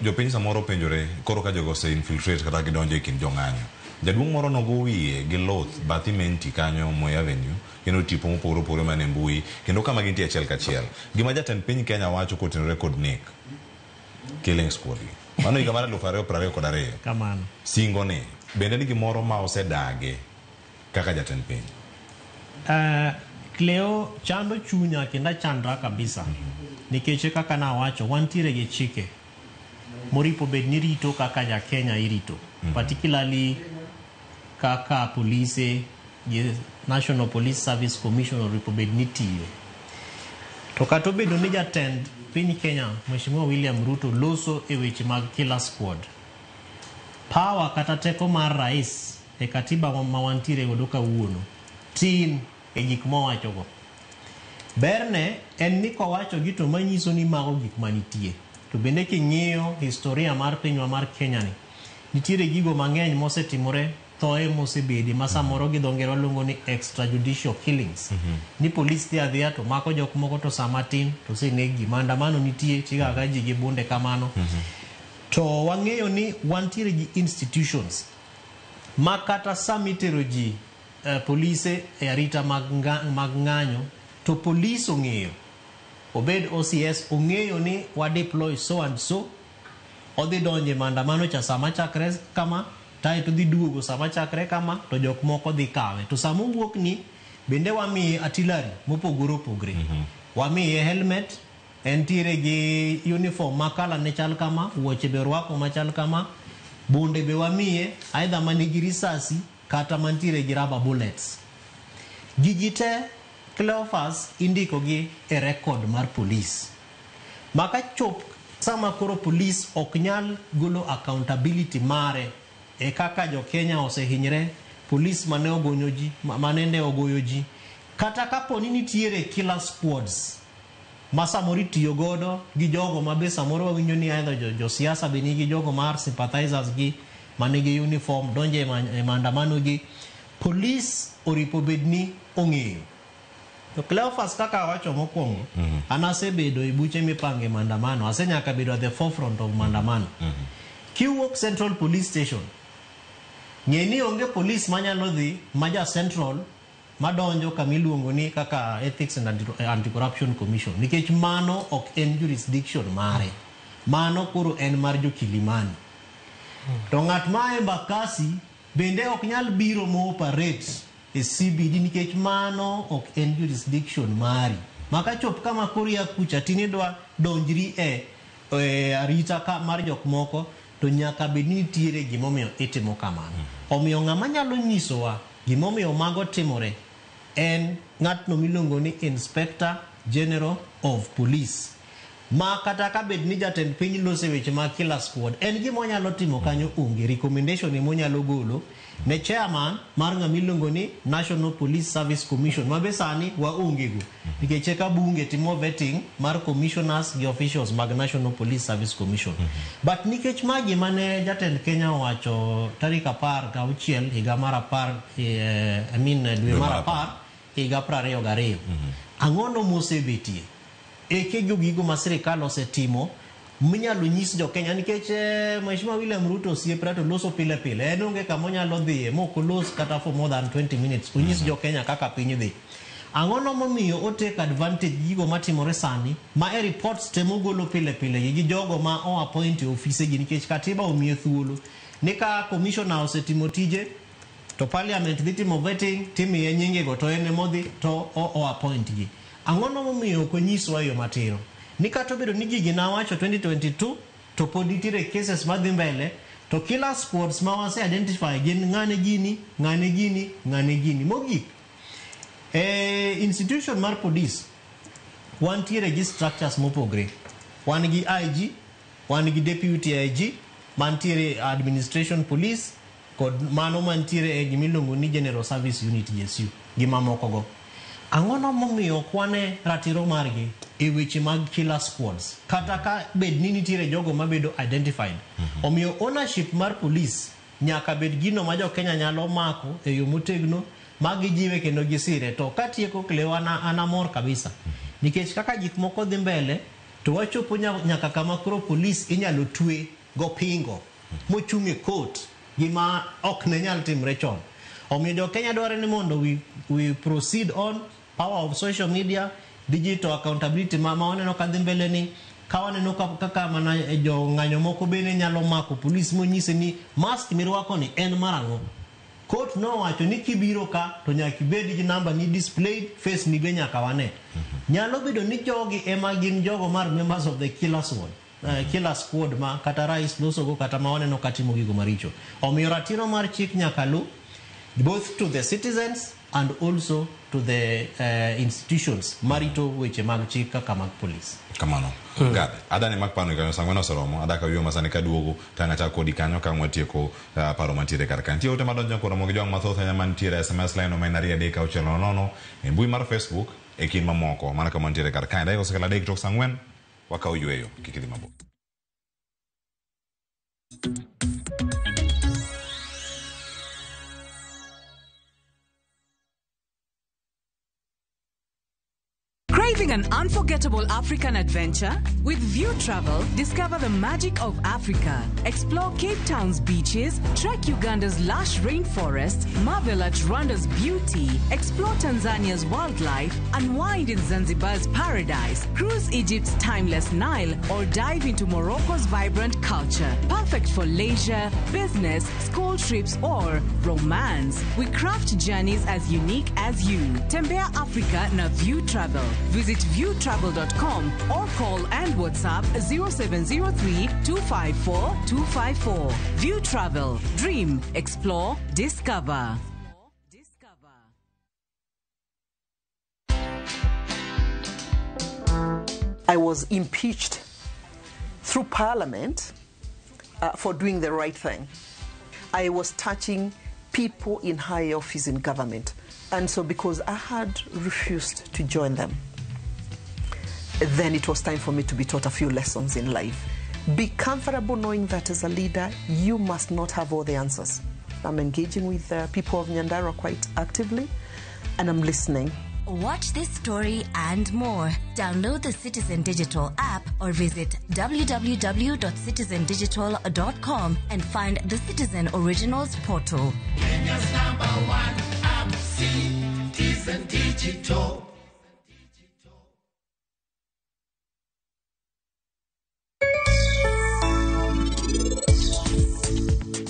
jopiny samoro penjore koro ka jogo ose infiltrate kata gidonjo e kind jong'anyo. Jaduong' moro nogo wiye gi luth bathi menti kanyo Moi Avenue kendo tipo mopogore opogore man e mbui kendo kama gintie achiel kachiel. Gima jatend piny Kenya wacho kotenore kod nek killing squad gi. Mano higa mar 2022. Kamano. Singo ni bende ni gimoro ma osedage kaka jatend piny. Cleo chando chunya kendo achandra kabisa nikech kaka nawacho wantiere gi chike moripo bed ni rito kaka ja Kenya irito particularly kaka polise gi National Police Service Commission oripo bed ni tiyo to kata obedo ni jatend piny Kenya Mheshimiwa William Ruto loso e weche mag killer squad power kata teko mar rais e katiba ma wantiere godo kawuono tin e gik mowachogo. Berne en ni kowacho gi to manyiso ni mago gik manitie. To bende king'iyo historia mar pinywa mar Kenya ni, nitiere gigo mang'eny mosetimore, thoe mosebede ma samoro gi dho ngere waluongo ni extrajudicial killings. Ni polis dhi adhiya to mako jok moko to sama tin to oseneg gi. Maandamano nitie tigaga ji gi bunde kamano. To wang'eyo ni wantiere gi institutions ma kata sama itero ji polise e arita mag ng'anyo to polis ong'eyo obed OCS ong'eyo ni wa deploy so and so odhi donjo e maandamano cha sama chakre kama tae to dhi duogo sama chakre kama to jok moko dhi kawe to sama owuok ni bende wamiye artillery mopogore opogore wamiye helmet entiere gi uniform ma kala ne chal kama wuoche be orwako machal kama bunde be wamiye aidha manigi risasi kata mantiere gi rubber bullets gigi te Cleophas indiko gi e record mar polis maka chop sama koro polis ok nyal golo accountability mare e kaka jo Kenya osehinyre polis mane ogonyo ji manende ogoyo ji kata kapo ni nitiere killer squads ma samoro itiyo godo gi jogo ma be samoro wawinjo ni either josiasa be nigi jogo mar sympathizers gi manigi uniform donje e maandamano gi polis oripo bed ni ong'eyo. To Cleophas kaka awacho mokwongo an asebedo e buche mipange maandamano asenyaka bedo at the forefront of maandamano. Kiwuok Central Police Station ng'e ni onge polis manyalo dhi ma ja Central madonjo kama iluongo ni kaka Ethics and Anti-Corruption Commission nikech mano ok en jurisdiction mare mano koro en mar jo Kilimani. To ng'at ma Embakasi bende ok nyal biro mo operate e CBD nikech mano ok en jurisdiction mari. Maka chop kama koro ia kucha tinidwa donjri e arita ka mar jok moko to nyaka bed ni nitiere gimomiyo itimo kamano. Omiyo ng'ama nyalo nyisowa gimomiyo mago timore en ng'atno miluongo ni Inspector General of Police ma kata ka bed ni jatend piny loso e weche mag killer squad en gima onyalo timo kanyo onge recommendation emonyalo golo ne chairman mar ng'ama iluongo ni National Police Service Commission ma be sani waonge go nikech eka bunge timo vetting mar commissioners gi officials mag National Police Service Commission. But nikech ma gima ne jatend Kenya owacho tarik 16 higa mar 10 I mean dwe mar 10 higa 22 ang'ono mosebetie eke gigo ma sirikal osetimo minyalo nyis jo Kenya nikech Mheshimiwa William Ruto osiepna to loso pile pile en onge kama onyalo dhiye mok olos kata for more than 20 minutes onyis jo Kenya kaka piny dhi. Ang'ono momiyo o take advantage gigo matimore sani ma e reports te mogolo pile pile gi jogo ma o appoint e ofise gi nikech katiba omiye thuolo Ni ka commissioner osetimo tije to parliament dhi timo vetting timiye nyingego to en emodhi to o appoint gi. Ang'ono momiyo ok onyiswa e yo matiro? Ni kata obedo ni gigi nawacho 2022 to pod nitiere cases madhi mbele to killer squads ma wase identify gin ng'ane gini, ng'ane gini, ng'ane gini. Mogik, e institution mar police wantiere gi structures mopogre. Wan gi IG, wan gi deputy IG, mantiere administration police kod mano mantiere e gimiluongo ni General Service Unit GSU gi mamoko go. Ang'ono momiyo ok wane ratiro margi e weche mag killer squads kata ka bed ni nitiere jogo mabedo identified. Omiyo ownership mar police nyaka bed gino ma jo-Kenya nyalo mako e yo motegno ma gijiwe kendo gisire. To katieko Cleo, an amor kabisa nikech kaka gik moko dhi mbele to wachopo nyaka kama koro police inyalo twe gopingo mochung' e court gima ok ne nyal timre chon. Omiyo jo-Kenya dwaro ni mondo we proceed on power of social media, digital accountability ma waneno ka dhi mbele ni ka waneno kaka mana jo ng'anyo moko bende nyalo mako police monyise ni mask mirwako ni en mar ang'o. Court nowacho ni kibiro ka to nyaka ibed gi namba ni displayed, face ni be nyaka wane. Nyalo bedo ni jogi ema gin jogo mar members of the killer squad. Killer squad ma kata rais losogo kata ma waneno katimo gigo maricho. Omiyo ratiro mar chik nyaka lu both to the citizens and also to the institutions marito weche mag chik kaka mag police. Kamano. Gad, adani mak pano kanyo sang'wen oseromo, adaka wiyo masani kaduogo tang' achak kodi kanyo ka watieko paro mantiere kar ka. Nitie ote madonjo kuom gi jwang' mathoth ahinya mantiere SMS line no en 2 3 6 0 e mbui mar Facebook e kind mamoko mana kama mantiere kar kae. Dakika osekalo 3 tok saa 4 wakaw yweyo kik idhi mabor. Craving an unforgettable African adventure? With View Travel, discover the magic of Africa. Explore Cape Town's beaches, trek Uganda's lush rainforests, marvel at Rwanda's beauty, explore Tanzania's wildlife, unwind in Zanzibar's paradise, cruise Egypt's timeless Nile, or dive into Morocco's vibrant culture. Perfect for leisure, business, school trips, or romance. We craft journeys as unique as you. Tembea Africa na View Travel. Visit viewtravel.com or call and WhatsApp 0703 254 254. View Travel. Dream, explore, discover. I was impeached through parliament for doing the right thing. I was touching people in high office in government. And so because I had refused to join them, then it was time for me to be taught a few lessons in life. Be comfortable knowing that as a leader, you must not have all the answers. I'm engaging with the people of Nyandarua quite actively, and I'm listening. Watch this story and more. Download the Citizen Digital app or visit www.citizendigital.com and find the Citizen Originals portal. Kenya's number one app, Citizen Digital.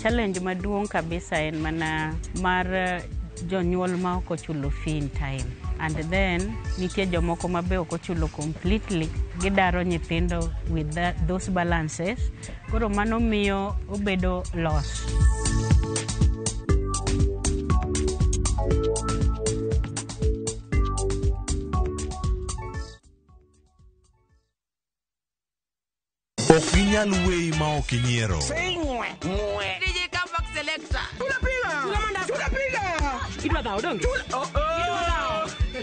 Challenge maduong' kabisa en mana mar jonyuol ma ok ochulo fee in time. And then nitie jomoko ma be ok ochulo completely, gidaro nyithindo with those balances. Koro mano miyo obedo loss. Ok ginyal weyi ma ok inyiero. DJ come back selector. Tunapiga. Idwa dhawo donge? Idwa dhawo.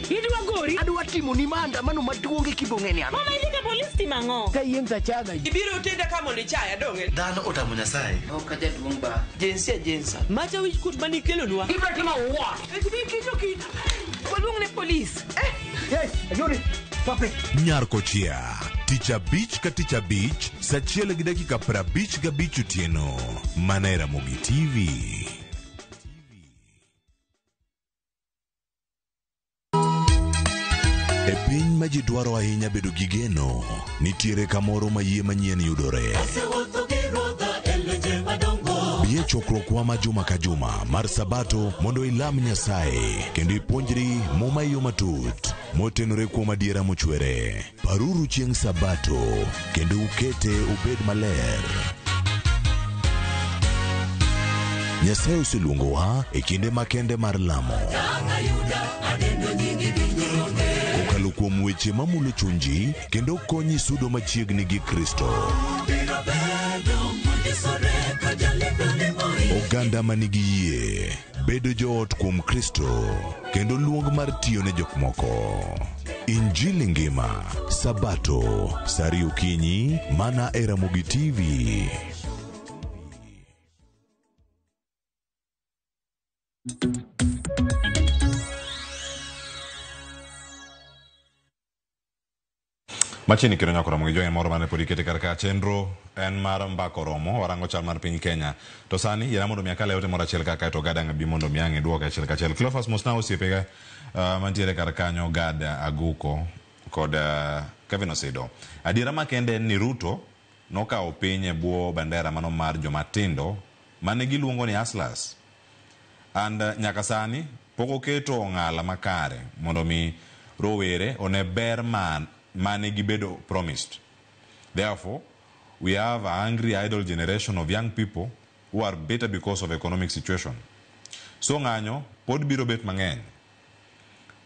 Idwa gori. Adwa timo ni maandamano maduong' e kibong'e ni an. Mama idhi ka polis timo ang'o? Ka yiem tachaga. Ibiro tenda ka mondo ichaya donge? Dhano otamo Nyasaye. Ok jaduong' ba. Jinsia jinsa. Macha wich kuot mane ikelonwa. Ibiro timo what? Kicho kit. Waluong ne polis. Hey, Ayuri. Stop it. Nyar Kochia, tich abich ka tich abich, saa 1:55 otieno, mana e Ramogi TV. E piny ma ji dwaro ahinya bedo gi geno, nitiere kamoro ma yie manyien yudore. Bi e chokruokwa ma juma ka juma mar Sabato mondo ilam Nyasaye kendo ipuonjri Muma e yo matut motenore kuom adiera mochwere. Paruru chieng' Sabato kendo ukete obed maler. Nyasaye oseluongowa e kinde makende mar lamo. Kokalo kuom weche mamulo chunji kendo konyi sudo machiegni gi Kristo. Oganda ma nigi yie bedo joot kuom Kristo kendo luong mar tiyo ne jok moko. Injili ngima, Sabato, saa ariyo okinyi, mana e Ramogi TV. Machiegni kendo nyako romo gi joen moro mane pod ikete kar ka chenro en mar mbako romo warango chal mar piny Kenya to sani yiena mondo mi akal e ote moro achiel kaka to Gad ang' bi mondo mi ang' iduoke achiel kachiel. Cleophas mosna osiepega mantiere kar kanyo Gad Aguko kod Kevin Osido. Adiera makende en ni Ruto nokawo piny e bwo bandera mano mar joma tindo mane giluongo ni hustlers and nyaka sani pok oketo ong'ala makare mondo mi rowere one ber man mane gibedo promised. Therefore, we have a angry idle generation of young people who are bitter because of economic situation. So ng'anyo pod biro bet mang'eny.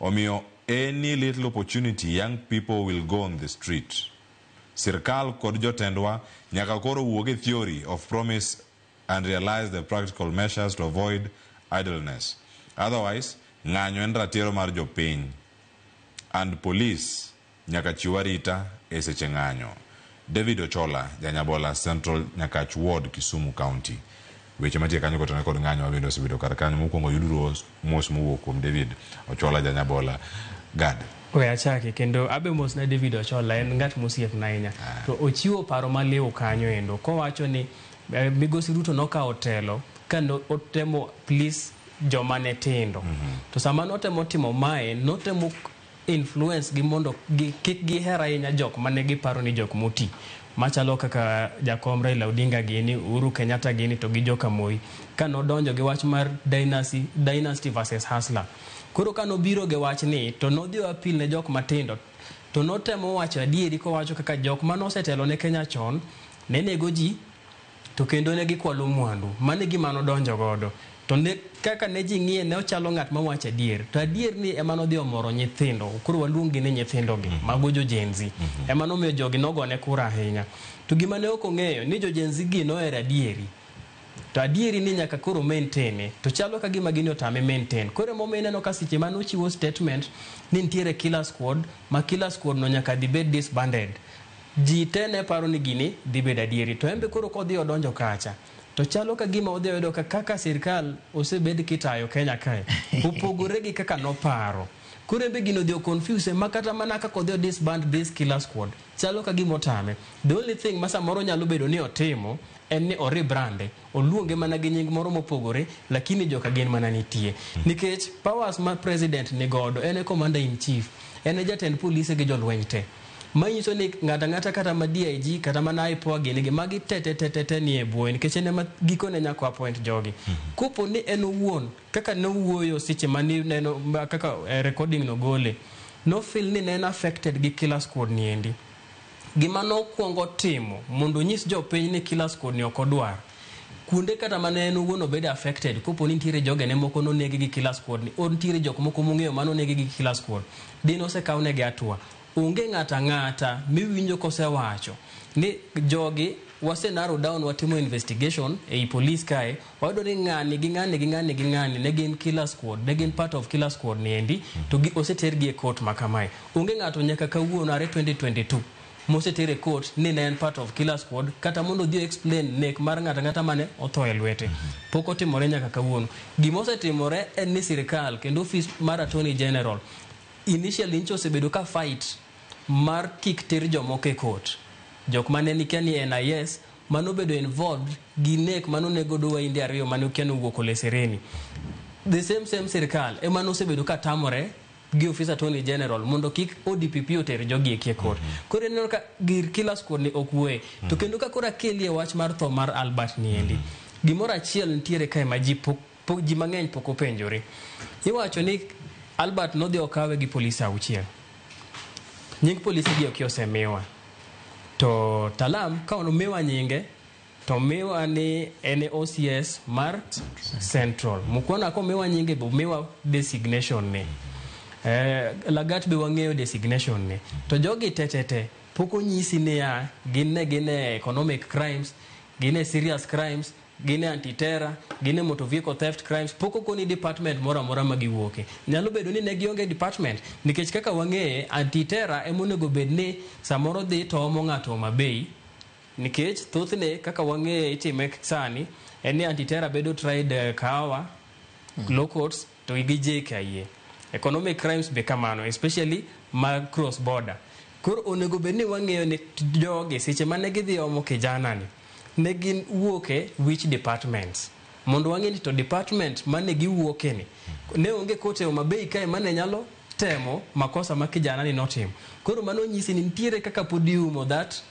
Omiyo any little opportunity young people will go on the street. Sirkal kod jotendwa nyaka koro wuog e theory of promise and realize the practical measures to avoid idleness. Otherwise, ng'anyo en ratiro mar jopiny and police nyaka chiw arita e seche ng'anyo. David Ochola, Janyabola Central Nyakach Ward, Kisumu County. Weche mantie kanyo kotenore kod ng'anyo mabende osebedo kar kanyo. Mokwongo yuduru mos mowuok kuom David Ochola Janyabola. Gad. We achaki kendo abe mos na David Ochola en ng'at mosiepna ahinya. To ochiwo paro maliw kanyo endo kowacho ni Migosi Ruto nokawo telo ka otemo please joma ne tindo. To sama notemo timo mae, notemo influence gi mondo kik giher ahinya jok mane giparo ni jok moti machalo kaka jakom Raila Odinga gini, Uhuru Kenyatta gini to gi joka Moi. Ka nodonjo gi wach mar dynasty, dynasty versus hustler. Koro ka nobiro gi wach ni to nodhi appeal ne jok matindo to notemo wacho adieri kowacho kaka jok mane osetelo ne Kenya chon ne nego ji to kendo ne gikwalo mwandu. Mano e gima nodonjo godo. To ne, kaka ne ji ng'iye ne ochalo ng'at mawacho adier. To adier ni ema nodhi omoro nyithindo. Koro waluong gi ni nyithindo gi. Mago jo Gen Z. Ema nomiyo jogi nogone kura ahinya. To gima ne ok ong'eyo ni jo Gen Z gi nohero adieri. To adieri ni nyaka koro maintain. To chalo ka gima gini otame maintain. Koro emomiyo ineno ka seche mane ochiwo statement ni nitiere killer squad, ma killer squad no nyaka dhi bed disbanded. Ji te ne paro ni gini dhi bedo adieri. To en be koro kodhi odonjo kacha. To chalo ka gima odhi oyudo ka kaka sirkal osebed kitayo Kenya kae. Opogore gi kaka noparo. Koro en be gino odhi o confuse ma kata mana kaka odhi o disband this killer squad. Chalo ka gima otame. The only thing ma samoro nyalo bedo ni otimo en ni o rebrand oluonge mana gi nying moro mopogore lakini joka gin mana nitie. Nikech powers ma president ni godo en e commander in chief, en e jatend polise gi jolweny te. Manyiso ni ng'ato ang'ata kata ma DIG kata mana IPOA gini gi magi te te te te te nie bwoye nikech en ema gikone nyaka appoint jogi. Kopo ni en owuon kaka nowuoyo seche mane neno kaka recording no gole, no feel ni ne en affected gi killer squad ni endi. Gima nokwongo timo mondo onyis jopiny ni killer squad ni ok odwar. Kuonde kata mane en owuon obedo affected kopo ni nitiere jogene moko nonegi gi killer squad ni, o nitiere jok moko mong'eyo manonegi gi killer squad. Dine osekawnegi hatua. Onge ng'ato ang'ata miwinjo kosewacho ni jogi wase narrow down watimo investigation ei police kae wayudo ni ng'ani gi ng'ani gi ng'ani gi ng'ani ne gin killer squad, ne gin part of killer squad ni endi to gi osetergi e court ma kamae. Onge ng'ato nyaka kawuono are 2022 moseter e court ni ne en part of killer squad kata mondo odhi explain nek mar ng'ato ang'ata mane otho e lwete. Pok otimore nyaka kawuono. Gima osetimore en ni sirkal kendo ofis mar Attorney General initially nyicha osebedo ka fight mar kik ter jomoko e court. Jok mane nikia ni NIS manobedo involved gi nek manonego godo wainde ariyo mane okia ni owuok Ole Sereni. The same sirkal ema nosebedo ka tamore gi ofis Attorney General mondo kik ODPP oter jogi eki e court. Koro ineno ka gir killer squad ni ok wuoye. To kendo ka koro akelie wach mar tho mar Albert ni endi. Gimoro achiel nitiere kae ma ji pok, pok, ji mang'eny pok openjore. Iwacho ni Albert nodhi okawe gi polise 6. Nying polise gi ok osemiwa. To Talam ka omiwa nyinge to miwa ni en e OCS mar Central. Mukhwana komiwa nyinge be omiwa designation ne. Lagat be wang'eyo designation ne. To jogi te te te pok onyisi niya gin ne gin e economic crimes, gin e serious crimes, gin e anti-terror, gin e motor vehicle theft crimes, pok okoni department moro amora ma giwuoke. Nyalo bedo ni ne gionge department nikech kaka wang'eye anti-terror ema onego bed ni samoro dhi to omo ng'ato Homa Bay nikech thothne kaka wang'eye itime sani en ni anti-terror bedo tried Kahawa, law courts to gi JKIA. Economic crimes be kamano, especially mag cross border. Koro onego bed ni wang'eyo ni jogi seche mane gidhi omo kijana ni ne gin wuoke which departments mondo wang'e ni to department mane giwuoke ni ne onge court e Homa Bay kae mane nyalo temo makosa ma kijana ni notimo. Koro mano nyisi ni nitiere kaka pod iumo that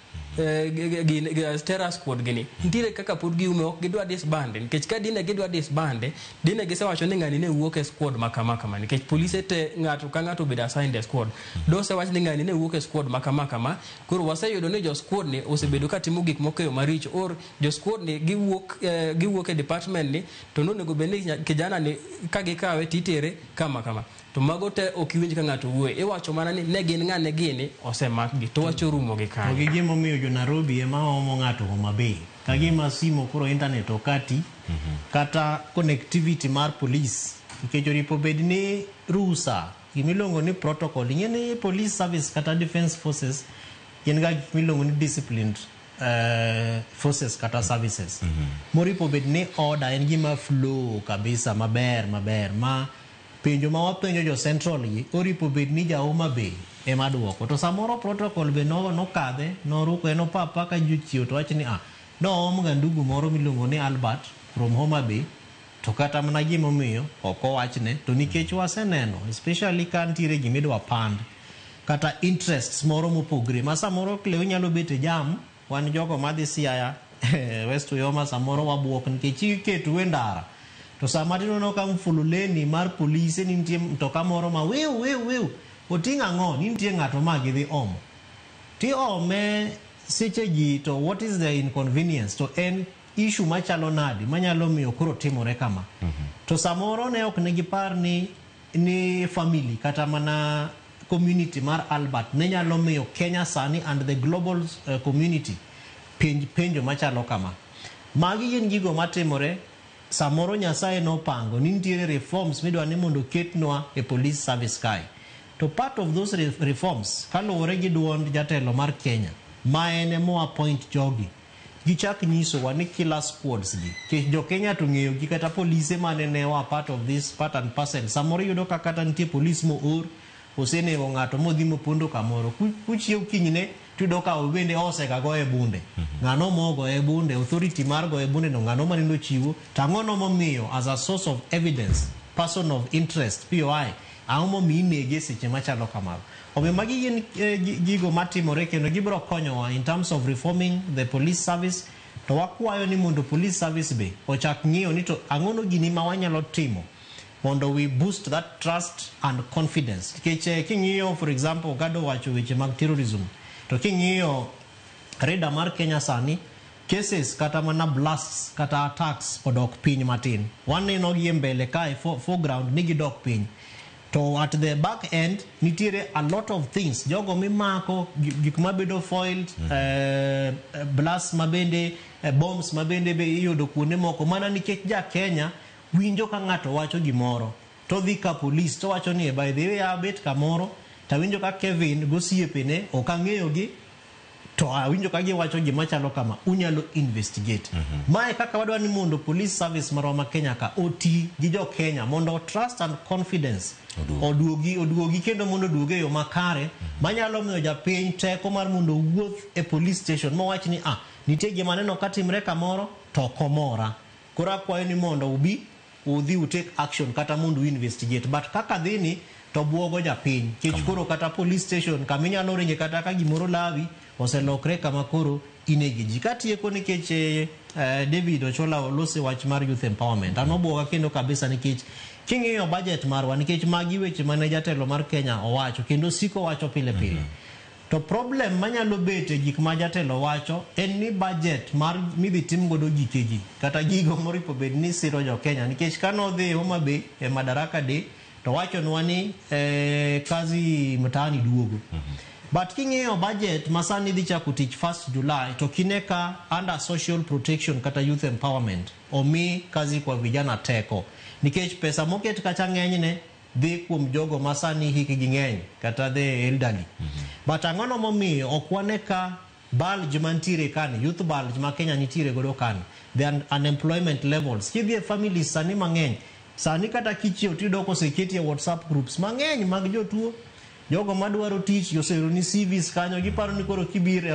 terror squad gini nitiere kaka pod giume ok gidwa disband nikech ka dine gidwa disband dine gisewacho ni ng'ani ne wuok e squad ma kama kama nikech polise te ng'ato ka ng'ato obedo assigned e squad dosewach ni ng'ani ne wuok e squad ma kama kama koro waseyudo ni jo squad ni osebedo ka timo gik moko e yo maricho or jo squad ni giwuok e department ni to nonego bed ni kijana ni ka gikawe titere kama kama to mago te ok iwinj ka ng'ato wuoye iwacho mana ni ne gin ng'ane gini osemakgi to wach orumo gi To kanyo. gi gimomiyo jo Nairobi ema omo ng'ato Homa Bay. Ka gima simo koro internet okati kata connectivity mar police nikech oripo bed ni rusa gimiluongo ni protocol ing'e ni police service kata defense forces gin ga gik miluongo ni disciplined forces kata services moripo bed ni order en gima flow kabisa maber maber ma penjo ma wapenjo jo central gi oripo bed ni ja Homa Bay ema duoko to samoro protocol be nokadhe noruko en opapa ka ji ochiew to wach ni ah noom ga ndugu moro miluongo ni Albert from Homa Bay to kata mana gimomiyo ok owachne to nikech waseneno especially ka nitiere gimidwa pand kata interests moro mopogre ma samoro Cleo nyalo bet e jam wan jogo madhi Siaya West Uyoma samoro wabuok nikech iketo e ndara to sama tineno ka mfululeni mar polise ni nitie mtoka moro ma wiu wiu wiu oting'o ang'o ni nitie ng'ato ma gidhi omo tiome seche gi to what is the inconvenience to en issue machalo nadi manyalo miyo koro timore kama to samoro ne ok ne gipar ni family kata mana community mar Albert ne nyalo miyo Kenya sani and the global community penj penjo machalo kama magi gin gigo matimore samoro Nyasaye nopango ni nitiere reforms midwa ni mondo oketnwa e police service kae to part of those reforms kaluwore gi duond jatelo mar Kenya ma en emo appoint jogi gichak nyisowa ni killer squads gi nikech jo Kenya to ng'eyo gi kata polise mane ne wa part of this part and parcel samoro iyudo ka kata nitie polis moor osenego ng'ato modhi mopondo kamoro kuchiew kinyne tiyudo ka bende osega goye bunde ng'ano mogoye bunde authority mar goye bunde no ng'ano manendo chiwo to ang'ono momiyo as a source of evidence person of interest POI ang'o momiyo inege seche machalo kamago omiyo magi gin gigo matimore kendo gibiro konyowa in terms of reforming the police service to wakwayo ni mondo police service be ochak ng'iyo ni to ang'ono gini ma wanyalo timo mondo we boost that trust and confidence nikech king'iyo for example Gado wacho weche mag terrorism to king'iyo radar mar Kenya sani cases kata mana blasts kata attacks odok piny matin waneno gi e mbele kae foreground ni gidok piny to at the back end nitiere a lot of things jogo mimako gik mabedo foiled blasts mabende bombs mabende be iyudo kuonde moko mana nikech ja Kenya winjo ka ng'ato wacho gimoro to dhi ka police to wacho ni by the way abet kamoro tawinjo ka Kevin gosiepene ok ang'eyo gi to awinjo ka giwacho gima chalo kama unyalo investigate mae kaka wadwa ni mondo police service marwa ma Kenya ka oti gi jo Kenya mondo trust and confidence oduogi kendo mondo oduogi e yo makare manyalo miyo japiny teko mar mondo owuoth e police station mowach ni ah nitie gima aneno katimre kamoro to ok omora koro akwayo ni mondo ubi udhi utake action kata mondo u investigate but kaka dhi ni to buogo japiny nikech koro kata police station kama inyalo ringe kata ka gimoro lawi oselokre kama koro inege ji katieko nikech David Ochola olose wach mar youth empowerment. An obuoga kendo kabisa nikech king'iyo budget marwa, nikech magi weche mane jatelo mar Kenya owacho kendo siko wacho pile pile. To problem manyalo bet e gik ma jatelo wacho en ni budget mar midhi tim godo gikegi kata gigo moripo bed ni siro jo Kenya, nikech kanodhi Homa Bay e Madaraka Day to wachonwa ni kazi mtaani duogo. But king'iyo budget ma sani dhi chako tich 1st July, to kine ka under social protection kata youth empowerment omi kazi kwa vijana teko, nikech pesa moket kacha ng'enyne dhi kuom jogo ma sani hikgi ng'eny kata the elderly. But ang'ono momiyo ok wane ka bulge mantiere kani, youth bulge ma Kenya nitiere godo kani, the unemployment levels kidhi e families sani mang'eny sani, kata kichiew tiyudo koseketi e WhatsApp groups mang'eny mag jotuo, jogo madwaro tich oseroni CVs kanyo, giparo ni koro kibiro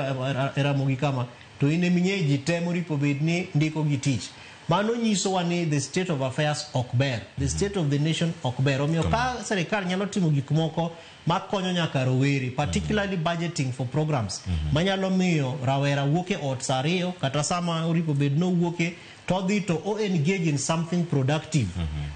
e Ramogi kama to in eming'e ji te moripo bed ni ndiko gi tich. Mano nyisowa ni the state of affairs ok ber, the state of the nation ok ber. Omiyo ka serikal nyalo timo gik moko makonyo nyaka rowere, particularly budgeting for programs manyalo miyo rawera wuok e ot sa 2 kata sama oripo bed nowuoke, to odhi to o engage in something productive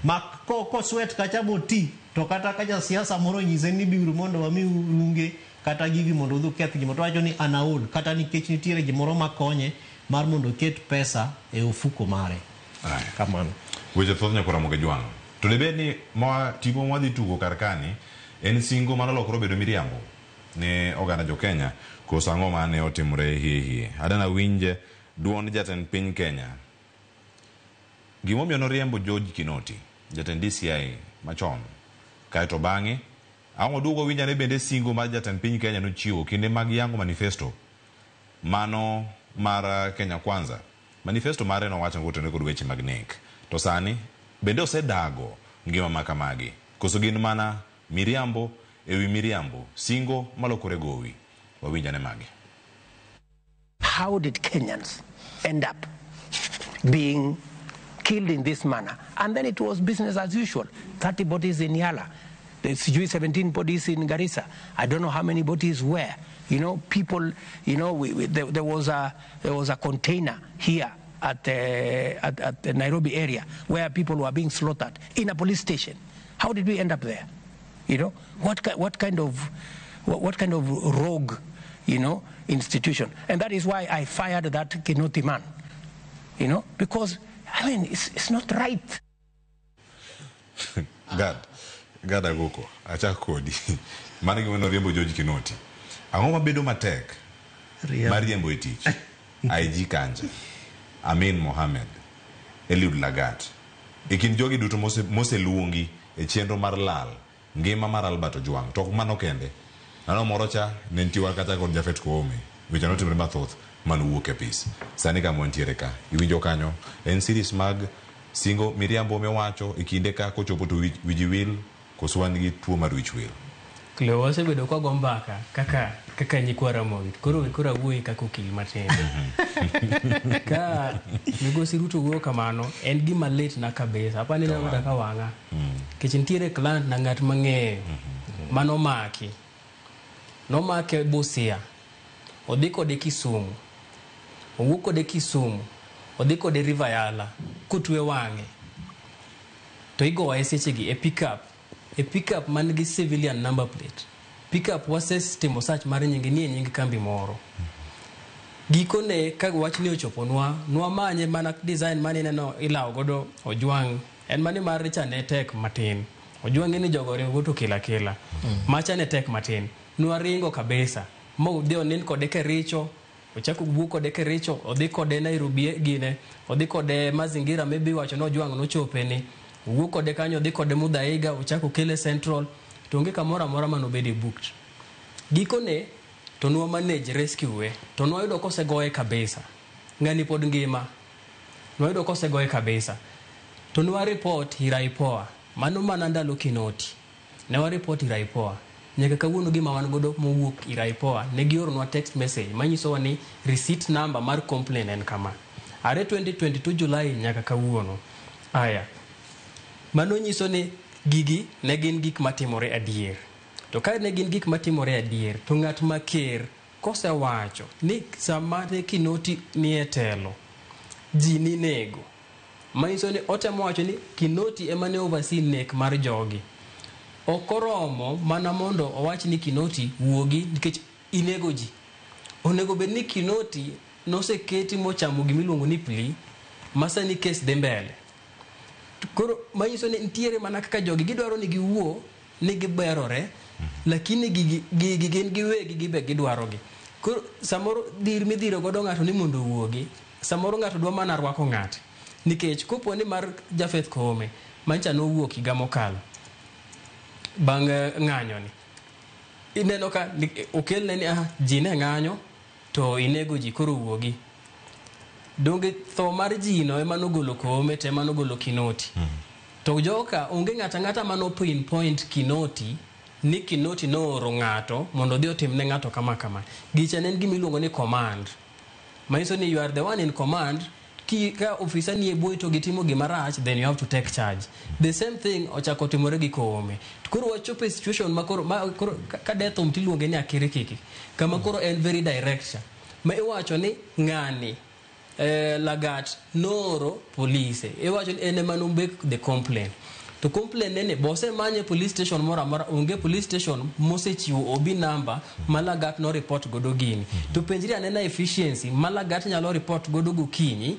ma koswet kacha moti, to kata ka jasiasa moro nyise ni biuru mondo wamiu runge kata gigi mondo udhi uketh gimoro, to wacho ni an aol, kata nikech nitiere gimoro makonye mar mondo oket pesa e ofuko mare. Kamano. Weche thoth nyaka Ramogi Jwang'. To dibed ni ma tipo mwadhi tugo kar kani en singo manolokore obedo miriambo ne oganda jo Kenya, koso ang'o mane otimore hie hie? Adana winj duond jatend piny Kenya. Gimomiyo noriembo George Kinoti, jatend DCI machon. Kaeto bang'e, ang' waduogo winj ane bende singo mar jatend piny Kenya nochiwo kinde mag yango manifesto mano mar Kenya Kwanza. Manifesto mare nowacho kotenore kod weche mag nek. To sani bende osedago ngima ma kamagi. Koso gin mana miriambo ewi miriambo, singo malokore gowi. Wawinj ane magi. How did Kenyans end up being killed in this manner? And then it was business as usual. 30 bodies in Yala, there's 17 bodies in Garissa. I don't know how many bodies were. People, we, there, there was a there was a container here at the Nairobi area where people were being slaughtered in a police station. How did we end up there? What kind of rogue institution? And that is why I fired that Kinoti man. Because I mean it's not right. Gad, Gad Agoko, achak kodi. Mano gima noriembo George Kinoti. Ang'o mabedo matek mar riembo e tich? IG Kanja, Amin Mohamed, Eliud Lagat. E kind jogi duto moseluongi e chenro mar lal ngima mar Albert Ojwang'. To ok mano kende. Nano moro cha ne nitie kata kod Jafet Koome. Weche notimore mathoth manowuok e pis. Sani kama wantiere ka, iwinjo kanyo en series mag singo miriambo miwacho e kinde ka kochopo to wiji wil, koso wan gi tuo mar wich wil. Cleo, wasebedo kwa go mbaka kaka nyikwa Ramogi. Koro we koro awuoye kaka okil matin. Ka migosi Ruto wuoyo kamano, en gima lit na kabisa. Apani neno kata ka wang'a. Nikech nitiere client na ng'at mang'eyo manomaki. Nomake Busia. Odhi kode Kisumu. Owuok kode Kisumu. Odhi kode River Yala. Kotwe wang'e. To igoye sechegi e pickup. E pickup man gi civilian number plate. Pickup wasetimo search mar nyinge nie nying kambi moro. Gikone ka wachni ochoponwa, nwamanye mana design mane ineno ilawo godo Ojwang'. En mani mar cha ne tek matin. Ojwang' ni jogo ringo to kila kila. Macha ne tek matin. Nwaringo kabisa. Modhi onin kode Kericho, ochako wuok kode Kericho, odhi kode Nairobi gine, odhi kode Mazingira, maybe wacho ni Ojwang' nochope ni. Owuok kode kanyo, odhi kode Muthaiga, ochako kele Central, to onge kamoro amora manobede booked. Gikone to nwa manage rescue we, to nwayudo kosegoye kabisa. Ng'ani pod ngima. Nwayudo kosegoye kabisa. To nwa report ir IPOA. Mano mana ndalo Kinoti. Ne wa report ir IPOA. Nyaka kawuono gima wan godo mowuok ir IPOA, ne gioronwa text message manyisowa ni receipt number mar complaint en kama. Are 2022 July nyaka kawuono. Aya. Mano nyiso ni gigi ne gin gik matimore adier. To ka ne gin gik matimore adier, to ng'at ma ker kosewacho ni sama ne Kinoti nie telo, ji ninego. Manyiso ni otemo wacho ni Kinoti ema ne oversee nek mar jogi. Ok oromo mana mondo owach ni Kinoti wuogi nikech inego ji. Onego bed ni Kinoti noseketi mochamo gimiluongo ni plea ma sani kes dhi mbele. Koro manyiso ni nitiere mana kaka jogi gidwaro ni giwuo ni giberore, lakini gigi gin giwegi gibe gidwarogi. Koro samoro dhir midhiro godo ng'ato ni mondo owuogi, samoro ng'ato dwa mana rwako ng'ate. Nikech kopo ni mar Japheth Koome mancha nowuok higa mokalo bang' ng'anyo ni, ineno ka okelne ni ji ne ng'anyo to inego ji koro wuogi. Donge tho mar ji no ema nogolo Koome to ema nogolo Kinoti. To joka onge ng'ato ang'ata mano pinpoint Kinoti ni Kinoti nooro ng'ato mondo odhi otim ne ng'ato kama kama. Gicha ne en gima iluongo ni command. Manyiso ni you are the one in command. Ka ofisa ni e bwoyi to gitimo gima rach, then you have to take charge. The same thing ochako timore gi Koome. To koro wachopo e situation ma koro ka de thum tiluonge ni akirikiki. Kama koro en very direct. Ma iwacho ni ng'ani Lagat nooro polise. Iwacho ni en ema no make the complaint. To complaint nene bose manye police station moro amora, onge police station mosechiwo OB number ma Lagat no report godo gini. To penjri anena efficiency ma Lagat nyalo report godo gokinyi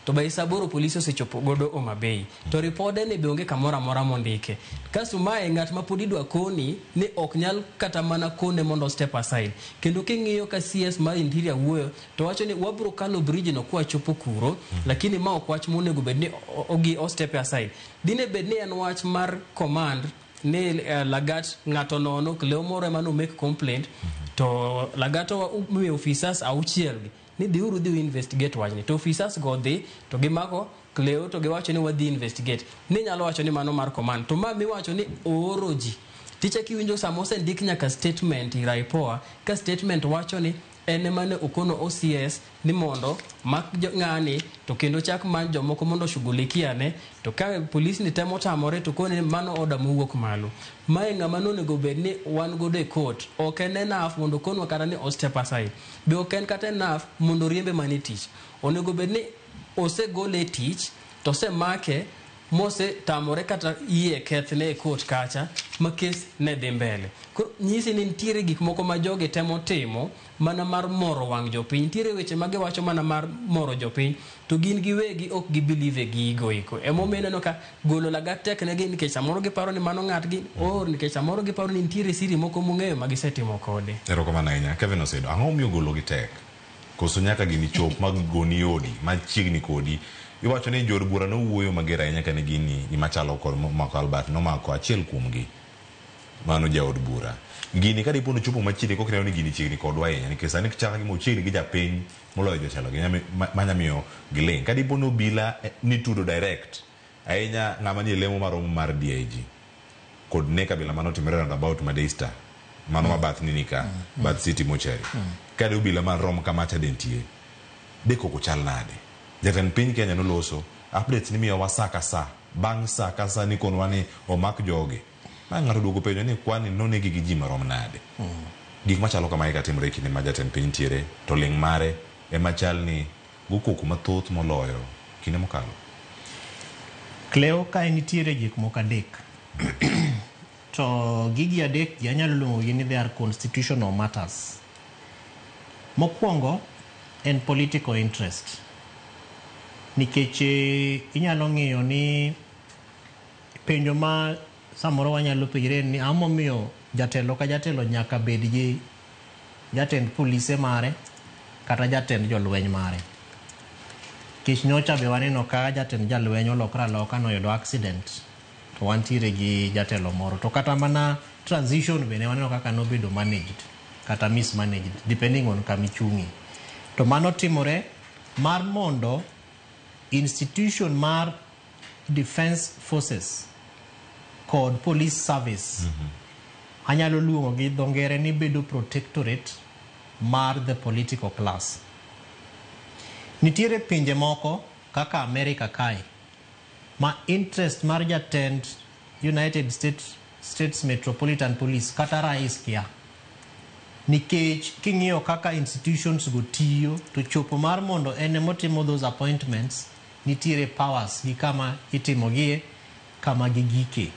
to by saa aboro polisi osechopo godo Homa Bay. To ripode ni be onge kamoro amora mondike. Kasto mae ng'at ma pod idwa koni ni ok nyal kata mana kone mondo step aside. Kendo king'iyo ka CS mar Interior wuoyo to wacho ni wabro kalo bridge no kwachopo kuro, lakini ma ok wach monego bed ni ogi o step aside. Dine bed ni en wach mar command ni Lagat ng'ato nono Cleo moro ema no make complaint to Lagat omiyo officers auchiel gi ni dhiuru dhi investigate wachni. To officers go dhi to gimako Cleo to giwacho ni wadhi investigate. Ni nyalo wacho ni mano mar command. To ma miwacho ni ooro ji. Ticha kiwinjo sama osendik nyaka statement ir IPOA, ka statement wacho ni en ema ne okono OCS ni mondo mak ng'ani to kendo chak many jomoko mondo oshughulikiane, to ka polis ni temo tamore to kone mano order mowuok malo. Mae ng'ama nonego bed ni wan godo e court. Ok en enough mondo okonwa kata ni o step aside. Be ok en kata enough mondo riembe mana e tich. Onego bed ni osegole e tich to osemake mosetamore kata yie kethne e court kacha ma kes ne dhi mbele. Koro nyisi ni nitiere gik moko ma jogi temo timo mana mar moro wang' jopiny. Nitiere weche ma giwacho mana mar moro jopiny to gin giwegi ok gibelieve e gigo eko. Emomiyo ineno ka golo Lagat tek negi nikech samoro giparo ni mano ng'atgi or nikech samoro giparo ni nitiere siri moko mong'eyo ma gisetimo kode. Erokamano ahinya. Kevin Osedo, ang'o momiyo gologi tek? Koso nyaka gini chop ma goni odi machiegni kodi. Iwacho ni jood bura nowuoyo mager ahinya kane gini gima chalo kod mako Albert nomako achiel kuomgi. Mano jaod bura. Gini ka dipo nochopo machiegni kok ineno ni gini chiegni kodwa ahinya nikech sani chalo gima ochiegni gi japiny moloyo jotelo gi manya miyo giling'. Ka dipo ni obila nitudo direct ahinya ng'ama nie lemo maromo mar DIG kod ne kabila manotimore roundabout ma Daystar mano ma bath nini ka bath City Mortuary. Ka de obila marom kamacha de nitie de koko chal nade? Jatend piny Kenya noloso updates ni miyowa sa ka sa bang' sa ka sa ni konwa ni omak jogi. Ma ng'ato duogo penjo ni kwani nonegi gi ji marom nade? Gik machalo kamae ka timore e kinde ma jatend piny nitiere to ling' mare ema chal ni go koko mathoth moloyo kinde mokalo. Cleo, kae nitiere gik moko adek. To gigi adek gi anyalo luongo gi ni they are constitutional matters. Mokwongo en political interest. Nikech inyalo ng'iyo ni penjo ma samoro wanyalo penjre ni ang'o momiyo jatelo ka jatelo nyaka bed gi jatend polise mare kata jatend jolweny mare. Nikech nyocha be waneno ka jatend jalweny olokre aloka noyudo accident to wantiere gi jatelo moro. To kata mana transition bende waneno kaka nobedo managed kata mismanaged depending on kama ichung'e. To mano timore mar mondo institution mar defense forces kod police service anyalo luongo gi dho ngere ni bedo protectorate mar the political class. Nitiere pinje moko kaka America kae ma interest mar jatend United States Metropolitan Police kata rais kia. Nikech king'iyo kaka institutions go tiyo to chopo mar mondo en emotimo those appointments nitiere powers gi kama itimogie kama gigike.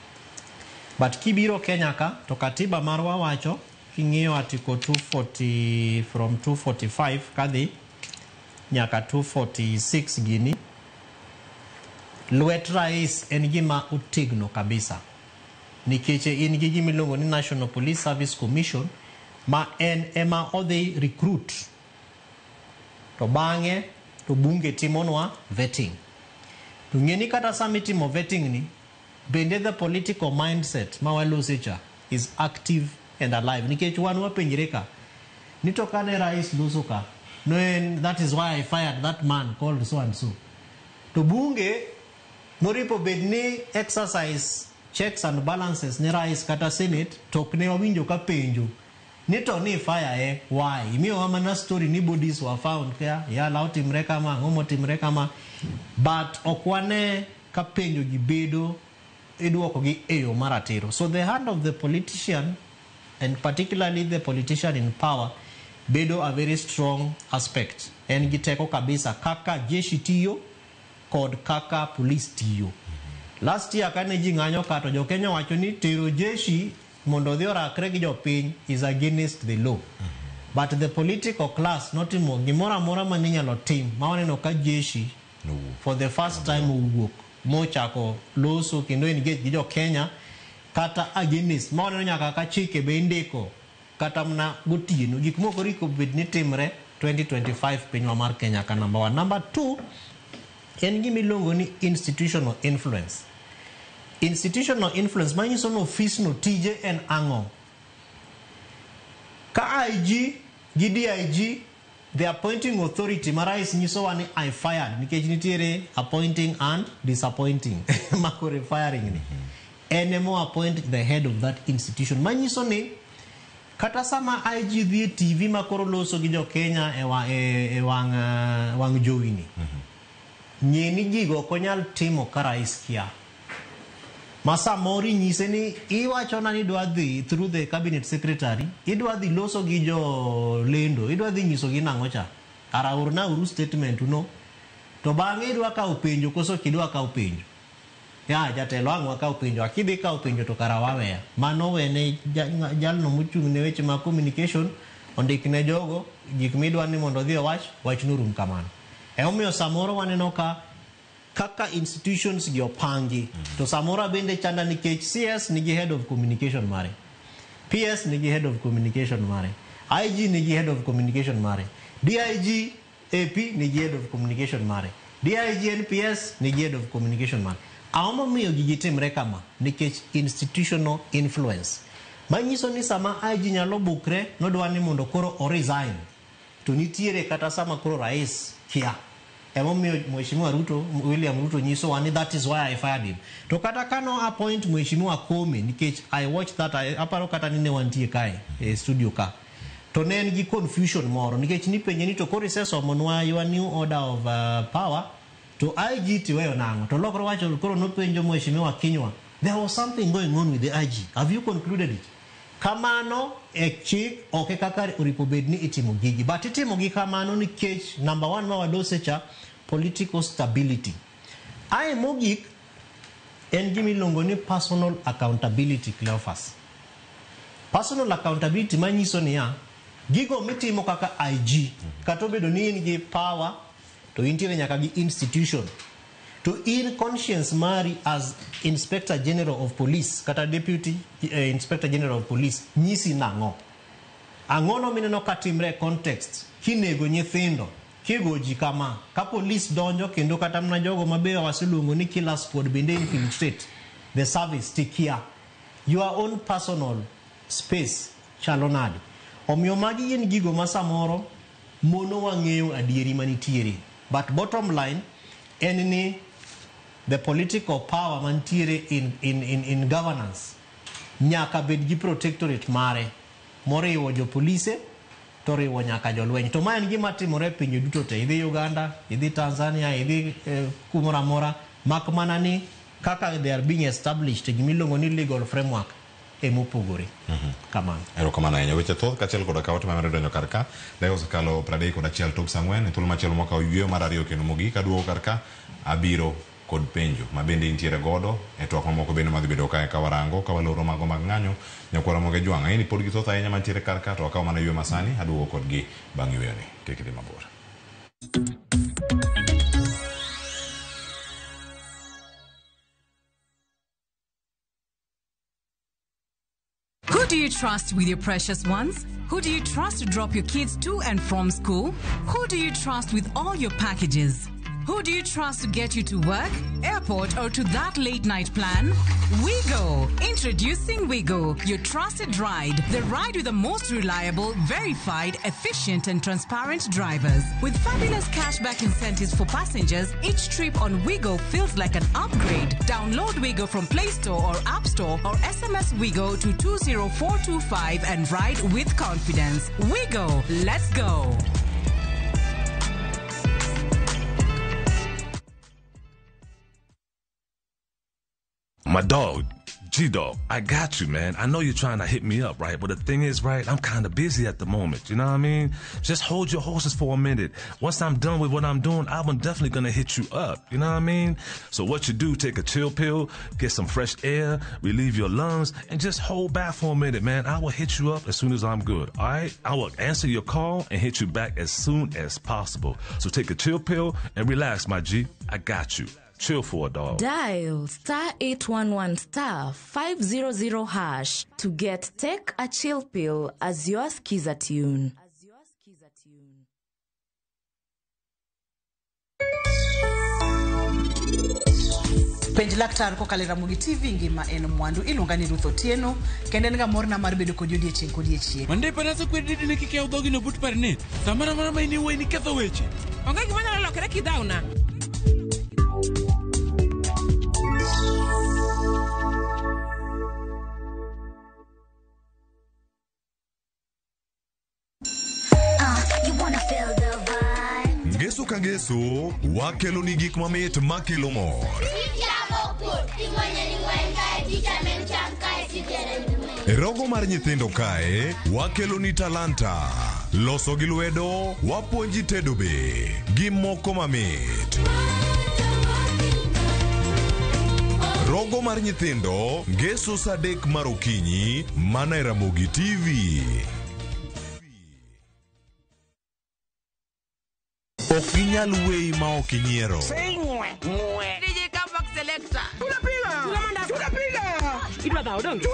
But kibiro Kenya ka to katiba marwa wacho king'iyo article 240 from 245 kadhi nyaka 246 gini lwet rais en gima otegno kabisa nikech in gi gima iluongo ni National Police Service Commission ma en ema odhi recruit to bang'e to bunge timonwa vetting. To ng'e ni kata sama itimo vetting ni bende the political mindset ma walose cha is active and alive nikech wan wapenjre ka ni to kane rais loso ka no en that is why I fired that man called so and so to bunge moripo bed ni exercise checks and balances ne rais kata senate to ok ne wawinjo ka penjo ni to ni fire e why imiyowa mana story ni bodies were found ka yala otimre kama ang'o motimre kama but ok wane ka penjo gi bedo iduoko gi e yo maratiro. So the hand of the politician and particularly the politician in power bedo a very strong aspect. En gi teko kabisa kaka jeshi tiyo kod kaka police tiyo. Last year kane ji ng'anyo ka to jo-Kenya wacho ni tero jeshi mondo odhi orakre gi jopiny is against the law. But the political class notimo gimoro amora maninyalo tim ma waneno ka jeshi for the first time owuok mochako loso kendo engage gi jo-Kenya kata against ma waneno nyaka ka chike be indiko kata mana gotieno gik moko riko bed ni timre 2025 pinywa mar Kenya ka number one. Number two en gima iluongo ni institutional influence. Institutional influence manyiso ni ofis no tije en ang'o. Ka IG gi DIG the appointing authority ma rais nyisowa ni I fired nikech nitiere appointing and disappointing makore firing ni en emo appoint the head of that institution manyiso ni kata sama IG dhi e TV ma koro loso gi jo Kenya e, wa, e, e wang' wang' jowi ni ng'e ni gigo ok onyal timo ka rais kia ma samoro inyise ni iwachona ni idwa dhi through the cabinet secretary idwa dhi loso gi jo lendo idwa dhi nyisogi nang'o cha ara orna uru statement uno to bang'e idwa kawo penjo koso ok idwa kawo penjo ya jatelo ang' wakaw penjo akidhi kawo penjo to kara waweya mano wene jalno mochung' ne weche mag communication ondik ne jogo gik midwa ni mondo odhi owach wachno rum kamano emomiyo samoro waneno ka kaka institutions gi opangi to samoro bende chanda nikech CS nigi head of communication mare PS nigi head of communication mare IG nigi head of communication mare DIG AP nigi head of communication mare DIG NPS nigi head of communication mare ang'o momiyo gigi timre kama nikech institutional influence manyiso ni sama IG nyalo bukre nodwa ni mondo koro o resign to nitiere kata sama koro rais kia emomiyo Mheshimiwa Ruto William Ruto nyisowa ni that is why I fired him to kata kano appoint Mheshimiwa Koome nikech I watch that I, aparo kata ni ne wantie kae e studio ka to ne en gi confusion moro nikech nipenje ni to koro isesomonwa your new order of power to IG tiweyo nang'o to lokro wacho koro nopenjo Mheshimiwa Kinyua there was something going on with the IG have you concluded it kamano e chik ok e kaka oripo bed ni itimo gigi but itimo gi kamano nikech number one ma walose cha political stability ae mogik en gima iluongo ni personal accountability Cleophas personal accountability manyiso niya gigo mitimo kaka IG kata obedo ni in gi power to intiere nyaka gi institution to in conscience mari as inspector general of police kata deputy inspector general of police nyisi nang'o ang'ono mineno ka timre e context kinego nyithindo kigo ji kama ka police donjo kendo kata mana jogo mabe waseluongo ni killer squad bende infiltrate the service tikia your own personal space chalo nade omiyo magi gin gigo ma samoro mono wang'eyo adieri manitiere but bottom line en ni the political power mantiere in governance nyaka bed gi protectorate mare moriwo jopolise to riwo nyaka jolweny to ma en gima timore e pinje duto te idhi Uganda idhi Tanzania idhi kumoro amora mak mana ni kaka they are being established gimiluongo ni legal framework Emopogore. Kamano. Erokamano ahinya. Weche thoth kaachiel koda ka ote mamedo donjo kar ka. Dakika osekalo 31 tok saa 4. E thuolo machielo mwakawo yueyo mar ariyo kendo mogik aduogo kar ka abiro kod penjo ma bende intiere godo e twak mamoko bende madhi bedo kae ka warango ka waloro mago mag ng'anyo nyakwar Ramogi Jwang'. Ang'e ni pod githoth ahinya mantiere kar ka to wakawo mana yueyo masani aduogo kodgi bang' yueyoni. Kik idhi mabor. Who do you trust with your precious ones? Who do you trust to drop your kids to and from school? Who do you trust with all your packages? Who do you trust to get you to work, airport, or to that late night plan? WeGo! Introducing WeGo, your trusted ride. The ride with the most reliable, verified, efficient, and transparent drivers. With fabulous cashback incentives for passengers, each trip on WeGo feels like an upgrade. Download WeGo from Play Store or App Store or SMS WeGo to 20425 and ride with confidence. WeGo! Let's go! My dog, G Dog, I got you, man. I know you're trying to hit me up, right? But the thing is, right, I'm kind of busy at the moment. You know what I mean? Just hold your horses for a minute. Once I'm done with what I'm doing, I'm definitely going to hit you up. You know what I mean? So what you do, take a chill pill, get some fresh air, relieve your lungs, and just hold back for a minute, man. I will hit you up as soon as I'm good, all right? I will answer your call and hit you back as soon as possible. So take a chill pill and relax, my G. I got you. Chill for a dog. Dial star 811 star 500 hash to get Take a Chill Pill as your skiza tune. Penj laktar kokalo e Ramogi TV ngima en mwandu iluonga ni Ruth Otieno kendo en ga morna mar bedo kodi odiechieng' kodiechieng'. Mandepa nasekwedi didi ni kik yaw dhogi no but parni. Samoro amora ma in iwuoyi niketho weche. Onge gima nyalo lokore kidhawna. You wanna feel the vibe. Ngeso ka ngeso wakelo ni gik mamit makelo mor. E rogo mar nyithindo kae wakelo ni talanta, loso gi lwedo, wapuonji tedo be gi moko mamit. Rogo mar nyithindo ngeso saa 3 mar okinyi mana e Ramogi TV. Ok ginyal weyi ma ok inyiero. DJ Comeback Selector. Tunapiga! Tunapiga! Idwa dhawo donge?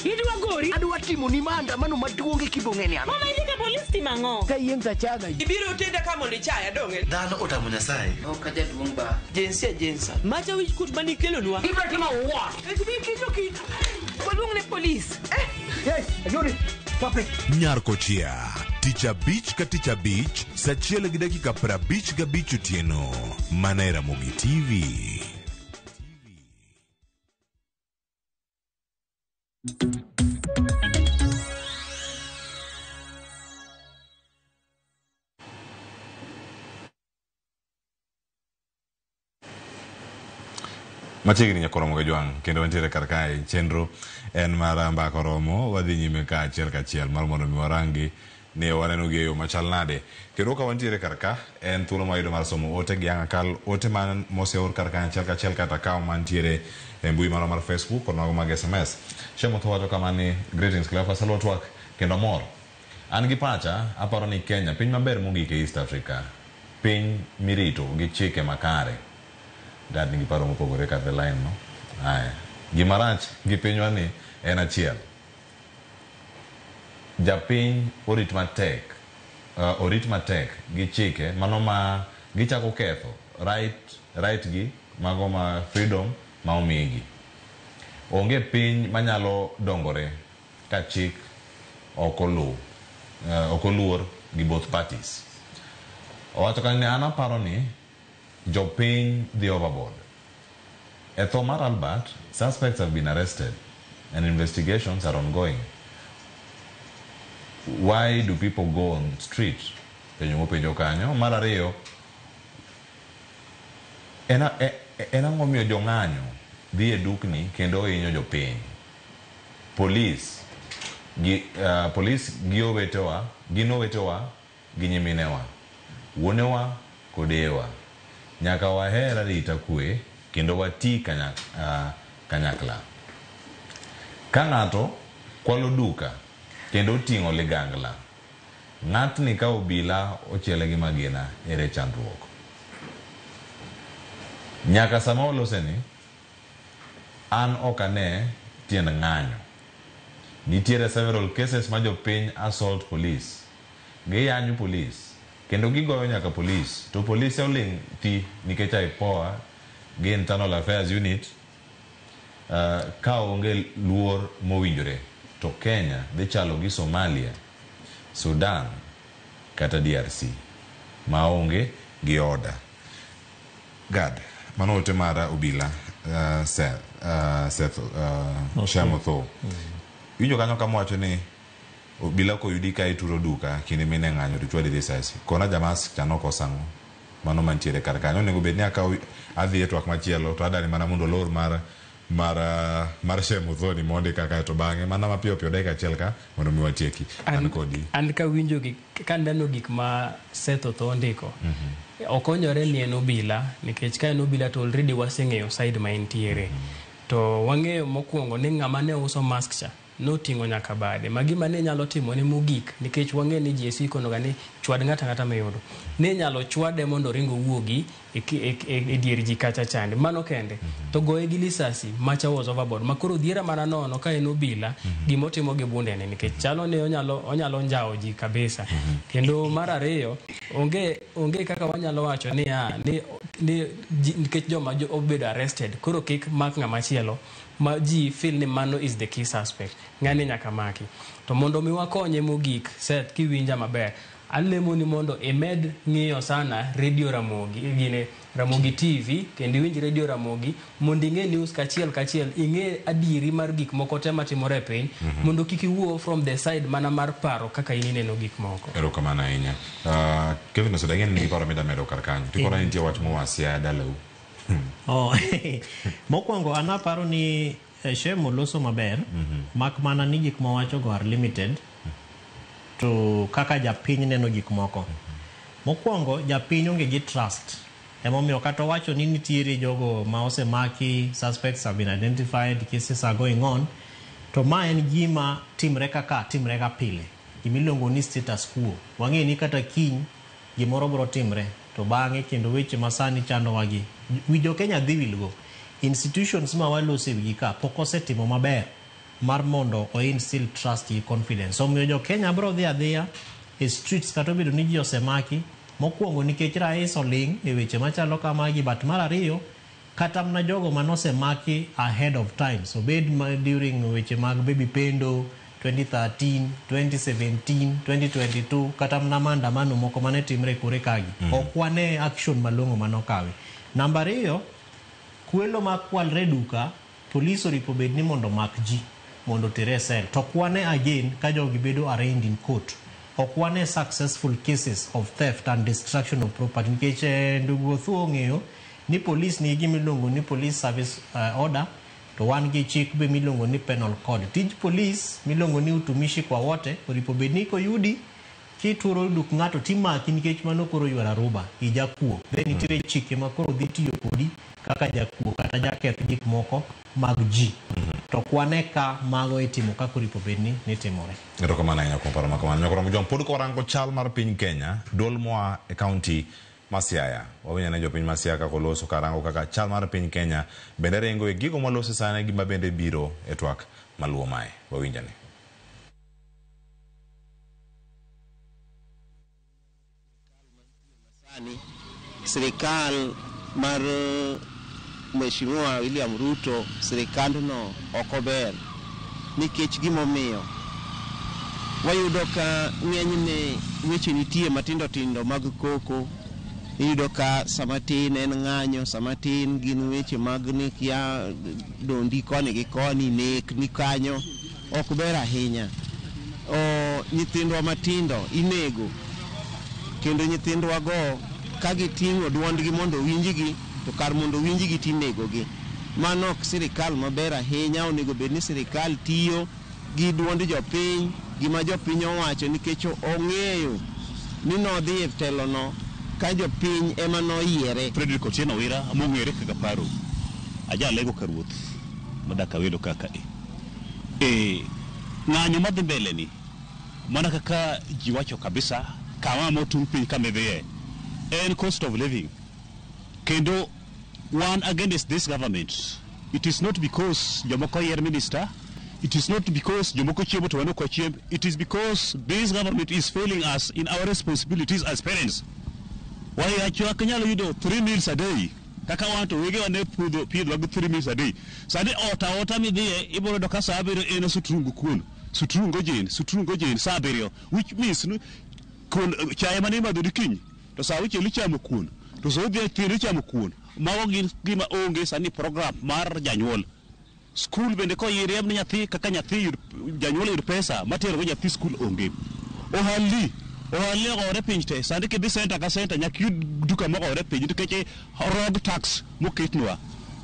Idwa gori? Adwa timo ni maandamano maduong' e Kibong'eni an. Mama idhi ka polis timo ang'o? Ka yieng' tachaga. Ibiro tenda ka mondo ichaya donge? Dhano otamo Nyasaye. Ok ajaduong' ba. Jinsia jinsa. Macha wich kuot mane ikelonwa. Ibiro timo what? Ibiro Waluong ne polis. Hey, Ayori. Stop it. Nyar Kochia. Tich abich ka tich abich, saa 1:55 otieno. Mana e Ramogi TV. Machiegni nyakwar Ramogi Jwang' kendo wantiere kar kae chenro en mar mbaka oromo wadhi nyime ka achiel kachiel mar mondo mi warangi ni waneno gi e yo machal nade kendo ka wantiere kar ka en thuolo mayudo mar somo ote gi ang' akal ote man moseor kar ka achiel kachiel kata kaw mantiere e mbui marwa mar Facebook kod mago mag SMS. Shemotho wacho kama ni greetings Cleophas Alwo twak kendo amor. An gi pacha aparo ni Kenya piny maber mogik e East Africa, piny mirito gi chike makare. Dad nigi paro mopogore kata line no. Aya, gima rach gi pinywa ni en achiel. Japiny orit matek, orit matek gi chike mano ma gichako ketho right gi mago ma freedom ma omigi. Onge piny manyalo dongore ka chik ok oluw, ok oluor gi both parties. Owacho kanyo ni an aparo ni jopiny dhi overboard. E tho mar Albert, suspects have been arrested and investigations are ongoing. Why do people go on street? Penjo mopenjo kanyo. Mar ariyo, en ang'o miyo jong'anyo dhi e dukni kendo hinyo jopiny? Police gi police gi owetewa, gin owetewa gi nyiminewa, wuonewa kod deyewa. Nyaka waher arita kwe kendo wati kanyakla. Ka ng'ato kwalo duka kendo oting'o ligangla, ng'atni ka obila ochiele gi magina, ere chandruok? Nyaka sama waloseni, an ok ane tiend ng'anyo. Nitiere several cases ma jopiny assault police, giyanyo police, kendo gigoyo nyaka police, to polise oling' thi nikech IPOA gi Internal Affairs Unit ka onge luor mowinjore to Kenya dhi chalo gi Somalia, Sudan kata DRC maonge gi order. Gad, mano ote mara obila Seth, Shem Otho. Iwinjo kanyo kama wacho ni obila koyudi ka ituro duka kinde mine ng'anyo to chwadi risasi. Kona jamas cha nokoso ang'o? Mano mantiere kar kanyo. Onego bed ni akaw adhi e twak machielo to adani mana mondo olor mar Shem Otho ni mondi kaka to bang'e mana mapiyo piyo dakika achiel ka mondo mi watieki. An kodi. An kawinjo gik kaneno gik ma Seth Otho ondiko, okonyore ni en obila, nikech ka en obila to already waseng'eyo side ma entiere. To wang'eyo mokwongo ni ng'ama ne uso mask cha noting'o nyaka bade. Ma gima ne nyalo timone mogik, nikech wang'e ni GSU ikonoga ni chwad ng'ato ang'ata miyudo. Ne nyalo chwade mondo oring owuogi e dier ji kacha chande. Mano kende. To goye gi lisasi, macha was overboard. Ma koro dhiera mana nono ka en obila, gimotimo gi bundene, nikech chalo ni onyalo njawo ji kabisa. Kendo mar ariyo, onge kaka wanyalo wacho niya, ni nikech joma obedo arrested, koro kik mak ng'ama chielo, ma ji feel ni mano is the key suspect. Ng'ani nyaka maki. To mondo mi wakonye mogik, Seth, kiwinja maber, alemo ni mondo imed ng'iyo sana Radio Ramogi, gine Ramogi TV, kendo iwinj Radio Ramogi, mondo ing'e news kachiel kachiel, ing'e adieri mar gik moko te matimore e piny, mondo kik iwuo from the side mana mar paro kaka in ineno gik moko. Erokamano ahinya. Kevin Osuda, ing'e ni nigi paro mida medo kar kanyo. Tikona nitie wach moa Siaya dalau. Oh, mokwongo an aparo ni Shem oloso maber, mak mana ni gik mowachogo are limited to kaka japiny neno gik moko. Mokwongo japiny onge gi trust. Emomiyo kata owacho ni nitiere jogo ma osemaki, suspects have been identified, cases are going on, to ma en gima timre kaka timre ga pile. Gimiluongo ni status quo. Wang'e ni kata kiny gimoro biro timre, to bang'e kendo weche masani chandowagi. Wi jo Kenya dhi wilgo. Institutions ma walose wigi ka pok osetimo maber mar mondo o instill trust gi confidence. Omiyo jo Kenya biro dhi adhiya e streets kata obedo ni ji osemaki. Mokwongo nikech rais oling' e weche machalo kamagi, but mar ariyo kata mana jogo manosemaki ahead of time, so bed during weche mag Baby Pendo 2013, 2017, 2022, kata mana maandamano moko mane timre kore kagi. Ok wane action malong'o manokawi. Namba ariyo, kwelo makwalre duka, police oripo bed ni mondo mak ji mondo otere e cell. To ok wane again ka jogi bedo arraigned in court. Ok wane successful cases of theft and destruction of property. Nikech ndugu Othuo ong'eyo ni police nigi gima iluongo ni police service order, to wan gi chik be miluongo ni penal code. Tij police miluongo ni utumishi kwa wote, oripo bed ni koyudi kituro duk ng'ato timaki nikech mano koro ywar aruba, ijakuo. Then nitiere chike ma koro dhi tiyo kodi kaka jakuo kata jaketh gik moko mag ji. To kwane ka mago itimo kaka oripo bed ni nitimore. Erokamano ahinya kuom paro ma kamano. Nyakoro Mjong, pod kwarango chal mar piny Kenya, duol moa e kaunti ma Siaya. Wawinjo ne jopiny ma Siaya kaka oloso karango kaka chal mar piny Kenya bende ringo e gigo molosi sani gi ma bende biro e twak maluwo mae. Wawinjo ne. Sani sirikal mar Mheshimiwa William Ruto, sirikandno ok ober nikech gimomiyo wayudo ka ng'enyne weche nitie matindo tindo mag koko. Iyudo ka sama tin en ng'anyo, sama tin gin weche mag ni kia dondi koni gi koni, nek ni kanyo, ok ber ahinya. Nyithindwa matindo inego, kendo nyithindwa go ka giting'o duondgi mondo owinjgi, to kar mondo owinjgi tinegogi. Mano ok sirikal maber ahinya. Onego bed ni sirikal tiyo gi duond jopiny, gima jopiny owacho nikech ong'eyo ni nodhi e telono ka jopiny ema noyiere. Frederick Otieno Wira mong'ere kaka Paro, ajalego ka ruoth modak Awelo kaka e. Ng'anyo madhi mbele ni mana kaka ji wacho kabisa kama motung' piny kama idhiye en cost of living kendo one against this government. It is not because jomoko oyier minister, it is not because jomoko chiemo to wan ok wachiem, it is because this government is failing us in our responsibilities as parents. Wayacho ok nyalo yudo 3 meals a day kaka wan to wegewa ne pudho piedhowa gi 3 meals a day. Sani ot aota midhiye ibiro yudo ka sa 7 en sutrungu kuon, sutrungu jen, sutrungu jen sa 7, which means ni kuon chae mane imadho dikinyi to sa 6 ichamo kuon to sa 9 ichamo kuon. Mago gin gima onge sani program mar janyuol. Skul bende koyiriemb ni nyathi kaka nyathi yud, janyuol yud pesa matero go nyathi skul onge. Ohalni ogore piny te. Sani kidhi center ka center nyaka iyud duka mogore piny nikech road tax moketnwa.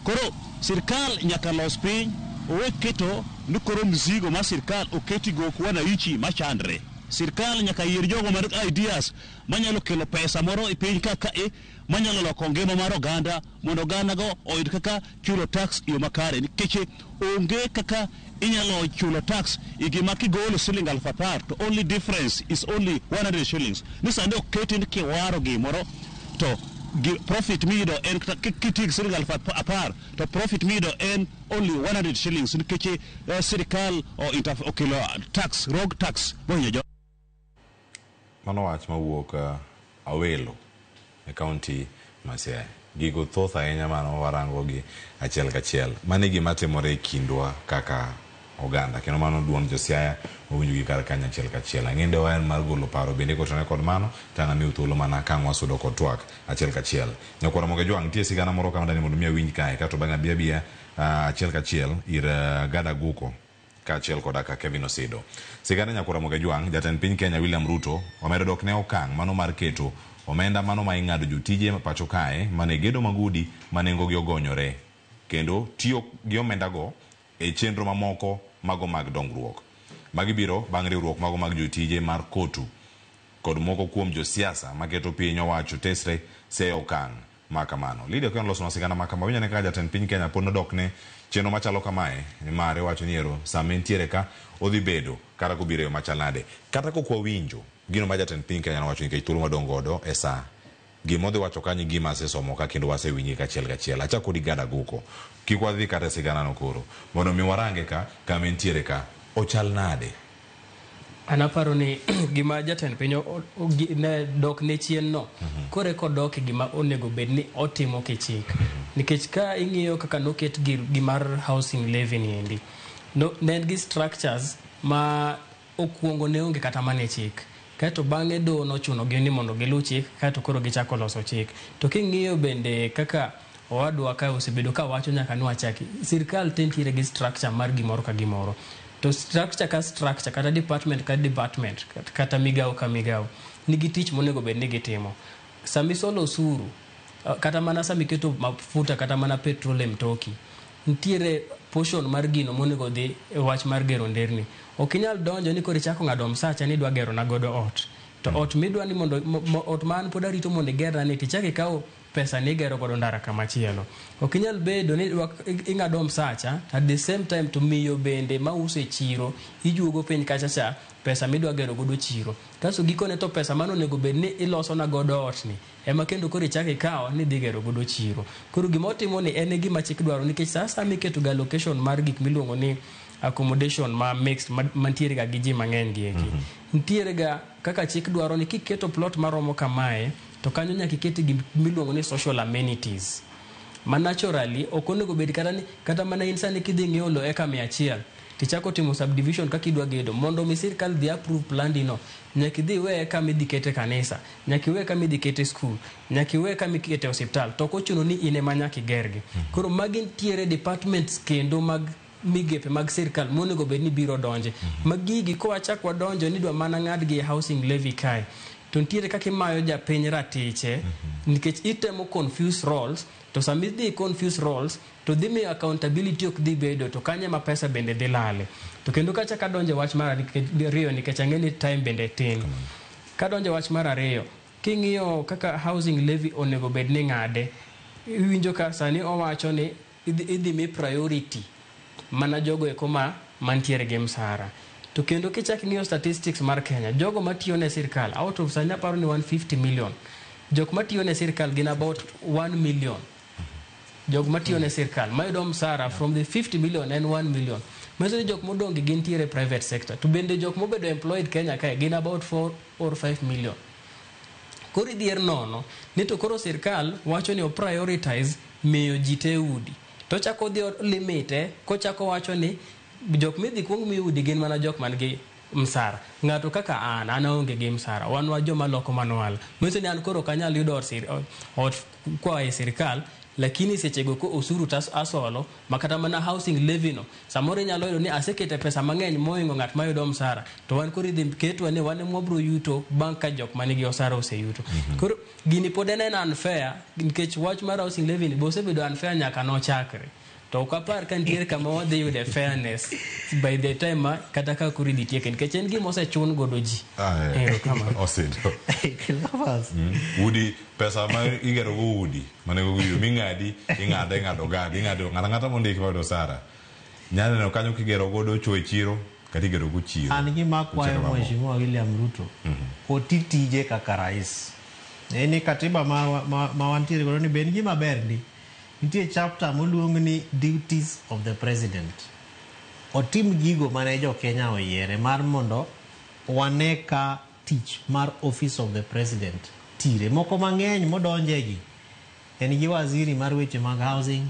Koro sirkal nyaka los piny owe keto ni koro mzigo mar sirkal oketi gok wananchi machandre. Sirkal nyaka yier jogo man ideas manyalo kelo pesa moro e piny kaka e manyalo loko ngima mar oganda mondo oganda go oyud kaka chulo tax e yo makare nikech onge kaka inyalo chulo tax e gima kigolo siling 10,000 to only difference is only 100 shillings. Ni sani oketi ni kiwaro gimoro to profit miyudo en kitiyo gi siling 10,000 to profit miyudo en only 100 shillings nikech sirikal okelo tax, rogue tax mohinyo jo. Mano wach mawuok Awelo e kaunti ma Siaya. Gigo thoth ahinya mano warango gi achiel kachiel. Mano e gima timore e kindwa kaka oganda kendo mano duond jo Siaya wawinjo gi kar kanyo achiel kachiel. Ang'e wa en mar golo paro bende kotenore kod mano to an amiyo thuolo mana ka ang' wasudo kod twak achiel kachiel. Nyakwar Ramogi Ojwang', nitie sigana moro kama dani mondo mi awinj kae kato bang'e abi abiya achiel kachiel ir Gada Guko kaachiel koda ka Kevin Osido. Sigana Nyakwar Ramogi Ojwang', jatend piny Kenya William Ruto omedo dok ne okang' mano mar keto omenda mano ma ing'ado jotije pacho kae mane gedo mag udi ma nengogi ogonyore kendo tiyo gi omendago e chenro mamoko mago mag dongruok. Magi biro bang' riwruok mago mag jotije mar KOTU kod moko kuom josiasa maketo piny owacho tesre se okang' ma kamano. Lydia Okello nolosonwa sigana ma kama. Winjo ane kaka jatend piny Kenya pod nodok ne chenro machalo kamae nimar iwacho ni ero sama entiere ka odhi bedo kata kobiro e yo machal nade. Kata kok wawinjo gino ma jatend piny Kenya nowacho nikech thuolo madong' godo e sa gima odhi wacho kanyo gima asesomo ka kendo wasewinje kachiel kachiel. Achak kodi Gada Guko. Kik wadhi kata e siganano koro. Mondo mi warange ka kama entiere ka ochal nade? An aparo ni gima jatend piny ne dok ne chien no, koro eka odok e gima onego bed ni otimo kichik. Nikech ka ing'iyo kaka noket gimar housing levy ni endi, no, ne en gi structures ma okuongo ne onge kata mana e chik. Kaeto bang'e doho nochuno gi ni mondo giluw chik, kaeto koro gichako loso chik. To king'iyo bende kaka owadwa ka osebedo ka wacho nyaka nwachaki, sirkal te nitiere gi structure mar gimoro ka gimoro. To structure ka structure, kata department ka department, kata migawo ka migawo, nigi tich monego bed ni gitimo. Sama isolo osuru, kata mana sama iketo mafuta kata mana petrol e mtoki, nitiere portion mar gino monego dhi e wach mar gero nderni. Ok inyal donjo ni koro ichako ng'ado msacha ni idwa gerona godo ot. To ot midwa ni mondo, ot ma an pod arito mondo igerna ni tichak ikaw pesa ni igero godo ndara kamachielo. Ok inyal bedo ni ing'ado msacha at the same time to miyo bende mauso e chiro ijuogo piny kacha cha pesa midwa gero godo chiro. Kasto gikone to pesa mano onego bed ni ilosona godo ot ni ema kendo koro ichak ikawo ni idhi gero godo chiro. Koro gima otimo ni en e gima chik dwaro nikech sa asaya miketo ga location mar gik miluongo ni accommodation ma mixed mantiere ga gi ji mang'eny gi eki. Nitiere ga kaka chik dwaro ni kiketo plot maromo kamae to kanyo nyaka iket gik miluongo ni social amenities. Ma naturally ok onego bed kata ni kata mana in sani kidhi ng'iewo lo eka 100 tichako timo subdivision kaka idwa gedo mondo mi sirkal dhi approve plandi no nyaka idhi iwe kama idhi kete kanisa, nyaka iwe kama idhi kete school, nyaka iwe kama ikete osiptal, to ok ochuno ni in ema nyaka igergi. Koro magi nitiere departments kendo mag migepe mag sirkal monego bed ni biro donje. Ma gigi kowachak wadonjo ni idwa mana ng'adgi e housing levy kae, To nitiere kaka imayo japiny ratiche nikech itemo confuse roles, to sama idhi confuse roles to dhi miyo accountability ok dhi bedo, to kanye ma pesa bende dhi lale. To kendo kachako adonjo e wach mar ariyo, nikech ang'e ni time bende tin. Kadonjo e wach mar ariyo, king'iyo kaka housing levy onego bed ni ng'ade, iwinjo ka sani owacho ni idhi mi priority mana jogo eko ma mantiere gi msara. To kendo kichak ing'iyo statistics mar Kenya, jogo matiyo ne sirkal out of sani aparo ni 150 million, jok matiyo ne sirkal gin about 1 million. Jok matiyo ne sirkal mayudo msara from the 50 million en 1 million. Manyiso ni jok modong' gi gintiere private sector. To bende jok mobedo employed Kenya kae gin about 4 or 5 million. Koro idhier nono ni to koro sirkal wacho ni o prioritize miyo ji te udi. To chako odhi limite kochako wacho ni jok midhi kuong mi udi gin mana jok man gi msara. Ng'ato kaka an aonge gi msara. Wan wa joma loko manual. Manyiso ni an koro ok anyal yudo ot koa e sirkal, lakini sechego ko osuru tas asolo makata mana housing levy no samoro inyalo yudo ni asekete pesa mang'eny mohingo ng'at mayudo msara, to wan koro idhi ketwa ni wan ema wabro yuto bang' ka jok manigi osara oseyuto. Koro gini pod en unfair nikech wach mar housing levy ni be osebedo unfair nyaka nochakre. To ok apar ka nitiere kama wadhi yude fairness by the time ma kata ka koro idhi tieke, nikech en gima osechun godo ji. Erokamano. Osindo. Udi, pesa ma igero go udi, manego go ming'adi, ing'ade ing'ado gadi, ing'ado ng'ata ng'ata mondiki mayudo osara. Nyalo neno kanyo kigero godo choo e chiro, kata igero go chiro. An gima akwayo Chiro mamoko. Mheshimiwa William Ruto, oti tije kaka rais. En ni katiba ma wantiere godo ni be en gima ber ndi. Nitie chapter moluong ni duties of the president. Otim gigo mane jo Kenya oyiere mar mondo wane ka tich mar office of the president tire. Moko mang'eny modonje gi en gi waziri mar weche mag housing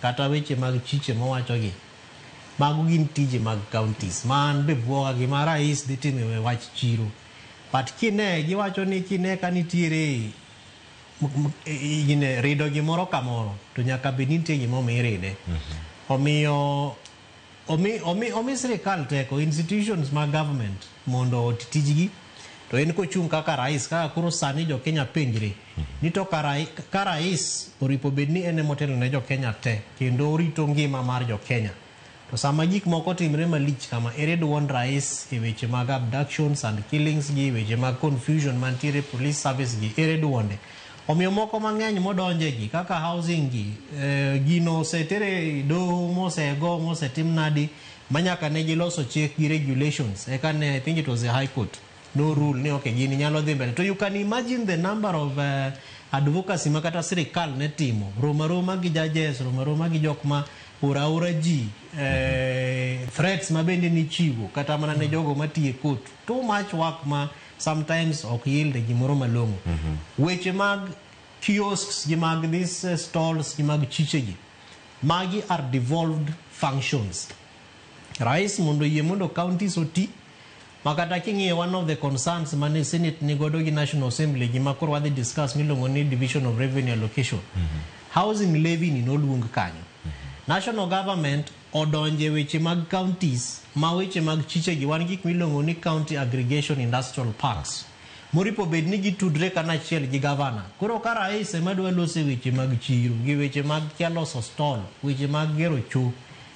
kata weche mag chiche mowacho gi. Mago gin tije mag counties. Man be buoga gi ma rais dhi timo e wach chiro. But kine giwacho ni kine ka nitiere gine rido gimoro kamoro to nyaka bed ni nitie gimomiyo iride. Omiyo omi sirikal teko institutions mag government mondo oti tijgi, to en kochung' kaka rais, kaka koro sani jo Kenya penjre ni to ka rais oripo bed ni en emotelo ne jo Kenya te kendo orito ngima mar jo Kenya, to sama gik moko timre malich kama, ere duond rais e weche mag abductions and killings gi, weche mag confusion mantiere police service gi, ere duonde? Omiyo moko mang'eny modonje gi kaka housing gi, gino osetere doho mosego mosetim nadi manyaka ne giloso chik gi regulations, eka ne I think it was the high court no rule ni okay gini nyalo dhi mbele. To you can imagine the number of advocacy ma kata sirikal ne timo, roma roma gi judges, roma roma gi jok ma ora ora ji, threats ma bende nichiwo kata mana ne jogo matiyo e court. Too much work ma sometimes ok yield gimoro malong'o. Weche mag kiosks gi mag these stalls gi mag chiche gi, magi are devolved functions. Rais mondo yie mondo counties oti, makata king'iyo one of the concerns mane Senate ni godo gi National Assembly gima koro wadhi discuss miluongo ni division of revenue allocation. Housing levy ni noluong kanyo. National government odonje weche mag counties ma weche mag chiche gi wan gik miluongo ni county aggregation industrial parks. Moripo bed ni gitudre kanachiel gi gavana. Koro ka rais ema dwa loso weche mag chiro gi weche mag kia loso stall, weche mag gero choo,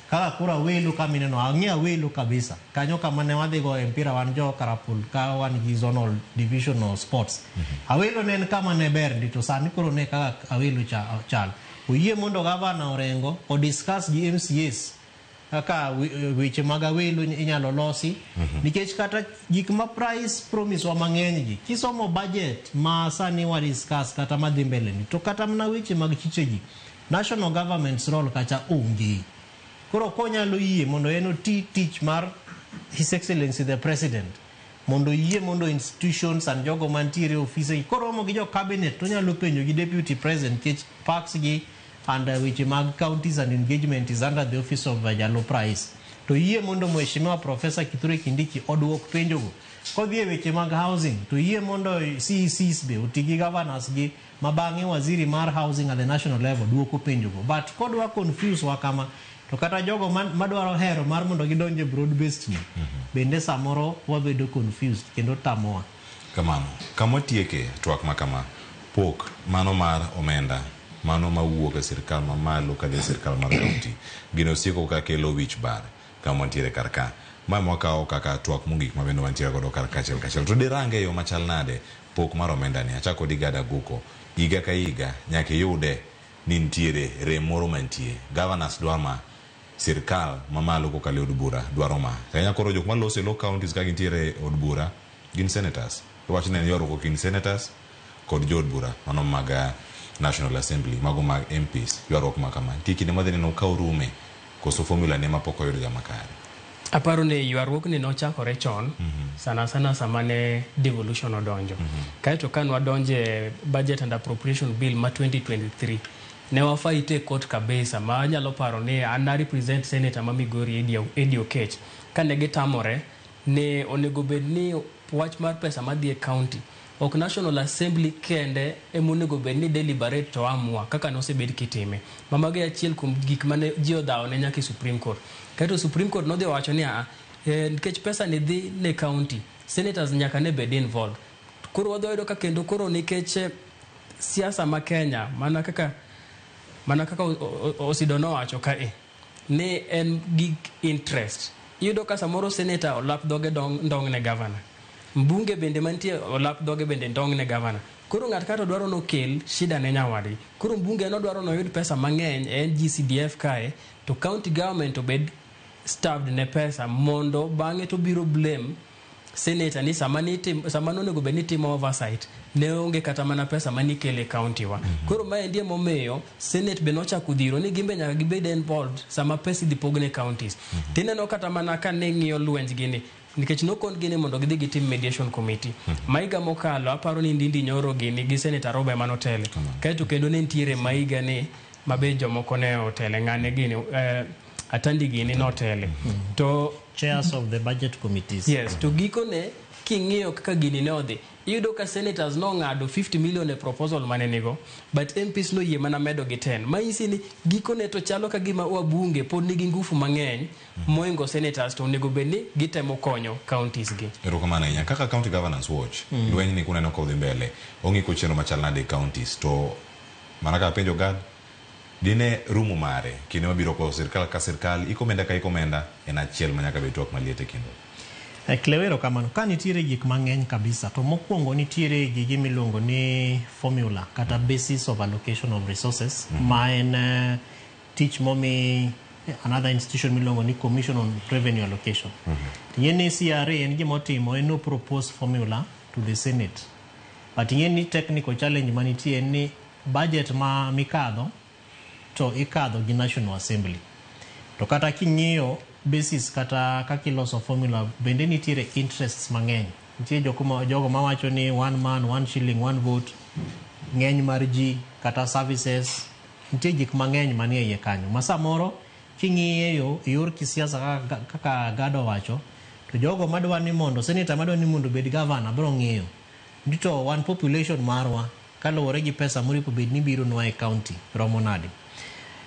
kaka koro Awelo kama ineno, ang'e Awelo kabisa. Kanyo kama ne wadhi goyo mpira wan jo Karapul ka wan gi zonal division of sports. Awelo ne en kama ne ber ndi, to sani koro ne kaka Awelo chal. Oyie mondo gavana Orengo o discuss gi MCAs kaka weche mag Awelo inyalo losi. Nikech kata gik ma price promise wa mang'eny gi, kisomo budget ma sani wa discuss kata madhi mbele ni, to kata mana weche mag chiche gi, national government's role kacha onge. Koro konyalo yie mondo en oti tich mar His Excellency the President, mondo yie mondo institutions and jogo mantiere e ofise gi, koromo gi jo cabinet to onyalo penjo gi deputy president nikech parks gi and weche mag counties and engagement is under the office of Jalup Rais. To yie mondo Mheshimiwa Professor Kithure Kindiki oduok penjogo. Kodhi e weche mag housing, to yie mondo CECs be oti gi governors gi, ma bang'e waziri mar housing at the national level duoko penjogo. But kodwa confuse wa kama, to kata jogo madwaro hero mar mondo gidonje broad based ni, bende samoro wabedo confused kendo tamowa. Kamano, kama watieke twak ma kama, pok mano mar omenda, mano mawuok e sirkal mamalo kadhi e sirkal mar kaunti, gino osiko ka kelo wich bar kama wantiere kar ka. Ma mwakawo kaka twak mogik ma bende wantiere godo kar kachiel kachiel. To dirange e yo machal nade pok mar omenda ni? Achako kodi Gada Aguko. Higa ka higa nyaka iyude ni nitiere rem moro mantie. Governors dwaro ma, sirkal mamalo kokalo e od bura dwaro ma. Ahinya koro jok maloso e lo counties ka gintiere e od bura gin senators. Iwacho ni en ywaruok e kind senators kod jood bura mano mag National Assembly, mago mag MPs, ywaruok ma kama. Nitie kinde madhi neno ka orume koso formula ne ma pok oyud ga makare. Aparo ni ywaruokni nochakore chon, sana sana sama ne devolution odonjo. Kaeto ka nwadonje Budget and Appropriation Bill ma 2023, ne wafight e court kabisa ma anyalo paro ni an na represent senator ma Migori Eddie Okech. Kane gitamore ni onego bed ni wach mar pesa madhi e county ok National Assembly kende ema onego bed ni deliberate to amua kaka nosebed kitime. Ma mago e achiel kuom gik mane ji odhawo ne nyaka e Supreme Court. Kaeto Supreme Court nodhi owacho ni aa, nikech pesa ni dhi ne county, senators nyaka ne bed involved. Koro wadhi wayudo ka kendo koro nikech siasa ma Kenya mana kaka Osido nowacho kae ni en gi interest. Iyudo ka samoro senator olap dhoge ndong ne governor. Mbunge bende mantie olap dhoge bende ndong ne governor. Koro ng'at kato dwaro nokel shida ne nyawadgi. Koro mbunge nodwaro noyud pesa mang'eny e NGCDF kae to county government obed starved ne pesa mondo bang'e to biro blame senator ni sama nitim, sama nonego bed ni timo oversight ne onge kata mana pesa manikele county wa. Koro maendi emomiyo senate be nochako dhiro ni gimbe nyaka gibed involved sama pesa idhi pog ne counties. Tineno kata mana ka ne ng'iyo lwenj gini nikech nokon gini mondo gidhi gitim mediation committee. Maiga mokalo aparo ni Ndindi Nyoro gini gi Senator Roba ema notele. Kaeto kendo ne nitiere Maiga ni mabe jomoko ne otele ng'ane gini Atandi gini notele. To chairs of the budget committees. Yes, to gikone king'iyo kaka gini ne odhi, iyudo ka senators nong'ado 50 million e proposal mane nigo, but MPs noyie mana medo gi 10. Manyisi ni gikone to chalo ka gima wabunge pod nigi ngufu mang'eny moingo senators to onego bed ni gitemo konyo counties gi. Erokamano ahinya. Kaka County Governance Watch, lweny ni kuneno ka odhi mbele, ong'iko chenro machal nade e counties to mana kaka penjo Gad, dine rumo mare kinde mabiro ko sirkal ka sirkal iko omenda ka iko omenda en achiel ma nyaka bed twak maliet e kindwa. Cleo, erokamano. Ka nitiere gik mang'eny kabisa, to mokwongo nitiere gigi miluongo ni formula kata basis of allocation of resources ma en tich momi another institution miluongo ni Commission on Revenue Allocation. Ing'e ni CRA en gima otimo en no propose formula to the Senate. But ing'e ni technical challenge manitie en ni budget ma mikadho to ikadho gi National Assembly. To kata king'iyo basis kata kaka iloso formula bende nitiere interests mang'eny. Nitie jogo mawacho ni one man, one shilling, one vote, ng'eny mar ji kata services, nitie gik mang'eny manie iye kanyo. Ma samoro king'iye yo e yor kisiasa kaka Gado wacho, to jogo madwa ni mondo senator madwa ni mondo obed governor biro ng'iyo ni to wan population marwa kaluwore gi pesa moripo bed ni bironwa e county romo nade.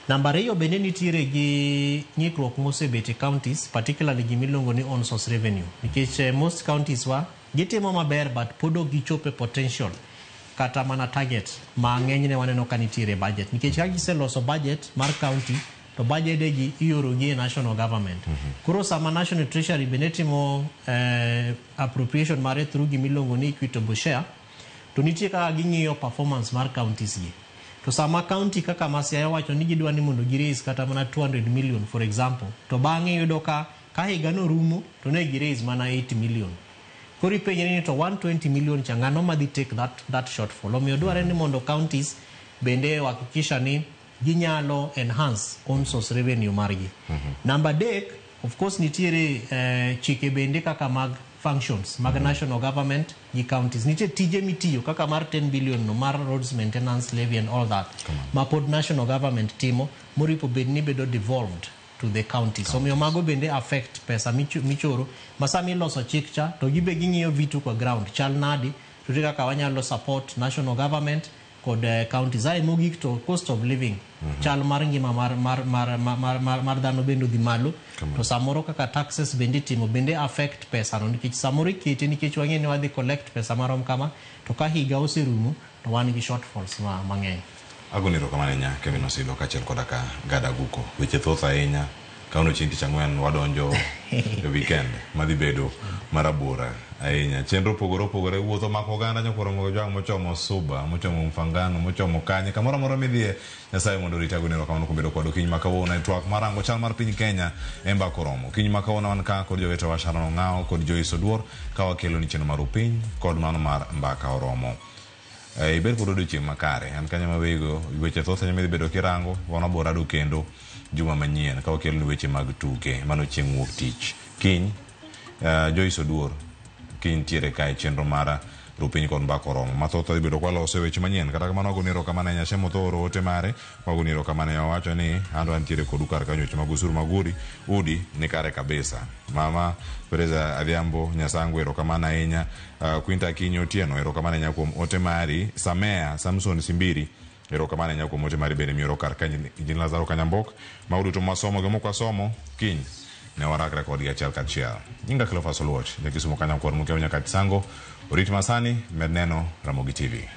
Namba ariyo bende nitiere gi ng'ikruok mosebet e counties, particularly gimiluongo ni own source revenue. Nikech most counties wa gitimo maber but pod ok gichopo e potential kata mana target ma ng'enyne waneno ka nitiere e budget. Nikech ka giseloso budget mar county to budgede gi ioro gi e national government. Koro sama National Treasury bende timo appropriation mare through gimiluongo ni equitable share, to nitie kaka ging'iyo performance mar counties gi. To sama county kaka ma Siaya wacho ni gidwa ni mondo gi raise kata mana 200 million for example, to bang'e iyudo ka higa no rumo to ne gi raise mana 80 million. Koro ipenjri ni to 120 million cha ng'ano madhi take that shortfall. Omiyo dwarre ni mondo counties bende ohakikisha ni ginyalo enhance own source revenue margi. Namba adek, of course nitiere chike bende kaka mag functions mag national government gi counties. Nitie tije mitiyo kaka mar 10 billion no mar roads maintenance levy and all that ma pod national government timo moripo bed ni bedo devolved to the counties. Omiyo mago bende affect pesa michoro ma sama iloso chik cha to gibe ging'iyo vitu kwa ground chal nadi to kaka wanyalo support national government kod counties. Ae mogik to cost of living, chal mar ngima mar dhano bende odhi malo, to samoro kaka taxes bende itimo bende affect pesa no, nikech samoro ikete nikech wang'e ni wadhi collect pesa marom kama, to ka higa oserumo to wan gi shortfalls mang'eny. Agoni erokamano ahinya Kevin Osido kaachiel koda ka Gada Aguko. Weche thoth ahinya. Kawuono chieng' tich ang'wen wadonjo e weekend madhi bedo marabora ahinya. Chenro opogore opogore wuotho mako oganda nyokwaro Jwang' mochomo Suba, mochomo Mfangano, mochomo Kanye, kamoro amora midhiye. Nyasaye mondo oriti. Agoni erokamano kuom bedo kod okinyi ma kawuono e twak marango chal mar piny Kenya e mbaka oromo. Okinyi ma kawuono wan ka kod jowetewa Sharon Ong'awo kod Joyce Oduor ka wakelo ni chenro mar upiny kod mano mar mbaka oromo. Ibed kod odiochieng' makare. An kanyo mawego weche thoth ahinya midhi bedo kirango. Wan wabiro rado kendo juma manyien ka wakelo ni weche mag tuke. Mano chieng' wuok tich. Kiny Joyce Oduor kiny nitiere kae chenro mar rupiny kod mbaka oromo. Mathoth wadhi bedo kwaloso e weche manyien. Kata kamano wagoni erokamano ahinya Shem Othoro oro ote mare. Wagoni erokamano ahinya wawacho ni an wantiere kodu kar kanyo weche mag osuru mag udi ni kare kabisa. Mama Teresa Adhiambo Nyasangu erokamano ahinya. Quinta Akinyi Otieno erokamano ahinya kuom ote mari. Samea Samson Simbiri erokamano ahinya kuom ote mari bende mioro kar kanyo. Injinia Lazaro Kanyambok. Mago duto mwasomo gi mok wasomo kiny ne warakre kodgi achiel kachiel. Nyinga Cleophas Oluoch, ja Kisumu Kanyakwar Mukeo nyaka Chisango. Orit masani med neno Ramogi TV.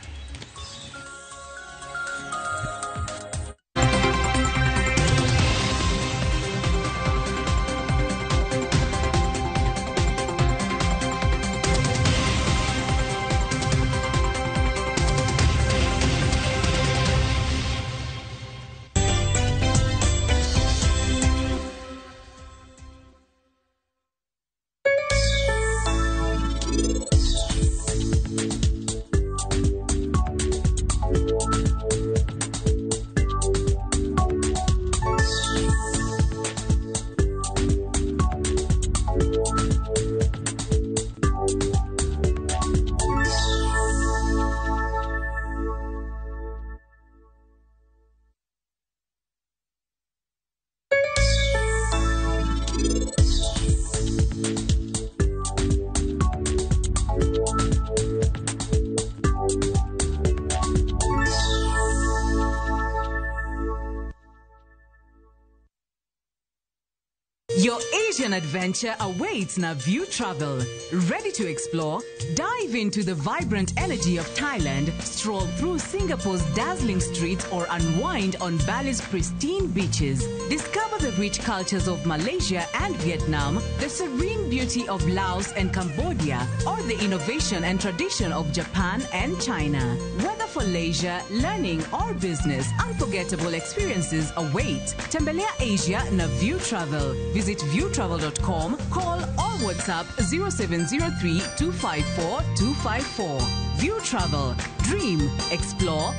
Your Asian adventure awaits Naview Travel. Ready to explore? Dive into the vibrant energy of Thailand, stroll through Singapore's dazzling streets, or unwind on Bali's pristine beaches. Discover the rich cultures of Malaysia and Vietnam, the serene beauty of Laos and Cambodia, or the innovation and tradition of Japan and China. Whether for leisure, learning, or business, unforgettable experiences await. Tembelea Asia na View Travel. Visit viewtravel.com, call or WhatsApp 0703 254 254. View Travel. Dream, explore,